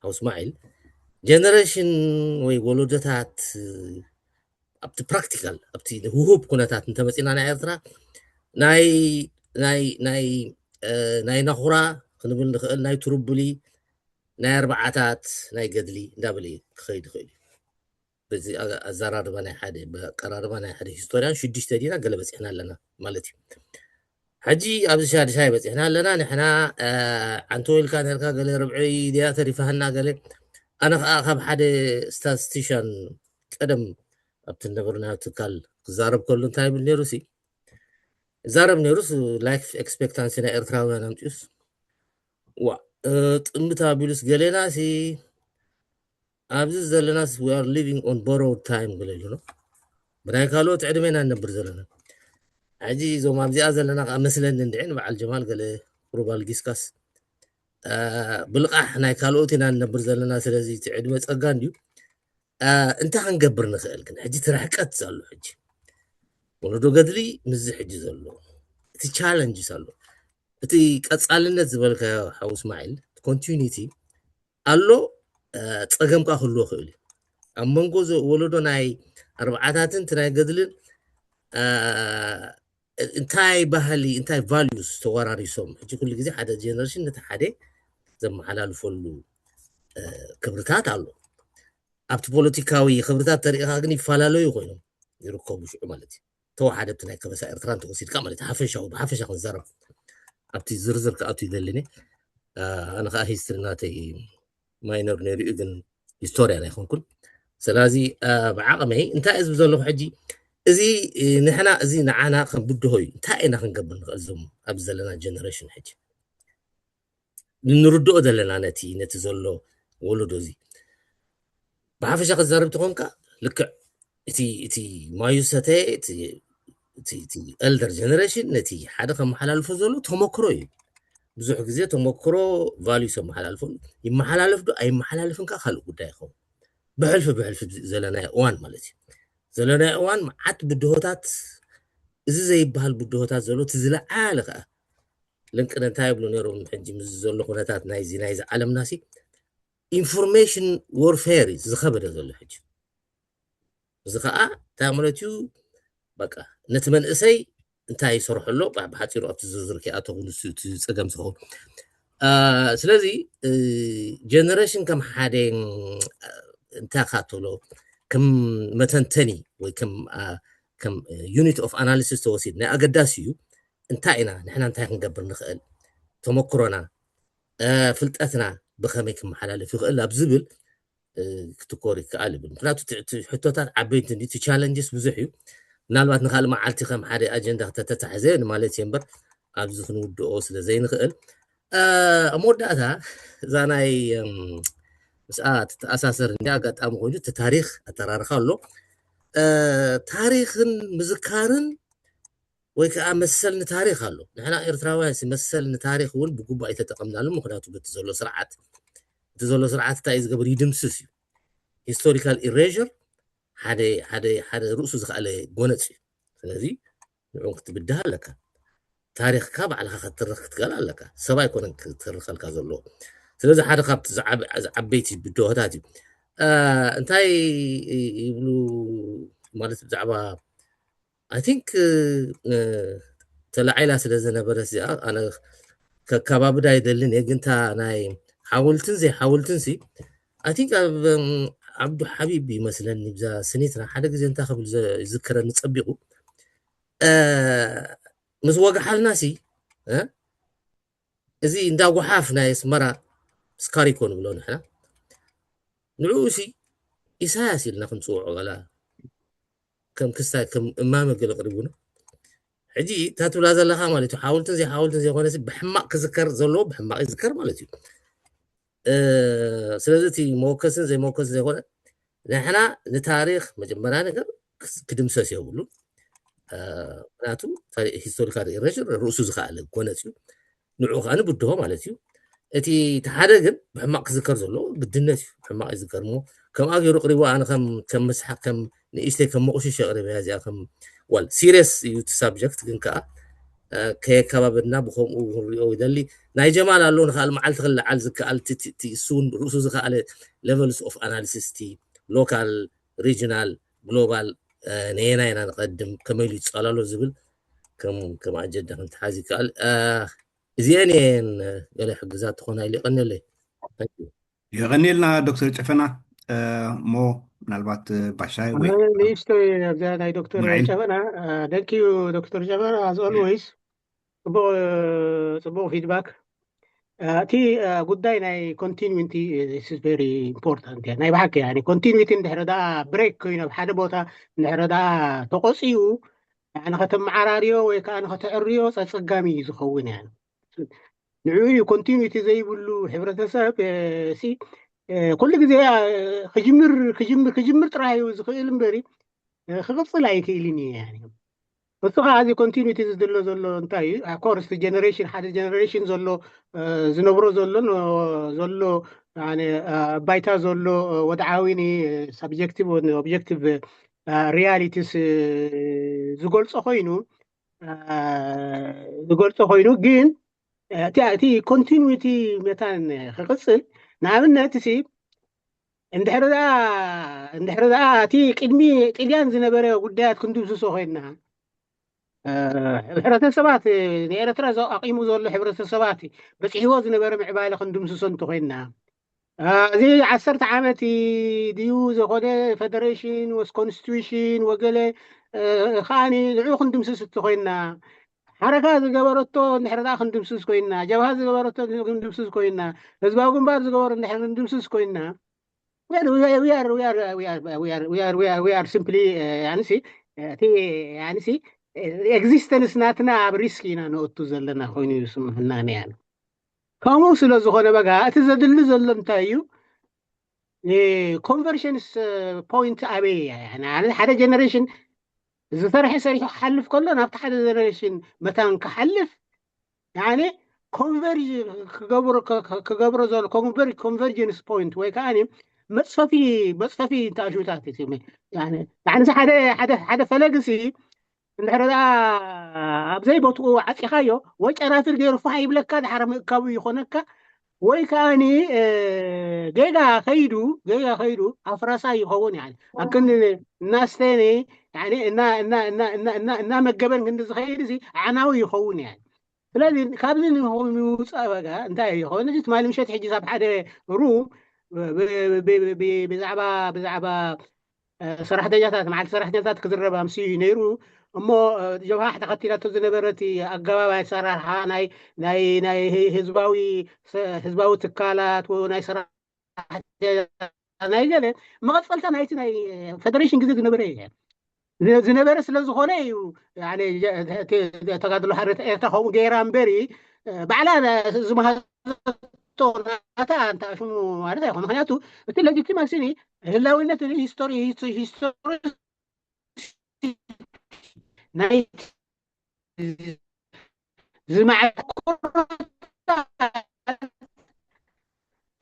ኣው እስማዒል ጀነሬሽን ወይ ወለዶታት ኣብቲ ፕራክቲካል ኣብቲ ህሁብ ኩነታት እንተመፂና ናይ ኤርትራ ናይ ናይ ናይ ናይ ናኹራ ክንብል ንኽእል ናይ ትርቡሊ ናይ ኣርባዓታት ናይ ገድሊ እንዳበለ ክኸይድ ይኽእል እዩ። በዚ ኣዘራርባ ናይ ሓደ ኣቀራርባ ናይ ሓደ ሂስቶርያን ሽዱሽተ ዲና ገለ በፂሕና ኣለና ማለት እዩ። ሕጂ ኣብዚ ሻድሻይ በፂሕና ኣለና ንሕና። ዓንተ ወይልካ ነርካ ገለ ርብዒ ድያ ተሪፋህና ገለ ኣነ ከዓ ካብ ሓደ ስታትስቲሻን ቀደም ኣብቲ ነበርናዮ ትካል ክዛረብ ከሉ እንታይ ይብል ነይሩ ሲ ይዛረብ ነይሩስ ላይፍ ኤክስፔክታንሲ ናይ ኤርትራውያን ኣምፅኡስ ዋ ጥምት ኣቢሉስ ገሌና ሲ ኣብዚ ዘለናስ we are living on borrowed time ገለ ኢሉ ብናይ ካልኦት ዕድሜና ንነብር ዘለና። ሕጂ እዞም ኣብዚኣ ዘለና ከዓ መስለኒ እንድዒ ንበዓል ጀማል ገለ ቁሩብ ኣልጊስካስ ብልቓሕ ናይ ካልኦት ኢና ንነብር ዘለና። ስለዚ እቲ ዕድመ ፀጋ እንድዩ። እንታይ ክንገብር ንኽእል ግን ሕጂ እቲ ርሕቀት ዘሎ ሕጂ ወለዶ ገድሊ ምስዚ ሕጂ ዘሎ እቲ ቻለንጅስ ኣሎ። እቲ ቀፃልነት ዝበልካዮ ሓው እስማዒል ኮንቲኒቲ ኣሎ። ፀገም ከዓ ክህልዎ ክእል እዩ ኣብ መንጎ ወለዶ ናይ ኣርባዓታትን እቲ ናይ ገድልን እንታይ ባህሊ እንታይ ቫሉስ ተወራሪሶም ሕጂ ኩሉ ግዜ ሓደ ጀነሬሽን ነቲ ሓደ ዘመሓላልፈሉ ክብርታት ኣሎ። ኣብቲ ፖለቲካዊ ክብርታት ተሪኢኻ ግን ይፈላለዩ ኮይኖም ይርከቡ ሽዑ ማለት እዩ። ተወሓደ ኣብቲ ናይ ከበሳ ኤርትራ እንተወሲድካ ማለት ሓፈሻዊ ብሓፈሻ ክንዛረብ ኣብቲ ዝርዝር ክኣቱ ይደልን ኣነ ከዓ ሂስትሪ ናተይ ማይነር ነይሩ እዩ ግን ሂስቶርያን ኣይኮንኩን። ስለዚ ብዓቕመይ እንታይ እዚ ዘለኹ ሕጂ እዚ ንሕና እዚ ንዓና ከም ብድሆ እዩ እንታይ ኢና ክንገብር ንኽእል ዞም ኣብ ዘለና ጀነሬሽን ሕጂ ንርድኦ ዘለና ነቲ ነቲ ዘሎ ወለዶ እዚ ብሓፈሻ ክዛረብ ትኾንካ ልክዕ እቲ እቲ ማዩ ሰተ እቲ ኤልደር ጀነሬሽን ነቲ ሓደ ከመሓላልፎ ዘሎ ተመክሮ እዩ። ብዙሕ ግዜ ተመክሮ ቫሉስ የመሓላልፎ ይመሓላለፍ ዶ ኣይመሓላለፍን ከዓ ካልእ ጉዳይ ይኸውን። ብሕልፊ ብሕልፊ ዘለናዮ እዋን ማለት እዩ ዘለናዮ እዋን መዓት ብድሆታት እዚ ዘይበሃል ብድሆታት ዘሎ እቲ ዝለዓለ ከዓ ልንቅነ እንታይ ይብሉ ነይሮም ሕጂ ምስ ዘሎ ኩነታት ናይዚ ናይዚ ዓለምና ሲ ኢንፎርሜሽን ወርፌር እዩ ዝኸበደ ዘሎ ሕጂ። እዚ ከዓ እንታይ ማለት እዩ በቃ ነቲ መንእሰይ እንታይ ይሰርሖ ኣሎ ብሓፂሩ ኣብቲ ዝርዝር ከይኣተኹ ንሱ እቲ ፀገም ዝኸውን ስለዚ ጀነሬሽን ከም ሓደ እንታይ ካተሎ ከም መተንተኒ ወይ ከም ከም ዩኒት ኦፍ ኣናሊሲስ ተወሲድ ናይ ኣገዳሲ እዩ። እንታይ ኢና ንሕና እንታይ ክንገብር ንኽእል ተመክሮና ፍልጠትና ብኸመይ ክመሓላለፍ ይኽእል ኣብ ዝብል ክትኮር ይከኣል ይብል። ምክንያቱ ሕቶታት ዓበይቲ እንዲ ቻለንጅስ ብዙሕ እዩ። ምናልባት ንካልእ መዓልቲ ከም ሓደ ኣጀንዳ ክተተታሕዘ ንማለት እየ እምበር ኣብዚ ክንውድኦ ስለ ዘይንኽእል ኣብ መወዳእታ እዛ ናይ ምስኣ ትተኣሳሰር እንዲ ኣጋጣሚ ኮይኑ እቲ ታሪክ ኣተራርካ ኣሎ። ታሪክን ምዝካርን ወይ ከዓ መሰል ንታሪክ ኣሎ። ንሕና ኤርትራውያን መሰል ንታሪክ እውን ብግቡእ ኣይተጠቀምናሉ። ምክንያቱ በቲ ዘሎ ስርዓት እቲ ዘሎ ስርዓት እንታይ ዝገብር ይድምስስ እዩ። ሂስቶሪካል ኢሬዥር ሓደ ሓደ ሓደ ርእሱ ዝኸኣለ ጎነፅ እዩ። ስለዚ ንዑ ክትብድህ ኣለካ። ታሪኽካ ባዕልኻ ክትትርኽ ክትክእል ኣለካ። ሰብ ኣይኮነን ክትርኸልካ ዘለዎ። ስለዚ ሓደ ካብቲ ዝዓበይቲ ብድሆታት እዩ። እንታይ ይብሉ ማለት ብዛዕባ I think ተላዒላ ስለ ዝነበረ እዚኣ ኣነ ከካባብዳ ኣይደልን እየ። ግንታ ናይ ሓውልትን ዘይሓውልትን ሲ I think ኣብ ዓብዱ ሓቢብ ይመስለኒ ብዛ ስኒትና ሓደ ግዜ እንታይ ክብል ይዝክረኒ ጸቢቑ ምስ ወግሓልና ሲ እዚ እንዳ ጓሓፍ ናይ ኣስመራ ስካሪኮ ንብሎ ንሕና ንዕኡ ሲ ኢሳያስ ኢልና ክንፅውዖ ዋላ ከም ክስታይ ከም እማመ ገለ ቅሪቡና ሕጂ እታ ትብላ ዘለኻ ማለት እዩ ሓውልትን ዘይሓውልትን ዘይኮነ ብሕማቕ ክዝከር ዘለዎ ብሕማቕ ይዝከር ማለት እዩ። ስለዚ እቲ መወከስን ዘይመወከስን ዘይኮነ ንሕና ንታሪኽ መጀመርያ ነገር ክድምሰስ የብሉ። ምክንያቱ ሂስቶሪካል ኢሬሽን ርእሱ ዝኸኣለ ጎነፅ እዩ። ንዑ ከዓ ንብድሆ ማለት እዩ። እቲ ሓደ ግን ብሕማቕ ክዝከር ዘለዎ ግድነት እዩ። ብሕማቕ ይዝከር እሞ ከምኣ ገይሩ ቅሪቡ ኣነ ከም መስሓቅ ከም ንእሽተይ ከም መቑሽሽ የቕሪበያ እዚኣ ከም ዋል ሲሪየስ እዩ እቲ ሳብጀክት ግን ከዓ ከየከባበድና ብከምኡ ክንሪኦ ይደሊ። ናይ ጀማል ኣሎ ንክኣል መዓልቲ ክለዓል ዝከኣል እሱ እውን ርእሱ ዝከኣለ levels of analysis ቲ local regional global ነየናይ ኢና ንቐድም ከመይ ኢሉ ይፀላሎ ዝብል ከም ኣጀንዳ ክንተሓዝ ይከኣል። እዚአን እየን ገለ ሕግዛት ትኾና ኢሉ ይቐንየለይ። የቐንየልና ዶክተር ጨፈና። እሞ ምናልባት ባሻይ ወይ ንእሽቶ ኣብዛ ናይ ዶክተር ጨፈና ደንኪዩ ዶክተር ጨፈና as always ጽቡቕ ጽቡቕ ፊድባክ። እቲ ጉዳይ ናይ continuity is very important። ናይ ብሓቂ continuity እንድሕር ዳ ብሬክ ኮይኑ ኣብ ሓደ ቦታ እንድሕር ዳ ተቆፂኡ ንኸተመዓራርዮ ወይ ከዓ ንኸተዕርዮ ፀፀጋሚ እዩ ዝኸውን። ንዕኡ እዩ continuity ዘይብሉ ሕብረተሰብ ኩሉ ግዜ ክጅምር ክጅምር ክጅምር ጥራይ እዩ ዝኽእል እምበሪ ክቕፅል ኣይክእልን እዩ። እሱ ከዓ እዚ continuity ዝድሎ ዘሎ እንታይ እዩ? Of course generation ሓደ generation ዘሎ ዝነብሮ ዘሎ ዘሎ ባይታ ዘሎ ወድዓዊ subjective objective realities ዝገልፆ ኮይኑ ዝገልፆ ኮይኑ ግን እቲ continuity መታን ክቕፅል ንኣብነት ሲ እንድሕር ደኣ እንድሕር ደኣ እቲ ቅድሚ ጥልያን ዝነበረ ጉዳያት ክንድምስሶ ኮይንና ሕብረተሰባት ንኤረትራ ኣቂሙ ዘሎ ሕብረተሰባት በፂሕዎ ዝነበረ ምዕባለ ክንድምስሶ እንተኮይንና እዚ ዓሰርተ ዓመት ድዩ ዝኾነ ፌደሬሽን ወስ ኮንስቲቱሽን ወገለ ከዓኒ ንዑ ክንድምስስ እንተኮይንና ሓረካ ዝገበረቶ እንድሕር ደኣ ክንድምስስ ኮይንና ጀብሃ ዝገበረቶ ክንድምስስ ኮይንና ህዝባዊ ግንባር ዝገበሮ እንድሕር ክንድምስስ ኮይንና we are simply ያንሲ እቲ ያንሲ ኤግዚስተንስ ናትና ኣብ ሪስክ ኢና ነእቱ ዘለና ኮይኑ ይስምዕና ነያ። ከምኡ ስለ ዝኾነ በጋ እቲ ዘድሊ ዘሎ እንታይ እዩ? ኮንቨርሽንስ ፖይንት ኣበይ እያ? ሓደ ጀነሬሽን ዝሰርሐ ሰሪሑ ክሓልፍ ከሎ ናብቲ ሓደ ጀነሬሽን መታን ክሓልፍ ያኔ ኮንቨርጅ ክገብሮ ዘሎ ኮንቨርጀንስ ፖይንት ወይ ከዓ መፅፈፊ መፅፈፊ ተኣሽታት ሓደ ሓደ ፈለግሲ እንድሕር ደኣ ኣብ ዘይቦትኡ ዓፂኻዮ ወይ ጨናፍር ገይሩ ፋሕ ይብለካ ድሓር ምእካቡ ይኾነካ ወይ ከዓኒ ጌጋ ከይዱ ጌጋ ከይዱ ኣፍራሳ ይኸውን ያ ኣብ ክንዲ እናስተነ እናመገበን ክንዲ ዝኸይድ እዚ ዓናዊ ይኸውን ያ ስለዚ ካብዚ ንምውፃእ በጋ እንታይ ይኸውን እዚ ትማሊ ምሸት ሕጂ ኣብ ሓደ ሩም ብዛዕባ ብዛዕባ ሰራሕተኛታት መዓልቲ ሰራሕተኛታት ክዝረብ ኣምስዩ እዩ ነይሩ እሞ ጀብሃ ተኸቲላቶ ዝነበረት ኣገባብ ኣሰራርሓ ናይ ናይ ናይ ህዝባዊ ህዝባዊ ትካላት ናይ ሰራሕተኛ ናይ ገለ መቐፀልታ ናይቲ ናይ ፌደሬሽን ግዜ ዝነበረ ዝነበረ ስለ ዝኾነ እዩ ተጋድሎ ሓርነት ኤርትራ ከምኡ ገይራ እምበሪ ባዕላ ዝመሃዘቶ ናታ እንተ ሽሙ ማለት ኣይኮነ ምክንያቱ እቲ ሌጂቲማሲ ህላዊነት ሂስቶሪ ሂስቶሪ ናይ ዝማዕኮሮታት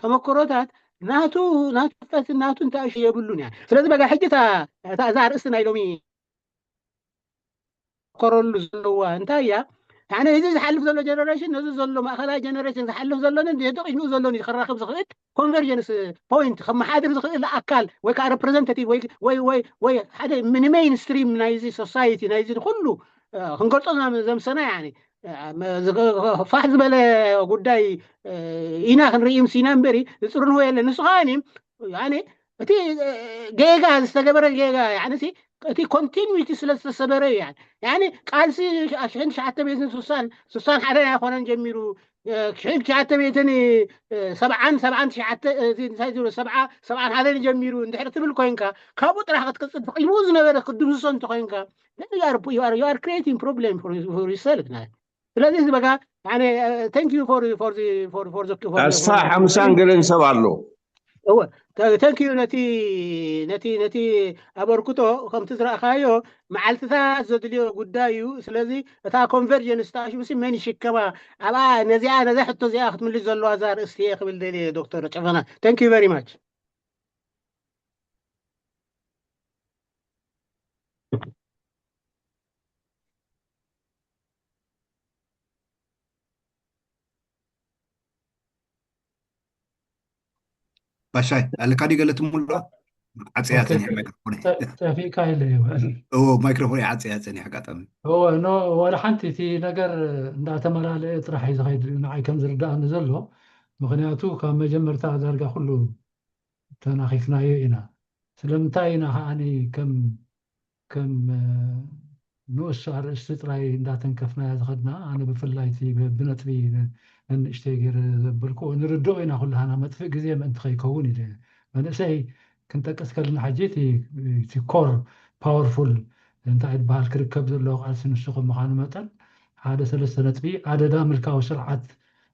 ተመክሮታት ናቱ ናቱ ፍልጠት ናቱ እንታይ እሺ የብሉን እያ። ስለዚ በጋ ሕጂ እታ እዛ ኣርእስቲ ናይ ሎሚ ኮረሉ ዘለዋ እንታይ እያ? ያኔ እዚ ዝሓልፍ ዘሎ ጀነሬሽን ነዚ ዘሎ ማእኸላይ ጀነሬሽን ዝሓልፍ ዘሎን ነቲ ቅድሚኡ ዘሎን እዩ ከራኽብ ዝኽእል ኮንቨርጀንስ ፖይንት ከመሓድር ዝኽእል ኣካል ወይ ከዓ ሬፕሬዘንታቲቭ ወይ ወይ ወይ ወይ ሓደ ሚኒ ሜይን ስትሪም ናይዚ ሶሳይቲ ናይዚ ኩሉ ክንገልጾ ዘምሰና ያኔ ፋሕ ዝበለ ጉዳይ ኢና ክንርኢ ምስና እምበሪ ዝፅርንሆ የለን። ንሱ ከዓ ያኔ እቲ ጌጋ ዝተገበረ ጌጋ ያኔ እቲ ኮንቲኒቲ ስለ ዝተሰበረ እዩ። ያኔ ቃልሲ ሽሕን ትሽዓተ ሚእትን ስሳን ስሳን ሓደን ኣይኮነን ጀሚሩ ሽሕን ትሽዓተ ሚእትን ሰብዓን ሰብዓን ትሽዓተ ሰብዓ ሰብዓን ሓደን ጀሚሩ እንድሕር ትብል ኮይንካ ካብኡ ጥራሕ ክትቅፅል ተቂድሙ ዝነበረ ክትድምስሶ እንተኮይንካ you are creating problem for yourself ማለት ስለዚህ እዚ በቃ ያኔ thank you for for the for for the for ኣስታ ሓምሳን ገለን ሰብ ኣሎ እወ thank you ነቲ ነቲ ነቲ ኣበርክቶ ከምቲ ዝረእካዮ መዓልትታት ዘድልዮ ጉዳይ እዩ። ስለዚ እታ ኮንቨርጀንስ ተኣሽሙሲ መን ይሽከማ ኣብኣ ነዚኣ ነዛ ሕቶ እዚኣ ክትምልስ ዘለዋ እዛ ርእስቲ እየ ክብል ደልየ ዶክተር ጨፈና thank you very much ባሻይ ኣለካ ድዩ ገለ ትምልኦ? ዓፅያ ፀኒሐ ማይክሮፎን ጠፊእካ ኢለ እዩ። እዎ ማይክሮፎን ዓፅያ ፀኒሐ ኣጋጣሚ። እዎ ኖ ዋላ ሓንቲ እቲ ነገር እንዳተመላለአ ጥራሕ እዩ ዝኸይድ ንዓይ ከም ዝርዳእኒ ዘሎ። ምክንያቱ ካብ መጀመርታ ዳርጋ ኩሉ ተናኺፍናዮ ኢና። ስለምንታይ ኢና ከዓኒ ከም ከም ንኡስ ኣርእስቲ ጥራይ እንዳተንከፍናያ ዝኸድና ኣነ ብፍላይ እቲ ብነጥቢ ንእሽተይ ገይረ ዘበልኩ ንርድኦ ኢና ኩላህና መጥፍእ ግዜ ምእንቲ ከይከውን ኢለ መንእሰይ ክንጠቅስ ከለና ሕጂ እቲ ኮር ፓወርፉል እንታይ ዝበሃል ክርከብ ዘለዎ ቃልሲ ንሱ ከም ምዃኑ መጠን ሓደ ሰለስተ ነጥቢ ኣደዳ ምልካዊ ስርዓት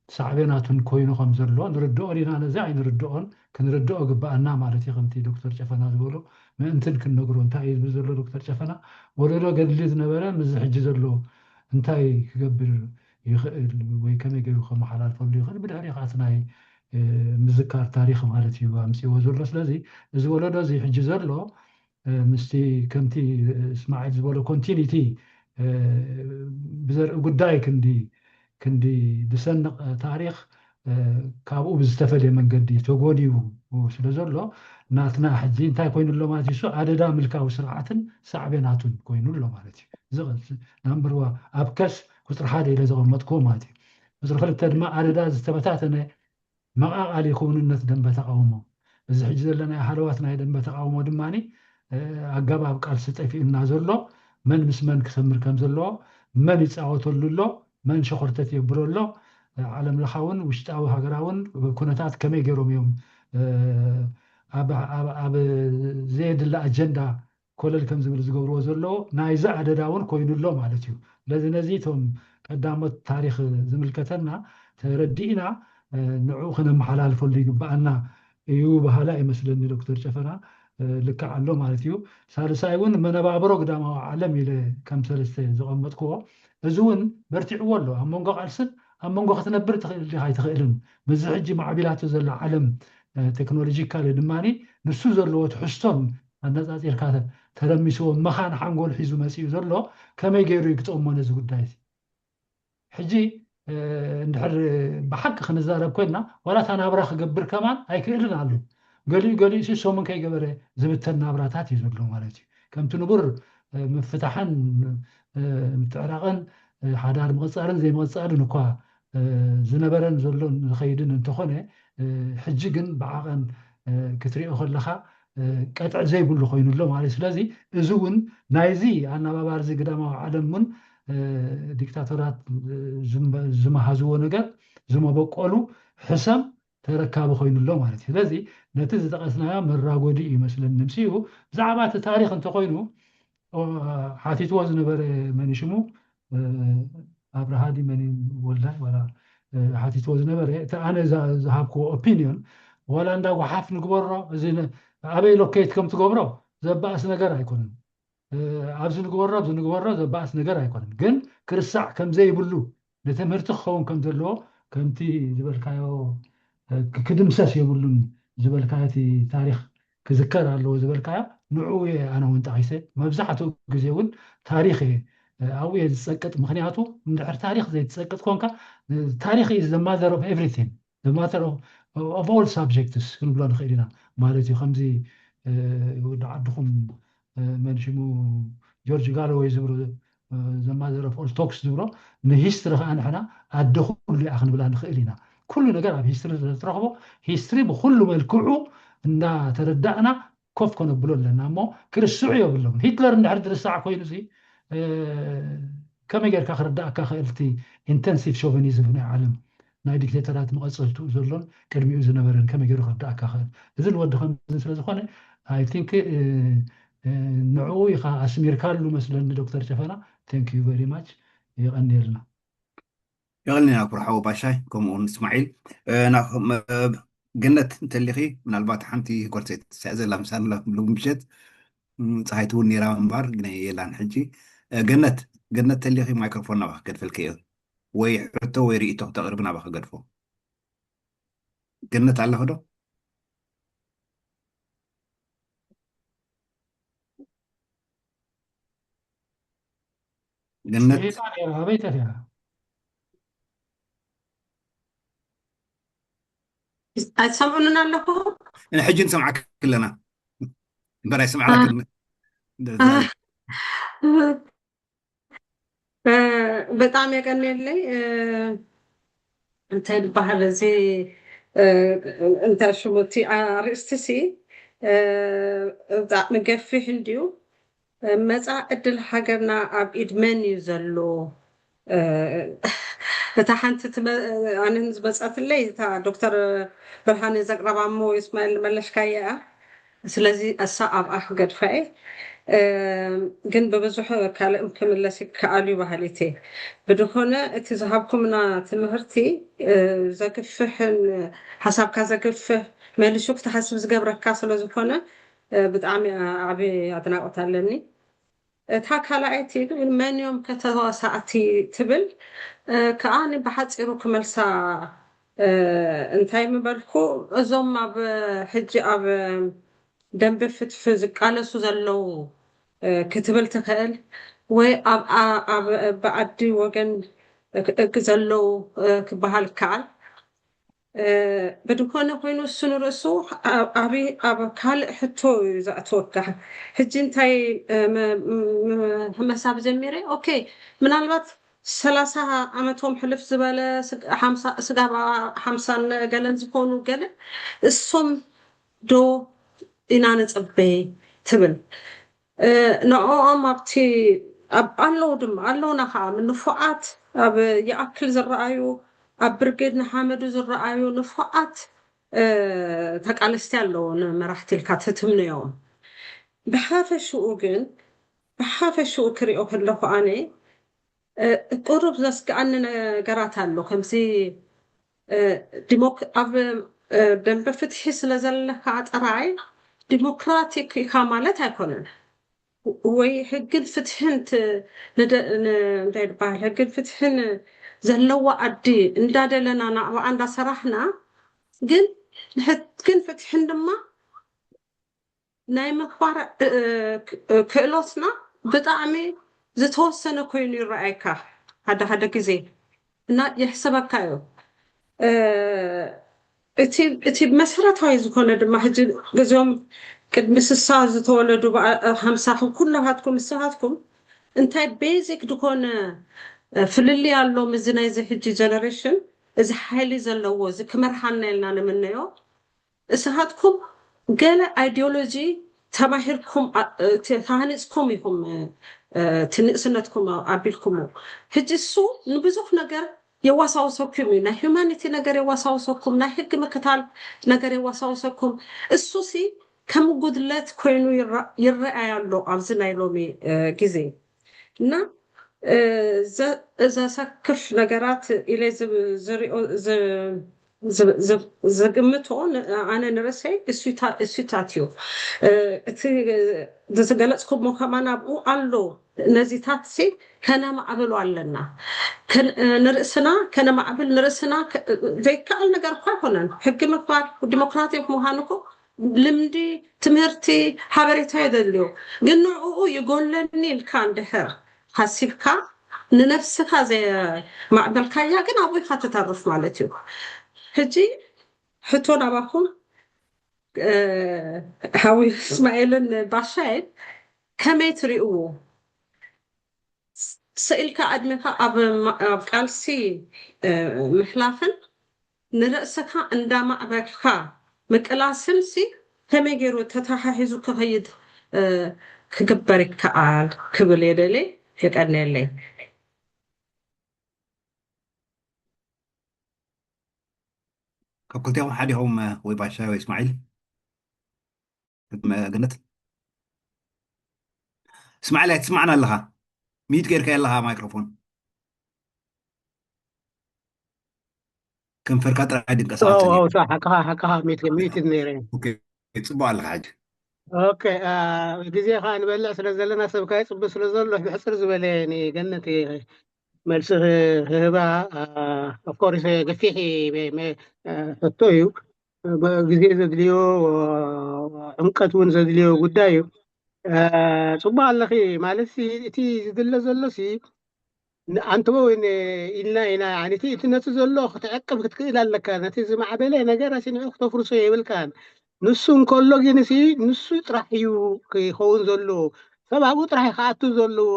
ሳዕቤናቱን ኮይኑ ከም ዘሎ ንርድኦ ዲና ነዚ ኣይንርድኦን ክንርድኦ ግባኣና ማለት እዩ ከምቲ ዶክተር ጨፈና ዝበሎ ምእንትን ክንነግሮ እንታይ እዩ ዝብል ዘሎ ዶክተር ጨፈና ወለዶ ገድሊ ዝነበረ ምዚ ሕጂ ዘሎ እንታይ ክገብር ይኽእል ወይ ከመይ ገይሩ ከመሓላልፈሉ ይኽእል ብድሕሪ ካት ናይ ምዝካር ታሪክ ማለት እዩ ኣምፅዎ ዘሎ ስለዚ እዚ ወለዶ እዚ ሕጂ ዘሎ ምስቲ ከምቲ እስማዒል ዝበሎ ኮንቲኒቲ ብዘርኢ ጉዳይ ክንዲ ክንዲ ዝሰንቕ ታሪክ ካብኡ ብዝተፈለየ መንገዲ ተጎዲቡ ስለ ዘሎ ናትና ሕጂ እንታይ ኮይኑ ኣሎ ማለት እዩ ኣደዳ ምልካዊ ስርዓትን ሳዕቤናቱን ኮይኑ ኣሎ ማለት እዩ ዝቕፅል ናምበር ዋ ኣብ ከስ ቁፅሪ ሓደ ኢለ ዘቐመጥክዎ ማለት እዩ ቁፅሪ ክልተ ድማ ኣደዳ ዝተበታተነ መቓቓሊ ክውንነት ደንበ ተቃውሞ እዚ ሕጂ ዘለናዮ ሃለዋት ናይ ደንበ ተቃውሞ ድማ ኣገባብ ቃልሲ ጠፊኡና ዘሎ መን ምስ መን ክሰምር ከም ዘለዎ መን ይፃወተሉ ኣሎ መን ሸኾርተት የብሎ ኣሎ ዓለም ለኻውን ውሽጣዊ ሃገራውን ኩነታት ከመይ ገይሮም እዮም ኣብ ዘየድሊ ኣጀንዳ ኮለል ከም ዝብል ዝገብርዎ ዘለዉ ናይዚ ኣደዳ እውን ኮይኑ ኣሎ ማለት እዩ ስለዚ ነዚ እቶም ቀዳሞት ታሪክ ዝምልከተና ተረዲእና ንዕኡ ክነመሓላልፈሉ ይግበኣና እዩ በሃላ ይመስለኒ ዶክተር ጨፈና ልክዕ ኣሎ ማለት እዩ ሳልሳይ እውን መነባብሮ ግዳማዊ ዓለም ኢለ ከም ሰለስተ ዘቐመጥክዎ እዚ እውን በርቲዕዎ ኣሎ ኣብ መንጎ ቃልስን ኣብ መንጎ ክትነብር ትኽእል ዲኻ ኣይትኽእልን ምዚ ሕጂ ማዕቢላቱ ዘላ ዓለም ቴክኖሎጂካሊ ድማ ንሱ ዘለዎ ትሕዝቶን ኣነፃፂርካ ተረሚስዎ መኻን ሓንጎል ሒዙ መፂኡ ዘሎ ከመይ ገይሩ ይግጠሞ ነዚ ጉዳይ እዚ ሕጂ እንድሕር ብሓቂ ክንዛረብ ኮይንና ዋላ እታ ናብራ ክገብር ከማን ኣይክእልን ኣሎ ገሊኡ ገሊኡ ሲ ሰሙን ከይገበረ ዝብተን ናብራታት እዩ ዘሎ ማለት እዩ ከምቲ ንቡር ምፍታሕን ምትዕራቕን ሓዳር ምቕፃልን ዘይምቕፃልን እኳ ዝነበረን ዘሎን ዝኸይድን እንተኾነ ሕጂ ግን ብዓቐን ክትሪኦ ከለካ ቀጥዕ ዘይብሉ ኮይኑ ኣሎ ማለት ስለዚ እዚ እውን ናይዚ ኣናባባር እዚ ግዳማዊ ዓለም እውን ዲክታቶራት ዝመሃዝዎ ነገር ዝመበቆሉ ሕሰም ተረካቢ ኮይኑ ኣሎ ማለት እዩ ስለዚ ነቲ ዝጠቀስናዮ መራጎዲ እዩ መስለኒ ንምስኡ ብዛዕባ እቲ ታሪክ እንተኮይኑ ሓቲትዎ ዝነበረ መን ሽሙ ኣብርሃ ድዩ መን ወልዳይ ዋላ ሓቲትዎ ዝነበረ እቲ ኣነ ዝሃብክዎ ኦፒኒዮን ዋላ እንዳ ጓሓፍ ንግበሮ እዚ ኣበይ ሎኬት ከም ትገብሮ ዘባእስ ነገር ኣይኮነን ኣብዚ ንግበሮ ኣብዚ ንግበሮ ዘባእስ ነገር ኣይኮነን ግን ክርሳዕ ከም ዘይብሉ ንትምህርቲ ክኸውን ከም ዘለዎ ከምቲ ዝበልካዮ ክድምሰስ የብሉን ዝበልካዮ እቲ ታሪኽ ክዝከር ኣለዎ ዝበልካዮ ንዕኡ እየ ኣነ እውን ጠቒሰ። መብዛሕትኡ ግዜ እውን ታሪኽ እየ ኣብኡ እየ ዝፀቅጥ። ምክንያቱ እንድሕር ታሪኽ ዘይትፀቅጥ ኮንካ ታሪኽ is the mother of everything, the mother of, of all subjects ክንብሎ ንኽእል ኢና ማለት እዩ። ከምዚ ወዲ ዓድኹም መንሽሙ ጆርጅ ጋሎወይ ዝብሎ ዘማዘረፍ ኦል ቶክስ ዝብሎ ንሂስትሪ ከዓ ንሕና ኣደ ኩሉ እያ ክንብላ ንኽእል ኢና። ኩሉ ነገር ኣብ ሂስትሪ ስለትረኽቦ ሂስትሪ ብኩሉ መልክዑ እንዳተረዳእና ኮፍ ከነብሎ ኣለና እሞ ክርስዑ የብሎም። ሂትለር እንድሕር ዝርሳዕ ኮይኑ ሲ ከመይ ጌርካ ክርዳእካ ክእል እቲ ኢንተንሲቭ ሾቪኒዝም ናይ ዓለም ናይ ዲክቴተራት መቐፀልትኡ ዘሎን ቅድሚኡ ዝነበረን ከመይ ገይሩ ክርዳእካ ክእል? እዚ ንወዲ ከምዚ ስለዝኾነ ኣይ ቲንክ ንዕኡ ኢኻ ኣስሚርካሉ መስለኒ ዶክተር ጨፈና። Thank you very much። የቐንየልና። የቐንየልና ኩርሓዊ ባሻይ ከምኡውን እስማዒል። ገነት እንተሊኺ ምናልባት ሓንቲ ጎርሰት ስዕ ዘላ ምሳና ምሸት ፀሃይቲ እውን ነይራ እምባር ግን የላን ሕጂ። ገነት ገነት ተሊኺ ማይክሮፎን ናባክ ገድፈልከ እዮ ወይ ሕቶ ወይ ርእቶ ክተቕርቢ ናባክ ገድፎ። ገነት ኣለኽ ዶ? ገነት ኣበይ ጠፊኣ? ኣይትሰምዑንን ኣለኹ? ሕጂ ንሰምዓክ ኣለና እምበር ኣይሰምዓና። በጣም የቀንየለይ። እንታይ ዝበሃል እዚ እንታይ ሽሙ እቲ ኣርእስቲ ሲ ብጣዕሚ ገፊሕ እንድዩ። መፃእ ዕድል ሃገርና ኣብ ኢድ መን እዩ ዘሎ? እታ ሓንቲ ኣነ ዝመፀትለይ እታ ዶክተር ብርሃነ ዘቅረባ እሞ እስማኤል መለሽካያ እያ። ስለዚ እሳ ኣብኣ ክገድፋ እየ። ግን ብብዙሕ ካልእ ክምለስ ይከኣል እዩ በሃሊት እየ። ብድኾነ እቲ ዝሃብኩምና ትምህርቲ ዘግፍሕን ሓሳብካ ዘግፍሕ መሊሱ ክትሓስብ ዝገብረካ ስለዝኾነ ብጣዕሚ ዓቢ ኣድናቆት ኣለኒ። እታ ካልኣይቲ ግን መን እዮም ከተዋሳእቲ ትብል ከኣ ብሓፂሩ ክመልሳ እንታይ ምበልኩ፣ እዞም ኣብ ሕጂ ኣብ ደንበ ፍትሒ ዝቃለሱ ዘለዉ ክትብል ትኽእል ወይ ኣብ ብዓዲ ወገን ዘለዉ ክበሃል ይከኣል። ብድኾነ ኮይኑ እሱ ንርእሱ ኣብ ካልእ ሕቶ እዩ ዘእትወካ። ሕጂ እንታይ ምሕመሳብ ጀሚረ? ኦኬ፣ ምናልባት ሰላሳ ዓመቶም ሕልፍ ዝበለ ስጋብ ሓምሳን ገለን ዝኾኑ ገለ እሶም ዶ ኢና ንፅበ ትብል። ንዕኦም ኣብቲ ኣለዉ ድማ ኣለውና ከዓ ንፉዓት ኣብ ይኣክል ዝረኣዩ ኣብ ብርጌድ ንሓመዱ ዝረኣዩ ንፉዓት ተቃለስቲ ኣለዉ ንመራሕቲ ኢልካ ትትምነዮም። ብሓፈሽኡ ግን ብሓፈሽኡ ክሪኦ ከለኹ ኣነ ቁሩብ ዘስግኣኒ ነገራት ኣሎ ከምዚ ኣብ ደንበ ፍትሒ ስለ ዘለካ ጥራይ ዲሞክራቲክ ኢካ ማለት ኣይኮነን። ወይ ህግን ፍትሕን እንታይ ይበሃል ህግን ፍትሕን ዘለዋ ዓዲ እንዳደለና ናብኣ እንዳሰራሕና ግን ንህግን ፍትሕን ድማ ናይ ምግባር ክእሎትና ብጣዕሚ ዝተወሰነ ኮይኑ ይረኣየካ ሓደ ሓደ ግዜ እና የሕሰበካ እዩ። እቲ መሰረታዊ ዝኾነ ድማ ሕጂ ግዜኦም ቅድሚ ስሳ ዝተወለዱ ሓምሳኹም ኩላሃትኩም ንስኻትኩም እንታይ ቤዚክ ዝኾነ ፍልልይ ኣሎ ምስዚ ናይዚ ሕጂ ጀነሬሽን እዚ ሓይሊ ዘለዎ እዚ ክመርሓና ኢልና ንምነዮ እስኻትኩም ገለ ኣይዲዮሎጂ ተማሂርኩም ተሃኒፅኩም ኢኹም እቲ ንእስነትኩም ኣቢልኩሞ ሕጂ እሱ ንብዙሕ ነገር የዋሳውሰኩም እዩ ናይ ሂማኒቲ ነገር የዋሳውሰኩም ናይ ህግ ምክታል ነገር የዋሳውሰኩም እሱ ሲ ከም ጉድለት ኮይኑ ይረኣይ ኣሎ ኣብዚ ናይ ሎሚ ግዜ እና ዘሰክፍ ነገራት ኢለ ዝሪኦ ዝግምቶ ኣነ ንርእሰይ እሱታት እዩ። እቲ ዝገለፅኩሞ ከማን ኣብኡ ኣሎ። ነዚታት ሲ ከነማዕብሎ ኣለና። ንርእስና ከነማዕብል፣ ንርእስና ዘይከኣል ነገር እኳ ኣይኮነን። ሕጊ ምክባር ዲሞክራቲክ ምዃን እኮ ልምዲ፣ ትምህርቲ፣ ሓበሬታ የደልዮ። ግን ንዕኡ ይጎለኒ ኢልካ እንድሕር ሓሲብካ ንነብስኻ ዘየማዕበልካያ ግን ኣብኡ ኢኻ ትተርፍ ማለት እዩ። ሕጂ ሕቶ ናባኹም፣ ሓዊ እስማኤልን ባሻይን ከመይ ትሪእዎ? ስኢልካ ዕድሜኻ ኣብ ቃልሲ ምሕላፍን ንርእስኻ እንዳማዕበልካ ምቅላስን ሲ ከመይ ገይሩ ተተሓሒዙ ክኸይድ ክግበር ይከኣል ክብል የደሊ። የቀንየለይ። ካብ ክልቲኦም ሓደ ኢኹም ወይ ባሻይ ወይ እስማዒል? ገነት እስማዒል ኣይትስማዕና ኣለኻ። ሚዩት ጌርካ ኣለኻ ማይክሮፎን። ከንፈርካ ጥራይ ድንቀሳቐስ። ሓቅኻ ሓቅኻ ሚዩት ነይረ። ጽቡቅ ኣለኻ ሕጂ። ኦኬ፣ ግዜ ከዓ ንበልዕ ስለ ዘለና ሰብ ከዓ ይፅበ ስለ ዘሎ ብሕፅር ዝበለ ንገነት መልሲ ክህባ ኦፍኮርስ ገፊሕ ሕቶ እዩ። ግዜ ዘድልዮ ዕምቀት እውን ዘድልዮ ጉዳይ እዩ። ፅቡቅ ኣለኺ ማለት እቲ ዝድለ ዘሎ ሲ ኣንተ ወይ ኢልና ኢና። እቲ ነቲ ዘሎ ክትዕቅብ ክትክእል ኣለካ። ነቲ ዝማዕበለ ነገር ሲ ንዑ ክተፍርሶ የብልካን። ንሱ እንከሎ ግን ሲ ንሱ ጥራሕ እዩ ክኸውን ዘለዎ። ሰብ ኣብኡ ጥራሕ ክኣቱ ዘለዎ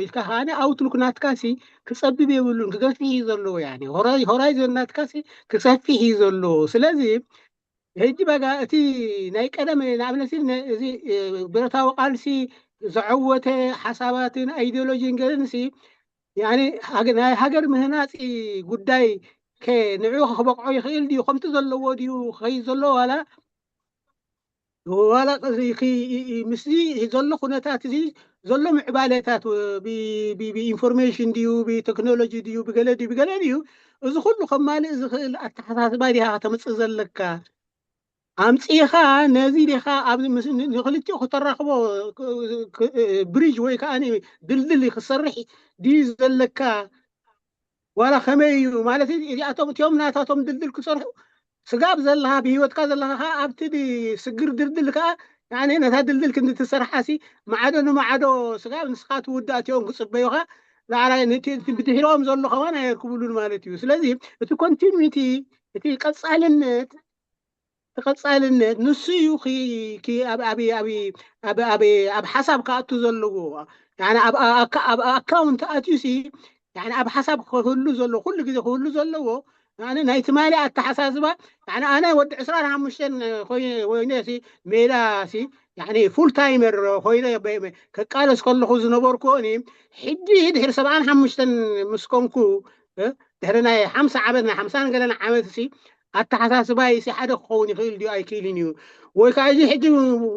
ኢልካ ከዓነ ኣውትሉክ ናትካ ሲ ክጸብብ የብሉን፣ ክገፍሕ እዩ ዘለዎ። ያኒ ሆራይዞን ናትካ ሲ ክሰፊሕ እዩ ዘለዎ። ስለዚ ሕጂ በጋ እቲ ናይ ቀደም ንኣብነት እዚ ብረታዊ ቃልሲ ዘዐወተ ሓሳባትን ኣይዲዮሎጂን ገለን ሲ ናይ ሃገር ምህናፂ ጉዳይ ከ ንዑ ክበቅዖ ይኽእል ድዩ? ከምቲ ዘለዎ ድዩ ክኸይድ ዘለዎ ዋላ ዋላ ምስዚ ዘሎ ኩነታት እዚ ዘሎ ምዕባለታት ብኢንፎርሜሽን ድዩ ብቴክኖሎጂ ድዩ ብገለ ድዩ ብገለ ድዩ እዚ ኩሉ ከማልእ ዝኽእል ኣተሓሳስባ ዲኻ ከተምፅእ ዘለካ? ኣምፂኻ ነዚ ዲኻ ንክልቲኡ ክተራኽቦ ብሪጅ ወይ ከዓ ድልድል ክሰርሕ ድዩ ዘለካ? ዋላ ከመይ እዩ ማለት እዚኣቶም እቲኦም ናታቶም ድልድል ክሰርሑ ስጋብ ዘለኻ ብሂወትካ ዘለኻ ከዓ ኣብቲ ስግር ድልድል ከዓ ነታ ድልድል ክንዲ ትሰርሓ ሲ ማዕዶ ንማዕዶ ስጋብ ንስኻ ትውዳእ እቲኦም ክፅበዩኻ ላዕላይ ብድሕሪኦም ዘሎ ከማን ኣየርክብሉን ማለት እዩ። ስለዚ እቲ ኮንቲኒቲ እቲ ቀፃልነት ተቐፃልነት ንሱ እዩ ኣብ ሓሳብ ክኣቱ ዘለዎ። ኣብ ኣካውንት ኣትዩ ሲ ኣብ ሓሳብ ክህሉ ዘለዎ ኩሉ ግዜ ክህሉ ዘለዎ ናይ ትማሊ ኣተሓሳስባ ኣነ ወዲ ዕስራን ሓሙሽተን ኮይነ ሜዳ ሲ ፉል ታይመር ኮይነ ከቃለስ ከለኹ ዝነበርኩ እኒ ሕጂ ድሕሪ ሰብዓን ሓሙሽተን ምስ ኮንኩ ድሕሪ ናይ ሓምሳ ዓመት ናይ ሓምሳን ገለን ዓመት ሲ ኣተሓሳስባይ ሲ ሓደ ክኸውን ይኽእል ድዩ ኣይክእልን እዩ ወይ ከዓ እዚ ሕጂ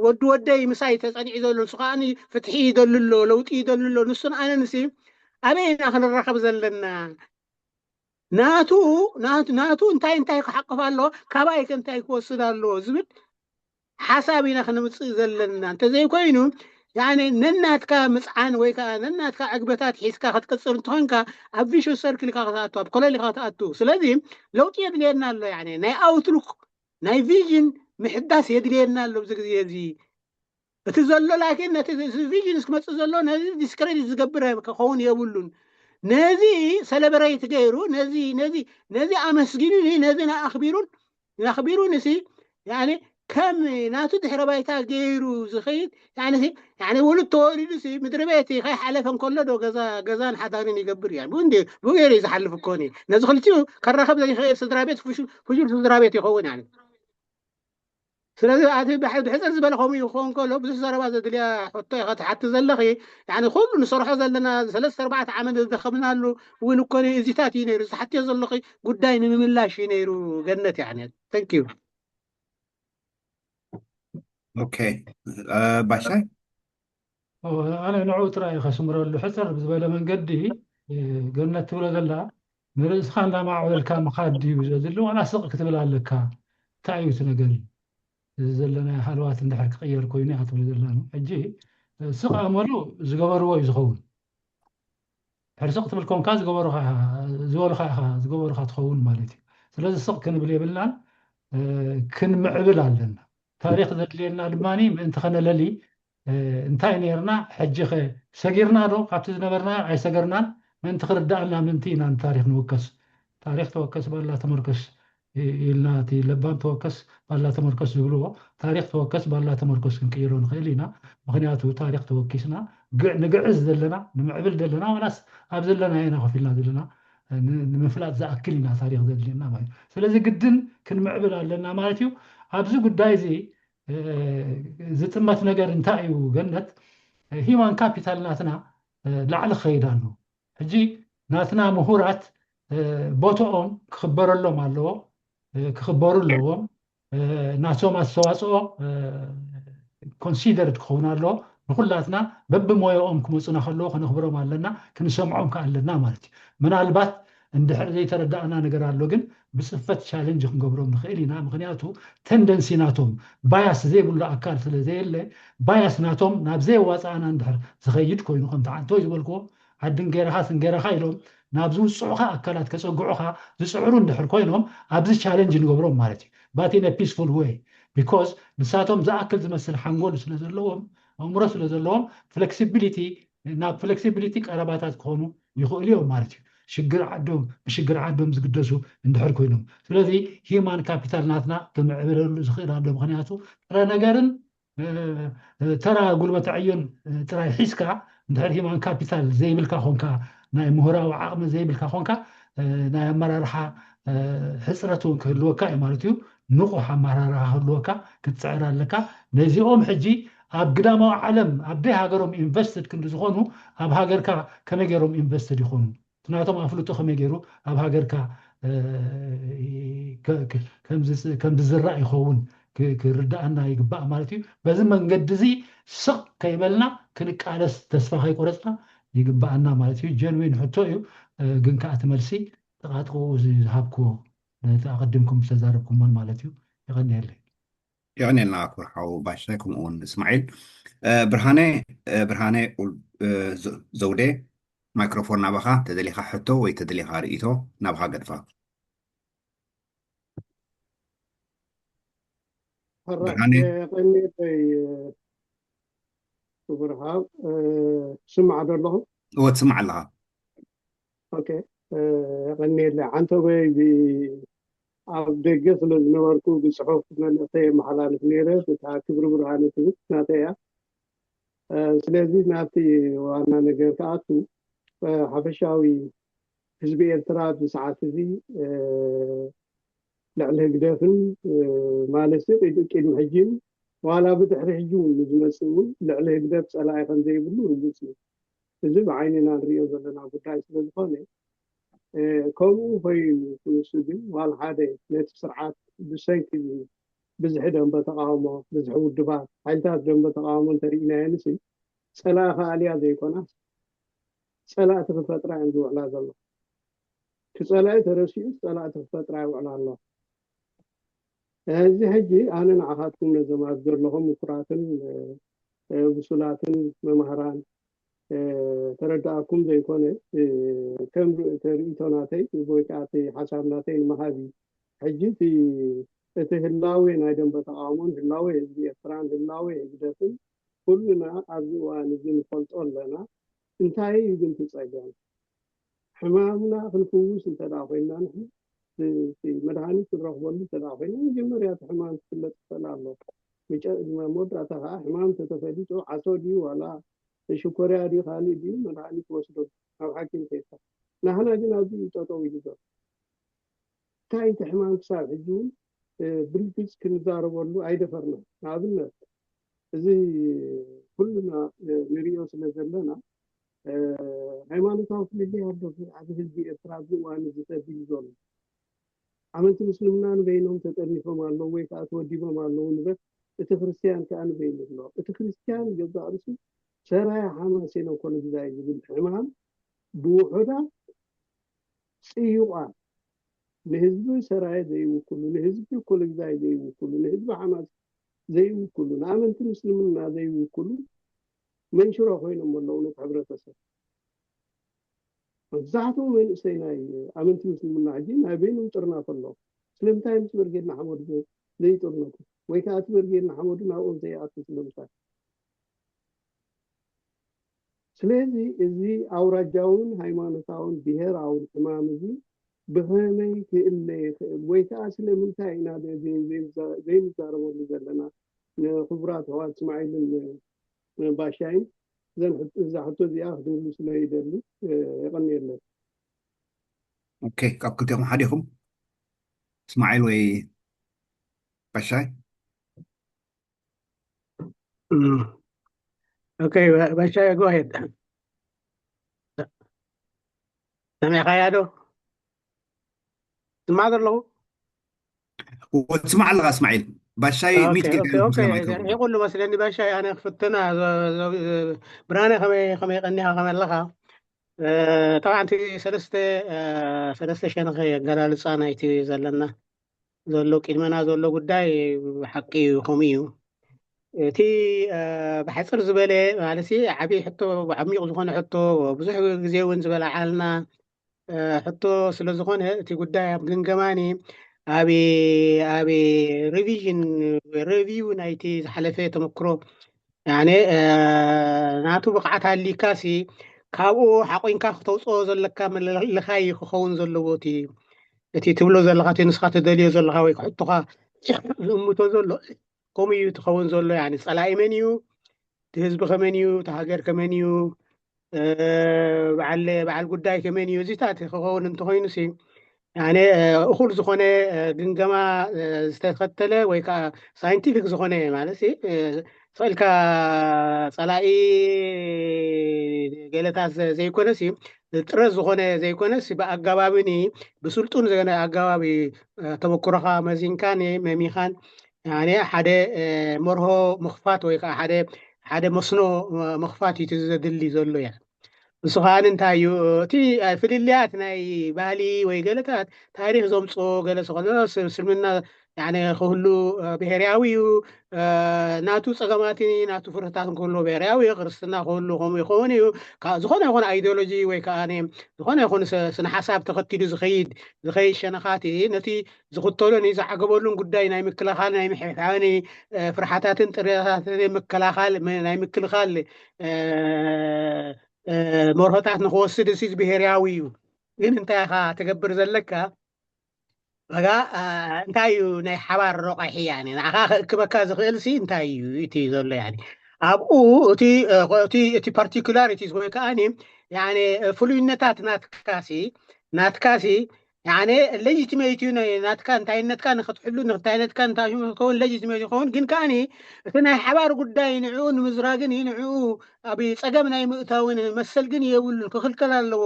ወዲ ወደይ ምሳይ ተፀኒዑ ዘሎ ንሱ ከዓ ፍትሒ ይደሉ ኣሎ ለውጢ ይደሉ ኣሎ ንሱን ኣነን ሲ ኣበይ ኢና ክንራኸብ ዘለና ናቱ ናቱ እንታይ እንታይ ክሓቅፍ ኣለዎ ካባይ ከ እንታይ ክወስድ ኣለዎ ዝብል ሓሳብ ኢና ክነምፅእ ዘለና እንተዘይኮይኑ ነናትካ ምፅዓን ወይ ከዓ ነናትካ ዕግበታት ሒዝካ ክትቅፅል እንተኾንካ ኣብ ቪሽስ ሰርክል ኢካ ክትኣቱ ኣብ ኮለል ኢካ ክትኣቱ ስለዚ ለውጢ የድልየና ኣሎ ናይ ኣውትሉክ ናይ ቪዥን ምሕዳስ የድልየና ኣሎ ኣብዚ ግዜ እዚ እቲ ዘሎ ላኪን ነቲ ቪዥን ክመፅእ ዘሎ ነዚ ዲስክሬዲት ዝገብር ክኸውን የብሉን ነዚ ሰለብሬት ገይሩ ነዚ ነዚ ነዚ ኣመስጊኑኒ ነዚ ኣኽቢሩን ኣኽቢሩን ሲ ከም ናቱ ድሕረ ባይታ ገይሩ ዝኸይድ ወሉድ ተወሊዱ ምድሪ ቤት ከይሓለፈ እንከሎ ዶ ገዛን ሓዳርን ይገብር እያ ብኡ ገይሩ እዩ ዝሓልፍ እኮ ነዚ ክልቲኡ ከራኸብ ዘይኽእል ስድራ ቤት ፍሹል ስድራ ቤት ይኸውን ስለዚ ኣቲ ብሕፅር ዝበለ ከምኡ ይኸውን ከሎ ብዙሕ ዘረባ ዘድልያ ሕቶ ኢኻ ትሓቲ ዘለኺ ኩሉ ንሰርሖ ዘለና ሰለስተ ኣርባዕተ ዓመት ዝደኸምናሉ እውን እኮ እዚታት እዩ ነይሩ ዝሓትዮ ዘለኺ ጉዳይ ንምምላሽ እዩ ነይሩ ገነት እያ ተንኪዩ ኦኬ ባሻይ ኣነ ንዑ ጥራይ ከስምረሉ ሕፅር ብዝበለ መንገዲ ገነት ትብሎ ዘላ ንርእስኻ እንዳማዕበልካ ምኻድ ድዩ ዘድሊ፣ ዋላ ስቕ ክትብል ኣለካ? እንታይ እዩ እቲ ነገር? እዚ ዘለና ሃለዋት እንድሕር ክቕየር ኮይኑ እያ ትብል ዘላ። ሕጂ ስቕ ኣመሉ ዝገበርዎ እዩ ዝኸውን። ሕርሲ ክትብል ኮንካ ዝገበሩኻ ዝበሉኻ ኢኻ ዝገበሩኻ ትኸውን ማለት እዩ። ስለዚ ስቕ ክንብል የብልናን። ክንምዕብል ኣለና። ታሪኽ ዘድልየና ድማ ምእንቲ ኸነለሊ እንታይ ነርና፣ ሕጂ ኸ ሰጊርና ዶ ካብቲ ዝነበርና? ኣይሰገርናን። ምእንቲ ክርዳእና ምእንቲ ኢና ንታሪኽ ንውከስ። ታሪኽ ተወከስ ባላ ተመርከስ ኢልና፣ እቲ ለባም ተወከስ ባላ ተመርከስ ዝብልዎ፣ ታሪኽ ተወከስ ባላ ተመርከስ ክንቅይሮ ንኽእል ኢና። ምኽንያቱ ታሪኽ ተወኪስና ንግዕዝ ዘለና፣ ንምዕብል ዘለና፣ ወላስ ኣብ ዘለና ኢና ኮፍ ኢልና ዘለና ንምፍላጥ ዝኣክል ኢና ታሪኽ ዘድልየና ማለት እዩ። ስለዚ ግድን ክንምዕብል ኣለና ማለት እዩ። ኣብዚ ጉዳይ እዚ ዝጥመት ነገር እንታይ እዩ? ገነት፣ ሂማን ካፒታል ናትና ላዕሊ ክኸይድ ኣሎ። ሕጂ ናትና ምሁራት ቦትኦም ክኽበረሎም ኣለዎ፣ ክኽበሩ ኣለዎም። ናቶም ኣስተዋፅኦ ኮንሲደርድ ክኸውን ኣለዎ። ንኩላትና በብሞያኦም ክመፁና ከለዎ ከነኽብሮም ኣለና፣ ክንሰምዖም ከ ኣለና ማለት እዩ። ምናልባት እንድሕር ዘይተረዳእና ነገር ኣሎ ግን ብፅፈት ቻለንጅ ክንገብሮም ንኽእል ኢና። ምክንያቱ ተንደንሲ ናቶም፣ ባያስ ዘይብሉ ኣካል ስለ ዘየለ፣ ባያስ ናቶም ናብ ዘየዋፃእና እንድሕር ዝኸይድ ኮይኑ፣ ከምቲ ዓንቶ ዝበልክዎ፣ ዓድን ገይረኻ ስንገረኻ ኢሎም ናብ ዝውፅዑኻ ኣካላት ከፀግዑኻ ዝፅዕሩ እንድሕር ኮይኖም፣ ኣብዚ ቻለንጅ ንገብሮም ማለት እዩ። ባት ኢን ፒስፉል ወይ፣ ቢኮዝ ንሳቶም ዝኣክል ዝመስል ሓንጎል ስለ ዘለዎም፣ ኣእምሮ ስለ ዘለዎም፣ ፍሌክሲቢሊቲ፣ ናብ ፍሌክሲቢሊቲ ቀረባታት ክኾኑ ይኽእሉ እዮም ማለት እዩ። ሽግር ዓዶም ብሽግር ዓዶም ዝግደሱ እንድሕር ኮይኖም። ስለዚ ሂማን ካፒታል ናትና ክምዕብለሉ ዝኽእል ኣሎ። ምክንያቱ ጥረ ነገርን ተራ ጉልበተ ዕዮን ጥራይ ሒዝካ፣ እንድሕር ሂማን ካፒታል ዘይብልካ ኮንካ፣ ናይ ምሁራዊ ዓቕሚ ዘይብልካ ኮንካ፣ ናይ ኣመራርሓ ሕፅረት እውን ክህልወካ እዩ ማለት እዩ። ንቑሕ ኣመራርሓ ክህልወካ ክትፅዕር ኣለካ። ነዚኦም ሕጂ ኣብ ግዳማዊ ዓለም ኣብ ደይ ሃገሮም ኢንቨስትድ ክንዲ ዝኾኑ፣ ኣብ ሃገርካ ከመይ ገይሮም ኢንቨስትድ ይኾኑ? ናቶም ኣፍልጦ ከመይ ገይሩ ኣብ ሃገርካ ከም ዝዝራእ ይኸውን ክርዳኣና ይግባእ ማለት እዩ። በዚ መንገዲ እዚ ስቕ ከይበልና ክንቃለስ፣ ተስፋ ከይቆረፅና ይግባኣና ማለት እዩ። ጀንዊን ሕቶ እዩ፣ ግን ከዓ እቲ መልሲ ጥቓጥቕኡ ዝሃብክዎ ነቲ ኣቐዲምኩም ዝተዛረብኩሞን ማለት እዩ። ይቐንየለይ። የቐንየልና ክቡር ሓው ባሻይ፣ ከምኡ እውን እስማዒል። ብርሃነ፣ ብርሃነ ዘውዴ፣ ማይክሮፎን ናባኻ። ተደሊኻ ሕቶ ወይ ተደሊኻ ርእይቶ ናባኻ ገድፋ። ብርሃነ፣ የቐንየለይ ክቡር ሓው። ስማዕ ዶ ኣለኹ? እወ፣ ትስማዕ ኣለኻ። ኦኬ፣ የቐንየለይ ዓንተቦይ። ኣብ ደገ ስለ ዝነበርኩ ብፅሑፍ መልእኽተይ የመሓላልፍ ነይረ። እታ ክብሪ ብርሃነ ትብል ናተይ እያ። ስለዚ ናብቲ ዋና ነገር ክኣቱ፣ ሓፈሻዊ ህዝቢ ኤርትራ ኣብዚ ሰዓት እዚ ልዕሊ ህግደፍን ማለት ቅድሚ ሕጂ ዋላ ብድሕሪ ሕጂ እውን ንዝመፅእ እውን ልዕሊ ህግደፍ ፀላኢ ከም ዘይብሉ ርጉፅ እዩ። እዚ ብዓይንና ንሪኦ ዘለና ጉዳይ ስለ ዝኾነ፣ ከምኡ ኮይኑ ክንሱ ግን ዋላ ሓደ ነቲ ስርዓት ብሰንኪ ብዝሒ ደንበ ተቃውሞ፣ ብዝሒ ውድባት፣ ሓይልታት ደንበ ተቃውሞ እንተርኢናዮ ንሲ ፀላኢ ክኣልያ ዘይኮናስ ፀላእቲ ክፈጥራ እየን ዝውዕላ ዘሎ። ክፀላኢ ተረሲዑ ፀላእቲ ክፈጥራ ይውዕላ ኣሎ። እዚ ሕጂ ኣነ ንዓኻትኩም ነዞም ኣብ ዘለኹም ምኩራትን ብሱላትን መማህራን ተረዳኣኩም ዘይኮነ ከም ርእይቶ ናተይ ወይ ከዓ እቲ ሓሳብ ናተይ ንምሃብ እዩ። ሕጂ እቲ ህላዌ ናይ ደንበ ተቃውሞን ህላዌ ህዝቢ ኤርትራን ህላዌ ህግደፍን ኩልና ኣብዚ እዋን እዚ ንፈልጦ ኣለና። እንታይ እዩ ግን እቲ ፀገም? ሕማምና ክንፍውስ እንተ ደኣ ኮይንና ንሕና፣ እቲ መድሃኒት ክንረኽበሉ እንተ ደኣ ኮይንና፣ መጀመርያ እቲ ሕማም ክፍለጥ ክኽእል ኣለዎ። መወዳእታ ከዓ ሕማም እንተተፈሊጡ ዓሶ ድዩ ዋላ ሽኮርያ ድዩ ካልእ ድዩ መድሃኒት ወስዶ ናብ ሓኪም ከይድካ። ናህና ግን ኣብዚ እዩ ጠጠው ኢሉ ዘሎ። እንታይ እቲ ሕማም ክሳብ ሕጂ እውን ብርግፅ ክንዛረበሉ ኣይደፈርናን። ንኣብነት እዚ ኩልና ንሪኦ ስለ ዘለና ሃይማኖታዊ ፍልልይ ኣሎ። ኣብ ህዝቢ ኤርትራ ኣብዚ እዋን እዚ ተቢሉ ዘሎ ኣመንቲ ምስልምና ንበይኖም ተጠርኒፎም ኣለዉ ወይ ከዓ ተወዲቦም ኣለዉ ንበል። እቲ ክርስትያን ከዓ ንበይኑ ኣሎ። እቲ ክርስትያን ገዛእ ርእሱ ሰራየ ሓማሴን ኦንኮሎጂዛ እዩ ዝብል ሕማም ብውሑዳት ጽዩቓት፣ ንህዝቢ ሰራየ ዘይውክሉ፣ ንህዝቢ ኮለግዛይ ዘይውክሉ፣ ንህዝቢ ሓማስ ዘይውክሉ፣ ንኣመንቲ ምስልምና ዘይውክሉ መንሽሮ ኮይኖም ኣለዉ ነቲ ሕብረተሰብ። መብዛሕትኡ መንእሰይ ናይ ኣመንቲ ምስልምና ሕጂ ናይ በይኑ ይጥርነፍ ኣሎ። ስለምንታይ ምስ ብርጌድ ንሓመዱ ዘይ-፣ ዘይጥርነፉ? ወይ ከዓ እቲ ብርጌድ ንሓመዱ ናብኦም ዘይኣቱ ስለምንታይ? ስለዚ እዚ ኣውራጃውን ሃይማኖታውን ብሄራውን ሕማም እዚ ብኸመይ ክእለ ይኽእል? ወይ ከዓ ስለምንታይ ኢና ዘ-፣ ዘ-፣ ዘይንዛ-፣ ዘይንዛረበሉ ዘለና? ንክቡራት ኣሕዋት እስማዒልን ባሻይን እዘን ሕቶ፣ እዛ ሕቶ እዚኣ ክትምልሱለይ ይደሊ። የቐንየለይ። ኦኬ፣ ካብ ክልቲኹም ሓደ ኢኹም፣ እስማዒል ወይ ባሻይ? ኦኬ፣ ባሻይ፣ go ahead። ሰሚዕካያ ዶ? ስማዕ ዘለኹ? ትስማዕ ኣለኻ እስማዒል? ባሻይ ሚት ጌርካ ይኹሉ መስለኒ። ባሻይ፣ ኣነ ክፍትና። ብርሃነ፣ ከመይ፣ ከመይ ቀኒኻ፣ ከመይ ኣለኻ? ጠብዓ፣ እቲ ሰለስተ፣ ሰለስተ ሸነኸ ኣገላልጻ ናይቲ ዘለና ዘሎ፣ ቅድመና ዘሎ ጉዳይ ብሓቂ እዩ፣ ከምኡ እዩ። እቲ ብሓጽር ዝበለ ማለት ዓብዪ ሕቶ፣ ዓሚቕ ዝኾነ ሕቶ፣ ብዙሕ ግዜ እውን ዝበላዓልና ሕቶ ስለ ዝኾነ፣ እቲ ጉዳይ ኣብ ግምገማኒ፣ ኣብ፣ ኣብ ሪቪዥን፣ ሪቪው ናይቲ ዝሓለፈ ተመክሮ፣ ያኔ ናቱ ብቕዓት ኣሊካሲ ካብኡ ሓቆንካ ክተውፅኦ ዘለካ ምልኻይ ክኸውን ዘለዎ፣ እቲ፣ እቲ ትብሎ ዘለኻ፣ እቲ ንስኻ ትደልዮ ዘለኻ ወይ ክሕቶኻ ዝእምቶ ዘሎ፣ ከምኡ እዩ ትኸውን ዘሎ። ያኔ ጸላኢ መን እዩ? እቲ ህዝቢ ከመን እዩ? እቲ ሃገር ከመን እዩ? በዓል፣ በዓል ጉዳይ ከመን እዩ? እዚታት ክኸውን እንተኾይኑ ሲ፣ ያኔ እኹል ዝኾነ ግምገማ ዝተኸተለ ወይ ከዓ ሳይንቲፊክ ዝኾነ ማለት ሲ፣ ስቕ ኢልካ ጸላኢ ገለታት ዘ-፣ ዘይኮነ ሲ፣ ጥረ ዝኾነ ዘይኮነ ሲ፣ ብኣገባብን ብስልጡን ዝኾነ ኣገባብ ተመክሮኻ መዚንካን መሚኻን፣ ያኔ ሓደ መርሆ ምኽፋት ወይ ከዓ ሓደ፣ ሓደ መስኖ ምኽፋት እዩ እቲ ዘድሊ ዘሎ። እያ ንሱ ከኣ እንታይ እዩ እቲ ፍልልያት ናይ ባህሊ ወይ ገለታት ታሪኽ ዘምጽኦ ገለ ዝኾነ ስ-፣ እስልምና ያኔ ክህሉ ብሄርያዊ እዩ። ናቱ ጸገማትን ናቱ ፍርህታትን ክህልዎ ብሄርያዊ እዩ። ክርስትና ክህሉ ከምኡ ይኸውን እዩ። ካብ ዝኾነ ይኹን ኣይዲዮሎጂ ወይ ከኣ ዝኾነ ይኹን ስ-፣ ስነ ሓሳብ ተኸቲሉ ዝኸይድ፣ ዝኸይድ ሸነኻት ነቲ ዝኽተሎን እዩ ዝዓገበሉን ጉዳይ ናይ ምክልኻል፣ ናይ ምሕብሓብን ፍርሓታትን ጥርያታትን ምክልኻል፣ ናይ ምክልኻል መርሆታት ንክወስድ እዚ ብሄርያዊ እዩ። ግን እንታይ ኢኻ ትገብር ዘለካ? በጋ እንታይ እዩ ናይ ሓባር ረቋሒ? ያኒ ንዓኻ ክእክበካ ዝኽእል ሲ እንታይ እዩ እቲ ዘሎ? ያኒ ኣብኡ እቲ፣ እቲ፣ እቲ ፓርቲኩላሪቲስ ወይ ከዓኒ ያኒ ፍሉይነታት ናትካ ሲ፣ ናትካ ሲ ያኒ ሌጂቲሜት እዩ ናይ ናትካ እንታይነትካ ንክትሕሉ፣ ንክታይነትካ እንታሽሙ ክኸውን ሌጂቲሜት ይኸውን። ግን ከዓኒ እቲ ናይ ሓባር ጉዳይ ንዕኡ ንምዝራግን እዩ፣ ንዕኡ ኣብ ጸገም ናይ ምእታውን መሰል ግን የብሉን፣ ክኽልከል ኣለዎ፣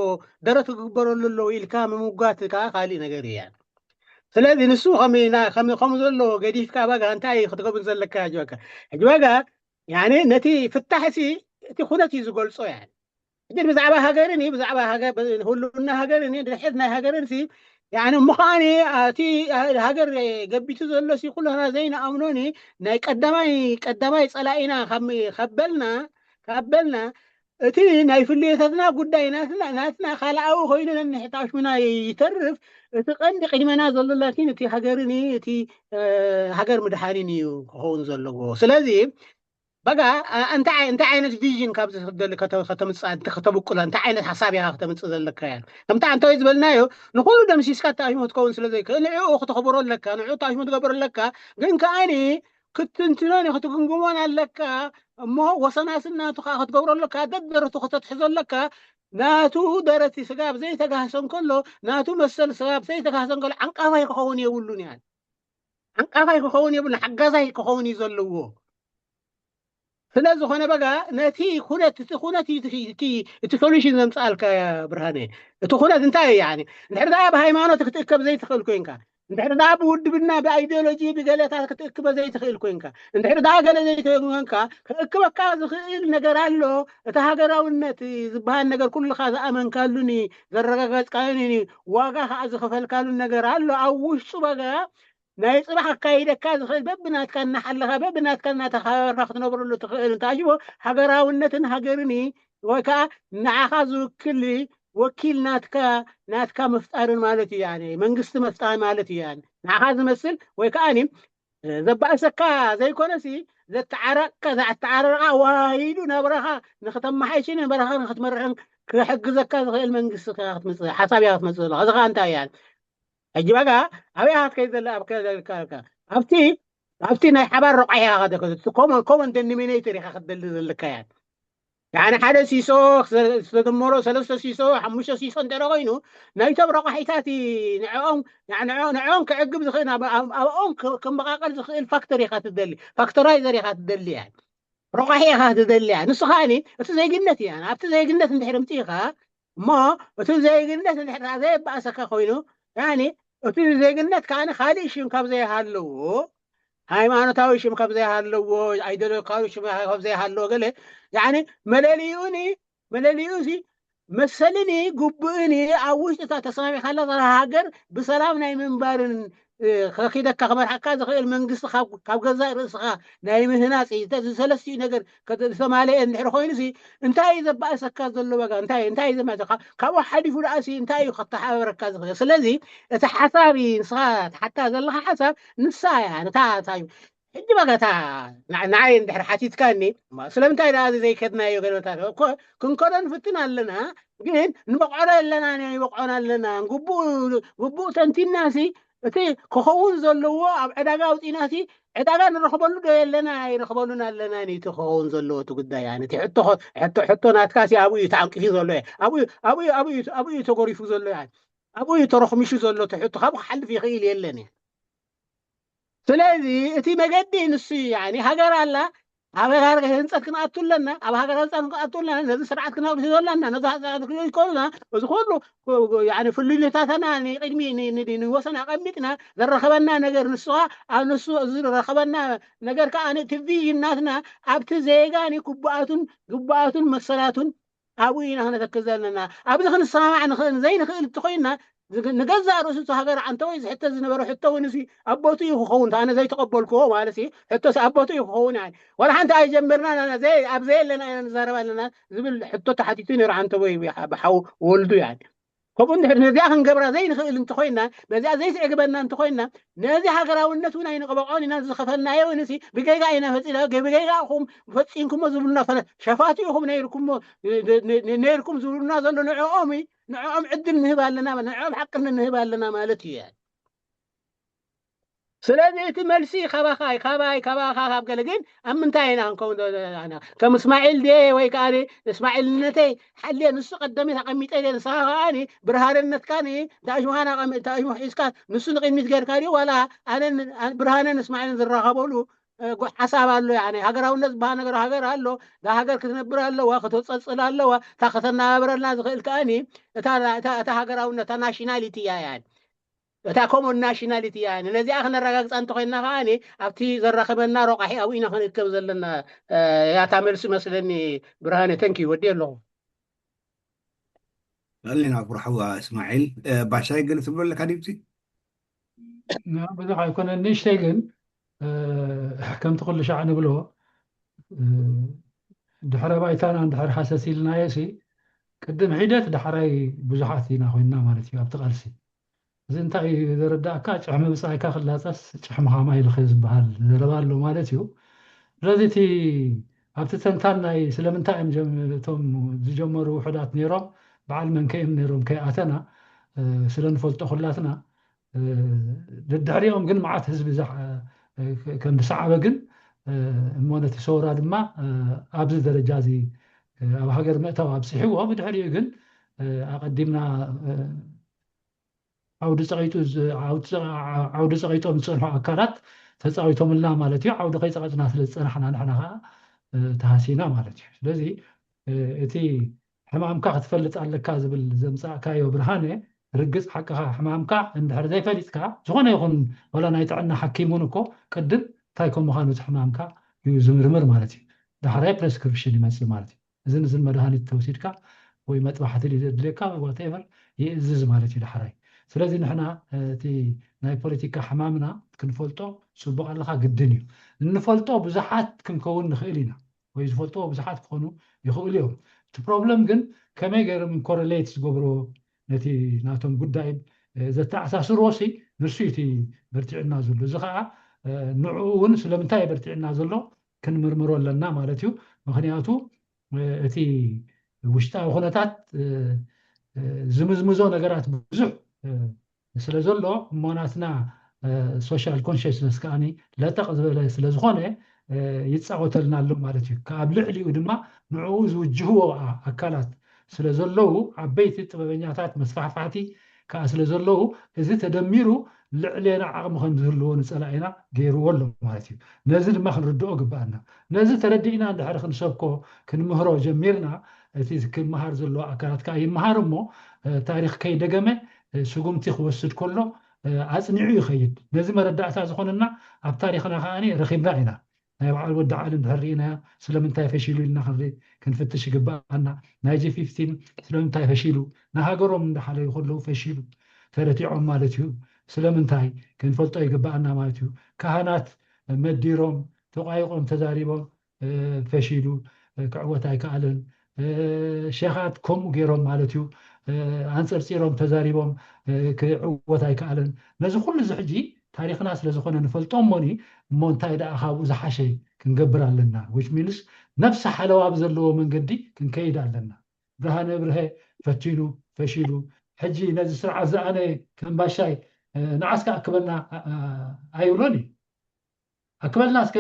ደረት ክግበረሉ ኣለዎ ኢልካ ምምጓት ከዓ ካሊእ ነገር እዩ። ያኒ ስለዚ ንሱ ከም፣ ከም፣ ከም ዘሎ ገዲፍካ በጋ እንታይ እዩ ክትገብር ዘለካ? ሕጂ በጋ፣ ሕጂ በጋ ያኒ ነቲ ፍታሕ ሲ እቲ ኩነት እዩ ዝገልጾ። ያኒ ሕጂ ብዛዕባ ሃገርን እዩ፣ ብዛዕባ ሃገር፣ ህልውና ሃገርን እዩ፣ ድሕነት ናይ ሃገርን ሲ ያኒ ምዃን እቲ ሃገር ገቢቱ ዘሎ ሲ ኩልና ዘይንኣምኖን ናይ ቀዳማይ፣ ቀዳማይ ጸላኢና ካብ፣ ካብ በልና፣ ካብ በልና እቲ ናይ ፍልየታትና ጉዳይ ናትና፣ ናትና ካልኣዊ ኮይኑ ነንሕታሽሙና ይተርፍ። እቲ ቀንዲ ቅድመና ዘሎ ላኪን እቲ ሃገርን እቲ ሃገር ምድሓንን እዩ ክኸውን ዘለዎ። ስለዚ በጋ እንታይ፣ እንታይ ዓይነት ቪዥን ካብዚ ክትደሊ ከተምፅእ፣ ከተብቁላ፣ እንታይ ዓይነት ሓሳብ ኢኻ ከተምፅእ ዘለካ? ያ ከምታ እንተወይ ዝበልናዮ ንኩሉ ደምሲስካ ተኣሽሙ ክትከውን ስለ ዘይክእል ንዕኡ ክተኽብሮ ኣለካ፣ ንዕኡ ተኣሽሙ ትገብር ኣለካ። ግን ከዓኒ ክትትንትኖን ክትግምግሞን ኣለካ። እሞ ወሰናስን ናቱ ከዓ ክትገብሮ ኣለካ፣ ደደረቱ ከተትሕዞ ኣለካ። ናቱ ደረት ስጋብ ዘይተጋህሰ እንከሎ ናቱ መሰል ስጋብ ዘይተጋህሰ እንከሎ ዓንቃፋይ ክኸውን የብሉን። ያ ዓንቃፋይ ክኸውን የብሉን፣ ሓጋዛይ ክኸውን እዩ ዘለዎ። ስለ ዝኾነ በጋ ነቲ ኩነት፣ እቲ ኩነት እዩ እቲ፣ እቲ፣ እቲ ሶሉሽን ዘምፅኣልካ። ያ ብርሃነ፣ እቲ ኩነት እንታይ እዩ? ያኒ እንድሕር ደኣ ብሃይማኖት ክትእከብ ዘይትኽእል ኮይንካ፣ እንድሕር ደኣ ብውድብና ብኣይዲዮሎጂ ብገለታት ክትእክበ ዘይትኽእል ኮንካ፣ እንድሕር ደኣ ገለ ዘይትኮንካ፣ ክእክበካ ዝኽእል ነገር ኣሎ። እቲ ሃገራውነት ዝበሃል ነገር ኩልኻ ዝኣመንካሉን ዘረጋገጽካሉን ዋጋ ከዓ ዝኸፈልካሉን ነገር ኣሎ። ኣብ ውሽጡ በጋ ናይ ጽባሕ ኣካይደካ ዝኽእል በብናትካ እናሓለኻ በብናትካ እናተኸባበርካ ክትነብረሉ ትኽእል እንተኣሽቦ ሃገራውነትን ሃገርን ወይ ከዓ ንዓኻ ዝውክል ወኪል ናትካ ናትካ ምፍጣርን ማለት እዩ። ያኔ መንግስቲ ምፍጣር ማለት እዩ። ያኔ ንዓኻ ዝመስል ወይ ከዓ ዘባእሰካ ዘይኮነሲ ዘተዓረቅካ ዘተዓረርቃ ዋሂዱ ናብራኻ ንክተመሓይሽን ናብራኻ ንክትመርሕን ክሕግዘካ ዝኽእል መንግስቲ ክትመፅእ ሓሳብ እያ ክትመፅእ ዘለካ። እዚ ከዓ እንታይ እያ? ሕጂ በጋ ኣበይ ኢኻ ክትከይድ ዘለ ኣብ ከለካ ኣብቲ ኣብቲ ናይ ሓባር ረቋሒ ኢኻ ኮመን ኮመን ደኒሚኔተር ኢኻ ክትደሊ ዘለካ እያ። ያኒ ሓደ ሲሶ ዝተደመሮ ሰለስተ ሲሶ ሓሙሽተ ሲሶ እንተ ኮይኑ ናይቶም ረቋሒታት ንዕኦም ንዕኦም ክዕግብ ዝኽእል ኣብኦም ክመቃቀል ዝኽእል ፋክተር ኢኻ ትደሊ፣ ፋክተራይዘር ኢኻ ትደሊ እያ። ረቋሒ ኢኻ ትደሊ እያ። ንሱ ከዓኒ እቲ ዜግነት እያ። ኣብቲ ዜግነት እንድሕር ምፅኢኻ እሞ እቲ ዜግነት እንድሕር ደኣ ዘየባእሰካ ኮይኑ ያኒ እቲ ዜግነት ከዓኒ ካልእ ሽም ካብ ዘይሃለዎ ሃይማኖታዊ ሽም ካብ ዘይሃለዎ ኣይደለካሉ ሽም ካብ ዘይሃለዎ ገለ ያኒ መለሊኡኒ መለሊኡ ሲ መሰልን ግቡእን ኣብ ውሽጥታ ተሰማሚዕካላ ዘላ ሃገር ብሰላም ናይ ምንባርን ከኪደካ ክመርሓካ ዝኽእል መንግስቲ ካብ ገዛእ ርእስኻ ናይ ምህናፅ ዝሰለስቲኡ ነገር ዝተማለአ እንድሕር ኮይኑ ሲ እንታይ እዩ ዘባእሰካ ዘሎ ዋጋ እንታይ እንታይ ዘማእሰካ ካብኡ ሓሊፉ ደኣ ሲ እንታይ እዩ ከተሓባበረካ ዝኽእል ስለዚ እቲ ሓሳብ ንስኻ ትሓታ ዘለካ ሓሳብ ንሳ እያ ነታ እዩ ሕጂ በጋታ ንዓይ እንድሕር ሓቲትካኒ ስለምንታይ ደኣ እዚ ዘይከድናዮ ገለታት እኮ ክንከዶ ንፍትን ኣለና ግን ንበቕዖ ኣለና ይበቕዖን ኣለና ግቡእ ተንቲናሲ እቲ ክኸውን ዘለዎ ኣብ ዕዳጋ ኣውፂናሲ ዕዳጋ ንረኽበሉ ዶ የለና ኣይረኽበሉን ኣለና ነቲ ክኸውን ዘለዎ እቲ ጉዳይ ነቲ ሕቶ ናትካሲ ኣብኡ እዩ ተዓንቂፉ ዘሎ ኣብኡ እዩ ተጎሪፉ ዘሎ ኣብኡ እዩ ተረኽሚሹ ዘሎ እቲ ሕቶ ካብኡ ክሓልፍ ይኽእል የለን ስለዚ እቲ መገዲ ንሱ እዩ ያኒ ሃገር ኣላ ኣብ ሃገር ህንፀት ክንኣቱ ኣለና ኣብ ሃገር ህንፀት ክንኣቱ ኣለና ነዚ ስርዓት ክነብርህ ኣለና ነዚ ስርዓት ክንሪኦ ይኮኑና እዚ ኩሉ ፍልልታትና ንቅድሚ ንወሰን ኣቀሚጥና ዘረኸበና ነገር ንስኻ ኣብ ንሱ ዝረኸበና ነገር ከዓ እቲ ቪዥን ናትና ኣብቲ ዜጋ ግቡኣቱን ግቡኣቱን መሰላቱን ኣብኡ ኢና ክነተክዝ ዘለና ኣብዚ ክንሰማማዕ ንኽእል ዘይንኽእል እንተኮይና ንገዛእ ርእሱ እቲ ሃገር ዓንተወይ ዝሕተት ዝነበረ ሕቶ እውን እዚ ኣቦቱ እዩ ክኸውን ኣነ ዘይተቐበልክዎ ማለት ሕቶ ኣቦቱ እዩ ክኸውን ያ ዋላ ሓንቲ ኣይጀመርና ኣብ ዘየለና ኢና ንዛረብ ኣለና ዝብል ሕቶ ተሓቲቱ ነይሩ ዓንተወይ ብሓው ወልዱ ያ ከምኡ እንድሕር ነዚኣ ክንገብራ ዘይንኽእል እንተኮይና ነዚኣ ዘይትዕግበና እንተኮይና ነዚ ሃገራውነት እውን ኣይንቕበዖን ኢና ዝኸፈልናዮ ንሲ ብጌጋ ኢና ፈፂና ብጌጋ ኢኹም ፈፂምኩሞ ዝብሉና ፈለ ሸፋቱ ኢኹም ነይርኩሞ ነይርኩም ዝብሉና ዘሎ ንዕኦም ንዕኦም ዕድል ንህብ ኣለና ንዕኦም ሓቅነት ንህብ ኣለና ማለት እዩ ስለዚ እቲ መልሲ ካባኻ ካባይ ካባኻ ካብ ገለ ግን ኣብ ምንታይ ኢና ክንከውን ዘለና ከም እስማዒል ድየ ወይ ከዓ እስማዒልነተይ ሓልየ ንሱ ቀደሜት ኣቐሚጠ ድየ ንስኻ ከዓ ብርሃንነትካ ንታሽሙኻን ኣቐሚጥካ ንሱ ንቕድሚት ገርካ ድዩ ዋላ ኣነ ብርሃንን እስማዒልን ዝራኸበሉ ሓሳብ ኣሎ ሃገራውነት ዝበሃል ነገር ሃገር ኣሎ ሃገር ክትነብር ኣለዋ ክትፀፅል ኣለዋ እታ ከተናባብረልና ዝኽእል ከዓኒ እታ ሃገራውነት እታ ናሽናሊቲ እያ እያ እታ ኮሞን ናሽናሊቲ እያ ነዚኣ ክነረጋግፃ እንተኮይና ከዓ ኣብቲ ዘራኸበና ረቋሒ ኣብኡ ኢና ክንእከብ ዘለና ያታ መልሲ መስለኒ ብርሃነ ተንኪ ወዲ ኣለኹ ቀሊና ጉርሓዋ እስማዒል ባሻይ ገለ ትብሎ ኣለካ ድምፂ ብዙሕ ኣይኮነ ንእሽተይ ግን ከምቲ ኩሉ ሻዕ ንብሎ ድሕረ ባይታና እንድሕር ሃሰስ ኢልናዮ ሲ ቅድም ሒደት ዳሕራይ ብዙሓት ኢና ኮይንና ማለት እዩ ኣብቲ ቃልሲ እዚ እንታይ እዩ ዘረዳእካ ጭሕሚ ብፃይካ ክላፀስ ጭሕምኻ ማይ ልኸ ዝበሃል ዘረባ ኣሎ ማለት እዩ ስለዚ እቲ ኣብቲ ተንታን ናይ ስለምንታይ እዮም እቶም ዝጀመሩ ውሕዳት ነይሮም በዓል መንከ እዮም ነይሮም ከይኣተና ስለንፈልጦ ኩላትና ደድሕሪኦም ግን መዓት ህዝቢ ከም ዝሰዓበ ግን እሞ ነቲ ሰውራ ድማ ኣብዚ ደረጃ እዚ ኣብ ሃገር ምእታው ኣብፅሕዎ ብድሕሪኡ ግን ኣቐዲምና ዓውዲ ፀቂጡ ዓውዲ ፀቂጦም ዝፀንሑ ኣካላት ተፃዊቶምልና ማለት እዩ ዓውዲ ከይፀቀጥና ስለ ዝፀናሕና ንሕና ከዓ ተሃሲና ማለት እዩ ስለዚ እቲ ሕማምካ ክትፈልጥ ኣለካ ዝብል ዘምፃእካዮ ብርሃነ ርግፅ ሓቅኻ ሕማምካ እንድሕር ዘይፈሊጥካ፣ ዝኾነ ይኹን ዋላ ናይ ጥዕና ሓኪም እውን እኮ ቅድም እንታይ ከም ምዃኑ እቲ ሕማምካ እዩ ዝምርምር ማለት እዩ። ዳሕራይ ፕሬስክሪፕሽን ይመፅእ ማለት እዩ። እዝን እዝን መድሃኒት ተወሲድካ ወይ መጥባሕቲ ድዩ ዘድልየካ ዋቴቨር ይእዝዝ ማለት እዩ ዳሕራይ። ስለዚ ንሕና እቲ ናይ ፖለቲካ ሕማምና ክንፈልጦ ፅቡቅ ኣለካ ግድን እዩ። እንፈልጦ ብዙሓት ክንከውን ንኽእል ኢና ወይ ዝፈልጥዎ ብዙሓት ክኾኑ ይኽእሉ እዮም። እቲ ፕሮብለም ግን ከመይ ገይሮም ኮረሌት ዝገብርዎ ነቲ ናቶም ጉዳይ ዘተኣሳስርዎ ሲ ንሱ እቲ በርቲዕና ዘሎ። እዚ ከዓ ንዕኡ እውን ስለምንታይ በርቲዕና ዘሎ ክንምርምሮ ኣለና ማለት እዩ። ምክንያቱ እቲ ውሽጣዊ ኩነታት ዝምዝምዞ ነገራት ብዙሕ ስለ ዘሎ እሞ ናትና ሶሻል ኮንሽስነስ ከዓኒ ለጠቕ ዝበለ ስለ ዝኾነ ይፃወተልና ኣሎ ማለት እዩ። ካብ ልዕሊኡ ድማ ንዕኡ ዝውጅህዎ ኣካላት ስለ ዘለዉ ዓበይቲ ጥበበኛታት መስፋሕፋሕቲ ከዓ ስለ ዘለዉ እዚ ተደሚሩ ልዕሌና ዓቕሚ ከም ዝህልዎ ንፀላኢና ገይርዎ ኣሎ ማለት እዩ። ነዚ ድማ ክንርድኦ ግባኣና። ነዚ ተረዲእና እንድሕር ክንሰብኮ ክንምህሮ ጀሚርና እቲ ክመሃር ዘለዎ ኣካላት ከዓ ይመሃር እሞ ታሪክ ከይደገመ ስጉምቲ ክወስድ ከሎ ኣፅኒዑ ይኸይድ። ነዚ መረዳእታ ዝኾነና ኣብ ታሪክና ከዓ ረኪብና ኢና። ናይ በዓል ወዲ ዓሊ እንድሕር ርኢናዮ ስለምንታይ ፈሺሉ ኢልና ክንፍትሽ ይግበኣና። ናይ ጂ ፊፍቲን ስለምንታይ ፈሺሉ፣ ንሃገሮም እንዳሓለዩ ከለዉ ፈሺሉ ተረቲዖም ማለት እዩ። ስለምንታይ ክንፈልጦ ይግበኣና ማለት እዩ። ካህናት መዲሮም ተቋይቆም ተዛሪቦም ፈሺሉ ክዕወት ኣይከኣለን። ሸኻት ከምኡ ገይሮም ማለት እዩ ኣንፀርፂሮም ተዛሪቦም ክዕወት ኣይከኣለን። ነዚ ኩሉ እዚ ሕጂ ታሪክና ስለዝኾነ ንፈልጦ እሞኒ እሞ እንታይ ደኣ ካብኡ ዝሓሸ ክንገብር ኣለና። ዊች ሚንስ ነብሲ ሓለዋ ብዘለዎ መንገዲ ክንከይድ ኣለና። ብርሃነ ብርሀ ፈቲኑ ፈሺሉ። ሕጂ ነዚ ስርዓት ዝኣነ ከምባሻይ ንዓስካ ኣክበና ኣይብሎን እዩ። ኣክበልና እስከ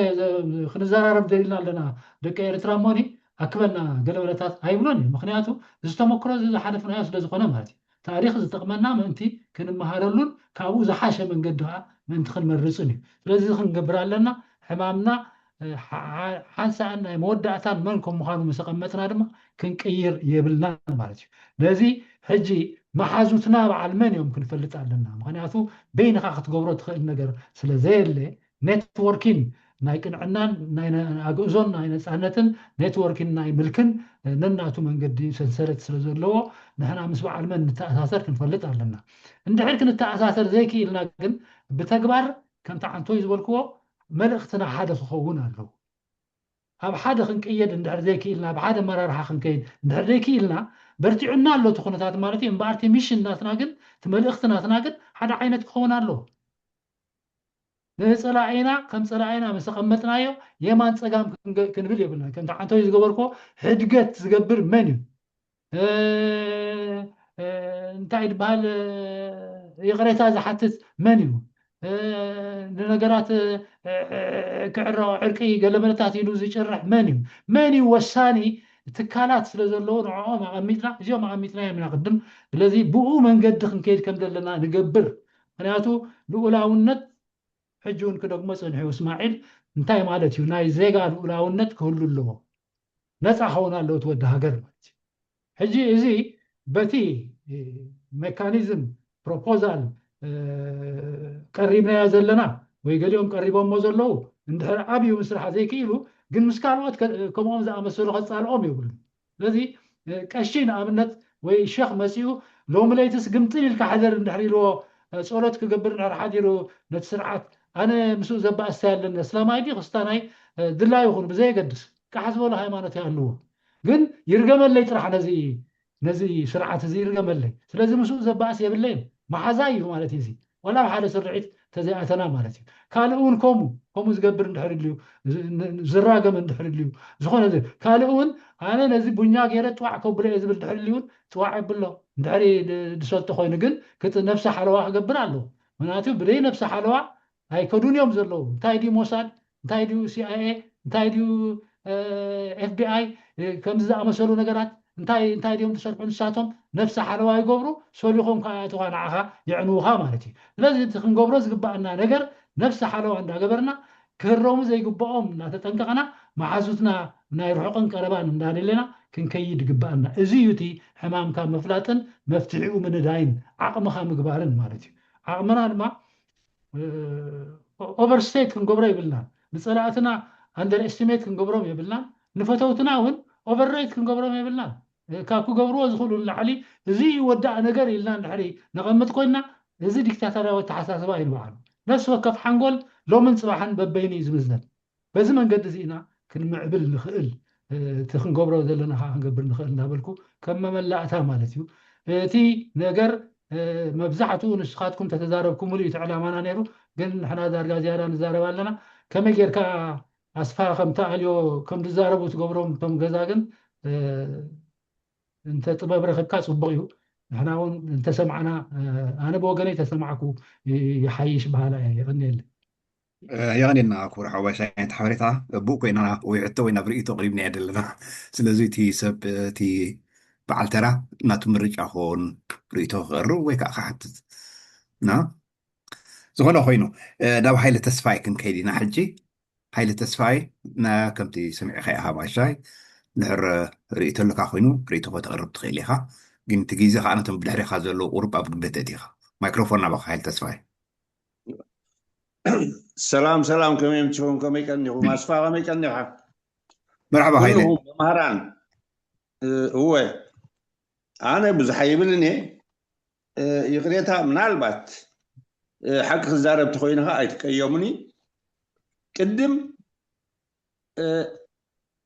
ክንዘራረብ ደሊልና ኣለና ደቂ ኤርትራ እሞኒ ኣክበልና ገለበለታት ኣይብሎን እዩ። ምክንያቱ እዚ ተመክሮ እዚ ዝሓለፍናዮ ስለ ዝኾነ ማለት እዩ። ታሪክ ዝጠቕመና ምእንቲ ክንመሃረሉን ካብኡ ዝሓሸ መንገዲ ከዓ ምእንቲ ክንመርፅን እዩ። ስለዚ ክንገብር ኣለና ሕማምና ሓንሳእን ናይ መወዳእታን መን ከም ምዃኑ ምስ ኣቐመጥና ድማ ክንቅይር የብልናን ማለት እዩ። ነዚ ሕጂ መሓዙትና በዓል መን እዮም ክንፈልጥ ኣለና። ምክንያቱ በይንኻ ክትገብሮ ትኽእል ነገር ስለ ዘየለ ኔትወርኪን ናይ ቅንዕናን ናይ ኣግእዞን ናይ ነፃነትን ኔትወርኪን ናይ ምልክን ነናቱ መንገዲ ሰንሰለት ስለ ዘለዎ ንሕና ምስ በዓል መን ንተኣሳሰር ክንፈልጥ ኣለና። እንድሕር ክንተኣሳሰር ዘይክኢልና ግን ብተግባር ከምቲ ዓንቶይ ዝበልክዎ መልእኽትና ሓደ ክኸውን ኣለዎ። ኣብ ሓደ ክንቅየድ እንድሕር ዘይክኢልና፣ ኣብ ሓደ መራርሓ ክንከይድ እንድሕር ዘይክኢልና በርቲዑና ኣሎ እቲ ኩነታት ማለት እዩ። እምበኣር እቲ ሚሽን ናትና ግን እቲ መልእኽቲ ናትና ግን ሓደ ዓይነት ክኸውን ኣለዎ። ንፀላኢና ከም ፀላኢና ምስ ኣቐመጥናዮ የማን ፀጋም ክንብል የብልና። ከምቲ ዓንቶይ ዝገበርኮ ሕድገት ዝገብር መን እዩ? እንታይ ዝበሃል ይቕሬታ ዝሓትት መን እዩ? ንነገራት ክዕረቑ ዕርቂ ገለመለታት ኢሉ ዝጭርሕ መን እዩ? መን እዩ ወሳኒ ትካላት ስለ ዘለዉ ንዕኦም ኣቐሚጥና እዚኦም ኣቐሚጥና እዮም ኢና ቅድም። ስለዚ ብኡ መንገዲ ክንከይድ ከም ዘለና ንገብር። ምክንያቱ ልኡላውነት ሕጂ እውን ክደግሞ ፀኒሑ እስማዒል እንታይ ማለት እዩ? ናይ ዜጋ ልኡላውነት ክህሉ ኣለዎ። ነፃ ክኸውን ኣለዎ እቲ ወዲ ሃገር ማለት እዩ። ሕጂ እዚ በቲ ሜካኒዝም ፕሮፖዛል ቀሪብናዮ ዘለና ወይ ገሊኦም ቀሪቦሞ ዘለዉ እንድሕር ዓብዩ ምስራሕ ዘይክኢሉ ግን ምስ ካልኦት ከምኦም ዝኣመሰሉ ከፃልኦም የብሉ። ስለዚ ቀሺ ንኣብነት ወይ ሸኽ መፂኡ ሎሚ ለይትስ ግምጥል ኢልካ ሕደር እንድሕር ኢልዎ ፀሎት ክገብር እንድሕር ሓዲሩ ነቲ ስርዓት ኣነ ምስኡ ዘባእስታ ያለን እስላማይ ዲ ክስታናይ ድላ ይኹን ብዘየገድስ ቃሕ ዝበሉ ሃይማኖት ይሃልዎ ግን ይርገመለይ ጥራሕ ነዚ ነዚ ስርዓት እዚ ይርገመለይ። ስለዚ ምስኡ ዘባእስ የብለይን መሓዛ እዩ ማለት እዩ። እዚ ዋላ ኣብ ሓደ ስርዒት ተዘይኣተና ማለት እዩ። ካልእ እውን ከምኡ ከምኡ ዝገብር እንድሕር ልዩ ዝራገም እንድሕር ልዩ ዝኾነ ካልእ እውን ኣነ ነዚ ቡኛ ገይረ ጥዋዕ ከብሎ እየ ዝብል ድሕር ልዩን ጥዋዕ የብሎ እንድሕር ዝሰልጦ ኮይኑ ግን ነብሲ ሓለዋ ክገብር ኣለዎ። ምክንያቱ ብደይ ነብሲ ሓለዋ ኣይከዱን እዮም ዘለዉ። እንታይ ድዩ ሞሳድ እንታይ ድዩ ሲኣይኤ እንታይ ድዩ ኤፍቢኣይ ከምዚ ዝኣመሰሉ ነገራት እንታይ እንታይ ድዮም ዝሰርሑ ንሳቶም ነብሲ ሓለዋ ይገብሩ ሰሊኾም ከዓ ያእትኻ ንዓኻ የዕንውኻ ማለት እዩ። ስለዚ እቲ ክንገብሮ ዝግባኣና ነገር ነብሲ ሓለዋ እንዳገበርና ክህረሙ ዘይግባኦም እናተጠንቀቕና መሓዙትና ናይ ርሑቕን ቀረባን እንዳደለና ክንከይድ ይግብኣና። እዚ እዩ እቲ ሕማምካ ምፍላጥን መፍትሒኡ ምንዳይን ዓቕምኻ ምግባርን ማለት እዩ። ዓቕምና ድማ ኦቨርስቴት ክንገብሮ የብልናን። ንፀላእትና ኣንደር ኤስቲሜት ክንገብሮም የብልናን። ንፈተውትና እውን ኦቨርሬት ክንገብሮም የብልናን። ካብ ክገብርዎ ዝኽእሉ ንላዕሊ እዚ ይወዳእ ነገር ኢልና እንድሕሪ ነቐምጥ ኮይንና፣ እዚ ዲክታቶርያዊ ኣተሓሳስባ እዩ ንባዕሉ። ነፍሲ ወከፍ ሓንጎል ሎምን ፅባሕን በበይኑ እዩ ዝምዘን። በዚ መንገዲ እዚ ኢና ክንምዕብል ንኽእል፣ እቲ ክንገብሮ ዘለና ከዓ ክንገብር ንኽእል እንዳበልኩ ከም መመላእታ ማለት እዩ። እቲ ነገር መብዛሕትኡ ንስኻትኩም ተተዛረብኩምሉ እዩ እቲ ዕላማና ነይሩ። ግን ንሕና ዳርጋ ዝያዳ ንዛረብ ኣለና። ከመይ ጌርካ ኣስፋ ከምቲ ኣልዮ ከም ዝዛረቡ ትገብሮም እቶም ገዛ ግን እንተ ጥበብ ረኺብካ ጽቡቕ እዩ። ንሕና እውን እንተሰማዕና፣ ኣነ ብወገነይ ተሰማዕኩ ይሓይሽ በሃላ እየ። የቐንየለይ። የቐንየልና ክቡር ሓወባይ ሳይንት ሓበሬታ። ብኡ ኮይና ወይ ሕቶ ወይ ናብ ርእይቶ ቅሪብና እያ ዘለና። ስለዚ እቲ ሰብ እቲ በዓል ተራ ናቱ ምርጫ ክኸውን ርእይቶ ክቐርብ ወይ ከዓ ክሓትት ና ዝኾነ ኮይኑ ናብ ሃይለ ተስፋይ ክንከይድ ኢና ሕጂ። ሃይለ ተስፋይ ከምቲ ሰሚዕኻ ኢኻ ባሻይ ድሕር ርእይቶ ኣለካ ኮይኑ ርእይቶ ከተቕርብ ትኽእል ኢኻ። ግን እቲ ግዜ ከዓ ነቶም ብድሕሪኻ ዘለዉ ቁሩብ ኣብ ግምት ኣእቲኻ። ማይክሮፎን ናባኻ ሃይለ ተስፋይ። ሰላም ሰላም፣ ከመይ ምችኹም? ከመይ ቀኒኹም? ኣስፋ ከመይ ቀኒኻ? መርሓባ ሃይለ። ኩልኹም መምህራን። እወ ኣነ ብዙሕ ኣይብልን እየ። ይቕሬታ፣ ምናልባት ሓቂ ክዛረብ ተኮይነ ከዓ ኣይትቀየሙኒ። ቅድም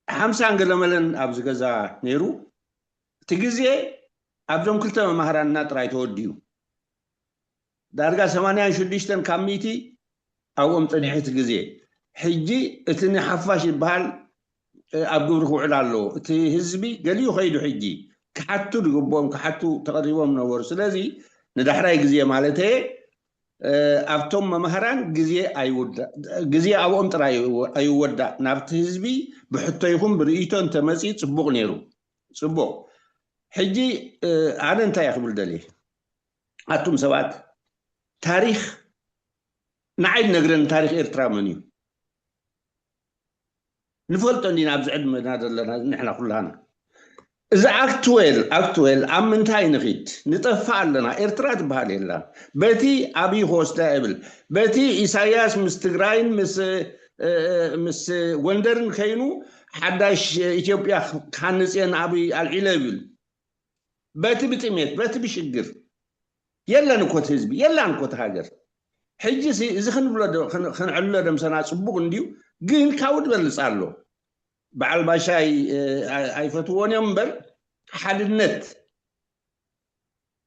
ሓምሳን ገለመለን ኣብዚ ገዛ ነይሩ። እቲ ግዜ ኣብዞም ክልተ መማህራንና ጥራይ ተወዲኡ። ዳርጋ ሰማንያን ሽዱሽተን ካብ ሚእቲ ኣብኦም ጸኒሑ እቲ ግዜ። ሕጂ እቲ ንሓፋሽ ዝበሃል ኣብ ግብሪ ክውዕል ኣለዎ። እቲ ህዝቢ ገሊኡ ከይዱ ሕጂ ክሓቱ ዝግብኦም ክሓቱ ተቐሪቦም ነበሩ። ስለዚ ንዳሕራይ ግዜ ማለተየ ኣብቶም መማህራን ግዜ ኣይውዳእ፣ ግዜ ኣብኦም ጥራይ ኣይወዳእ። ናብቲ ህዝቢ ብሕቶ ይኹን ብርእይቶ እንተመፂ ፅቡቕ ነይሩ። ፅቡቕ። ሕጂ ኣነ እንታይ ክብል ደልየ፣ ኣቱም ሰባት ታሪኽ ንዓይ ነግረን ታሪኽ ኤርትራ መን እዩ? ንፈልጦ እንዲና ኣብዚ ዕድመና ዘለና ንሕና ኩላና። እዚ ኣክትዌል ኣክትዌል ኣብ ምንታይ ንኺድ? ንጠፍእ ኣለና። ኤርትራ ትበሃል የላን። በቲ ኣብይ ክወስዳ ይብል፣ በቲ ኢሳያስ ምስ ትግራይን ምስ ምስ ጎንደርን ከይኑ ሓዳሽ ኢትዮጵያ ክሃንፅ እየን ኣብይ ኣልዒለ ይብል። በቲ ብጥሜት በቲ ብሽግር የለን እኮ እቲ ህዝቢ የላን እኮ እቲ ሃገር። ሕጂ እዚ ክንብሎ ክንዕልሎ ደምሰና ፅቡቅ እንድዩ፣ ግን ካብኡ ዝበልፅ ኣሎ። በዓል ባሻይ ኣይፈትዎን እዮም እምበር ሓድነት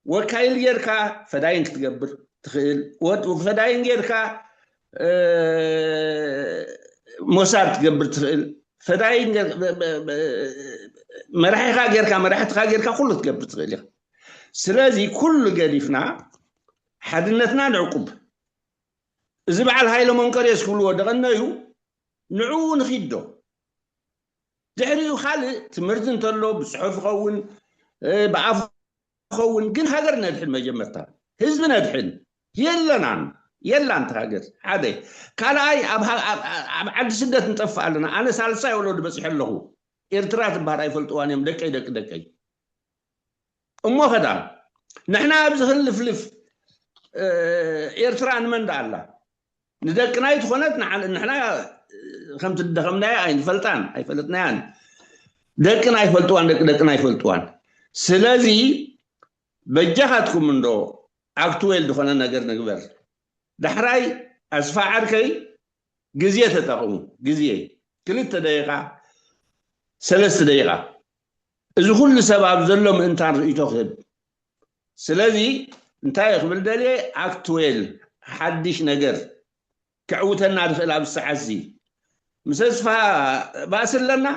ወካይል ጌርካ ፈዳይን ክትገብር ትኽእል፣ ፈዳይን ጌርካ ሞሳድ ክትገብር ትኽእል፣ ፈዳይን መራሒኻ ጌርካ መራሕትኻ ጌርካ ኩሉ ክትገብር ትኽእል ኢኻ። ስለዚ ኩሉ ገዲፍና ሓድነትና ንዕቁብ። እዚ በዓል ሃይለ መንቀርዮስ ክብልዎ ደቐነዩ ንዕኡ ንኺዶ። ድሕሪኡ ካልእ ትምህርቲ እንተሎ ብፅሑፍ ይኸውን ብኣፍ ይኸውን፣ ግን ሃገር ነድሕን መጀመርታ ህዝቢ ነድሕን። የለናን የላን ሃገር ሓደ ካልኣይ ኣብ ዓዲ ስደት ንጠፍእ ኣለና። ኣነ ሳልሳይ ወለዶ በፂሐ ኣለኹ። ኤርትራ ትበሃል ኣይፈልጥዋን እዮም ደቀይ ደቂ ደቀይ። እሞ ከዳ ንሕና ኣብዚ ክንልፍልፍ ኤርትራ ንመን ደኣ ኣላ? ንደቅና ኣይትኾነት ንሕና ከምቲ ደኸምናዮ ኣይንፈልጣን ኣይፈለጥናያን። ደቅና ኣይፈልጥዋን ደቂ ደቅና ኣይፈልጥዋን። ስለዚ በጃኻትኩም እንዶ ኣክትዌል ዝኾነ ነገር ንግበር። ዳሕራይ ኣስፋ ዓርከይ ግዜ ተጠቕሙ። ግዜ ክልተ ደቂቃ ሰለስተ ደቂቃ እዚ ኩሉ ሰብ ኣብ ዘሎ ምእንታን ርእይቶ ክህብ። ስለዚ እንታይ ክብል ደልየ ኣክትዌል ሓድሽ ነገር ክዕውተና ዝኽእል ኣብ ሰዓት እዚ ምስ ኣስፋ ባእሲ ኣለና።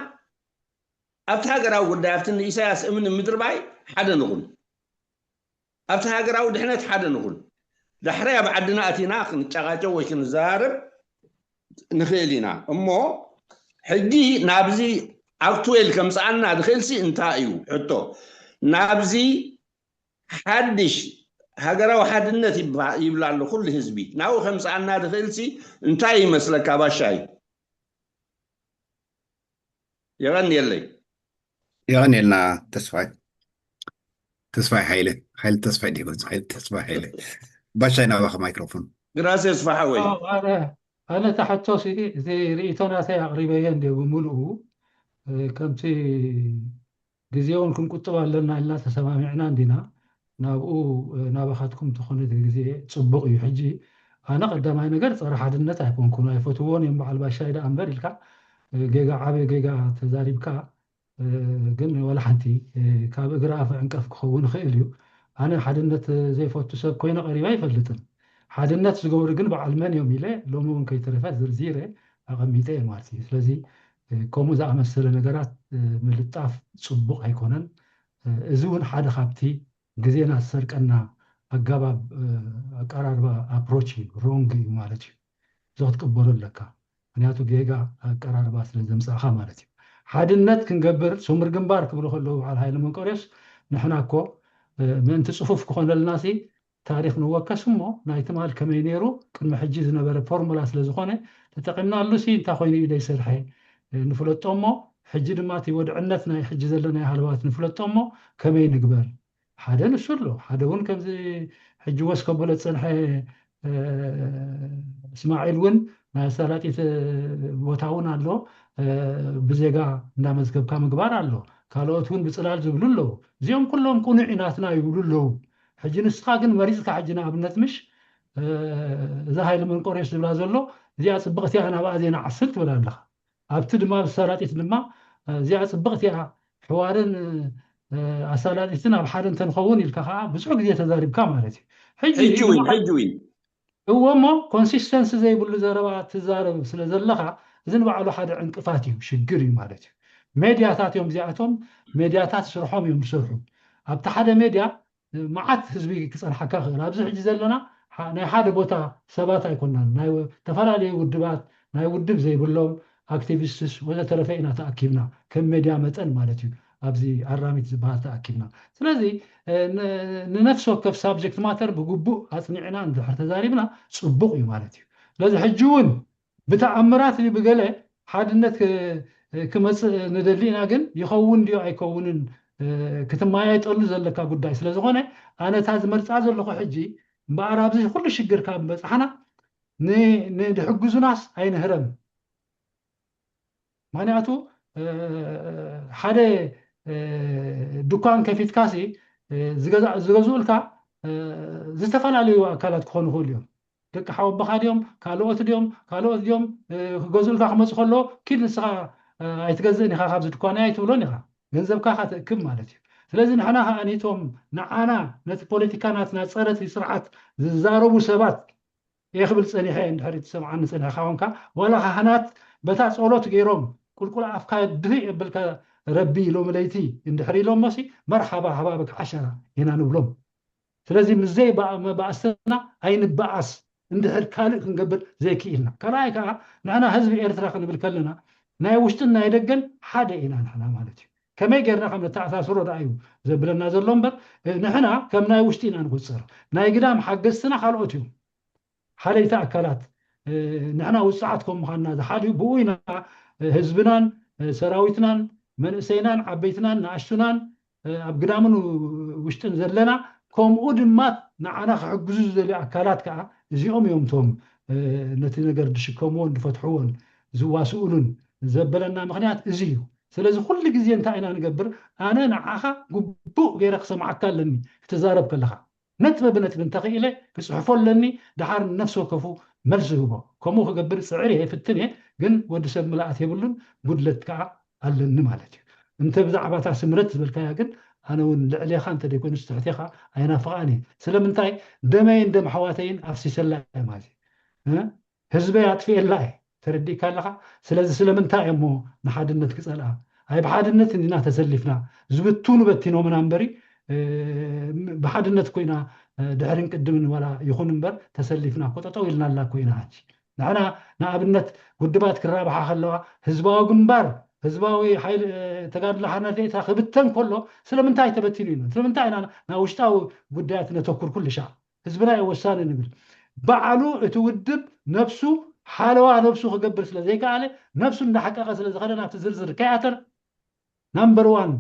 ኣብቲ ሃገራዊ ጉዳይ ኣብቲ ንኢሳያስ እምኒ ምድርባይ ሓደ ንኹን። ኣብቲ ሃገራዊ ድሕነት ሓደ ንኹን። ዳሕራይ ኣብ ዓድና ኣቲና ክንጨቃጨቅ ወይ ክንዘራረብ ንኽእል ኢና እሞ ሕጂ ናብዚ ኣክትዌል ከምፅኣና ዝኽእልሲ እንታይ እዩ ሕቶ? ናብዚ ሓድሽ ሃገራዊ ሓድነት ይብላ ኣሎ ኩሉ ህዝቢ ናብኡ ከምፅኣና ዝኽእልሲ እንታይ ይመስለካ ባሻይ? የቐንየለይ። የቐንየልና ተስፋይ። ተስፋይ ሓይለ፣ ሓይለ ተስፋይ ዲጎዝ፣ ሓይለ ተስፋይ ሓይለ። ባሻይ ናባኻ ማይክሮፎን። ግራሴ ስፋሓወይ። ኣነ ኣነ ታሕቶ እቲ ርእይቶ ናተይ ኣቕሪበዮ እንዲ ብምልኡ ከምቲ ግዜ እውን ክንቁጥብ ኣለና ኢልና ተሰማሚዕና እንዲና ናብኡ ናባኻትኩም ተኾነ ግዜ ጽቡቕ እዩ። ሕጂ ኣነ ቀዳማይ ነገር ጸረ ሓድነት ኣይኮንኩን ኣይፈትዎን እዮም በዓል ባሻይ ደኣ እምበር ኢልካ ጌጋ ዓበ ጌጋ ተዛሪብካ ግን ወላ ሓንቲ ካብ እግሪ ኣፍ ዕንቀፍ ክኸውን ይኽእል እዩ። ኣነ ሓድነት ዘይፈቱ ሰብ ኮይነ ቀሪበ ኣይፈልጥን። ሓድነት ዝገብሩ ግን በዓል መን እዮም ኢለ ሎሚ እውን ከይተረፈ ዝርዚረ ኣቐሚጠ እየ ማለት እዩ። ስለዚ ከምኡ ዝኣመሰለ ነገራት ምልጣፍ ጽቡቕ ኣይኮነን። እዚ እውን ሓደ ካብቲ ግዜና ዝሰርቀና ኣገባብ ኣቀራርባ ኣፕሮች እዩ፣ ሮንግ እዩ ማለት እዩ። እዚ ክትቅበሎ ኣለካ። ምክንያቱ ጌጋ ኣቀራርባ ስለ ዘምጻእካ ማለት እዩ። ሓድነት ክንገብር ስሙር ግንባር ክብሉ ከለዉ በዓል ሃይለ መንቆርዮስ ንሕና እኮ ምእንቲ ጽፉፍ ክኾነልና ሲ ታሪኽ ንወከስ እሞ ናይ ትማል ከመይ ነይሩ ቅድሚ ሕጂ ዝነበረ ፎርሙላ ስለ ዝኾነ ተጠቒምናሉ ሲ እንታይ ኮይኑ እዩ ዘይሰርሐ ንፍለጦ እሞ ሕጂ ድማ እቲ ወድዕነት ናይ ሕጂ ዘለናዮ ሃለዋት ንፍለጦ እሞ ከመይ ንግበር ሓደ ንሱ ኣሎ ሓደ እውን ከምዚ ሕጂ ወስ ከበሎ ዝፀንሐ እስማዒል እውን ናይ ኣሳላጢት ቦታ እውን ኣሎ ብዜጋ እንዳመዝገብካ ምግባር ኣሎ ካልኦት እውን ብፅላል ዝብሉ ኣለዉ እዚኦም ኩሎም ቁኑዕ ናትና ይብሉ ኣለዉ ሕጂ ንስኻ ግን መሪፅካ ሕጂ ንኣብነት ምሽ እዛ ሃይለ መንቆሬስ ዝብላ ዘሎ እዚኣ ፅብቕቲ እያ ናብኣ ዜና ዓስል ትብል ኣለኻ ኣብቲ ድማ ብሰራጢት ድማ እዚኣ ፅብቕቲ እያ ሕዋርን ኣሳላጢትን ኣብ ሓደ እንተንኸውን ኢልካ ከዓ ብዙሕ ግዜ ተዛሪብካ ማለት እዩ ሕጂ ሕጂ እውን ሕጂ እውን እዎ እሞ ኮንሲስተንሲ ዘይብሉ ዘረባ ትዛረብ ስለ ዘለኻ እዚ ንባዕሉ ሓደ ዕንቅፋት እዩ ሽግር እዩ ማለት እዩ ሜድያታት እዮም እዚኣቶም ሜድያታት ስርሖም እዮም ዝሰርሑ ኣብቲ ሓደ ሜድያ መዓት ህዝቢ ክፀንሓካ ክእል ኣብዚ ሕጂ ዘለና ናይ ሓደ ቦታ ሰባት ኣይኮናን ናይ ዝተፈላለዩ ውድባት ናይ ውድብ ዘይብሎም ኣክቲቪስትስ ወዘተረፈ ኢና ተኣኪብና ከም ሜድያ መጠን ማለት እዩ ኣብዚ ኣራሚት ዝበሃል ተኣኪብና ስለዚ ንነፍሲ ወከፍ ሳብጀክት ማተር ብግቡእ ኣፅኒዕና እንድሕር ተዛሪብና ፅቡቅ እዩ ማለት እዩ ስለዚ ሕጂ እውን ብተኣምራት ብገለ ሓድነት ክመፅእ ንደሊ ኢና ግን ይኸውን ድዮ ኣይከውንን ክትመያየጠሉ ዘለካ ጉዳይ ስለዝኾነ ኣነታ ዝመርፃ ዘለኹ ሕጂ እምበኣር ኣብዚ ኩሉ ሽግር ካብ በፅሓና ንድሕግዙናስ ኣይንህረም ምክንያቱ ሓደ ድኳን ከፊትካሲ ዝገዝኡልካ ዝተፈላለዩ ኣካላት ክኾኑ ይኽእሉ እዮም ደቂ ሓወቦኻ ድዮም ካልኦት ድዮም ካልኦት ድዮም ክገዝኡልካ ክመፁ ከለዎ ኪድ ንስኻ ኣይትገዝእን ኢኻ ካብዚ ድኳን ኣይትብሎን ኢኻ ገንዘብካ ኢኻ ትእክብ ማለት እዩ ስለዚ ንሕና ከዓ ኒቶም ንዓና ነቲ ፖለቲካ ናትና ፀረ እቲ ስርዓት ዝዛረቡ ሰባት እየ ክብል ፀኒሐ እንድሕር ትሰምዓኒ ፀኒሕካ ኮንካ ዋላ ካህናት በታ ፀሎት ገይሮም ቁልቁል ኣፍካ ድህእ የብልካ ረቢ ሎሚ ለይቲ እንድሕር ኢሎሞሲ መርሓባ ሃባብክ ዓሸራ ኢና ንብሎም ስለዚ ምስ ዘይመባእስትና ኣይንበኣስ እንድሕር ካልእ ክንገብር ዘይክኢልና ካልኣይ ከዓ ንሕና ህዝቢ ኤርትራ ክንብል ከለና ናይ ውሽጥን ናይ ደገን ሓደ ኢና ንሕና ማለት እዩ ከመይ ጌርና ከም ነተኣሳስሮ ደኣ እዩ ዘብለና ዘሎ እምበር ንሕና ከም ናይ ውሽጢ ኢና ንቁፅር ናይ ግዳም ሓገዝትና ካልኦት እዮም ሓለይቲ ኣካላት ንሕና ውፅዓት ከም ምዃንና ዝሓልዩ ብኡ ኢና ህዝብናን ሰራዊትናን መንእሰይናን ዓበይትናን ንኣሽቱናን ኣብ ግዳምን ውሽጥን ዘለና ከምኡ ድማ ንዓና ክሕግዙ ዝደልዩ ኣካላት ከዓ እዚኦም እዮም ቶም ነቲ ነገር ዝሽከምዎን ዝፈትሕዎን ዝዋስኡሉን ዘበለና ምክንያት እዚ እዩ ስለዚ ኩሉ ግዜ እንታይ ኢና ንገብር ኣነ ንዓኻ ግቡእ ገይረ ክሰምዓካ ኣለኒ ክትዛረብ ከለኻ ነጥበ ብነጥቢ እንተኽኢለ ክፅሕፎ ኣለኒ ድሓር ነፍሲ ወከፉ መልሲ ህቦ ከምኡ ክገብር ፅዕር እየ ፍትን እየ ግን ወዲ ሰብ ምልኣት የብሉን ጉድለት ከዓ ኣለኒ ማለት እዩ እንተ ብዛዕባ እታ ስምረት ዝበልካያ ግን ኣነ እውን ልዕሌኻ እንተ ዘይኮይኑ ትሕቴኻ ኣይናፍቓን እየ ስለምንታይ ደመይን ደም ኣሕዋተይን ኣፍሲሰላ እየ ማለት እዩ ህዝበይ ኣጥፍኤላ እየ ተረዲእካ ኣለኻ ስለዚ ስለምንታይ እሞ ንሓድነት ክፀልኣ ኣይ ብሓድነት እንዲና ተሰሊፍና ዝብትኑ በቲኖምና እምበሪ ብሓድነት ኮይና ድሕርን ቅድምን ዋላ ይኹን እምበር ተሰሊፍና ኮጠጠው ኢልናላ ኮይና ሕጂ ንሕና ንኣብነት ውድባት ክራብሓ ከለዋ ህዝባዊ ግንባር ህዝባዊ ሓይሊ ተጋድሎ ሓርነት ኤርትራ ክብተን ከሎ ስለምንታይ ተበቲኑ ኢና ስለምንታይ ኢና ናብ ውሽጣዊ ጉዳያት ነተኩር ኩሉ ሻዕ ህዝብና እዩ ወሳኒ ንብል ባዕሉ እቲ ውድብ ነብሱ ሓለዋ ነብሱ ክገብር ስለ ዘይከኣለ ነብሱ እንዳሓቀቀ ስለ ዝኸደ ናብቲ ዝርዝር ከይኣተር ናምበር ዋን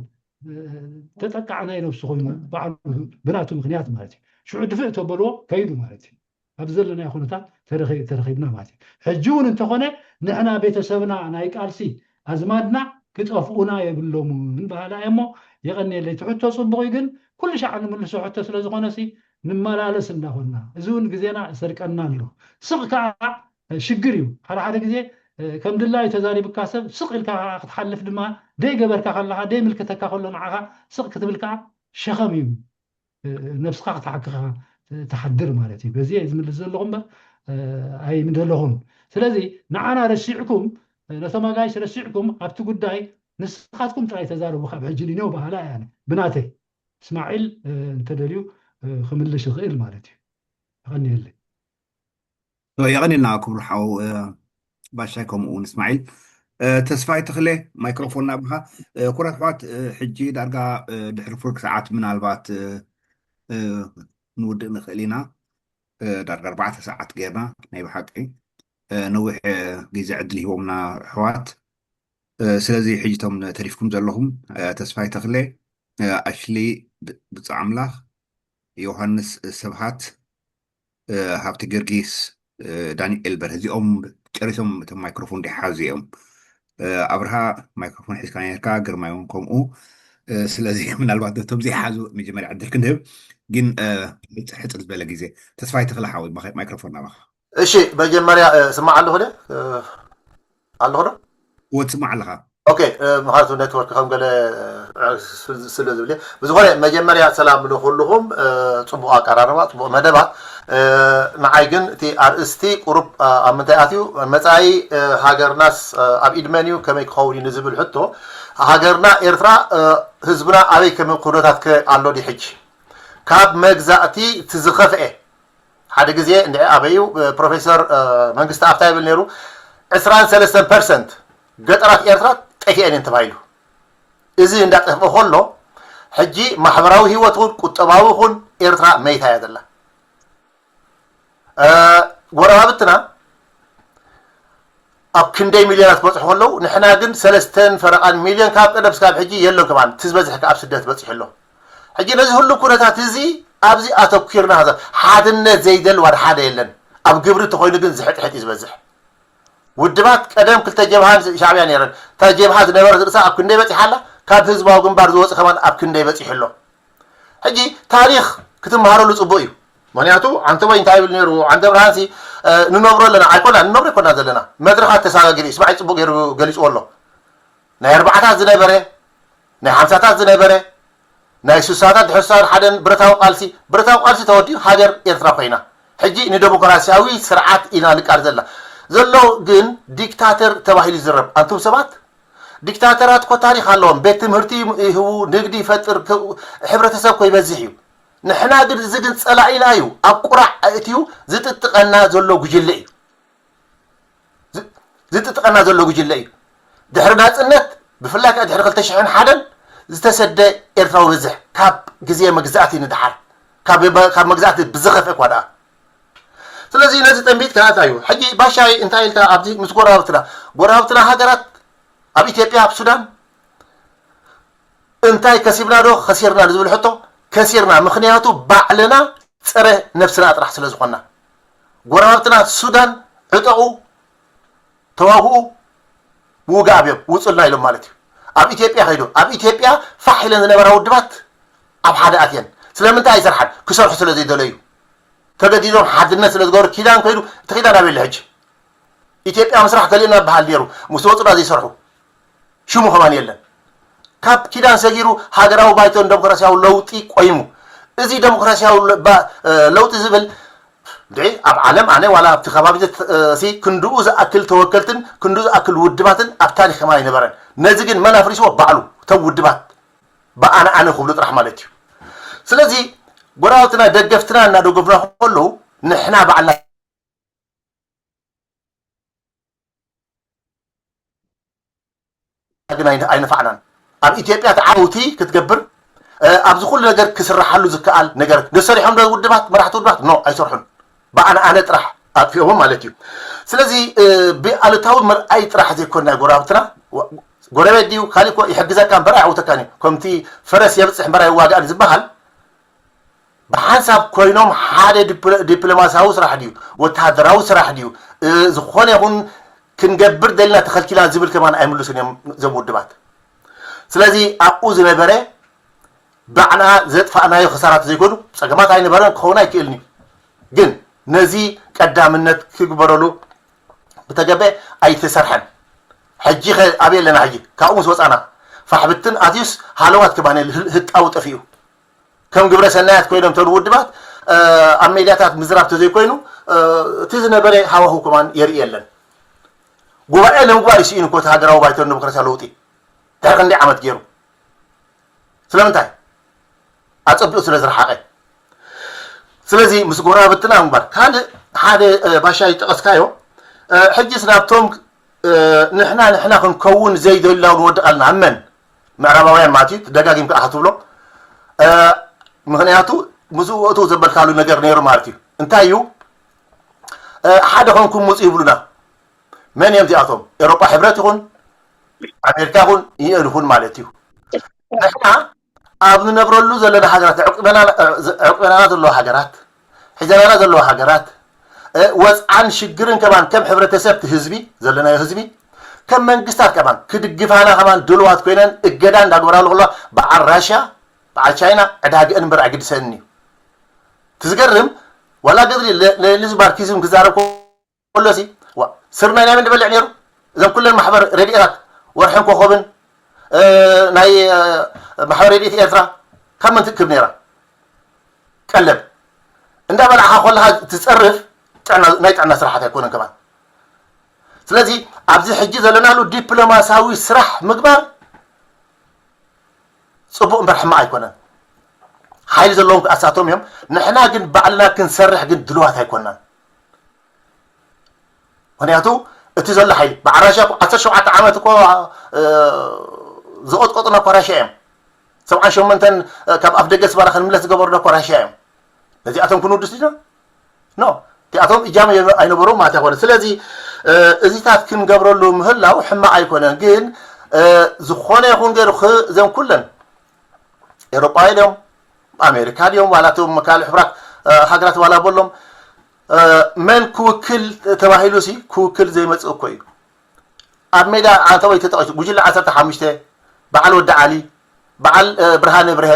ተጠቃዕናይ ነብሱ ኮይኑ ባዕሉ ብናቱ ምክንያት ማለት እዩ። ሽዑ ድፍእ ተበልዎ ከይዱ ማለት እዩ። ኣብ ዘለናዮ ኩነታት ተረኺ- ተረኺብና ማለት እዩ። ሕጂ እውን እንተኾነ ንሕና ቤተሰብና ናይ ቃልሲ ኣዝማድና ክጠፍኡና የብሎምን በሃላ እየ እሞ የቐንየለይ። እቲ ሕቶ ጽቡቕ እዩ፣ ግን ኩሉ ሻዕ ንምልሶ ሕቶ ስለ ዝኾነ ሲ ንመላለስ እንዳኾንና እዚ እውን ግዜና ይሰርቀና ኣሎ። ስቕ ከዓ ሽግር እዩ። ሓደ ሓደ ግዜ ከም ድላዩ ተዛሪብካ ሰብ ስቕ ኢልካ ክትሓልፍ ድማ ደይገበርካ ከለኻ ደይምልክተካ ከሎ ንዓኻ ስቕ ክትብል ከዓ ሸኸም እዩ። ነብስኻ ክትሓክኻ ትሓድር ማለት እዩ። በዚ እየ ዝምልስ ዘለኹ እምበር ኣይምደለኹን። ስለዚ ንዓና ረሲዕኩም ነቶም ኣጋይሽ ረሲዕኩም ኣብቲ ጉዳይ ንስኻትኩም ጥራይ ተዛረቡ። ካብ ሕጂ ኒነው በሃላ እያ ብናተይ። እስማዒል እንተደልዩ ክምልሽ ይኽእል ማለት እዩ። የቐንየለይ። የቐንየልና ክቡር ሓው ባሻይ፣ ከምኡ እውን እስማዒል። ተስፋይ ተኽለ፣ ማይክሮፎን ናባኻ። ኩቡራት ኣሕዋት፣ ሕጂ ዳርጋ ድሕሪ ፍርቂ ሰዓት ምናልባት ንውድእ ንኽእል ኢና። ዳርጋ ኣርባዕተ ሰዓት ጌርና፣ ናይ ብሓቂ ነዊሕ ግዜ ዕድል ሂቦምና ኣሕዋት። ስለዚ ሕጂ እቶም ተሪፍኩም ዘለኹም ተስፋይ ተኽለ፣ ኣሽሊ ብፃ ኣምላኽ፣ ዮሃንስ ስብሃት፣ ሃብተ ጊዮርጊስ፣ ዳንኤል በርሀ፣ እዚኦም ጨሪሶም እቶም ማይክሮፎን ድሓዙ እዮም። ኣብርሃ፣ ማይክሮፎን ሒዝካ ነርካ፣ ግርማይ እውን ከምኡ። ስለዚ ምናልባት ነቶም ዘይሓዙ መጀመርያ ዕድል ክንህብ፣ ግን ሕፅር ዝበለ ግዜ። ተስፋይ ተኽለ ሓወይ፣ ማይክሮፎን ናባኻ። እሺ፣ መጀመርያ ስማዕ ኣለኹ ዶ? ኣለኹ ዶ? ወትስማዕ ኣለኻ። ኦኬ፣ ምክንያቱ ኔትወርክ ከም ገለ ስለ ዝብል። ብዝኾነ መጀመርያ ሰላም ንኩልኹም፣ ፅቡቕ ኣቀራርባ፣ ፅቡቕ መደባት። ንዓይ ግን እቲ ኣርእስቲ ቁሩብ ኣብ ምንታይ ኣትዩ፣ መፃኢ ሃገርናስ ኣብ ኢድ መን እዩ፣ ከመይ ክኸውን እዩ ንዝብል ሕቶ፣ ሃገርና ኤርትራ ህዝብና ኣበይ ከመይ ኩነታት ከ ኣሎ ድዩ ሕጂ? ካብ መግዛእቲ እቲ ዝኸፍኤ ሓደ ግዜ እንድዒ ኣበዩ ፕሮፌሰር መንግስቲ ኣፍታ ይብል ነይሩ ዕስራን ሰለስተን ፐርሰንት ገጠራት ኤርትራ ጠፊአን እየን ተባሂሉ። እዚ እንዳጠፍአ ከሎ ሕጂ ማሕበራዊ ህይወት እውን ቁጠባዊ ይኹን ኤርትራ መይታ እያ ዘላ። ጎረባብትና ኣብ ክንደይ ሚልዮናት ክበፅሑ ከለዉ ንሕና ግን ሰለስተን ፈረቓን ሚልዮን ካብ ቀደም ስካብ ሕጂ የሎን ከማን እቲ ዝበዝሕ ከዓ ኣብ ስደት በፂሑ ኣሎ። ሕጂ ነዚ ሁሉ ኩነታት እዚ ኣብዚ ኣተኲርና ሓድነት ዘይደሊ ዋላ ሓደ የለን። ኣብ ግብሪ እንተኾይኑ ግን ዝሕጥሕጥ እዩ ዝበዝሕ። ውድባት ቀደም ክልተ ጀብሃን ሻዕብያ ነይረን። እታ ጀብሃ ዝነበረት ርእሳ ኣብ ክንደይ በፂሓ ኣላ፣ ካብ ህዝባዊ ግንባር ዝወፀ ከማን ኣብ ክንደይ በፂሑ ኣሎ። ሕጂ ታሪኽ ክትመሃረሉ ፅቡቅ እዩ። ምክንያቱ ዓንተቦይ እንታይ ይብል ነይሩ? ዓንተ ብርሃንሲ ንነብሮ ኣለና ኣይኮና ንነብሮ ኣይኮና ዘለና። መድረኻት ተሳጋጊሩ እዩ። ስማዒ ፅቡቅ ገይሩ ገሊፅዎ ኣሎ። ናይ ኣርባዓታት ዝነበረ፣ ናይ ሓምሳታት ዝነበረ፣ ናይ ስሳታት ድሕሪ ስሳን ሓደን ብረታዊ ቃልሲ ብረታዊ ቃልሲ ተወዲኡ ሃገር ኤርትራ ኮይና ሕጂ ንደሞክራሲያዊ ስርዓት ኢና ንቃል ዘላ ዘሎ ግን ዲክታተር ተባሂሉ ይዝረብ። ኣንቱም ሰባት ዲክታተራት እኮ ታሪኽ ኣለዎም። ቤት ትምህርቲ ይህቡ፣ ንግዲ ይፈጥር፣ ሕብረተሰብ እኮ ይበዝሕ እዩ። ንሕና ግን እዚ ግን ፀላኢና እዩ። ኣብ ቁራዕ ኣእትዩ ዝጥጥቀና ዘሎ ጉጅለ እዩ። ዝጥጥቀና ዘሎ ጉጅለ እዩ። ድሕሪ ናፅነት ብፍላይ ከዓ ድሕሪ ክልተ ሽሕን ሓደን ዝተሰደ ኤርትራዊ በዝሕ ካብ ግዜ መግዛእቲ ንድሓር ካብ መግዛእቲ ብዝኸፍአ እኳ ደኣ። ስለዚ ነዚ ጠንቢት ከኣታ እዩ። ሕጂ ባሻይ እንታይ ኢልካ ኣብዚ ምስ ጎረባብትና ጎረባብትና ሃገራት ኣብ ኢትዮጵያ ኣብ ሱዳን እንታይ ከሲብና ዶ ከሲርና ንዝብል ሕቶ ከሲርና። ምክንያቱ ባዕልና ፀረ ነብስና ጥራሕ ስለ ዝኾንና። ጎረባብትና ሱዳን ዕጠቑ፣ ተዋግኡ፣ ውግእ ኣብዮም ውፁልና ኢሎም ማለት እዩ። ኣብ ኢትዮጵያ ከይዱ ኣብ ኢትዮጵያ ፋሕ ኢለን ዝነበራ ውድባት ኣብ ሓደ ኣትየን። ስለምንታይ ኣይሰርሓን? ክሰርሑ ስለ ዘይደለዩ ተገዲዶም ሓድነት ስለ ዝገበሩ ኪዳን ከይዱ እቲ ኪዳን ኣበይ ኣሎ ሕጂ? ኢትዮጵያ ምስራሕ ከሊእና በሃል ነይሩ ምስ ወፁና ዘይሰርሑ ሽሙ ከማን የለን። ካብ ኪዳን ሰጊሩ ሃገራዊ ባይቶን ደሞክራሲያዊ ለውጢ ቆይሙ። እዚ ደሞክራሲያዊ ለውጢ ዝብል ድዒ ኣብ ዓለም ኣነ ዋላ ኣብቲ ከባቢ ሲ ክንድኡ ዝኣክል ተወከልትን ክንድኡ ዝኣክል ውድባትን ኣብ ታሪክ ከማን ኣይነበረን። ነዚ ግን መን ኣፍሪስዎ? ባዕሉ እቶም ውድባት ብኣነ ኣነ ክብሉ ጥራሕ ማለት እዩ። ስለዚ ጎረባብትና ደገፍትና እናደገፉና ከለዉ ንሕና ባዕልና ግን ኣይነ- ኣይነፋዕናን። ኣብ ኢትዮጵያ ተዓውቲ ክትገብር እ፣ ኣብዚ ኩሉ ነገር ክስራሓሉ ዝከኣል ነገር ዝሰሪሖም ዶ ውድባት መራሕቲ ውድባት ኖ ኣይሰርሑን። ብኣነ ኣነ ጥራሕ ኣጥፊኦሞ ማለት እዩ። ስለዚ እ፣ ብኣሉታዊ ምርኣይ ጥራሕ ዘይኮን ናይ ጎረባብትና ወ- ጎረቤት ድዩ ካልእ እኮ ይሕግዘካ እምበር ኣይዕውተካን እዩ። ከምቲ ፈረስ የብፅሕ እምበር ኣይዋጋእን ዝበሃል ብሓንሳብ ኮይኖም ሓደ ዲፕሎማሲያዊ ስራሕ ድዩ ወተሃደራዊ ስራሕ ድዩ ዝኾነ ይኹን ክንገብር ደልና ተኸልኪላ ዝብል ከማን ኣይምልሱን እዮም እዞም ውድባት። ስለዚ ኣብኡ ዝነበረ ባዕልና ዘጥፋእናዮ ክሳራት ዘይኮኑ ፀገማት ኣይነበረን ክኸውን ኣይክእልን እዩ። ግን ነዚ ቀዳምነት ክግበረሉ ብተገበ ኣይተሰርሐን። ሕጂ ኸ ኣበይ ኣለና? ሕጂ ካብኡ ምስ ወፃና ፋሕብትን ኣትዩስ ሃለዋት ክባነ ህጣዊ ጠፊኡ ከም ግብረ ሰናያት ኮይኖም ተን ውድባት ኣብ ሜድያታት ምዝራብ ተዘይኮይኑ እቲ ዝነበረ ሃዋሁ ከማን የርኢ የለን። ጉባኤ ንምግባር ይስኢኑ እኮ እቲ ሃገራዊ ባይቶ ዲሞክራሲያዊ ለውጢ ድሕሪ ክንደይ ዓመት ገይሩ ስለምንታይ ኣፀቢቑ ስለ ዝረሓቐ። ስለዚ ምስ ጎረባብትና ምግባር ካልእ ሓደ ባሻ ይጠቐስካዮ ሕጅስ ናብቶም ንሕና ንሕና ክንከውን ዘይደልዩና ንወድቕ ኣለና ኣብ መን ምዕራባውያን ማለት እዩ። ደጋጊምካ ክትብሎ ምክንያቱ ምስኡ እቱ ዘበልካሉ ነገር ነይሩ ማለት እዩ። እንታይ እዩ ሓደ ኮንኩም ምፁ ይብሉና። መን እዮም እዚኣቶም? ኤሮጳ ሕብረት ይኹን ኣሜሪካ ይኹን ይእን ይኹን ማለት እዩ። ንሕና ኣብ ንነብረሉ ዘለና ሃገራት ዕቁበናና ዘለዋ ሃገራት ሒዘናና ዘለዋ ሃገራት ወፅዓን ሽግርን ከማን ከም ሕብረተሰብ ህዝቢ ዘለናዮ ህዝቢ ከም መንግስታት ከማን ክድግፋና ከማን ድልዋት ኮይነን እገዳ እንዳግበራሉ ከለዋ በዓል ራሽያ በዓል ቻይና ዕዳግአን እምበር ኣይግድሰንን እዩ። ትዝገርም ዋላ ገድሊ ለሊዝ ማርኪዝም ክዛረብ ከሎሲ ስርናይ ናይ መን ዝበልዕ ነይሩ? እዘን ኩለን ማሕበር ረድኤታት ወርሕን ኮኸብን ናይ ማሕበር ረድኤት ኤርትራ ካብ መን ትእክብ ነይራ? ቀለብ እንዳበላዕካ ከለካ ትፀርፍ ናይ ጥዕና ስራሓት ኣይኮነን ከማን። ስለዚ ኣብዚ ሕጂ ዘለናሉ ዲፕሎማሲያዊ ስራሕ ምግባር ፅቡቅ እምበር ሕማቅ ኣይኮነን። ሓይሊ ዘለዎም ክኣሳቶም እዮም። ንሕና ግን ባዕልና ክንሰርሕ ግን ድልዋት ኣይኮናን። ምክንያቱ እቲ ዘሎ ሓይሊ ብዓራሻ ዓሰርተ ሸውዓተ ዓመት እኮ ዝቆጥቆጡና እኮ ራሻ እዮም። ሰብዓን ሸሞንተን ካብ ኣፍ ደገ ስባራ ክንምለስ ዝገበሩና እኮ ራሻ እዮም። ነዚኣቶም ክንውድስ ኢና ኖ እቲኣቶም እጃም ኣይነበሩ ማለት ኣይኮነ። ስለዚ እዚታት ክንገብረሉ ምህላው ሕማቅ ኣይኮነን። ግን ዝኾነ ይኹን ገይሩ እዘም ኩለን ኤሮጳ ኢሎም ኣሜሪካ ድዮም ዋላ እቶም ካልእ ሕቡራት ሃገራት ዋላ በሎም መን ክውክል ተባሂሉ ሲ ክውክል ዘይመፅእ እኮ እዩ። ኣብ ሜዳ ኣንተወይ ተጠቂሱ ጉጅለ ዓሰርተ ሓሙሽተ በዓል ወዲ ዓሊ በዓል ብርሃነ ብርሀ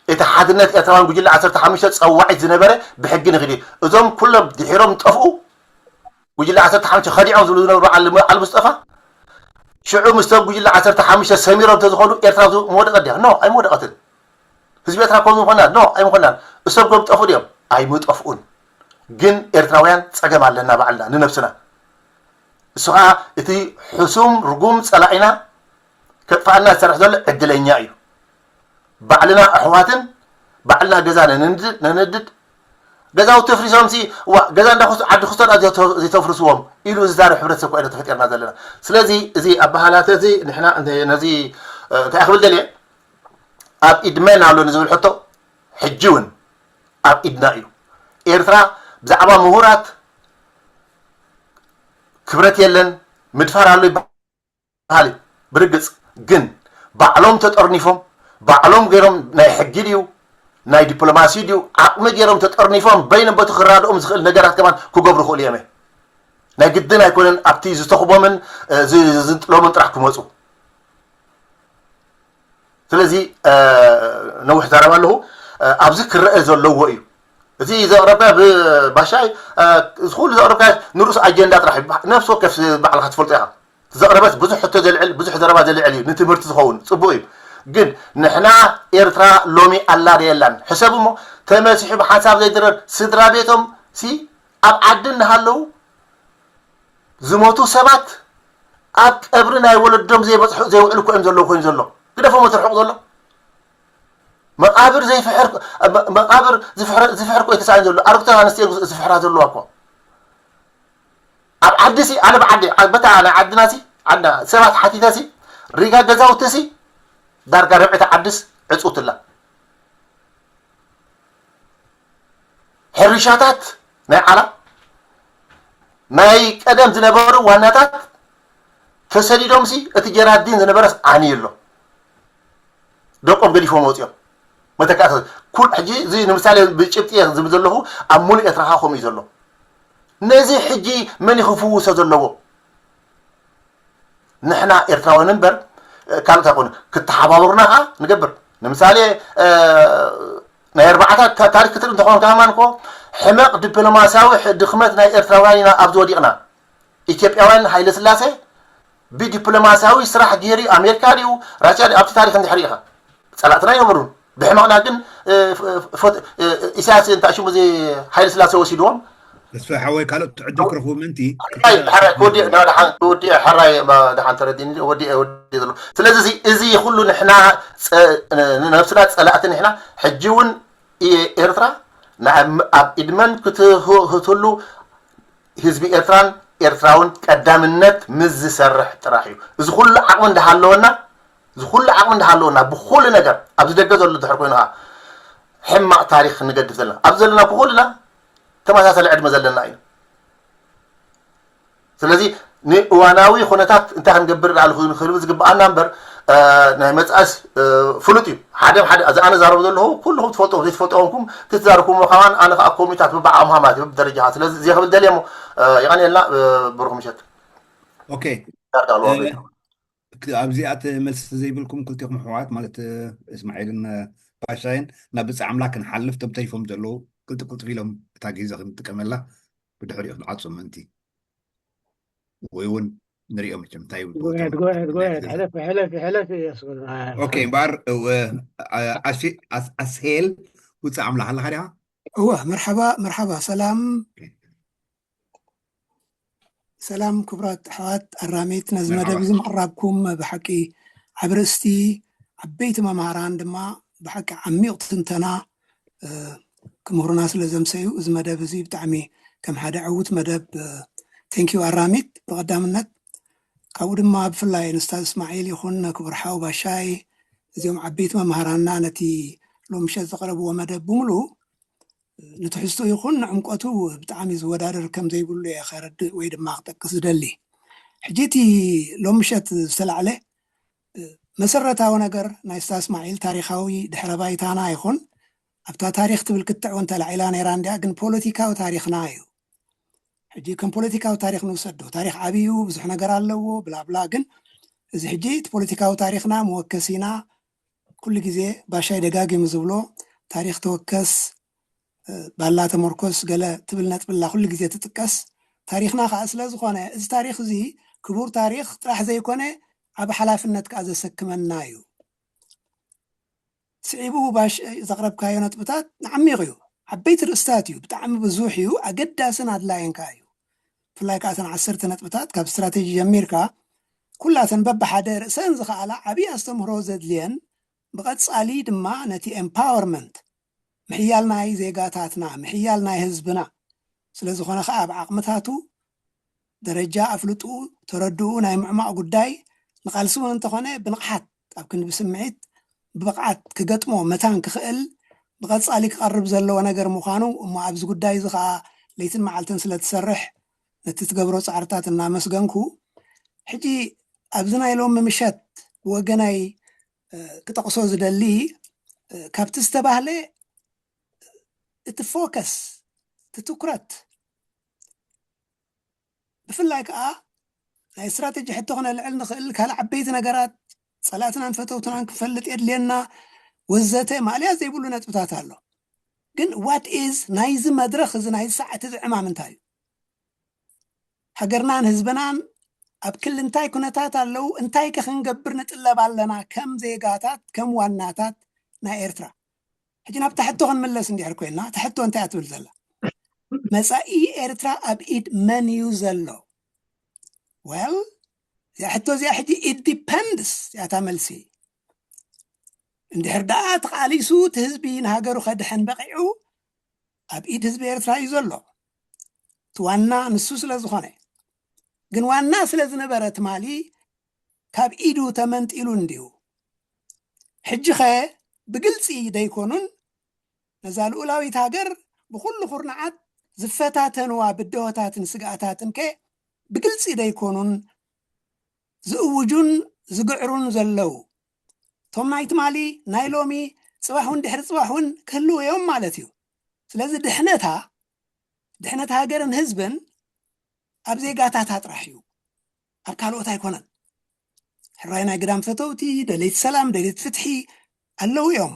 እቲ ሓድነት ኤርትራውያን ጉጅለ ዓሰርተ ሓሙሽተ ፀዋዒት ዝነበረ ብሕጊ ንክዲ እዞም ኩሎም ድሒሮም ጠፍኡ ጉጅለ ዓሰርተ ሓሙሽተ ከዲዖም ዝብሉ ዝነበሩ በዓል በዓል ሙስጠፋ ሽዑ ምስቶም ጉጅለ ዓሰርተ ሓሙሽተ ሰሚሮም ተዝኾኑ ኤርትራ መወደቀት ድያ? ኖ ኣይመወደቀትን። ህዝቢ ኤርትራ ከምዚ ምኾና ኖ ኣይምኾናን። እሶም ከም ጠፍኡ ድዮም? ኣይምጠፍኡን። ግን ኤርትራውያን ጸገም ኣለና ባዕልና ንነብስና። እሱ ከዓ እቲ ሕሱም ርጉም ጸላኢና ከጥፋኣና ዝሰርሕ ዘሎ ዕድለኛ እዩ። ባዕልና ኣሕዋትን ባዕልና ገዛ ነንድድ ነነድድ ገዛውቲ ኣፍሪሶም ሲ ዋ ገዛ እንዳ ዓዲ ክስቶን ዘይተፍርስዎም ኢሉ ዝዛረብ ሕብረተሰብ ኮይና ተፈጢርና ዘለና። ስለዚ እዚ ኣባሃላት እዚ ንሕና ነዚ እንታይ ክብል ደልየ ኣብ ኢድመን ኣሎ ንዝብል ሕቶ ሕጂ እውን ኣብ ኢድና እዩ። ኤርትራ ብዛዕባ ምሁራት ክብረት የለን ምድፋር ኣሎ ይበሃል እዩ። ብርግጽ ግን ባዕሎም ተጠርኒፎም ባዕሎም ገይሮም ናይ ሕጊ ድዩ ናይ ዲፕሎማሲ ድዩ ዓቕሚ ገይሮም ተጠርኒፎም በይኖም በቲ ክራድኦም ዝኽእል ነገራት ከማን ክገብሩ ይኽእሉ እዮም። ናይ ግድን ኣይኮነን ኣብቲ ዝተኽቦምን ዝንጥሎምን ጥራሕ ክመፁ። ስለዚ ነዊሕ ዛረባ ኣለኹ። ኣብዚ ክረአ ዘለዎ እዩ። እዚ ዘቕረብካ ብባሻይ ዝኩሉ ዘቕረብካ ንሩስ ኣጀንዳ ጥራሕ እዩ። ነፍሲ ወከፍ ባዕልካ ትፈልጦ ኢኻ። ዘቕረበት ብዙሕ ሕቶ ዘልዕል ብዙሕ ዘረባ ዘልዕል እዩ። ንትምህርቲ ዝኸውን ፅቡቅ እዩ። ግን ንሕና ኤርትራ ሎሚ ኣላ ዶ የላን ሕሰብ እሞ ተመሲሑ ብሓንሳብ ዘይድረር ስድራ ቤቶም ሲ ኣብ ዓዲ እናሃለዉ ዝሞቱ ሰባት ኣብ ቀብሪ ናይ ወለዶም ዘይበፅሑ ዘይውዕሉ እኮ እዮም ዘለዉ ኮይኑ ዘሎ ግደፎም እቲ ርሑቕ ዘሎ መቃብር ዘይፍሕር መቃብር ዝፍሕር እኮ የተሳእን ዘሎ ኣርግቶ ኣንስትዮ ዝፍሕራ ዘለዋ እኮ ኣብ ዓዲ ሲ ኣነ ብዓዲ በታ ናይ ዓድና ሲ ዓድና ሰባት ሓቲተ ሲ ሪጋ ገዛውቲ ሲ ዳርጋ ርብዒተ ዓድስ ዕፁትላ ሕርሻታት ናይ ዓላ ናይ ቀደም ዝነበሩ ዋናታት ተሰዲዶምሲ እቲ ጀራዲን ዝነበረስ ዓንዩ ኣሎ። ደቆም ገዲፎም ወፂኦም። መተካእታ ኩል ሕጂ እዚ ንምሳሌ ብጭብጢ እየ ዝብል ዘለኹ፣ ኣብ ሙሉእ ኤርትራ ከዓ ከምኡ እዩ ዘሎ። ነዚ ሕጂ መን እዩ ክፍውሶ ዘለዎ? ንሕና ኤርትራውያን እምበር ካልኦት ኣይኮኑ። ክተሓባበሩና ከዓ ንገብር። ንምሳሌ ናይ ኣርባዓታት ታሪክ ክትርኢ እንተኾን ከማን እኮ ሕመቕ ዲፕሎማሲያዊ ድኽመት ናይ ኤርትራውያን ኢና ኣብዚ ወዲቕና። ኢትዮጵያውያን ሃይለ ስላሴ ብዲፕሎማሲያዊ ስራሕ ገይሩ ኣሜሪካ ድዩ ራሽያ ድዩ ኣብቲ ታሪክ እንድሕር ኢኻ ጸላእትና ኣይነበሩን። ብሕመቕና ግን ኢሳያስ እንታይ ሽሙ እዚ ሃይለ ስላሴ ወሲድዎም። ተስፋ ሓወይ ካልኦት ትዕድል ክረኽቡ ምእንቲ ክወዲእ ሕራይ ደሓን ተረዲኒ ወዲእ ወዲእ ዘሎ። ስለዚ እዚ ኩሉ ንሕና ነብስና ጸላእቲ ንሕና ሕጂ እውን ኤርትራ ኣብ ኢድመን ክትህሉ ህዝቢ ኤርትራን ኤርትራውን ቀዳምነት ምስ ዝሰርሕ ጥራሕ እዩ። እዚ ኩሉ ዓቕሚ እንዳሃለወና እዚ ኩሉ ዓቕሚ እንዳሃለወና ብኩሉ ነገር ኣብዚ ደገ ዘሎ ድሕር ኮይኑ ከዓ ሕማቕ ታሪክ ንገድፍ ዘለና ኣብዚ ዘለና ኩልና ተመሳሳሊ ዕድመ ዘለና እዩ። ስለዚ ንእዋናዊ ኩነታት እንታይ ክንገብር ዳኣ ንኽእል ዝግብኣና እምበር ናይ መፅኣስ ፍሉጥ እዩ። ሓደ ሓደ እዚ ኣነ ዛረቡ ዘለኹ ኩልኹም ትፈልጡ ዘይትፈልጡ ኮንኩም ትዛረብኩሞ ከማን ኣነ ከዓ ኮሚታት ብባዕቕም ሃማት ብደረጃ ስለዚ እዚ ክብል ደልየ እሞ የቐንየልና። ብሩኽ ምሸት። ኦኬ ኣብዚኣ መልሲ ዘይብልኩም ክልቲኹም ኣሕዋት ማለት እስማዒልን ባሻይን ናብ ብፃ ኣምላክ ክንሓልፍ ቶም ተሪፎም ዘለዉ ቅልጥፍ ቅልጥፍ ኢሎም እታ ግዜ ክንጥቀመላ ብድሕሪኡ ክንዓፁ ምእንቲ ወይ እውን ንሪኦ መቸም እንታይ ይብሉ ሕለፍ ሕለፍ ሕለፍ ኦኬ እምበኣር ኣስሄል ውፅእ ኣምላኽ ኣለኻ ዲኻ እወ መርሓባ መርሓባ ሰላም ሰላም ክቡራት ኣሕዋት ኣራሚት ነዚ መደብ እዚ ምቕራብኩም ብሓቂ ዓቢ ርእስቲ ዓበይቲ መምሃራን ድማ ብሓቂ ዓሚቕ ትንተና ክምህሩና ስለ ዘምሰዩ እዚ መደብ እዚ ብጣዕሚ ከም ሓደ ዕዉት መደብ thank you ኣራሚት ብቐዳምነት ካብኡ ድማ ብፍላይ ንስታዝ እስማዒል ይኹን ክቡር ሓው ባሻይ እዚኦም ዓበይቲ መምሃራንና ነቲ ሎምሸት ዘቕረብዎ መደብ ብምሉኡ ንትሕዝቶ ይኹን ንዕምቆቱ ብጣዕሚ ዝወዳደር ከም ዘይብሉ እየ ከረድእ ወይ ድማ ክጠቅስ ዝደሊ። ሕጂ እቲ ሎምሸት ዝተላዕለ መሰረታዊ ነገር ናይ ስታ እስማዒል ታሪኻዊ ድሕረ ባይታና ይኹን ኣብታ ታሪኽ ትብል ክትዕ እውን ተላዒላ ነይራ እንዲያ፣ ግን ፖለቲካዊ ታሪኽና እዩ። ሕጂ ከም ፖለቲካዊ ታሪኽ ንውሰዶ። ታሪኽ ዓብዩ ብዙሕ ነገር ኣለዎ ብላብላ፣ ግን እዚ ሕጂ እቲ ፖለቲካዊ ታሪኽና መወከሲና ኩሉ ግዜ ባሻይ ደጋጊሙ ዝብሎ ታሪኽ ተወከስ ባላ ተመርኮስ ገለ ትብል ነጥብላ ኩሉ ግዜ ትጥቀስ ታሪኽና ከዓ ስለ ዝኾነ እዚ ታሪኽ እዚ ክቡር ታሪኽ ጥራሕ ዘይኮነ ዓብ ሓላፍነት ከዓ ዘሰክመና እዩ። ስዒቡ ባሽ ዘቕረብካዮ ነጥብታት ንዓሚቕ እዩ፣ ዓበይቲ ርእስታት እዩ፣ ብጣዕሚ ብዙሕ እዩ፣ ኣገዳስን ኣድላይን ከዓ እዩ። ብፍላይ ከዓ እተን ዓሰርተ ነጥብታት ካብ ስትራቴጂ ጀሚርካ ኩላተን በብሓደ ርእሰን ዝኸኣላ ዓብዪ ኣስተምህሮ ዘድልየን ብቐፃሊ ድማ ነቲ empowerment ምሕያል ናይ ዜጋታትና ምሕያል ናይ ህዝብና ስለ ዝኾነ ከዓ ኣብ ዓቕምታቱ ደረጃ ኣፍልጥኡ ተረድኡ ናይ ምዕማቕ ጉዳይ ንቓልሲ እውን እንተኾነ ብንቕሓት ኣብ ክንዲ ብስምዒት ብብቕዓት ክገጥሞ መታን ክኽእል ብቐፃሊ ክቐርብ ዘለዎ ነገር ምዃኑ እሞ ኣብዚ ጉዳይ እዚ ከዓ ለይትን መዓልትን ስለ ትሰርሕ ነቲ ትገብሮ ፃዕርታት እናመስገንኩ ሕጂ ኣብዚ ናይ ሎሚ ምሸት ብወገናይ ክጠቕሶ ዝደሊ ካብቲ ዝተባህለ እቲ focus እቲ ትኩረት ብፍላይ ከዓ ናይ ስትራተጂ ሕቶ ክነልዕል ንኽእል ካልእ ዓበይቲ ነገራት ፀላእትናን ፈተውትናን ክፈልጥ የድልየና ወዘተ ማእለያ ዘይብሉ ነጥብታት ኣሎ። ግን what is ናይዚ መድረኽ እዚ ናይዚ ሰዓት እዚ ዕማም እንታይ እዩ? ሃገርናን ህዝብናን ኣብ ክሊ እንታይ ኩነታት ኣለዉ? እንታይ ከ ክንገብር ንጥለብ ኣለና ከም ዜጋታት ከም ዋናታት ናይ ኤርትራ? ሕጂ ናብታ ሕቶ ክንምለስ እንድሕር ኮይና እታ ሕቶ እንታይ እያ ትብል ዘላ? መፃኢ ኤርትራ ኣብ ኢድ መን እዩ ዘሎ? Well እዚኣ ሕቶ እዚኣ ሕጂ it depends እያታ መልሲ። እንድሕር ደኣ ተቓሊሱ እቲ ህዝቢ ንሃገሩ ከድሕን በቒዑ ኣብ ኢድ ህዝቢ ኤርትራ እዩ ዘሎ። እቲ ዋና ንሱ ስለ ዝኾነ ግን ዋና ስለ ዝነበረ ትማሊ ካብ ኢዱ ተመንጢሉ እንድዩ። ሕጂ ኸ ብግልፂ ደይኮኑን ነዛ ልኡላዊት ሃገር ብኩሉ ኩርናዓት ዝፈታተንዋ ብድሆታትን ስግኣታትን ከ ብግልፂ ደይኮኑን ዝእውጁን ዝግዕሩን ዘለዉ፣ እቶም ናይ ትማሊ ናይ ሎሚ፣ ፅባሕ እውን ድሕሪ ፅባሕ እውን ክህልው እዮም ማለት እዩ። ስለዚ ድሕነታ ድሕነት ሃገርን ህዝብን ኣብ ዜጋታታ ጥራሕ እዩ፣ ኣብ ካልኦት ኣይኮነን። ሕራይ ናይ ግዳም ፈተውቲ፣ ደለይቲ ሰላም፣ ደለይቲ ፍትሒ ኣለዉ እዮም።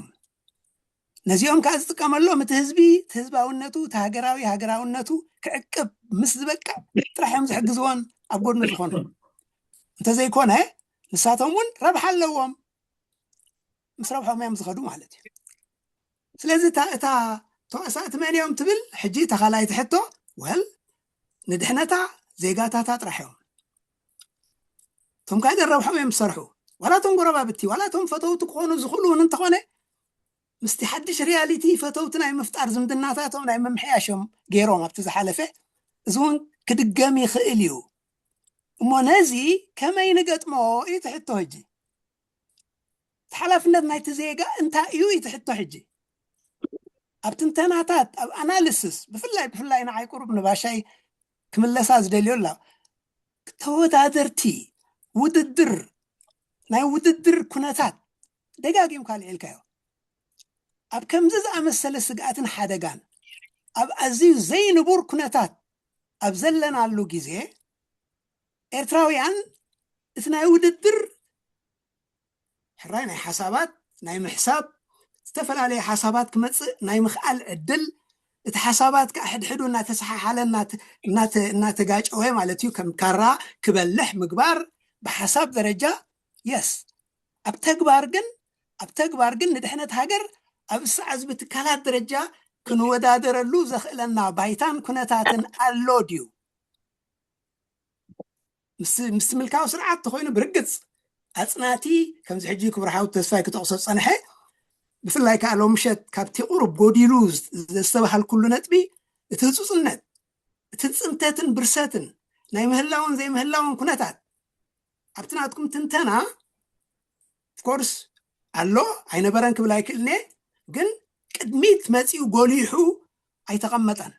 ነዚኦም ከዓ ዝጥቀመሎም እቲ ህዝቢ፣ እቲ ህዝባውነቱ፣ እቲ ሃገራዊ ሃገራውነቱ ክዕቅብ ምስ ዝበቅዕ ጥራሕ እዮም ዝሕግዝዎን ኣብ ጎድኑ ዝኾኑ። እንተዘይኮነ ንሳቶም እውን ረብሓ ኣለዎም፣ ምስ ረብሖም እዮም ዝኸዱ ማለት እዩ። ስለዚ እታ እታ ተዋሳእቲ መን እዮም ትብል ሕጂ እታ ካልኣይቲ ሕቶ፣ ወል ንድሕነታ ዜጋታታ ጥራሕ እዮም። እቶም ካልእ ረብሖም እዮም ዝሰርሑ። ዋላ እቶም ጎረባብቲ ዋላ እቶም ፈተውቲ ክኾኑ ዝኽእሉ እውን እንተኾነ ምስቲ ሓድሽ ሪያሊቲ ፈተውቲ ናይ ምፍጣር ዝምድናታቶም ናይ ምምሕያሾም ገይሮም ኣብቲ ዝሓለፈ፣ እዚ እውን ክድገም ይኽእል እዩ። እሞ ነዚ ከመይ ንገጥሞ እዩ ትሕቶ። ሕጂ እቲ ሓላፍነት ናይቲ ዜጋ እንታይ እዩ እዩ ትሕቶ። ሕጂ ኣብ ትንተናታት ኣብ ኣናሊስስ ብፍላይ ብፍላይ ንዓይ ቁሩብ ንባሻይ ክምለሳ ዝደልዮ ኣላ። ተወዳደርቲ ውድድር ናይ ውድድር ኩነታት ደጋጊምካ ልዒልካዮ። ኣብ ከምዚ ዝኣመሰለ ስግኣትን ሓደጋን ኣብ ኣዝዩ ዘይንቡር ኩነታት ኣብ ዘለናሉ ግዜ ኤርትራውያን እቲ ናይ ውድድር ሕራይ ናይ ሓሳባት ናይ ምሕሳብ ዝተፈላለየ ሓሳባት ክመፅእ ናይ ምኽኣል ዕድል እቲ ሓሳባት ከዓ ሕድሕዱ እናተሰሓሓለ እናተጋጨወ ማለት እዩ ከም ካራ ክበልሕ ምግባር ብሓሳብ ደረጃ የስ ኣብ ተግባር ግን ኣብ ተግባር ግን ንድሕነት ሃገር ኣብ እሳዕ ዝቢ ትካላት ደረጃ ክንወዳደረሉ ዘኽእለና ባይታን ኩነታትን ኣሎ ድዩ? ምስ ምልካዊ ስርዓት ተኮይኑ ብርግፅ ኣፅናቲ ከምዚ ሕጂ ክብሪ ሓውት ተስፋይ ክጠቕሶ ዝፀንሐ ብፍላይ ከዓ ሎምሸት ካብቲ ቁሩብ ጎዲሉ ዘስተባሃልኩሉ ነጥቢ እቲ ህፁፅነት እቲ ፅንተትን ብርሰትን ናይ ምህላውን ዘይምህላውን ኩነታት ኣብቲ ናትኩም ትንተና ኦፍኮርስ ኣሎ ኣይነበረን ክብል ኣይክእልነ ግን ቅድሚት መፂኡ ጎሊሑ ኣይተቐመጠን።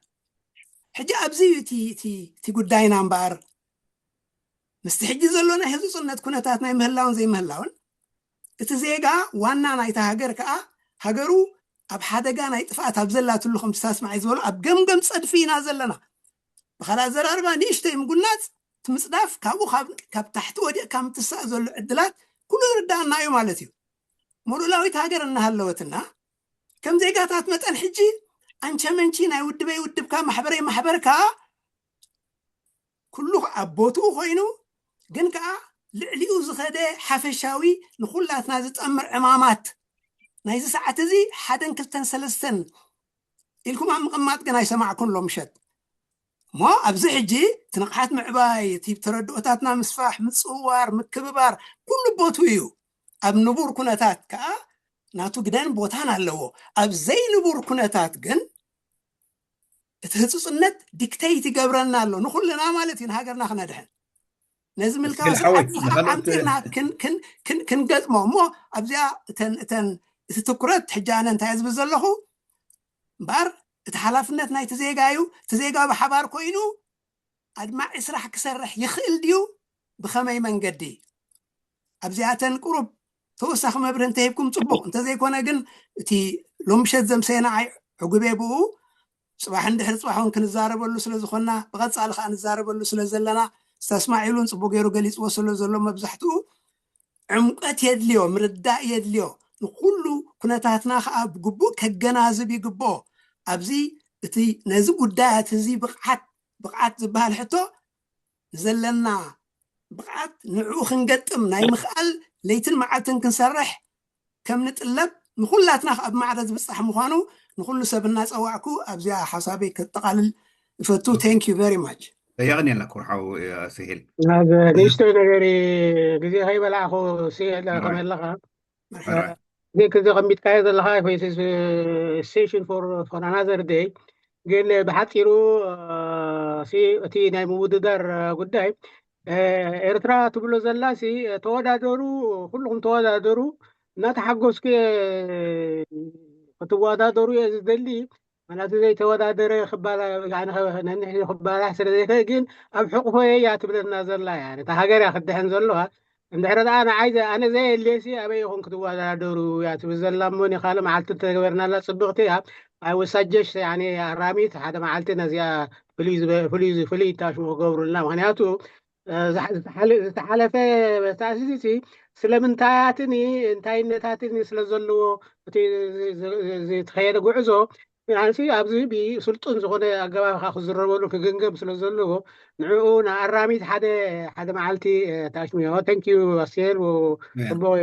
ሕጂ ኣብዚ እቲ ጉዳይና እምበኣር ምስቲ ሕጂ ዘሎ ናይ ህፁፅነት ኩነታት ናይ ምህላውን ዘይምህላውን እቲ ዜጋ ዋና ናይታ ሃገር ከዓ ሃገሩ ኣብ ሓደጋ ናይ ጥፍኣት ኣብ ዘላትሉ ከምቲ ሳስማዒ ዝበሎ ኣብ ገምገም ፀድፊ ኢና ዘለና። ብካልእ ኣዘራርባ ንእሽተይ ምጉናፅ እቲ ምፅዳፍ ካብኡ ካብ ታሕቲ ወዲቕካ ምትሳእ ዘሎ ዕድላት ኩሉ ዝርዳእና እዩ ማለት እዩ። ሙሉእላዊት ሃገር እናሃለወትና ከም ዜጋታት መጠን ሕጂ ኣንቸመንቺ ናይ ውድበይ ውድብካ ማሕበረይ ማሕበርካ ኩሉ ኣብ ቦትኡ ኮይኑ ግን ከዓ ልዕሊኡ ዝኸደ ሓፈሻዊ ንኩላትና ዝጠምር ዕማማት ናይዚ ሰዓት እዚ ሓደን ክልተን ሰለስተን ኢልኩም ኣብ ምቕማጥ ግን ኣይሰማዕኩን ሎምሸት። እሞ ኣብዚ ሕጂ እቲ ንቕሓት ምዕባይ እቲ ተረድኦታትና ምስፋሕ ምፅውዋር ምክብባር ኩሉ ቦቱ እዩ። ኣብ ንቡር ኩነታት ከዓ ናቱ ግደን ቦታን ኣለዎ። ኣብ ዘይንቡር ኩነታት ግን እቲ ህፁፅነት ዲክተይት ይገብረና ኣሎ ንኩልና ማለት እዩ ንሃገርና ክነድሕን ነዚ ምልካዊ ስርዓት ዓምፂርና ክንገጥሞ እሞ ኣብዚኣ እተን እቲ ትኩረት ሕጂ ኣነ እንታይ ዝብል ዘለኹ እምበኣር እቲ ሓላፍነት ናይቲ ዜጋ እዩ። እቲ ዜጋ ብሓባር ኮይኑ ኣድማዒ ስራሕ ክሰርሕ ይኽእል ድዩ? ብኸመይ መንገዲ? ኣብዚኣተን ቁሩብ ተወሳኺ መብርህ እንተሂብኩም ፅቡቕ፣ እንተዘይኮነ ግን እቲ ሎምሸት ዘምሰየና ኣይ ዕጉቤ ብኡ ፅባሕ እንድሕር ፅባሕ እውን ክንዛረበሉ ስለ ዝኾንና ብቐፃሊ ከዓ ንዛረበሉ ስለ ዘለና ዝተስማዒሉን ፅቡቅ ገይሩ ገሊፅዎ ስለ ዘሎ መብዛሕትኡ ዕምቀት የድልዮ፣ ምርዳእ የድልዮ። ንኩሉ ኩነታትና ከዓ ብግቡእ ከገናዝብ ይግብኦ። ኣብዚ እቲ ነዚ ጉዳያት እዚ ብቕዓት ብቕዓት ዝበሃል ሕቶ ንዘለና ብቕዓት ንዕኡ ክንገጥም ናይ ምኽኣል ለይትን መዓልትን ክንሰርሕ ከም ንጥለብ ንኹላትና ኣብ ማዕረ ዝብፃሕ ምዃኑ ንኹሉ ሰብ እናፀዋዕኩ ኣብዚኣ ሓሳበይ ከጠቓልል እፈቱ። Thank you very much። የቐንየልና ክቡር ሓው ስሂል። ንእሽተይ ነገር ግዜ ከይበላዕኹ ስሂል ከመለኻ እዚ ከዚ ቀሚጥካዮ ዘለኻ session for another day ግን ብሓፂሩ እቲ ናይ ምውድዳር ጉዳይ ኤርትራ ትብሎ ዘላ ሲ ተወዳደሩ ኩልኹም ተወዳደሩ እናተሓጎስኩ ክትወዳደሩ እየ ዝደሊ ምክንያቱ ዘይተወዳደረ ክባላ ነንሕ ክባላሕ ስለ ዘይክእል ግን ኣብ ሕቑፎ እያ ትብለና ዘላ እያ። እታ ሃገር እያ ክድሕን ዘለዋ። እንድሕረ ደኣ ንዓይ ኣነ ዘየልየሲ ኣበይ ይኹን ክትወዳደሩ እያ ትብል ዘላ። እሞ ካልእ መዓልቲ እንተገበርናላ ጽብቕቲ እያ። ኣይ ወሳጀሽ ኣራሚት ሓደ መዓልቲ ነዚኣ ፍሉይ ፍሉይ ታሽሙ ክገብሩልና። ምክንያቱ ዝተሓለፈ መታእስሲ ስለምንታያትን እንታይነታትን ስለ ዘለዎ እቲ ዝተኸየደ ጉዕዞ ንዓንሲ ኣብዚ ብስልጡን ዝኾነ ኣገባብ ከዓ ክዝረበሉ ክግምገም ስለ ዘለዎ ንዕኡ ንኣራሚት ሓደ ሓደ መዓልቲ ታሽሚዮ። Thank you ኣስቴር። ጽቡቕ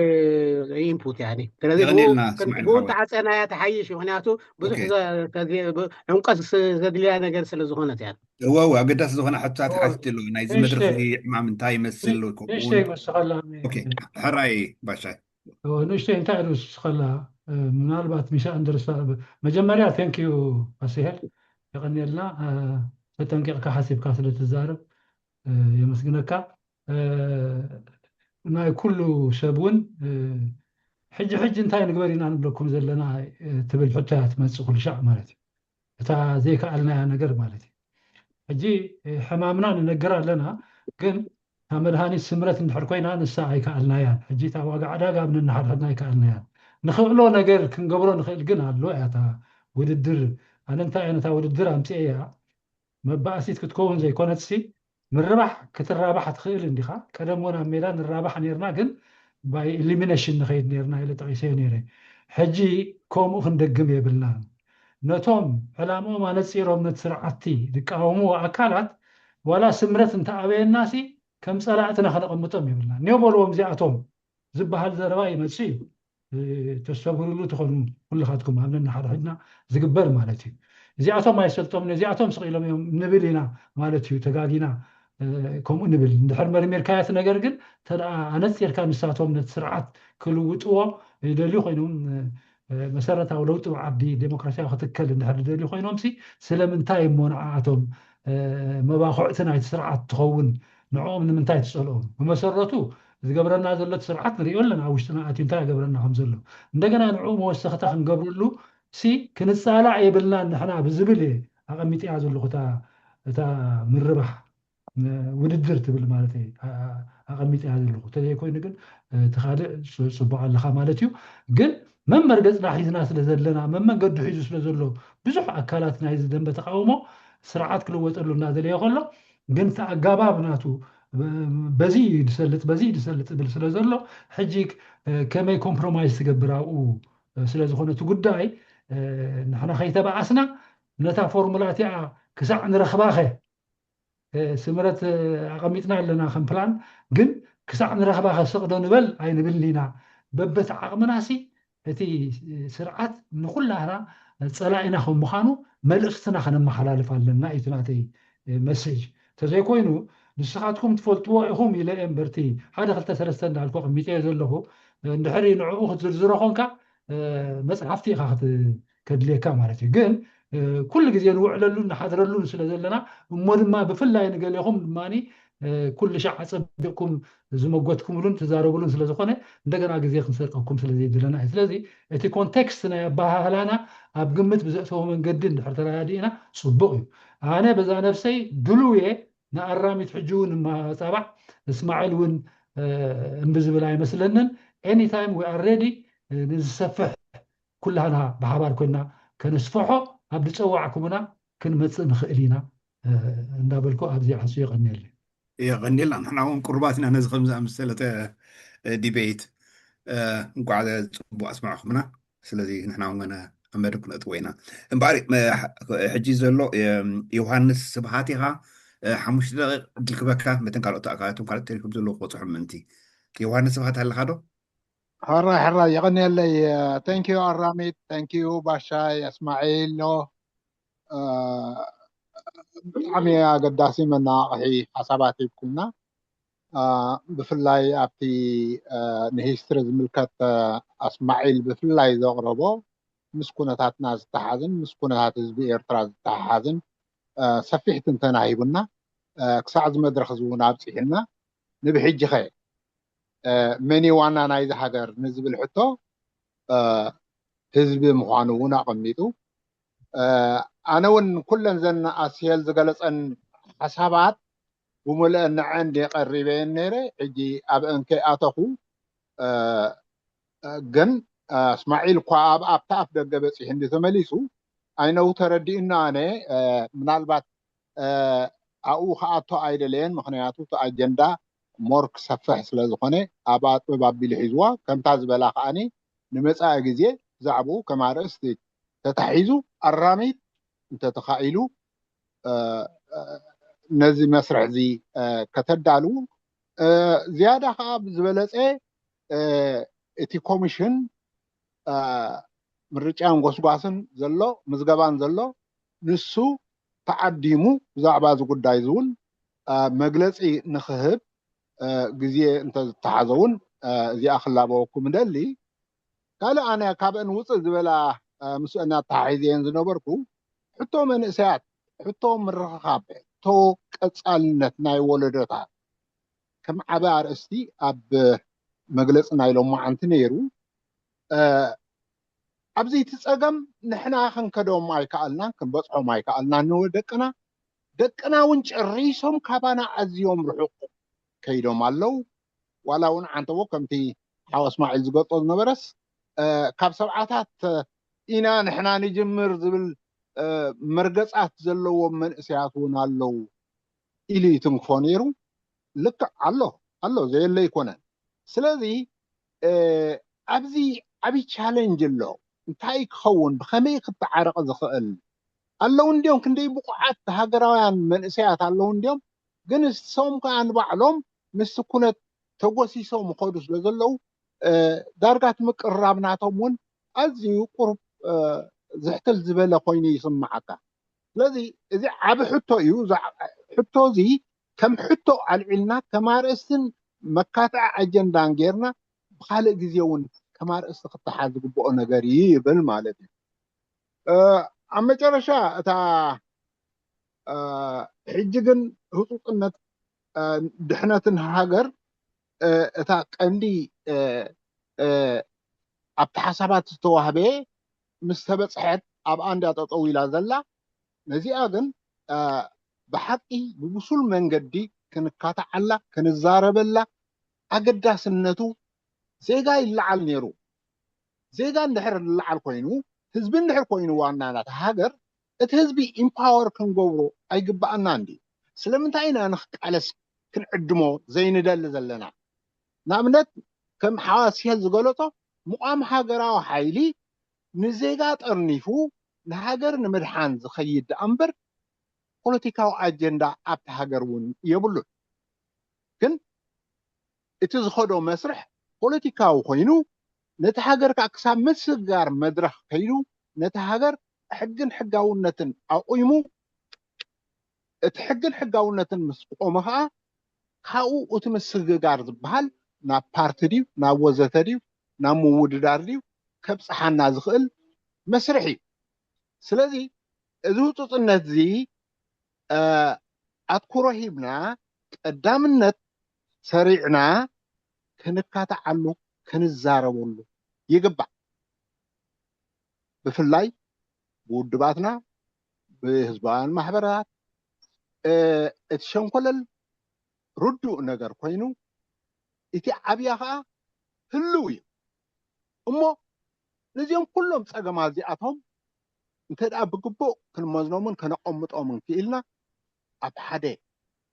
ኢንፑት ያኒ። ስለዚ ብኡ ተዓፀናያ ተሓይሽ፣ ምክንያቱ ብዙሕ ዕምቀት ዘድልያ ነገር ስለ ዝኾነት እያ። እወ ኣገዳሲ ዝኾነ ሕቶታት ሓቲት ኣለዉ። ናይዚ መድረክ እዚ ዕማም እንታይ ይመስል? ሕራይ ባሻይ ንእሽተይ እንታይ ርእሱ ከላ ምናልባት ሚሳ እንደርሳ መጀመርያ ቴንኪዩ ኣስሄል የቐንየልና። ተጠንቂቕካ ሓሲብካ ስለትዛረብ የመስግነካ። ናይ ኩሉ ሰብ እውን ሕጂ ሕጂ እንታይ ንግበር ኢና ንብለኩም ዘለና ትብል ሕቶ እያ ትመፅእ ኩሉ ሻዕ ማለት እዩ። እታ ዘይከኣልናያ ነገር ማለት እዩ። ሕጂ ሕማምና ንነግር ኣለና፣ ግን እታ መድሃኒት ስምረት እንድሕር ኮይና ንሳ ኣይከኣልናያን። ሕጂ እታ ዋጋ ዕዳጋ ኣብ ነንሓድሕድና ኣይከኣልናያን። ንኽእሎ ነገር ክንገብሮ ንኽእል ግን ኣሎ እያ እታ ውድድር። ኣነ እንታይ እያ ነታ ውድድር ኣምፅኤያ መባእሲት ክትከውን ዘይኮነትሲ ምርባሕ ክትራባሕ ትኽእል እንዲኻ። ቀደም እውን ኣብ ሜዳ ንራባሕ ነርና፣ ግን ባይ ኢሊሚነሽን ንኸይድ ነርና ኢለ ጠቒሰዮ ነይረ። ሕጂ ከምኡ ክንደግም የብልናን። ነቶም ዕላምኦም ኣነፂሮም ነቲ ስርዓቲ ዝቃወምዎ ኣካላት ዋላ ስምረት እንተኣበየናሲ ከም ፀላእትና ከነቐምጦም የብልናን። ኒዮ በልዎም እዚኣቶም ዝበሃል ዘረባ ይመፅእ እዩ። ተስተብህሉሉ ትኾኑ ኩልኻትኩም ኣብ ነንሓድሕድና ዝግበር ማለት እዩ። እዚኣቶም ኣይሰልጦምን እዚኣቶም ስቕ ኢሎም እዮም ንብል ኢና ማለት እዩ። ተጋጊና ከምኡ ንብል እንድሕር መርሚርካዮ እቲ ነገር ግን ተደኣ ኣነፂርካ ንሳቶም ነቲ ስርዓት ክልውጥዎ ይደልዩ ኮይኖም መሰረታዊ ለውጢ ዓዲ ዴሞክራሲያዊ ክትከል እንድሕር ዝደልዩ ኮይኖምሲ ስለምንታይ እሞ ንዓኣቶም መባኹዕቲ ናይቲ ስርዓት ትኸውን ንዕኦም ንምንታይ ትፀልኦም? ብመሰረቱ ዝገብረና ዘሎ እቲ ስርዓት ንሪኦ ኣለና ኣብ ውሽጥና ኣትዩ እንታይ ይገብረና ከም ዘሎ። እንደገና ንዕኡ መወሰኽታ ክንገብረሉ ሲ ክንፃላዕ የብልናን ንሕና ብዝብል እየ ኣቐሚጥያ ዘለኹ እታ ምርባሕ ውድድር ትብል ማለት እየ ኣቐሚጥያ ዘለኹ። እንተዘይኮይኑ ግን እቲ ካልእ ፅቡቕ ኣለኻ ማለት እዩ። ግን መመርገፅና ሒዝና ስለ ዘለና መመንገዱ ሒዙ ስለ ዘሎ ብዙሕ ኣካላት ናይዚ ደንበ ተቃውሞ ስርዓት ክልወጠሉ እናደለየ ከሎ ግን እቲ ኣጋባብ ናቱ በዚ ድሰልጥ በዚ ድሰልጥ ብል ስለ ዘሎ ሕጂ ከመይ ኮምፕሮማይዝ ትገብር ኣብኡ ስለ ዝኾነ እቲ ጉዳይ ንሕና ከይተባኣስና ነታ ፎርሙላ እቲኣ ክሳዕ ንረኽባኸ ስምረት ኣቐሚጥና ኣለና ከም ፕላን ግን ክሳዕ ንረኽባኸ ስቕ ዶ ንበል ኣይንብልን ኢና። በበቲ ዓቕምናሲ እቲ ስርዓት ንኩላህና ፀላኢና ከም ምዃኑ መልእኽትና ከነመሓላልፍ ኣለና እዩ እቲ ናተይ መሴጅ። እንተዘይኮይኑ ንስኻትኩም ትፈልጥዎ ኢኹም ኢለ እየ እምበርቲ ሓደ ክልተ ሰለስተ እንዳልኩ ኣቐሚጠዮ ዘለኹ። እንድሕሪ ንዕኡ ክትዝርዝሮ ኮንካ መፅሓፍቲ ኢኻ ከድልየካ ማለት እዩ። ግን ኩሉ ግዜ ንውዕለሉን ንሓድረሉን ስለ ዘለና እሞ ድማ ብፍላይ ንገሌኹም ድማ ኩሉ ሻዕ ኣፀቢቕኩም ዝመጎትኩምሉን ትዛረቡሉን ስለ ዝኾነ እንደገና ግዜ ክንሰርቀኩም ስለ ዘይደለና እዩ። ስለዚ እቲ ኮንቴክስት ናይ ኣበሃህላና ኣብ ግምት ብዘእተወ መንገዲ እንድሕር ተረዳዲእና ፅቡቕ እዩ። ኣነ በዛ ነብሰይ ድሉው እየ ንኣራሚት ሕጂ እውን ማፃባዕ እስማዒል እውን እምቢ ዝብል ኣይመስለንን። Anytime we are ready ንዝሰፍሕ ኩላህና ብሓባር ኮይና ከነስፍሖ ኣብ ዝፀዋዕኩምና ክንመፅእ ንኽእል ኢና እንዳበልኩ ኣብዚ ዓሱ የቐንየለይ። የቐንየልና። ንሕና እውን ቅሩባት ኢና ነዚ ከም ዝኣመሰለተ ዲቤት። እንኳዕ ፅቡቅ ኣስማዕኩምና። ስለዚ ንሕና እውን ኣብ መደብ ክነእትዎ ኢና። እምበኣር ሕጂ ዘሎ ዮሃንስ ስብሃት ኢኻ። ሓሙሽተ ደቂቕ ዕድል ክበካ መተን ካልኦት ኣካላቶም ካልኦት ተሪፎም ዘለዉ ክበፅሑ ምእንቲ። ዮሃንስ ስብሃት ኣለኻ ዶ? ሕራይ ሕራይ የቐንየለይ። Thank you ኣራሚት፣ thank you ባሻይ ኣስማዒሎ። ብጣዕሚ ኣገዳሲ መነቓቕሒ ሓሳባት ሂብኩምና። ብፍላይ ኣብቲ ንሂስትሪ ዝምልከት ኣስማዒል ብፍላይ ዘቕረቦ ምስ ኩነታትና ዝተሓዝን ምስ ኩነታት ህዝቢ ኤርትራ ዝተሓሓዝን ሰፊሕ ትንተና ሂቡና። ክሳዕ እዚ መድረኽ እዚ እውን ኣብፂሑና። ንብሕጂ ኸ መን እዩ ዋና ናይዚ ሃገር ንዝብል ሕቶ ህዝቢ ምዃኑ እውን ኣቐሚጡ። ኣነ እውን ኩለን ዘን ኣስሄል ዝገለፀን ሓሳባት ብምልአን ንዐን ቀሪበየን ነይረ። ሕጂ ኣብ እንከይ ኣተኹ ግን እስማዒል እኳ ኣብ ኣብቲ ኣፍ ደገ በፂሑ እንዲ ተመሊሱ ኣይነው ተረዲኡና። ኣነ ምናልባት ኣብኡ ክኣቶ ኣይደለየን፣ ምክንያቱ እቲ ኣጀንዳ ሞር ክሰፍሕ ስለ ዝኾነ ኣብ ኣጥበብ ኣቢሉ ሒዝዋ። ከምታ ዝበላ ከዓኒ ንመፃኢ ግዜ ብዛዕባኡ ከም ኣርእስቲ ተታሒዙ ኣራሚት እንተተኻኢሉ ነዚ መስርሕ እዚ ከተዳልዉ ዝያዳ ከዓ ብዝበለፀ እቲ ኮሚሽን ምርጫን ጎስጓስን ዘሎ ምዝገባን ዘሎ ንሱ ተዓዲሙ ብዛዕባ እዚ ጉዳይ እዚ እውን መግለፂ ንክህብ ግዜ እንተዝተሓዘ እውን እዚኣ ክላበወኩም እደሊ። ካልእ ኣነ ካብአን ውፅእ ዝበላ ምስአን ኣተሓሒዘየን ዝነበርኩ ሕቶ መንእሰያት፣ ሕቶ ምርኽኻብ፣ ሕቶ ቀፃልነት ናይ ወለዶታት ከም ዓበ ኣርእስቲ ኣብ መግለፂ ናይ ሎማዓንቲ ነይሩ። ኣብዚ እቲ ፀገም ንሕና ክንከዶም ኣይከኣልናን ክንበፅሖም ኣይከኣልናን ንወደቅና ደቅና እውን ጨሪሶም ካባና ኣዝዮም ርሑቕ ከይዶም ኣለዉ። ዋላ እውን ዓንተቦ ከምቲ ሓወ እስማዒል ዝገልጾ ዝነበረስ ካብ ሰብዓታት ኢና ንሕና ንጅምር ዝብል መርገጻት ዘለዎም መንእሰያት እውን ኣለዉ ኢሉ ይትንክፎ ነይሩ። ልክዕ ኣሎ ኣሎ ዘየለ ኣይኮነን። ስለዚ ኣብዚ ዓብይ ቻለንጅ ኣሎ። እንታይ ክኸውን ብኸመይ ክተዓረቕ ዝኽእል ኣለዉ እንዲዮም ክንደይ ብቑዓት ሃገራውያን መንእሰያት ኣለዉ እንዲዮም ግን እሶም ከዓ ንባዕሎም ምስቲ ኩነት ተጎሲሶም ይኸዱ ስለ ዘለዉ ዳርጋ እቲ ምቅርራብ ናቶም እውን ኣዝዩ ቁሩብ ዝሕትል ዝበለ ኮይኑ ይስምዓካ። ስለዚ እዚ ዓብ ሕቶ እዩ። ሕቶ እዚ ከም ሕቶ ኣልዒልና ከም ኣርእስትን መካትዒ ኣጀንዳን ጌርና ብካልእ ግዜ እውን ከም ኣርእስቲ ክተሓዝ ዝግብኦ ነገር እዩ ይብል ማለት እዩ። ኣብ መጨረሻ እታ ሕጂ ግን ህፁፅነት ድሕነትን ሃገር እታ ቀንዲ ኣብቲ ሓሳባት ዝተዋህበ ምስ ተበፅሐት ኣብኣ እንድያ ጠጠው ኢላ ዘላ። ነዚኣ ግን ብሓቂ ብብሱል መንገዲ ክንካታዓላ ክንዛረበላ ኣገዳስነቱ ዜጋ ይለዓል ነይሩ። ዜጋ እንድሕር ዝለዓል ኮይኑ ህዝቢ እንድሕር ኮይኑ ዋና ናት ሃገር እቲ ህዝቢ ኢምፓወር ክንገብሮ ኣይግባኣና እንዲ ስለምንታይ ኢና ንክቃለስ ክንዕድሞ ዘይንደሊ ዘለና? ንኣብነት ከም ሓዋስሄል ዝገለጾ ምቋም ሃገራዊ ሓይሊ ንዜጋ ጠርኒፉ ንሃገር ንምድሓን ዝኸይድ ደኣ እምበር ፖለቲካዊ ኣጀንዳ ኣብቲ ሃገር እውን የብሉን። ግን እቲ ዝኸዶ መስርሕ ፖለቲካዊ ኮይኑ ነቲ ሃገር ከዓ ክሳብ ምስግጋር መድረኽ ከይዱ ነቲ ሃገር ሕግን ሕጋውነትን ኣቑሙ እቲ ሕግን ሕጋውነትን ምስ ቆመ ከዓ ካብኡ እቲ ምስግጋር ዝበሃል ናብ ፓርቲ ድዩ ናብ ወዘተ ድዩ ናብ ምውድዳር ድዩ ከብፅሓና ዝኽእል መስርሕ እዩ። ስለዚ እዚ ህፁፅነት እዚ ኣትኩሮ ሂብና ቀዳምነት ሰሪዕና ክንካታዓሉ ክንዛረበሉ ይግባእ። ብፍላይ ብውድባትና ብህዝባውያን ማሕበራት እቲ ሸንኮለል ርዱእ ነገር ኮይኑ እቲ ዓብያ ከዓ ህልው እዩ። እሞ ነዚኦም ኩሎም ፀገማት እዚኣቶም እንተ ደኣ ብግቡእ ክንመዝኖምን ከነቐምጦምን ክኢልና ኣብ ሓደ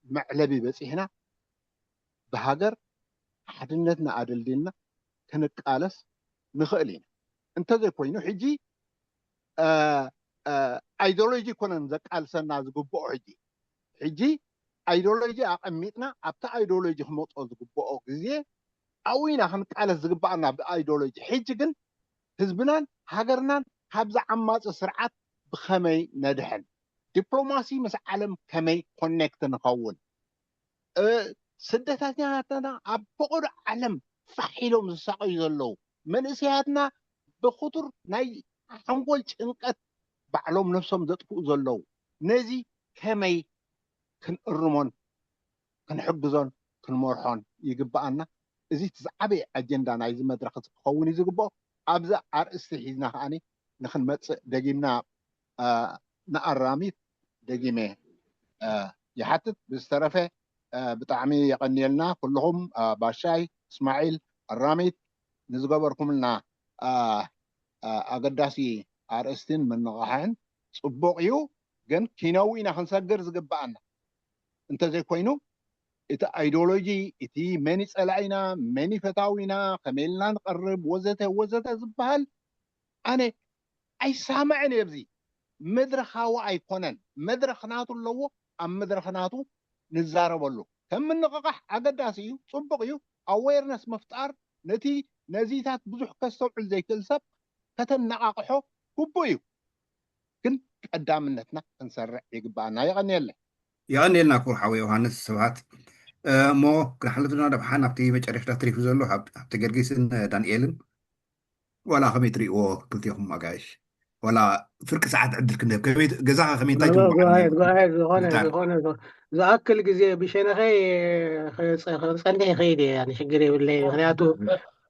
መዕለቢ በፂሕና ብሃገር ሓድነትና ኣደልዲልና ክንቃለስ ንኽእል ኢና። እንተዘይኮይኑ ሕጂ ኣይዲዮሎጂ ኮነን ዘቃልሰና ዝግብኦ ሕጂ ሕጂ ኣይዲዮሎጂ ኣቐሚጥና ኣብቲ ኣይዲዮሎጂ ክመፅኦ ዝግብኦ ግዜ ኣብኡ ኢና ክንቃለስ ዝግባኣና ብኣይዲዮሎጂ። ሕጂ ግን ህዝብናን ሃገርናን ካብዚ ዓማፂ ስርዓት ብኸመይ ነድሕን፣ ዲፕሎማሲ ምስ ዓለም ከመይ ኮኔክት ንኸውን፣ ስደተኛታትና ኣብ ፈቐዶ ዓለም ፋሕ ኢሎም ዝሳቐዩ ዘለዉ መንእሰያትና ብክቱር ናይ ሓንጎል ጭንቀት ባዕሎም ነብሶም ዘጥፍኡ ዘለዉ ነዚ ከመይ ክንእርሞን ክንሕግዞን ክንመርሖን ይግብኣና። እዚ እቲ ዝዓበየ ኣጀንዳ ናይዚ መድረክ እዚ ክኸውን እዩ ዝግብኦ። ኣብዚ ኣርእስቲ ሒዝና ከዓኒ ንክንመፅእ ደጊምና ንኣራሚት ደጊመ ይሓትት። ብዝተረፈ ብጣዕሚ የቐንየልና ኩልኹም፣ ባሻይ፣ እስማዒል፣ ኣራሚት፣ ንዝገበርኩምልና ኣገዳሲ ኣርእስትን ምንቕሓን። ጽቡቕ እዩ፣ ግን ኪነው ኢና ክንሰግር ዝግብኣና። እንተዘይኮይኑ እቲ ኣይዲዮሎጂ፣ እቲ መን ጸላኢና፣ መን ፈታዊና፣ ከመይ ኢልና ንቐርብ፣ ወዘተ ወዘተ ዝበሃል ኣነ ኣይሳምዕን እየ። ኣብዚ መድረኻዊ ኣይኮነን። መድረኽ ናቱ ኣለዎ። ኣብ መድረኽ ናቱ ንዛረበሉ። ከም ምንቕቓሕ ኣገዳሲ እዩ፣ ጽቡቕ እዩ። ኣዌርነስ ምፍጣር፣ ነቲ ነዚታት ብዙሕ ከስተውዕል ዘይክእል ሰብ ከተነቓቕሖ ግቡእ እዩ። ግን ቀዳምነትና ክንሰርዕ ይግባኣና። የቐንየለይ። የቐንየልና ክቡር ሓወይ ዮሃንስ ስብሃት። እሞ ክንሓልፍ ዶ ደሓን ኣብቲ መጨረሽታ ትሪፉ ዘሎ ሃብተ ገርጊስን ዳንኤልን? ዋላ ከመይ ትሪእዎ ክልቲኹም ኣጋይሽ? ዋላ ፍርቂ ሰዓት ዕድል ክንህብ? ገዛኻ ከመይ እንታይ ትብሉ? ዝኣክል ግዜ ብሸነኸይ ክፀንሕ ይኸይድ እየ፣ ሽግር የብለይ። ምክንያቱ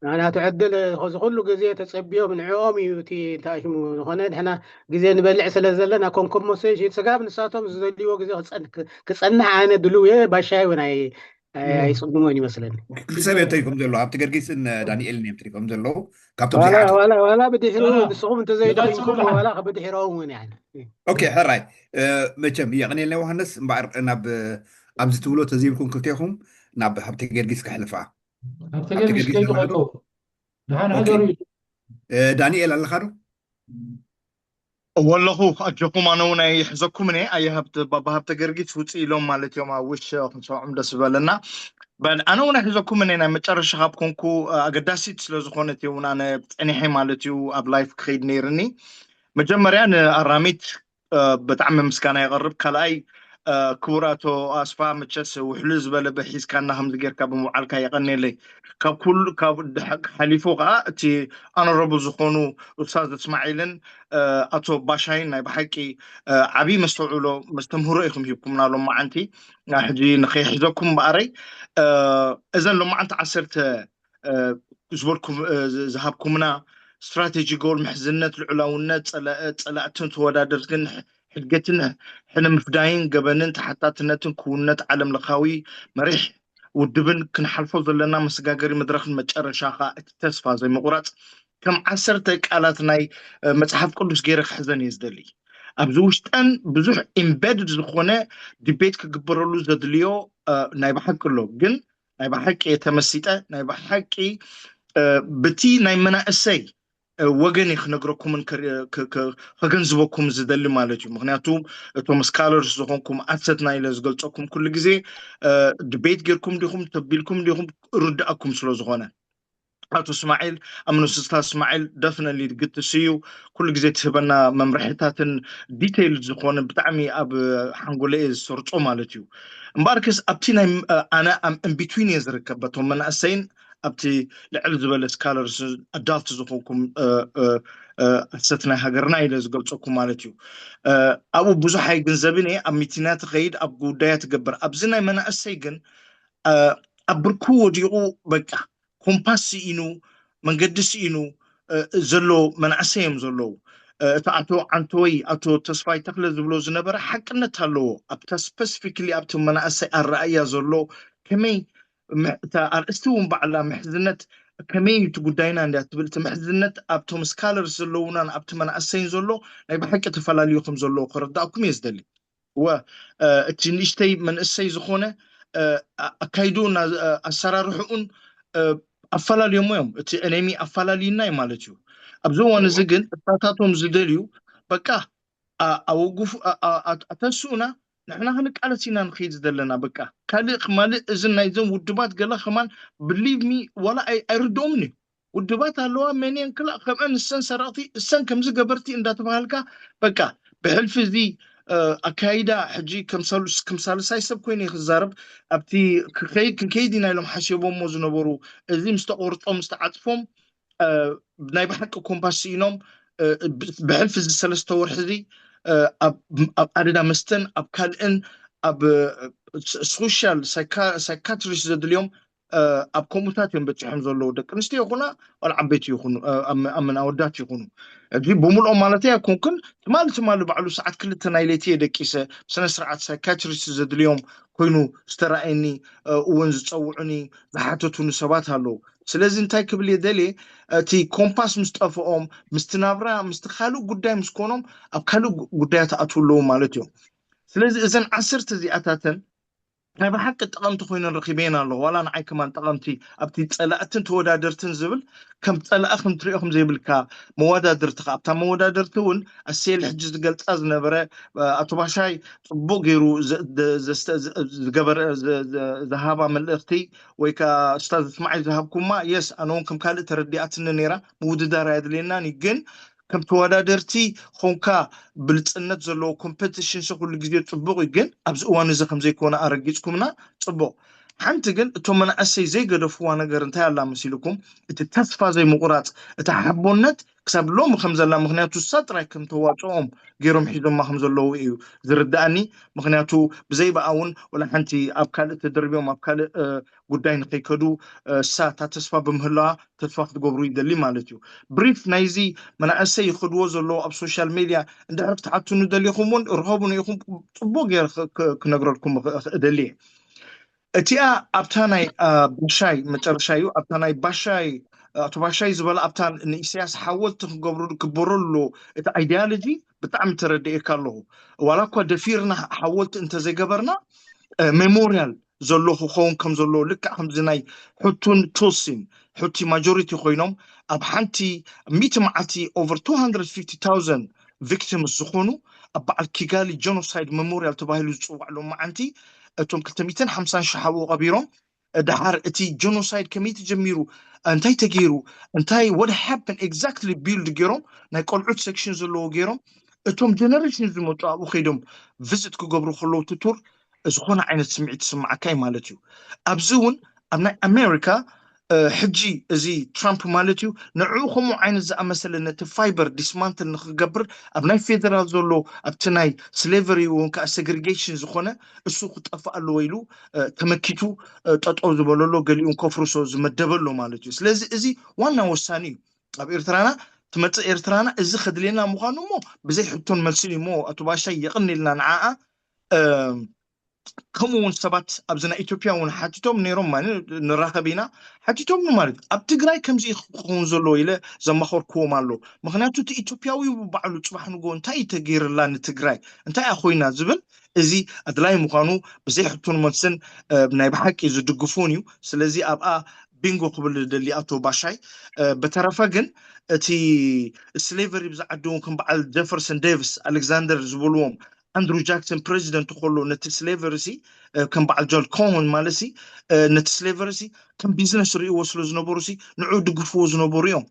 ምክንያቱ ዕድል እዚ ኩሉ ግዜ ተፀቢዮም ንዕኦም እዩ እቲ እንታይ ሽሙ ዝኾነ ድሕና ግዜ ንበልዕ ስለ ዘለና ኮንኮሞሴሽን ስጋብ ንሳቶም ዝደልይዎ ግዜ ክፀንሕ ኣነ ድልው እየ። ባሻይ እውን ኣይፅጉሞን ይመስለኒ። ክልተ ሰብ እዮም ተሪፎም ዘለዉ፣ ኣብቲ ገርጊስን ዳንኤልን እዮም ተሪፎም ዘለዉ። ካብቶም ዋላ ብድሕሪኡ ንስኹም እንተዘይደኺምኩም ዋላ ብድሕሮም እውን ያለ ኦኬ ሕራይ። መቸም የቐንየልና ዮሃንስ። እምበኣር ናብ ኣብዚ ትብሎ ተዘይብልኩም ክልቴኹም ናብ ሃብተ ገርጊስ ከሕልፋ። ሃብተ ገርጊስ ከይዱ ደሓን ሓደሩ። ዳንኤል ኣለኻ ዶ? ወለኹ ኣጆኹም፣ ኣነ እውን ኣይሕዘኩም እየ። ኣየ ሃብተ ባባ ሃብተ ገርጊስ ውፅእ ኢሎም ማለት እዮም። ኣብ ውሽ ክንሰምዖም ደስ ዝበለና። በል ኣነ እውን ኣይሕዘኩም እየ። ናይ መጨረሻ ካብ ኮንኩ ኣገዳሲት ስለ ዝኾነት እውን ኣነ ፀኒሐ ማለት እዩ ኣብ ላይፍ ክኸይድ ነይርኒ። መጀመርያ ንኣራሚት ብጣዕሚ ምስጋና የቐርብ። ካልኣይ ክቡር ኣቶ ኣስፋ መቸስ ውሕሉ ዝበለ በሒዝካና ከምዚ ጌርካ ብምውዓልካ የቐንየለይ። ካብ ኩሉ ካብ ሓሊፉ ከዓ እቲ ኣነረቡ ዝኾኑ ኡስታዝ እስማዒልን ኣቶ ባሻይን ናይ ብሓቂ ዓብዪ መስተውዕሎ መስተምህሮ ኢኹም ሂብኩምና ሎም መዓንቲ። ሕጂ ንኸይሕዘኩም እምበኣረይ እዘን ሎም መዓንቲ ዓሰርተ ዝበልኩም ዝሃብኩምና ስትራቴጂ ጎል ምሕዝነት ልዑላውነት ፀላእትን ተወዳደርትን ሕድገትን ሕነ ምፍዳይን ገበንን ተሓታትነትን ክውንነት ዓለም ለኻዊ መሪሕ ውድብን ክንሓልፎ ዘለና መሰጋገሪ መድረኽን መጨረሻ ከዓ እቲ ተስፋ ዘይምቑራፅ ከም ዓሰርተ ቃላት ናይ መፅሓፍ ቅዱስ ገይረ ክሕዘን እየ ዝደሊ። ኣብዚ ውሽጠን ብዙሕ ኢምቤድድ ዝኾነ ዲቤት ክግበረሉ ዘድልዮ ናይ ብሓቂ ኣሎ። ግን ናይ ብሓቂ እየ ተመሲጠ። ናይ ብሓቂ ብቲ ናይ መናእሰይ ወገን እየ ክነግረኩምን ከገንዝበኩም ዝደሊ ማለት እዩ። ምክንያቱ እቶም ስካለርስ ዝኾንኩም ኣሰትና ኢለ ዝገልፀኩም ኩሉ ግዜ ዲቤት ጌርኩም ዲኹም ተቢልኩም ዲኹም ርድኣኩም ስለ ዝኾነ። ኣቶ እስማዒል ኣምኖስስታ እስማዒል ደፍነሊ ግትስ እዩ። ኩሉ ግዜ ትህበና መምርሕታትን ዲቴይል ዝኾነ ብጣዕሚ ኣብ ሓንጎለ እየ ዝሰርፆ ማለት እዩ። እምበኣርከስ ኣብቲ ናይ ኣነ ኣም ኢንቢትዊን እየ ዝርከብ በቶም መናእሰይን ኣብቲ ልዕል ዝበለ ስካለርስ ኣዳልት ዝኾንኩም ኣሰት ናይ ሃገርና ኢለ ዝገልፀኩም ማለት እዩ። ኣብኡ ብዙሕ ኣይግንዘብን እየ። ኣብ ሚቲናት ኸይድ ኣብ ጉዳያ ትገብር ኣብዚ ናይ መናእሰይ ግን ኣብ ብርኩ ወዲቑ በቃ ኮምፓስ ስኢኑ መንገዲ ስኢኑ ዘሎ መናእሰይ እዮም ዘለዉ። እቲ ኣቶ ዓንተወይ ኣቶ ተስፋይ ተክለ ዝብሎ ዝነበረ ሓቅነት ኣለዎ። ኣብታ ስፐሲፊክሊ ኣብቲ መናእሰይ ኣረኣያ ዘሎ ከመይ እታ ኣርእስቲ እውን ባዕላ ምሕዝነት ከመይ እዩ እቲ ጉዳይና እንድያ ትብል እቲ ምሕዝነት ኣብቶም ስካለርስ ዘለዉናን ኣብቲ መናእሰይን ዘሎ ናይ ብሓቂ ተፈላለዩ ከም ዘለዎ ክረዳእኩም እየ ዝደሊ። ወ እቲ ንእሽተይ መንእሰይ ዝኾነ ኣካይድኡን ኣሰራርሕኡን ኣፈላለዮሞ እዮም። እቲ ኤነሚ ኣፈላለዩና እዩ ማለት እዩ። ኣብዚ እዋን እዚ ግን እሳታቶም ዝደልዩ በቃ ኣወጉፍ ኣተስኡና ንሕና ክንቃለስ ኢና ንኸይድ ዘለና በቃ ካልእ ክማልእ እዝን ናይዘን ውድባት ገለ ከማን ብሊቭ ሚ ዋላ ኣይርድኦምን እዩ። ውድባት ኣለዋ መን እየን ክላእ ከምአን እሰን ሰረቕቲ እሰን ከምዚ ገበርቲ እንዳተባሃልካ በቃ ብሕልፊ እዚ ኣካይዳ ሕጂ ከም ሳልሳይ ሰብ ኮይነ ክዛረብ ኣብቲ ክንከይድ ኢና ኢሎም ሓሲቦሞ ዝነበሩ እዚ ምስ ተቆርጦም ምስ ተዓፅፎም ናይ ብሓቂ ኮምፓስ ስኢኖም ብሕልፊ እዚ ሰለስተ ወርሒ እዚ ኣብ ኣደዳ መስተን ኣብ ካልእን ኣብ ሶሻል ሳይካትሪስት ዘድልዮም ኣብ ከምኡታት እዮም በፂሖም ዘለዉ፣ ደቂ ኣንስትዮ ይኹና ዋላ ዓበይቲ ይኹኑ፣ ኣወዳት ይኹኑ። እዚ ብምልኦም ማለት ኣይኮንኩን። ትማሊ ትማሊ ባዕሉ ሰዓት ክልተ ናይ ለይቲ እየ ደቂሰ፣ ብስነ ስርዓት ሳይካትሪስት ዘድልዮም ኮይኑ ዝተረኣየኒ እውን ዝፀውዑኒ ዝሓተቱኒ ሰባት ኣለዉ። ስለዚ እንታይ ክብል እየ ደልየ፣ እቲ ኮምፓስ ምስ ጠፍኦም፣ ምስቲ ናብራ ምስቲ ካልእ ጉዳይ ምስ ኮኖም ኣብ ካልእ ጉዳያት ኣትዉ ኣለዉ ማለት እዮም። ስለዚ እዘን ዓሰርተ እዚኣታተን ናይ ብሓቂ ጠቐምቲ ኮይነን ረኺበየን ኣለኹ። ዋላ ንዓይ ከማን ጠቐምቲ ኣብቲ ጸላእትን ተወዳደርትን ዝብል ከም ጸላኢ ክንትሪኦ ከም ዘይብልካ መወዳድርቲ ከ ኣብታ መወዳድርቲ እውን ኣሴል ሕጂ ዝገልጻ ዝነበረ ኣቶ ባሻይ ጽቡቅ ገይሩ ዝገበረ ዝሃባ መልእኽቲ ወይ ከዓ ኡስታዝ እስማዒል ዝሃብኩማ የስ ኣነ እውን ከም ካልእ ተረዲኣትኒ ነይራ። ምውድዳር ኣየድልየናን እዩ ግን ከም ተወዳደርቲ ኾንካ ብልፅነት ዘለዎ ኮምፐቲሽን ሲ ኩሉ ግዜ ፅቡቕ እዩ፣ ግን ኣብዚ እዋን እዚ ከም ዘይኮነ ኣረጊፅኩምና። ፅቡቕ ሓንቲ ግን እቶም መናእሰይ ዘይገደፍዋ ነገር እንታይ ኣላ መሲልኩም? እቲ ተስፋ ዘይምቑራፅ፣ እታ ሓቦነት ክሳብ ሎሚ ከም ዘላ፣ ምክንያቱ እሳ ጥራይ ከም ተዋፅኦም ገይሮም ሒዞማ ከም ዘለዉ እዩ ዝርዳእኒ። ምክንያቱ ብዘይ ብኣ እውን ወላ ሓንቲ ኣብ ካልእ ተደርቢዮም ኣብ ካልእ ጉዳይ ንከይከዱ እሳ እታ ተስፋ ብምህላዋ ተስፋ ክትገብሩ ይደሊ ማለት እዩ። ብሪፍ ናይዚ መናእሰይ ይኸድዎ ዘለዉ ኣብ ሶሻል ሜድያ እንድሕር ክትሓቱኒ ደሊኹም እውን ርኸቡኒ ኢኹም፣ ፅቡቅ ገይረ ክነግረልኩም እደሊ እየ። እቲኣ ኣብታ ናይ ባሻይ መጨረሻ እዩ ኣብታ ናይ ባሻይ ኣቶ ባሻይ ዝበለ ኣብታ ንኢሳያስ ሓወልቲ ክገብሩ ክበረሉ እቲ ኣይዲያሎጂ ብጣዕሚ ተረድኤካ ኣለኹ። ዋላ እኳ ደፊርና ሓወልቲ እንተዘይገበርና ሜሞርያል ዘሎ ክኸውን ከም ዘለዎ ልክዕ ከምዚ ናይ ሑቱን ቱሲን ሑቲ ማጆሪቲ ኮይኖም ኣብ ሓንቲ ሚእቲ መዓልቲ over two hundred fifty thousand victims ዝኾኑ ኣብ በዓል ኪጋሊ ጀኖሳይድ ሜሞርያል ተባሂሉ ዝፅዋዕ ሎማዓንቲ እቶም ክልተ ሚእትን ሓምሳን ሽሕ ኣብኡ ቀቢሮም ድሓር እቲ ጀኖሳይድ ከመይ ተጀሚሩ እንታይ ተገይሩ እንታይ what happened exactly build ገይሮም ናይ ቆልዑት ሴክሽን ዘለዎ ገይሮም እቶም ጀነሬሽን ዝመፁ ኣብኡ ከይዶም ቪዝት ክገብሩ ከለዉ ትቱር ዝኾነ ዓይነት ስምዒት ዝስምዓካ እዩ ማለት እዩ። ኣብዚ እውን ኣብ ናይ ኣሜሪካ ሕጂ እዚ ትራምፕ ማለት እዩ ንዕኡ ከምኡ ዓይነት ዝኣመሰለ ነቲ ፋይበር ዲስማንትል ንክገብር ኣብ ናይ ፌደራል ዘሎ ኣብቲ ናይ ስሌቨሪ እውን ከዓ ሴግሪጌሽን ዝኾነ እሱ ክጠፍእ ኣለዎ ኢሉ ተመኪቱ ጠጠው ዝበለሎ ገሊኡን ከፍርሶ ዝመደበሎ ማለት እዩ። ስለዚ እዚ ዋና ወሳኒ እዩ። ኣብ ኤርትራና ትመፅእ ኤርትራና እዚ ከድልየና ምዃኑ እሞ ብዘይ ሕቶን መልስን እዩ እሞ ኣቶ ባሻይ የቕንልና ንዓኣ ከምኡ እውን ሰባት ኣብዚ ናይ ኢትዮጵያ እውን ሓቲቶም ነይሮም ማለት ንራኸብ ኢና ሓቲቶም ማለት ኣብ ትግራይ ከምዚ ክኸውን ዘለዎ ኢለ ዘማኸርክዎም ኣሎ። ምክንያቱ እቲ ኢትዮጵያዊ ባዕሉ ፅባሕ ንጎ እንታይ ተገይርላ ንትግራይ እንታይ ኮይና ዝብል እዚ ኣድላይ ምዃኑ ብዘይ ሕቶን መልስን ናይ ብሓቂ ዝድግፉን እዩ። ስለዚ ኣብኣ ቢንጎ ክብል ደሊ ኣቶ ባሻይ። በተረፈ ግን እቲ ስሌቨሪ ብዝዓዲ እውን ከም በዓል ጀፈርሰን ዴቪስ ኣሌክዛንደር ዝበልዎም ኣንድሩ ጃክሰን ፕሬዚደንት ከሎ ነቲ ስሌቨሪ ሲ ከም በዓል ጆል ኮሆን ማለት ሲ ነቲ ስሌቨሪ ሲ ከም ቢዝነስ ርእይዎ ስለ ዝነበሩ ሲ ንዑ ድግፍዎ ዝነበሩ እዮም።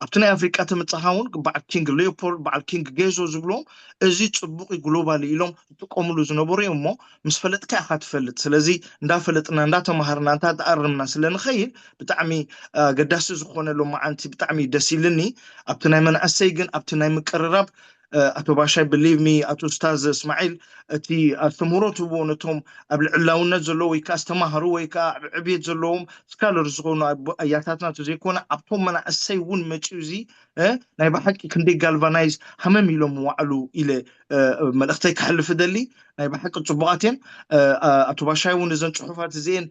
ኣብቲ ናይ ኣፍሪቃ ተመጻኻ እውን በዓል ኪንግ ሌዮፖልድ በዓል ኪንግ ጌዞ ዝብሎም እዚ ጽቡቕ ግሎባል ኢሎም ዝጥቀምሉ ዝነበሩ እዮም እሞ ምስ ፈለጥካ ኢኻ ትፈልጥ። ስለዚ እንዳፈለጥና እንዳተማሃርና እንዳ ተኣርምና ስለ ንኸይድ ብጣዕሚ ኣገዳሲ ዝኾነ ሎማዓንቲ ብጣዕሚ ደስ ኢልኒ። ኣብቲ ናይ መናእሰይ ግን ኣብቲ ናይ ምቅርራብ ኣቶ ባሻይ ብሊቭ ሚ ኣቶ ኡስታዝ እስማዒል እቲ ኣስተምህሮ ትህቦ ነቶም ኣብ ልዕላውነት ዘለዎ ወይ ከዓ ዝተማሃሩ ወይ ከዓ ኣብ ዕብየት ዘለዎም ስካለር ዝኾኑ ኣያታትና ተዘይኮነ ኣብቶም መናእሰይ እውን መፅኡ እዚ ናይ ብሓቂ ክንደይ ጋልቫናይዝ ሃመም ኢሎም ዋዕሉ ኢለ መልእክተይ ክሕልፍ ደሊ ናይ ብሓቂ ፅቡቃት እየን። ኣቶ ባሻይ እውን እዘን ፅሑፋት እዚኤን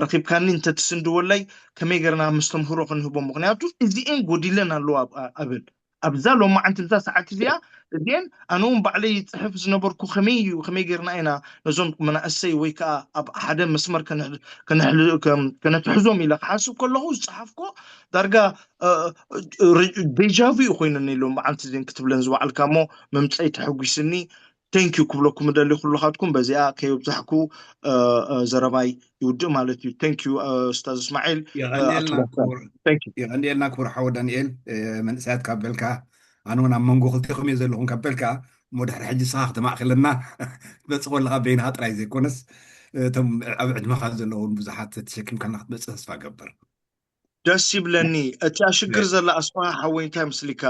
ረኪብካኒ እንተትስንድወለይ ከመይ ገርና መስተምህሮ ክንህቦም ምክንያቱ እዚኤን ጎዲለን ኣለዋ ኣብል ኣብዛ ሎማዓንቲ እዛ ሰዓት እዚኣ እዚኤን ኣነ እውን ባዕለይ ይፅሕፍ ዝነበርኩ ከመይ እዩ ከመይ ጌርና ኢና ነዞም መናእሰይ ወይ ከዓ ኣብ ሓደ መስመር ከነትሕዞም ኢለ ክሓስብ ከለኹ ዝፀሓፍኮ ዳርጋ ዴጃቪ እዩ ኮይነኒ ሎማዓንቲ እዚን ክትብለን ዝወዓልካ እሞ ምምፀይ ተሐጒስኒ። ቴንኪዩ ክብለኩም እደሊ ኩልኻትኩም በዚኣ ከየብዛሕኩ ዘረባይ ይውድእ ማለት እዩ። ቴንኪዩ ኡስታዝ እስማዒል። የቐንየልና ክቡር ሓወ ዳንኤል። መንእሰያት ካብ በልካ ኣነ እውን ኣብ መንጎ ክልቴኹም እየ ዘለኹም ካብ በልካ እሞ ድሕሪ ሕጂ ስኻ ክተማእክለና ክትመፅእ ከለኻ በይንኻ ጥራይ ዘይኮነስ እቶም ኣብ ዕድመኻ ዘለውን ብዙሓት ተሸኪምካና ክትመፅእ ተስፋ ገብር። ደስ ይብለኒ። እታ ሽግር ዘላ ኣስፋ ሓወይ እንታይ ምስሊካ?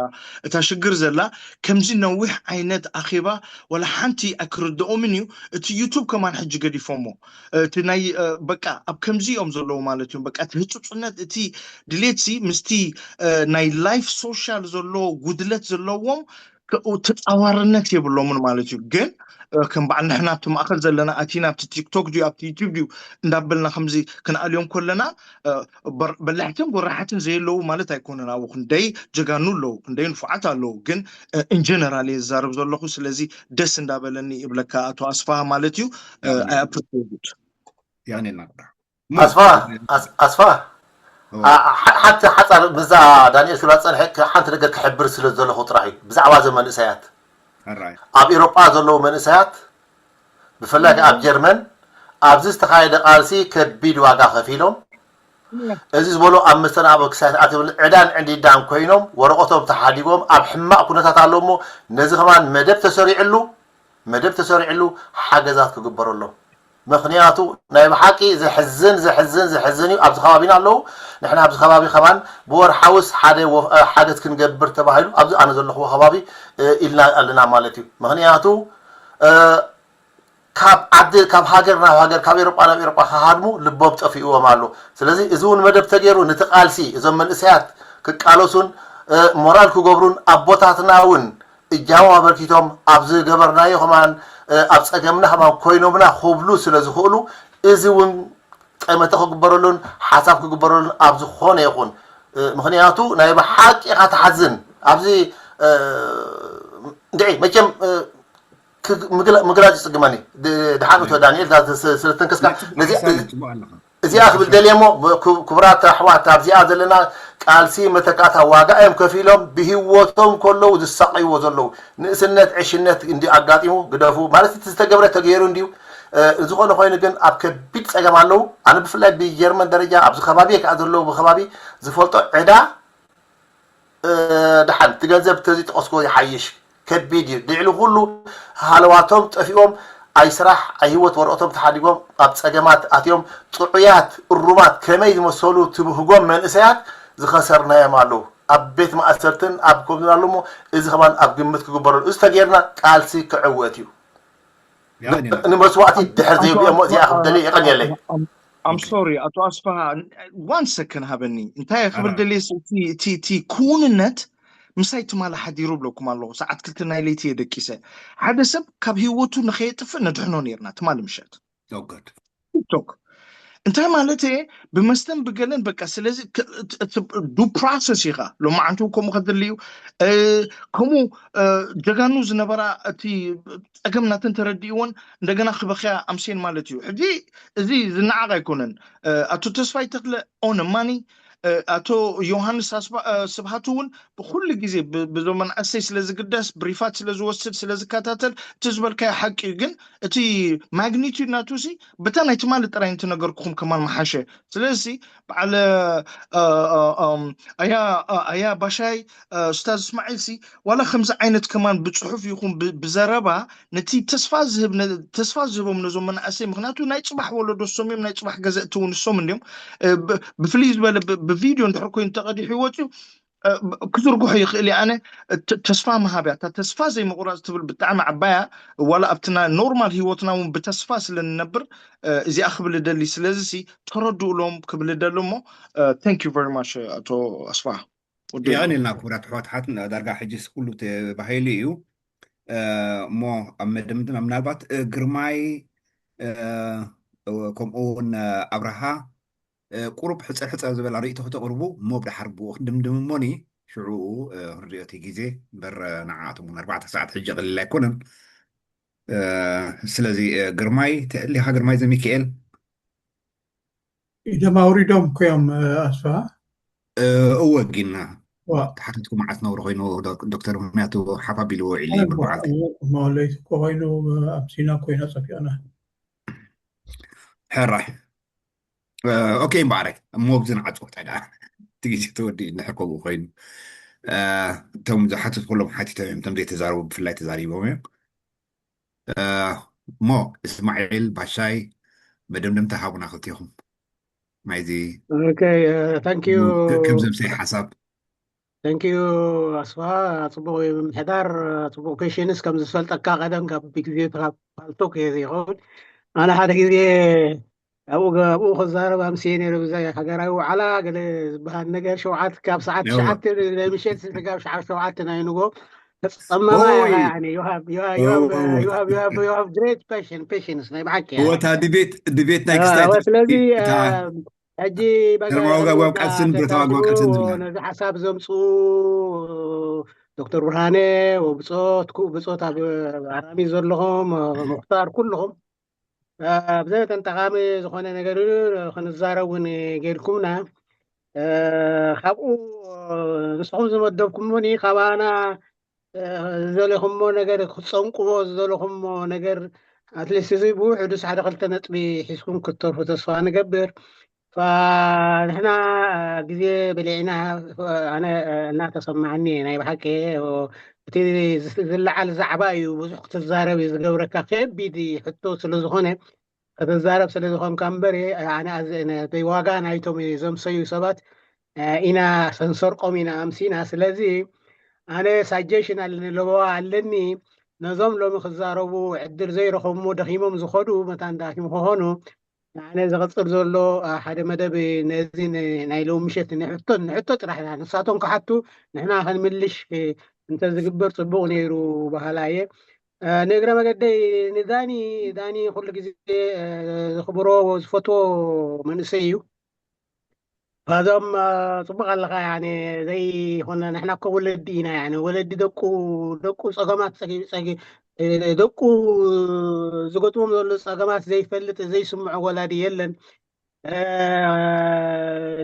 እታ ሽግር ዘላ ከምዚ ነዊሕ ዓይነት ኣኼባ ወላ ሓንቲ ኣይክርድኦምን እዩ። እቲ ዩቱብ ከማን ሕጂ ገዲፎሞ። እቲ ናይ በቃ ኣብ ከምዚ እዮም ዘለዉ ማለት እዮም። በቃ እቲ ህጹጽነት እቲ ድሌትሲ ምስቲ ናይ ላይፍ ሶሻል ዘሎ ጉድለት ዘለዎም ተፃዋርነት የብሎምን ማለት እዩ። ግን ከም በዓል ንሕና ኣብቲ ማእኸል ዘለና ኣቲና ኣብቲ ቲክቶክ ድዩ ኣብቲ ዩቱብ ድዩ እንዳበልና ከምዚ ክንኣልዮም ከለና በላሕትን ጎራሓትን ዘየለዉ ማለት ኣይኮነን። ኣብኡ ክንደይ ጀጋኑ ኣለዉ፣ ክንደይ ንፉዓት ኣለዉ። ግን ኢንጀነራል እየ ዝዛረብ ዘለኹ። ስለዚ ደስ እንዳበለኒ ይብለካ ኣቶ ኣስፋሃ ማለት እዩ። ኣፕሪት ያኔና ኣስፋ ኣስፋ ሓንቲ ሓፃር ምዛ ዳንኤል ክብላ ፀንሐ ሓንቲ ነገር ክሕብር ስለ ዘለኹ ጥራሕ እዩ ብዛዕባ ዘ መንእሰያት ኣብ ኤሮጳ ዘለዉ መንእሰያት ብፍላይ ኣብ ጀርመን ኣብዚ ዝተኻየደ ቃልሲ ከቢድ ዋጋ ከፊሎም እዚ ዝበሎ ኣብ መስተናበ ክሳት ኣትብል ዕዳን ዕንዲዳን ኮይኖም ወረቐቶም ተሓዲጎም ኣብ ሕማቕ ኩነታት ኣለዉ እሞ ነዚ ከማን መደብ ተሰሪዕሉ መደብ ተሰሪዕሉ ሓገዛት ክግበረሎም። ምኽንያቱ ናይ ብሓቂ ዘሕዝን ዘሕዝን ዘሕዝን እዩ። ኣብዚ ከባቢና ኣለዉ። ንሕና ኣብዚ ከባቢ ከማን ብወርሓውስ ሓደ ሓገዝ ክንገብር ተባሂሉ ኣብዚ ኣነ ዘለኽዎ ከባቢ ኢልና ኣለና ማለት እዩ። ምኽንያቱ ካብ ዓዲ ካብ ሃገር ናብ ሃገር ካብ ኤሮጳ ናብ ኤሮጳ ክሃድሙ ልቦም ጠፊእዎም ኣሎ። ስለዚ እዚ እውን መደብ ተገይሩ ነቲ ቃልሲ እዞም መንእሰያት ክቃለሱን ሞራል ክገብሩን ኣቦታትና እውን እጃሞም ኣበርኪቶም ኣብ ዝገበርናዮ ከማን ኣብ ፀገምና ከማን ኮይኖምና ክብሉ ስለ ዝኽእሉ እዚ እውን ጠመተ ክግበረሉን ሓሳብ ክግበረሉን ኣብ ዝኾነ ይኹን ምክንያቱ ናይ ብሓቂ ኢኻ ትሓዝን ኣብዚ እንድዒ መቸም ምግላፅ ይፅግመኒ ድሓን እቶ ዳንኤል ስለተንከስካ እዚኣ ክብል ደልየ እሞ ክቡራት ኣሕዋት ኣብዚኣ ዘለና ቃልሲ መተካእታ ዋጋ እዮም ከፊሎም ብሂወቶም ከለዉ ዝሳቀይዎ ዘለዉ ንእስነት ዕሽነት እንዲ ኣጋጢሙ ግደፉ ማለት እቲ ዝተገብረ ተገይሩ እንዲዩ ዝኾነ ኮይኑ ግን ኣብ ከቢድ ፀገም ኣለዉ ኣነ ብፍላይ ብጀርመን ደረጃ ኣብዚ ከባቢ ከዓ ዘለዉ ብከባቢ ዝፈልጦ ዕዳ ድሓን እቲ ገንዘብ ተዝጠቀስኮ ይሓይሽ ከቢድ እዩ ልዕሊ ኩሉ ሃለዋቶም ጠፊኦም ኣይ ስራሕ ኣይ ህይወት ወረቀቶም ተሓዲጎም ኣብ ፀገማት ኣትዮም ጥዑያት እሩማት ከመይ ዝመሰሉ ትብህጎም መንእሰያት ዝኸሰርናዮም ኣለዉ ኣብ ቤት ማእሰርትን ኣብ ኮምና ኣለሞ እዚ ከማን ኣብ ግምት ክግበረሉ እዚ ተጌርና ቃልሲ ክዕወት እዩ ንመስዋእቲ ድሕር ዘይብኦም እዚኣ ክብደለ የቀንየለይ I'm sorry ኣቶ ኣስፋሃ one second ሃበኒ እንታይ ክብል ደልየ እቲ ክውንነት ምሳይ ትማሊ ሓዲሩ ብለኩም ኣለኹ ሰዓት ክልተ ናይ ለይቲ እየ ደቂሰ ሓደ ሰብ ካብ ህይወቱ ንኸየጥፍእ ነድሕኖ ነርና ትማሊ ምሸት ቲክቶክ እንታይ ማለት እየ ብመስተን ብገለን በቃ ስለዚ ዱ ፕሮሰስ ኢኻ ሎማዓንቱ ከምኡ ከድልዩ ከምኡ ጀጋኑ ዝነበራ እቲ ፀገም ናተን ተረዲእዎን እንደገና ክበኽያ ኣምሴን ማለት እዩ ሕጂ እዚ ዝነዓቕ ኣይኮነን ኣቶ ተስፋይ ተክለ ኦነ ማኒ ኣቶ ዮሃንስ ስብሃቱ እውን ብኩሉ ግዜ ብዞም መናእሰይ ስለ ዝግደስ ብሪፋት ስለ ዝወስድ ስለ ዝከታተል እቲ ዝበልካዮ ሓቂ እዩ ግን እቲ ማግኒቱድ ናቱ ሲ በታ ናይ ትማሊ ጥራይ እንትነገርኩኹም ከማን መሓሸ ስለዚ በዓል ኣያ ኣያ ባሻይ ኡስታዝ እስማዒል ሲ ዋላ ከምዚ ዓይነት ከማን ብፅሑፍ ይኹን ብዘረባ ነቲ ተስፋ ዝህብ ተስፋ ዝህቦም ነዞም መናእሰይ ምክንያቱ ናይ ፅባሕ ወለዶ ሶም እዮም ናይ ፅባሕ ገዘእቲ እውን ሶም እንዲዮም ብፍልይ ዝበለ ብቪድዮ እንድሕር ኮይኑ ተቐዲሑ ይወፅዩ ክዝርግሖ ይኽእል እየ ኣነ ተስፋ ምሃብያ እታ ተስፋ ዘይምቑራፅ ትብል ብጣዕሚ ዓባያ ዋላ ኣብቲ ኖርማል ህይወትና እውን ብተስፋ ስለ ንነብር እዚኣ ክብል ደሊ ስለዚ ሲ ተረድኡሎም ክብል ደሊ እሞ thank you very much ኣቶ ኣስፋ የቐንልና ክቡራት ኣሕዋት ሓትን ዳርጋ ሕጂስ ኩሉ ተባሂሉ እዩ እሞ ኣብ መደምድማ ምናልባት ግርማይ ከምኡ እውን ኣብርሃ ቁሩብ ሕፅር ሕፅር ዝበላ ርእይቶ ክተቕርቡ እሞ ብድሓር ብኡ ክንድምድም እሞኒ ሽዑ ክንሪኦ እቲ ግዜ እምበር ንዓኣቶም እውን ኣርባዕተ ሰዓት ሕጂ ቀሊል ኣይኮነን ስለዚ ግርማይ ተህሊኻ ግርማይ ዘሚካኤል ኢደም ኣውሪዶም እኮ እዮም ኣስፋ እወ ጊና ተሓተትኩ መዓት ነውሪ ኮይኑ ዶክተር ምክንያቱ ሓፍ ኣቢልዎ ውዒሉ ይብል በዓልቲ መለይቱ እኮ ኮይኑ ኣብ ሲና ኮይና ፀፊቕና ሕራይ ኦኬ እምበኣረይ እሞ ብዚ ንዓፅዎ ታይ ደኣ እቲ ግዜ ተወዲኡ እንድሕር ከምኡ ኮይኑ እቶም ዝሓተት ኩሎም ሓቲቶም እዮም እቶም ዘይተዛረቡ ብፍላይ ተዛሪቦም እዮም እሞ እስማዒል ባሻይ መደምደምታ ሃቡና ክልቲኹም ናይዚ Okay, uh, thank you. ከም ዘምሰይ ሓሳብ Thank you ኣስፋ። ጽቡቕ እዩ ምምሕዳር፣ ጽቡቕ ፔሽንስ ከም ዝፈልጠካ ቀደም ካብ ግዜ ካብ ፓልቶክ እየ ዘይኸውን። ኣነ ሓደ ግዜ ኣብኡ ገ- ኣብኡ ክዛረብ ኣምስየ ነይረ። ብዛ ሃገራዊ ዋዕላ ገለ ዝበሃል ነገር ሸውዓት ካብ ሰዓት እወ። ትሽዓተ ናይ ምሸት ስጋብ ሸዓ ሸውዓተ ናይ ንጎ ተጸመማ ኢኻ። ኦይ ያኒ you have you have you have ኦ you have you have you have great patience patience ናይ ብሓቂ ያኒ ወታ ዲቤት ዲቤት ናይ አ፣ ክስታይ ወ- ስለዚ እታ አ፣ ሕጂ በቃ ግርማዊ ይቕርታ ጋግባብ ቃልስን ብረታዊ ጋግባብ ተጋግኡ ቃልስን ዝብላ ነዚ ሓሳብ ዘምፅኡ ዶክተር ብርሃነ ወብፆት ኩ- ብፆት ኣብ ኣራሚ ዘለኹም አ፣ ሙክታር ኩልኹም አ፣ ብዘበተን ጠቓሚ ዝኾነ ነገር እዩ ክንዛረብ እውን ጌርኩምና። አ፣ ካብኡ አ፣ ንስኹም ዝመደብኩሞኒ ካባና አ፣ ዝደለኹሞ ነገር ክትፀንቅዎ ዝደለኹሞ ነገር ኣትሊስት እዚ ብውሕዱ ሓደ ክልተ ነጥቢ ሒዝኩም ክትተርፉ ተስፋ ንገብር። ንሕና ግዜ በሊዕና ኣነ እናተሰማዓኒ ናይ ብሓቂ እቲ ዝለዓል ዛዕባ እዩ። ብዙሕ ክትዛረብ እዩ ዝገብረካ ከቢድ ሕቶ ስለዝኾነ ክትዛረብ ስለዝኾንካ እምበር ኣነ ዋጋ ናይቶም ዘምሰዩ ሰባት ኢና ሰንሰርቆም ኢና ኣምሲና። ስለዚ ኣነ ሳጀሽን ኣለኒ ለበዋ ኣለኒ ነዞም ሎሚ ክዛረቡ ዕድል ዘይረኸብሞ ደኺሞም ዝኸዱ መታን ዳኪም ክኾኑ ኣነ ዝቕፅል ዘሎ ሓደ መደብ ነዚ ናይ ሎም ምሸት ንሕቶ ንሕቶ ጥራሕ ኢና ንሳቶም ክሓቱ ንሕና ክንምልሽ እንተዝግበር ፅቡቕ ነይሩ በሃላ እየ። ንእግረ መገደይ ንዳኒ ዳኒ ኩሉ ግዜ ዝኽብሮ ዝፈትዎ መንእሰይ እዩ። ፋዞም ጽቡቕ ኣለኻ። ያኒ ዘይኮነ ንሕና እኮ ወለዲ ኢና። ያኒ ወለዲ ደቁ ደቁ ጸገማት ጸጊ ጸጊ ደቁ ዝገጥሞም ዘሎ ጸገማት ዘይፈልጥ ዘይስምዖ ወላዲ የለን።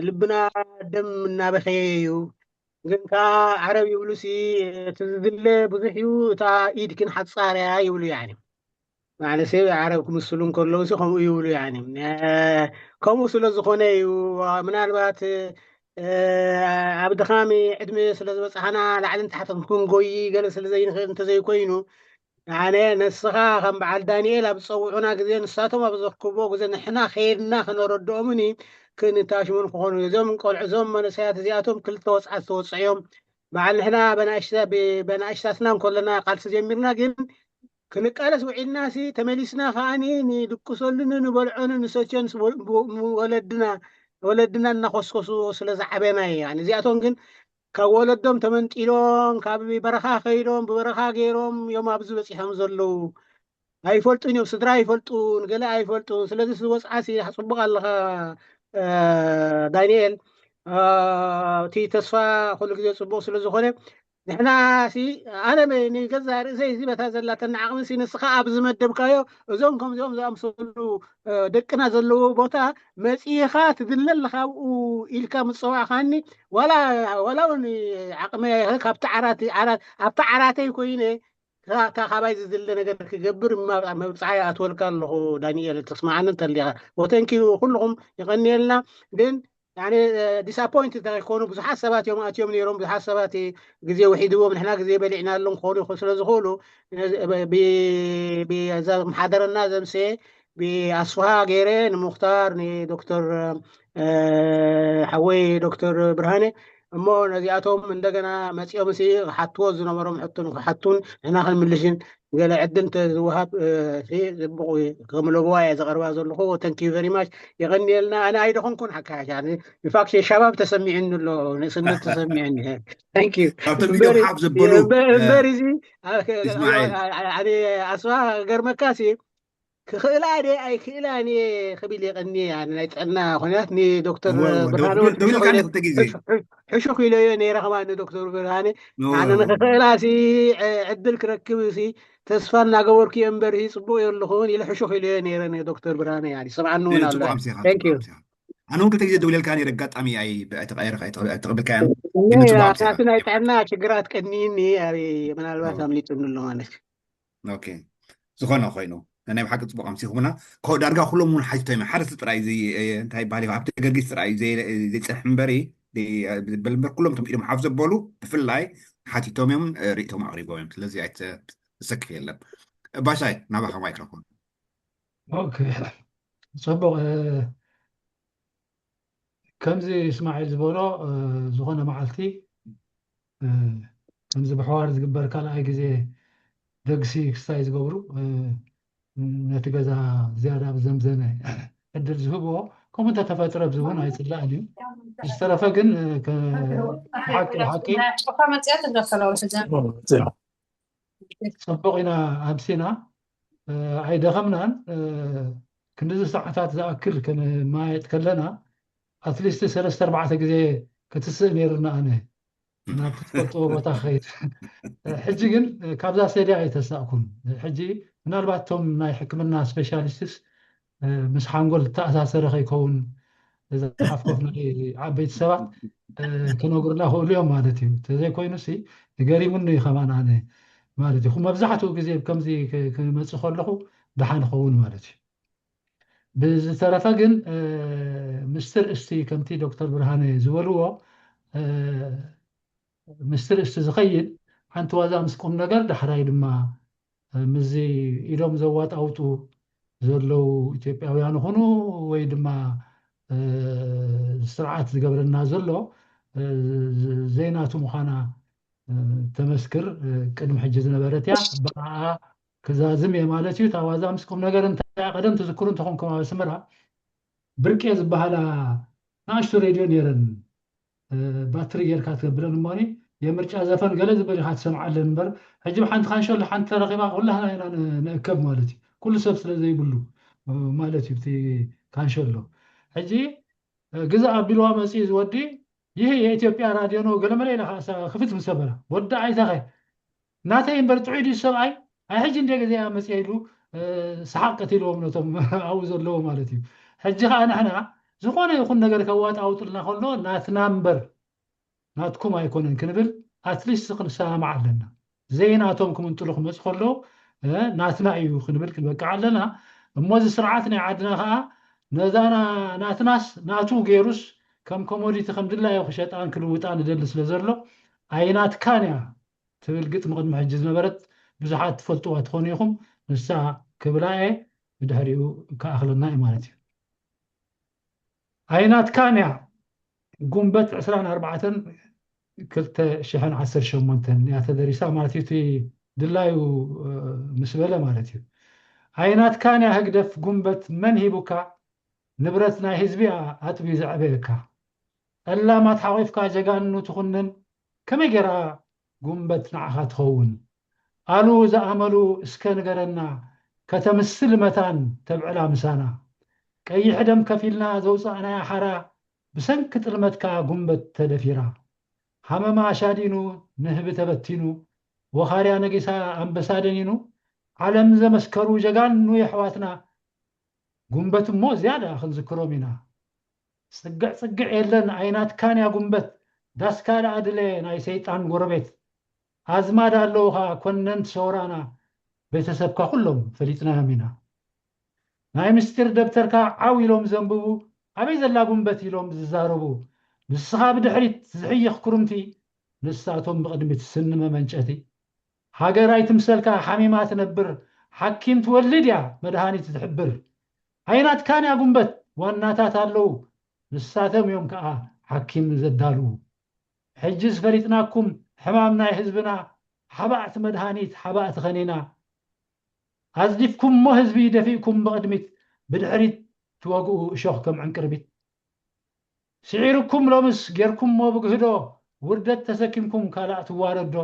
ልብና ደም እናበኸየ እዩ። ግን ከኣ ዓረብ ይብሉሲ እቲ ዝድለ ብዙሕ እዩ፣ እታ ኢድ ግን ሓጻር እያ ይብሉ። ያኒ ማለሰ ዓረብ ክምስሉ እንከለውሲ ከምኡ ይብሉ። ያኒ ከምኡ ስለ ዝኾነ እዩ። ምናልባት ኣብ ድኻሚ ዕድመ ስለ ዝበጻሕና ላዕልን ታሕትን ክንጎይ ገለ ስለ ዘይንኽእል እንተዘይኮይኑ ኣነ ንስኻ ከም በዓል ዳንኤል ኣብ ዝጸውዑና ግዜ ንሳቶም ኣብ ዘክብዎ ግዜ ንሕና ከይድና ክነረድኦምኒ ክንታሽሙን ክኾኑ እዞም ቆልዑ እዞም መንእሰያት እዚኣቶም ክልተ ወጽዓት ዝተወጽዑ እዮም። በዓል ንሕና በናእሽታትና እንከለና ቃልሲ ጀሚርና ግን ክንቃለስ ውዒልና ሲ ተመሊስና ከዓኒ ንድቅሰሉን ንበልዖን ንሰትዮን ወለድና ወለድና እናኾስኮሱ ስለ ዝዓበና እዩ። እዚኣቶም ግን ካብ ወለዶም ተመንጢሎም ካብ በረኻ ከይዶም ብበረኻ ገይሮም እዮም ኣብዚ በፂሖም ዘለዉ። ኣይፈልጡን እዮም፣ ስድራ ኣይፈልጡን፣ ገለ ኣይፈልጡን። ስለዚ ዝወፅዓ ሲ ፅቡቕ ኣለኻ ዳንኤል። እቲ ተስፋ ኩሉ ግዜ ፅቡቕ ስለ ዝኾነ ንሕና ሲ ኣነ ንገዛ ርእሰይ እዚ በታ ዘላተና ዓቕሚ ሲ ንስኻ ኣብ ዝመደብካዮ እዞም ከምዚኦም ዝኣምሰሉ ደቅና ዘለዎ ቦታ መፂኻ ትድለ ኣለኻ ኣብኡ ኢልካ ምፀዋዕካኒ ዋላ ዋላ እውን ዓቕሚ ካብቲ ዓራት ኣብቲ ዓራተይ ኮይነ እታ ካባይ ዝድለ ነገር ክገብር መብፅዓ ይኣትወልካ ኣለኹ። ዳንኤል ተስማዓኒ እንተሊኻ ወተንኪ ኩልኹም ይቐንየልና ግን ዲስኣፖይንት እንተኮኑ ብዙሓት ሰባት እዮም ኣትዮም ነይሮም። ብዙሓት ሰባት ግዜ ውሒድዎም ንሕና ግዜ በሊዕናሎም ክኾኑ ይኽእሉ ስለ ዝኽእሉ ብዛ ምሓደረና ዘምሰ ብኣስፍሃ ገይረ ንሙክታር ንዶክተር ሓወይ ዶክተር ብርሃነ እሞ ነዚኣቶም እንደገና መፂኦም ሲ ክሓትዎ ዝነበሮም ሕቶ ንክሓቱን ንሕና ክንምልሽን ገለ ዕድል እንተዝወሃብ ጽቡቕ ከም ለበዋ እየ ዘቕርባ ዘለኹ። Thank you very much። የቐንየልና። ኣነ ኣይደኾንኩን ሓካሻ ኢንፋክት ሸባብ ተሰሚዕኒ ኣሎ ንእስነት ተሰሚዕኒ። Thank you። ካብቶም ቪድዮ ሓፍ ዘበሉ እምበር እዚ እስማኤል ኣስዋ ገርመካ ሲ ክኽእላ ደ ኣይክእላን እየ ክብል የቐኒ ናይ ጥዕና ኩነታት ንዶክተር ብርሃነ ደውልካ ክልተ ግዜ ሕሹኽ ኢለዮ ነይረ ከማ ንዶክተር ብርሃነ ኣነ ንክኽእላ ሲ ዕድል ክረክብ ሲ ተስፋ እናገበርኩ እየ እምበር ሲ ፅቡቅ የለኹን ኢለ ሕሹኽ ኢለዮ ነይረ ንዶክተር ብርሃነ ያ ሰምዓኒ እውን ኣሎ። Thank you። ኣነ እውን ክልተ ግዜ ደውለልካ ነይረ ኣጋጣሚ ኣይተቐየርካ ኣይተቐበልካያን ግን ጽቡቅ ኣምሲኻ ናቲ ናይ ጥዕና ሽግራት ቀኒኒ ምናልባት ኣምሊጡኒ ኣሎ ማለት እዩ። ኦኬ ዝኾነ ኮይኑ ናይ ብሓቂ ፅቡቅ ኣምሲኹምና። ዳርጋ ኩሎም እውን ሓቲቶም እዮም ሓደ ሰብ ጥራይ እንታይ ይበሃል ኣብቲ ገርጊስ ጥራይ ዘይፅንሕ እምበሪ በል እምበር ኩሎም እቶም ኢዶም ሓፍ ዘበሉ ብፍላይ ሓቲቶም እዮም ርእቶም ኣቅሪቦም እዮም። ስለዚ ኣይተሰክፍ የለን። ባሻይ ናባኻ ማይክሮፎን። ኦኬ ጽቡቅ። ከምዚ እስማዒል ዝበሎ ዝኾነ መዓልቲ ከምዚ ብሕዋር ዝግበር ካልኣይ ግዜ ደግሲ ክስታይ ዝገብሩ ነቲ ገዛ ዝያዳ ብዘምዘመ ዕድል ዝህብዎ ከምኡ እንተተፈጥረ ብዚ እውን ኣይፅላእን እዩ። ዝተረፈ ግን ብሓቂ ብሓቂ ፅቡቕ ኢና ኣምሲና ኣይደኸምናን። ክንዲዚ ሰዓታት ዝኣክል ክንማየጥ ከለና ኣትሊስት ሰለስተ ኣርባዕተ ግዜ ክትስእ ነይርና ኣነ ናብቲ ትፈልጥዎ ቦታ ክኸይድ። ሕጂ ግን ካብዛ ሰድያ ኣይተሳእኩን። ሕጂ ምናልባት እቶም ናይ ሕክምና ስፔሻሊስትስ ምስ ሓንጎል ዝተኣሳሰረ ከይከውን እዛ ሓፍኮፍ ናይ ዓበይቲ ሰባት ክነግሩና ክእሉ እዮም ማለት እዩ። ተዘይኮይኑ ሲ ገሪሙኒ ከማን ኣነ ማለት እዩ። መብዛሕትኡ ግዜ ከምዚ ክመፅእ ከለኹ ደሓን ኸውን ማለት እዩ። ብዝተረፈ ግን ምስጢር እስቲ ከምቲ ዶክተር ብርሃነ ዝበልዎ ምስጢር እስቲ ዝኸይድ ሓንቲ ዋዛ ምስ ቁም ነገር ዳሕራይ ድማ ምስዚ ኢዶም ዘዋጣውጡ ዘለዉ ኢትዮጵያውያን ይኹኑ ወይ ድማ ስርዓት ዝገብረና ዘሎ ዘይናቱ ምዃና ተመስክር ቅድሚ ሕጂ ዝነበረት እያ። ብኣ ክዛዝም እየ ማለት እዩ። እታ ዋዛ ምስ ቁም ነገር እንታይ ቀደም ትዝክሩ እንተኾንኩም ኣብ ኣስመራ ብርቄ ዝበሃላ ንኣሽቱ ሬድዮ ነይረን ባትሪ ጌርካ ትገብረን እሞኒ የምርጫ ዘፈን ገለ ዝበል ኢኻ ትሰምዓለን እምበር ሕጂ ብሓንቲ ካንሸሎ ሓንቲ ተረኺባ ኩላህና ኢና ንእከብ ማለት እዩ። ኩሉ ሰብ ስለ ዘይብሉ ማለት እዩ እቲ ካንሸሎ። ሕጂ ግዛ ኣቢልዋ መፅኡ ዝወዲ ይህ የኢትዮጵያ ራዲዮ ነው ገለመለ ኢላ ክፍት ምሰበራ ወዲ ኣይተኸ ናተይ እምበር ጥዑይ ድዩ ሰብኣይ ኣይ ሕጂ እንደ ግዜ መፅያ ኢሉ ሰሓቅ ቀቲልዎም ነቶም ኣብኡ ዘለዎ ማለት እዩ። ሕጂ ከዓ ንሕና ዝኾነ ይኹን ነገር ከዋጣውጥልና ከሎ ናትና እምበር ናትኩም ኣይኮነን ክንብል ኣትሊስት ክንሰማማዕ ኣለና። ዘይናቶም ክምንጥሉ ክመፁ ከለዉ ናትና እዩ ክንብል ክንበቅዕ ኣለና። እሞ እዚ ስርዓት ናይ ዓድና ከዓ ነዛ ናትናስ ናቱ ገይሩስ ከም ኮሞዲቲ ከም ድላዮ ክሸጣን ክልውጣን ንደሊ ስለ ዘሎ ኣይናትካን እያ ትብል ግጥሚ ቅድሚ ሕጂ ዝነበረት ብዙሓት ትፈልጥዋ ትኾኑ ኢኹም። ንሳ ክብላ እየ ብድሕሪኡ ክኣኽለና እዩ ማለት እዩ። ኣይናትካን እያ ጉንበት ዕስራን ኣርባዕተን ክልተ ሽሕን ዓሰርተ ሸሞንተን እያ ተደሪሳ ማለት እዩ። እቲ ድላዩ ምስ በለ ማለት እዩ። ኣይናትካን እያ ህግደፍ ጉንበት መን ሂቡካ ንብረት ናይ ህዝቢ እያ ኣጥብዩ ዘዕበየካ። ጠላማት ሓቒፍካ ጀጋኑ ትኹንን ከመይ ገይራ ጉንበት ንዓኻ ትኸውን? ኣሉ ዝኣመሉ እስከ ንገረና ከተምስል መታን ተብዕላ ምሳና። ቀይሕ ደም ከፊልና ዘውፃእናያ ሓራ ብሰንኪ ጥልመትካ ጉንበት ተደፊራ። ሃመማ ሻዲኑ ንህቢ ተበቲኑ ወኻርያ ነጊሳ ኣንበሳ ደኒኑ ዓለም ዘመስከሩ ጀጋኑ የሕዋትና ጉንበት እሞ ዝያዳ ክንዝክሮም ኢና። ፅግዕ ፅግዕ የለን ኣይናትካን እያ ጉንበት ዳስካ ደኣ ድለ ናይ ሰይጣን ጎረቤት ኣዝማድ ኣለውኻ ኮነንት ሰውራና ቤተሰብካ ኩሎም ፈሊጥናዮም ኢና። ናይ ምስጢር ደብተርካ ዓው ኢሎም ዘንብቡ ኣበይ ዘላ ጉንበት ኢሎም ዝዛረቡ ንስኻ ብድሕሪት ዝሕይኽ ክሩምቲ ንሳቶም ብቕድሚት ስኒ መመንጨቲ ሃገር ኣይትምሰልካ ሓሚማ ትነብር ሓኪም ትወልድ እያ መድሃኒት ትሕብር ኣይናትካን እያ ጉንበት ዋናታት ኣለዉ ንሳቶም እዮም ከዓ ሓኪም ዘዳልዉ ሕጂ ዝፈሊጥናኩም ሕማም ናይ ህዝብና ሓባእቲ መድሃኒት ሓባእቲ ኸኒና ኣዝዲፍኩሞ ህዝቢ ደፊእኩም ብቕድሚት ብድሕሪት ትወግኡ እሾኽ ከም ዕንቅርቢት ስዒርኩም ሎምስ ጌርኩሞ ብግህዶ ውርደት ተሰኪምኩም ካልእ ትዋረዶ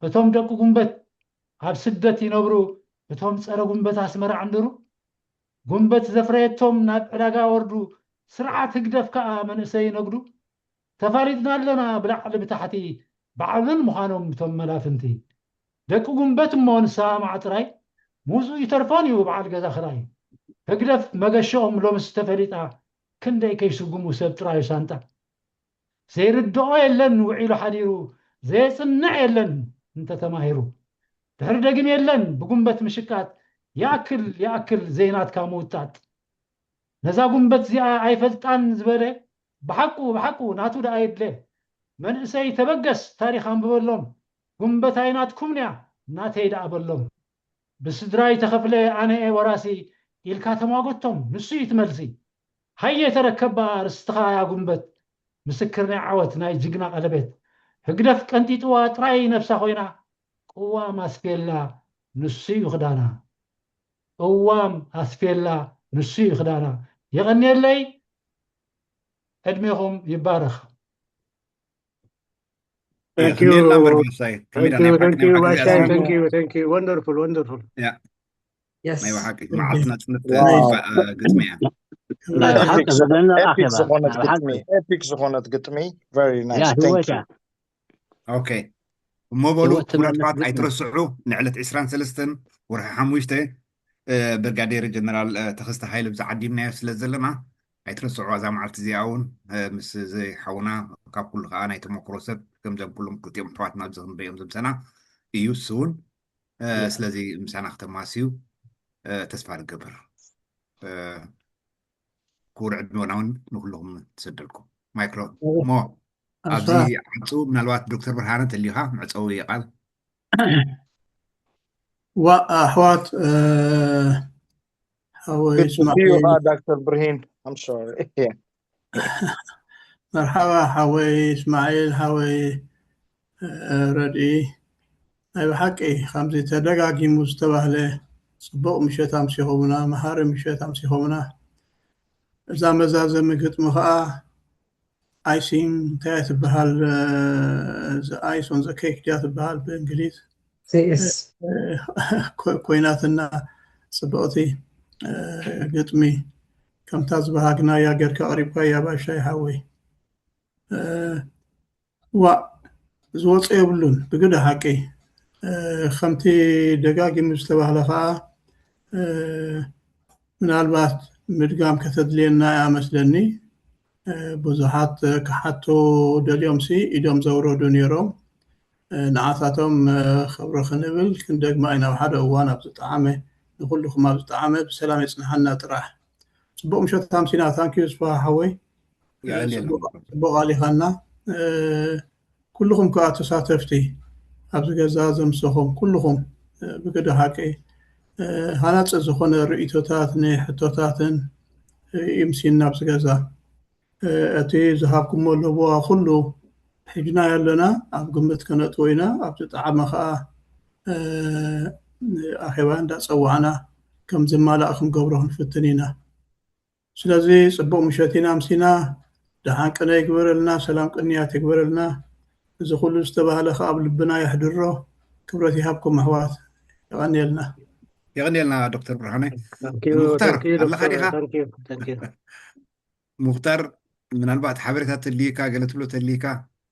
እቶም ደቂ ጉንበት ኣብ ስደት ይነብሩ እቶም ጸረ ጉንበት ኣስመራ ዕንድሩ ጉንበት ዘፍረየቶም ናብ ዕዳጋ ወርዱ ስርዓት ህግደፍ ከኣ መንእሰይ ይነግዱ ተፋሊጥና ኣለና ብላዕሊ ብታሕቲ ባዕብን ምዃኖም እቶም መላፍንቲ ደቂ ጉንበት እሞ ንሰማማዕ ጥራይ ሙዙ ይተርፎን እዩ በዓል ገዛ ክራይ ህግደፍ መገሸኦም ሎምስ ተፈሊጣ ክንደይ ከይስጉሙ ሰብ ጥራዩ ሳንጣ ዘይርድኦ የለን ውዒሉ ሓዲሩ ዘየፅንዕ የለን እንተተማሂሩ ድሕሪ ደግም የለን ብጉንበት ምሽቃጥ ይኣክል ይኣክል ዘይናትካ ምውጣጥ ነዛ ጉንበት እዚኣ ኣይፈልጣን ዝበለ ብሓቁ ብሓቁ ናቱ ደኣ የድለ መንእሰይ ተበገስ ታሪኽ ኣንብበሎም ጉንበት ኣይናትኩምንያ ናተይ ደኣ በሎም ብስድራይ ተኸፍለ ኣነኤ ወራሲ ኢልካ ተሟገቶም ንሱ እዩ ትመልሲ ሃየ ተረከባ ርስትኻ ያ ጉንበት፣ ምስክር ናይ ዓወት ናይ ጅግና ቀለቤት። ህግደፍ ቀንጢጥዋ ጥራይ ነብሳ ኮይና፣ ቅዋም ኣስፌላ ንሱ እዩ ክዳና። ቅዋም ኣስፌላ ንሱ እዩ ክዳና። የቐንየለይ፣ ዕድሜኹም ይባረኽ። Thank you. ክንደየልና እምበር ባሻይ፣ ከመይ Thank ደኣ ናይ you, ብሓቂ thank you, ናይ ብሓቂ ባሻይ. ኣዝዩ Thank you, thank you. Wonderful, wonderful. Yes. ናይ ብሓቂ መዓልቲ ናጽነት Wow. ግጥሚ እያ። ናይ ብሓቂ Epic ዝኾ- ዘደንቕ epic ኣኼባ፣ ዝኾነት ናይ ብሓቂ። ግጥሚ epic ዝኾነት ግጥሚ። Very ያ nice, thank ህይወት you. እያ። ኦኬ፣ እሞ በሉ ህይወት ትመልስ ክቡራት ግጥሚ። ኣይትረስዑ፣ ንዕለት ዕስራን ሰለስተን ወርሒ ሓሙሽተ ብርጋዴር ጀነራል ተኸስተ ሃይለ ብዛ ዓዲምናዮ ስለ ዘለና ኣይትረስዑ። ኣዛ መዓልቲ እዚኣ እውን ምስ ዘይሓውና ካብ ኩሉ ከዓ ናይ ተመክሮ ሰብ ከምዘም ኩሎም ክልቲኦም ኣሕዋትና ኣብዚ ክንሪኦም ዘምሰና እዩ። እሱ እውን ስለዚ ምሳና ክተማስዩ ተስፋ ንገብር። ክቡር ዕድመና እውን ንኩልኹም ትሰደልኩም። ማይክሮ ሞ ኣብዚ ዓፁ ምናልባት ዶክተር ብርሃነ ተሊኻ መዕፀዊ ቃል። ዋ ኣሕዋት፣ ሓወይ Good to see you, እስማዒል፣ ዳክተር ብርሂን. I'm sorry. መርሓባ ሓወይ እስማዒል፣ ሓወይ ረድኢ። ናይ ብሓቂ ከምዚ ተደጋጊሙ ዝተባህለ ፅቡቕ ምሸት ኣምሲኹምና፣ መሃሪ ምሸት ኣምሲኹምና። እዛ መዛዘሚ ግጥሚ ከዓ icing እንታይ እያ ትበሃል? The ice on the cake ድያ ትበሃል ብእንግሊዝ? ሴኤስ ኮይናትና ፅብቕቲ ግጥሚ ከምታ ዝበሃግናያ ጌርካ ኣቕሪብካያ ባሻይ ሓወይ። ዋእ ዝወፀ የብሉን ብግደ ሓቂ። ከምቲ ደጋጊሙ ዝተባህለ ከዓ ምናልባት ምድጋም ከተድልየና እያ መስለኒ። ብዙሓት ክሓቱ ደልዮምሲ ኢዶም ዘውረዱ ነይሮም። ንዓታቶም ክብሪ ክንብል ክንደግማ ኢና ኣብ ሓደ እዋን ኣብ ዝጠዓመ፣ ንኩልኩም ኣብ ዝጠዓመ ብሰላም የፅንሓና ጥራሕ። ፅቡቅ ምሸት ኣምሲና። ታንኪዩ ስፋ ሓወይ። የቐንየልና። ፅቡቅ ኣሊኻና። ኩልኹም ከዓ ተሳተፍቲ ኣብዚ ገዛ ዘምሰኹም ኩልኹም ብግደ ሓቂ ሃናፂ ዝኾነ ርእይቶታት ንሕቶታትን ይምሲና ኣብዚ ገዛ። እቲ ዝሃብኩሞ ለበዋ ኩሉ ሒዝናዮ ኣለና፣ ኣብ ግምት ከነእትዎ ኢና። ኣብ ዝጠዓመ ከዓ ኣኼባ እንዳፀዋዕና ከም ዝማላእ ክንገብሮ ክንፍትን ኢና። ስለዚ ፅቡቕ ምሸት ኢና ኣምሲና። ደሓን ቅነ ይግበረልና፣ ሰላም ቅንያት ይግበረልና። እዚ ኩሉ ዝተባህለ ከዓ ኣብ ልብና የሕድሮ። ክብረት ይሃብኩም ኣሕዋት። የቐንየልና። የቐንየልና ዶክተር ብርሃነ። Thank you, ሙክታር thank you, ኣለኻ ዶክተር፣ ዲኻ? thank you, thank you. ሙክታር ምናልባት ሓበሬታ ተልይካ ገለ ትብሎ ተልይካ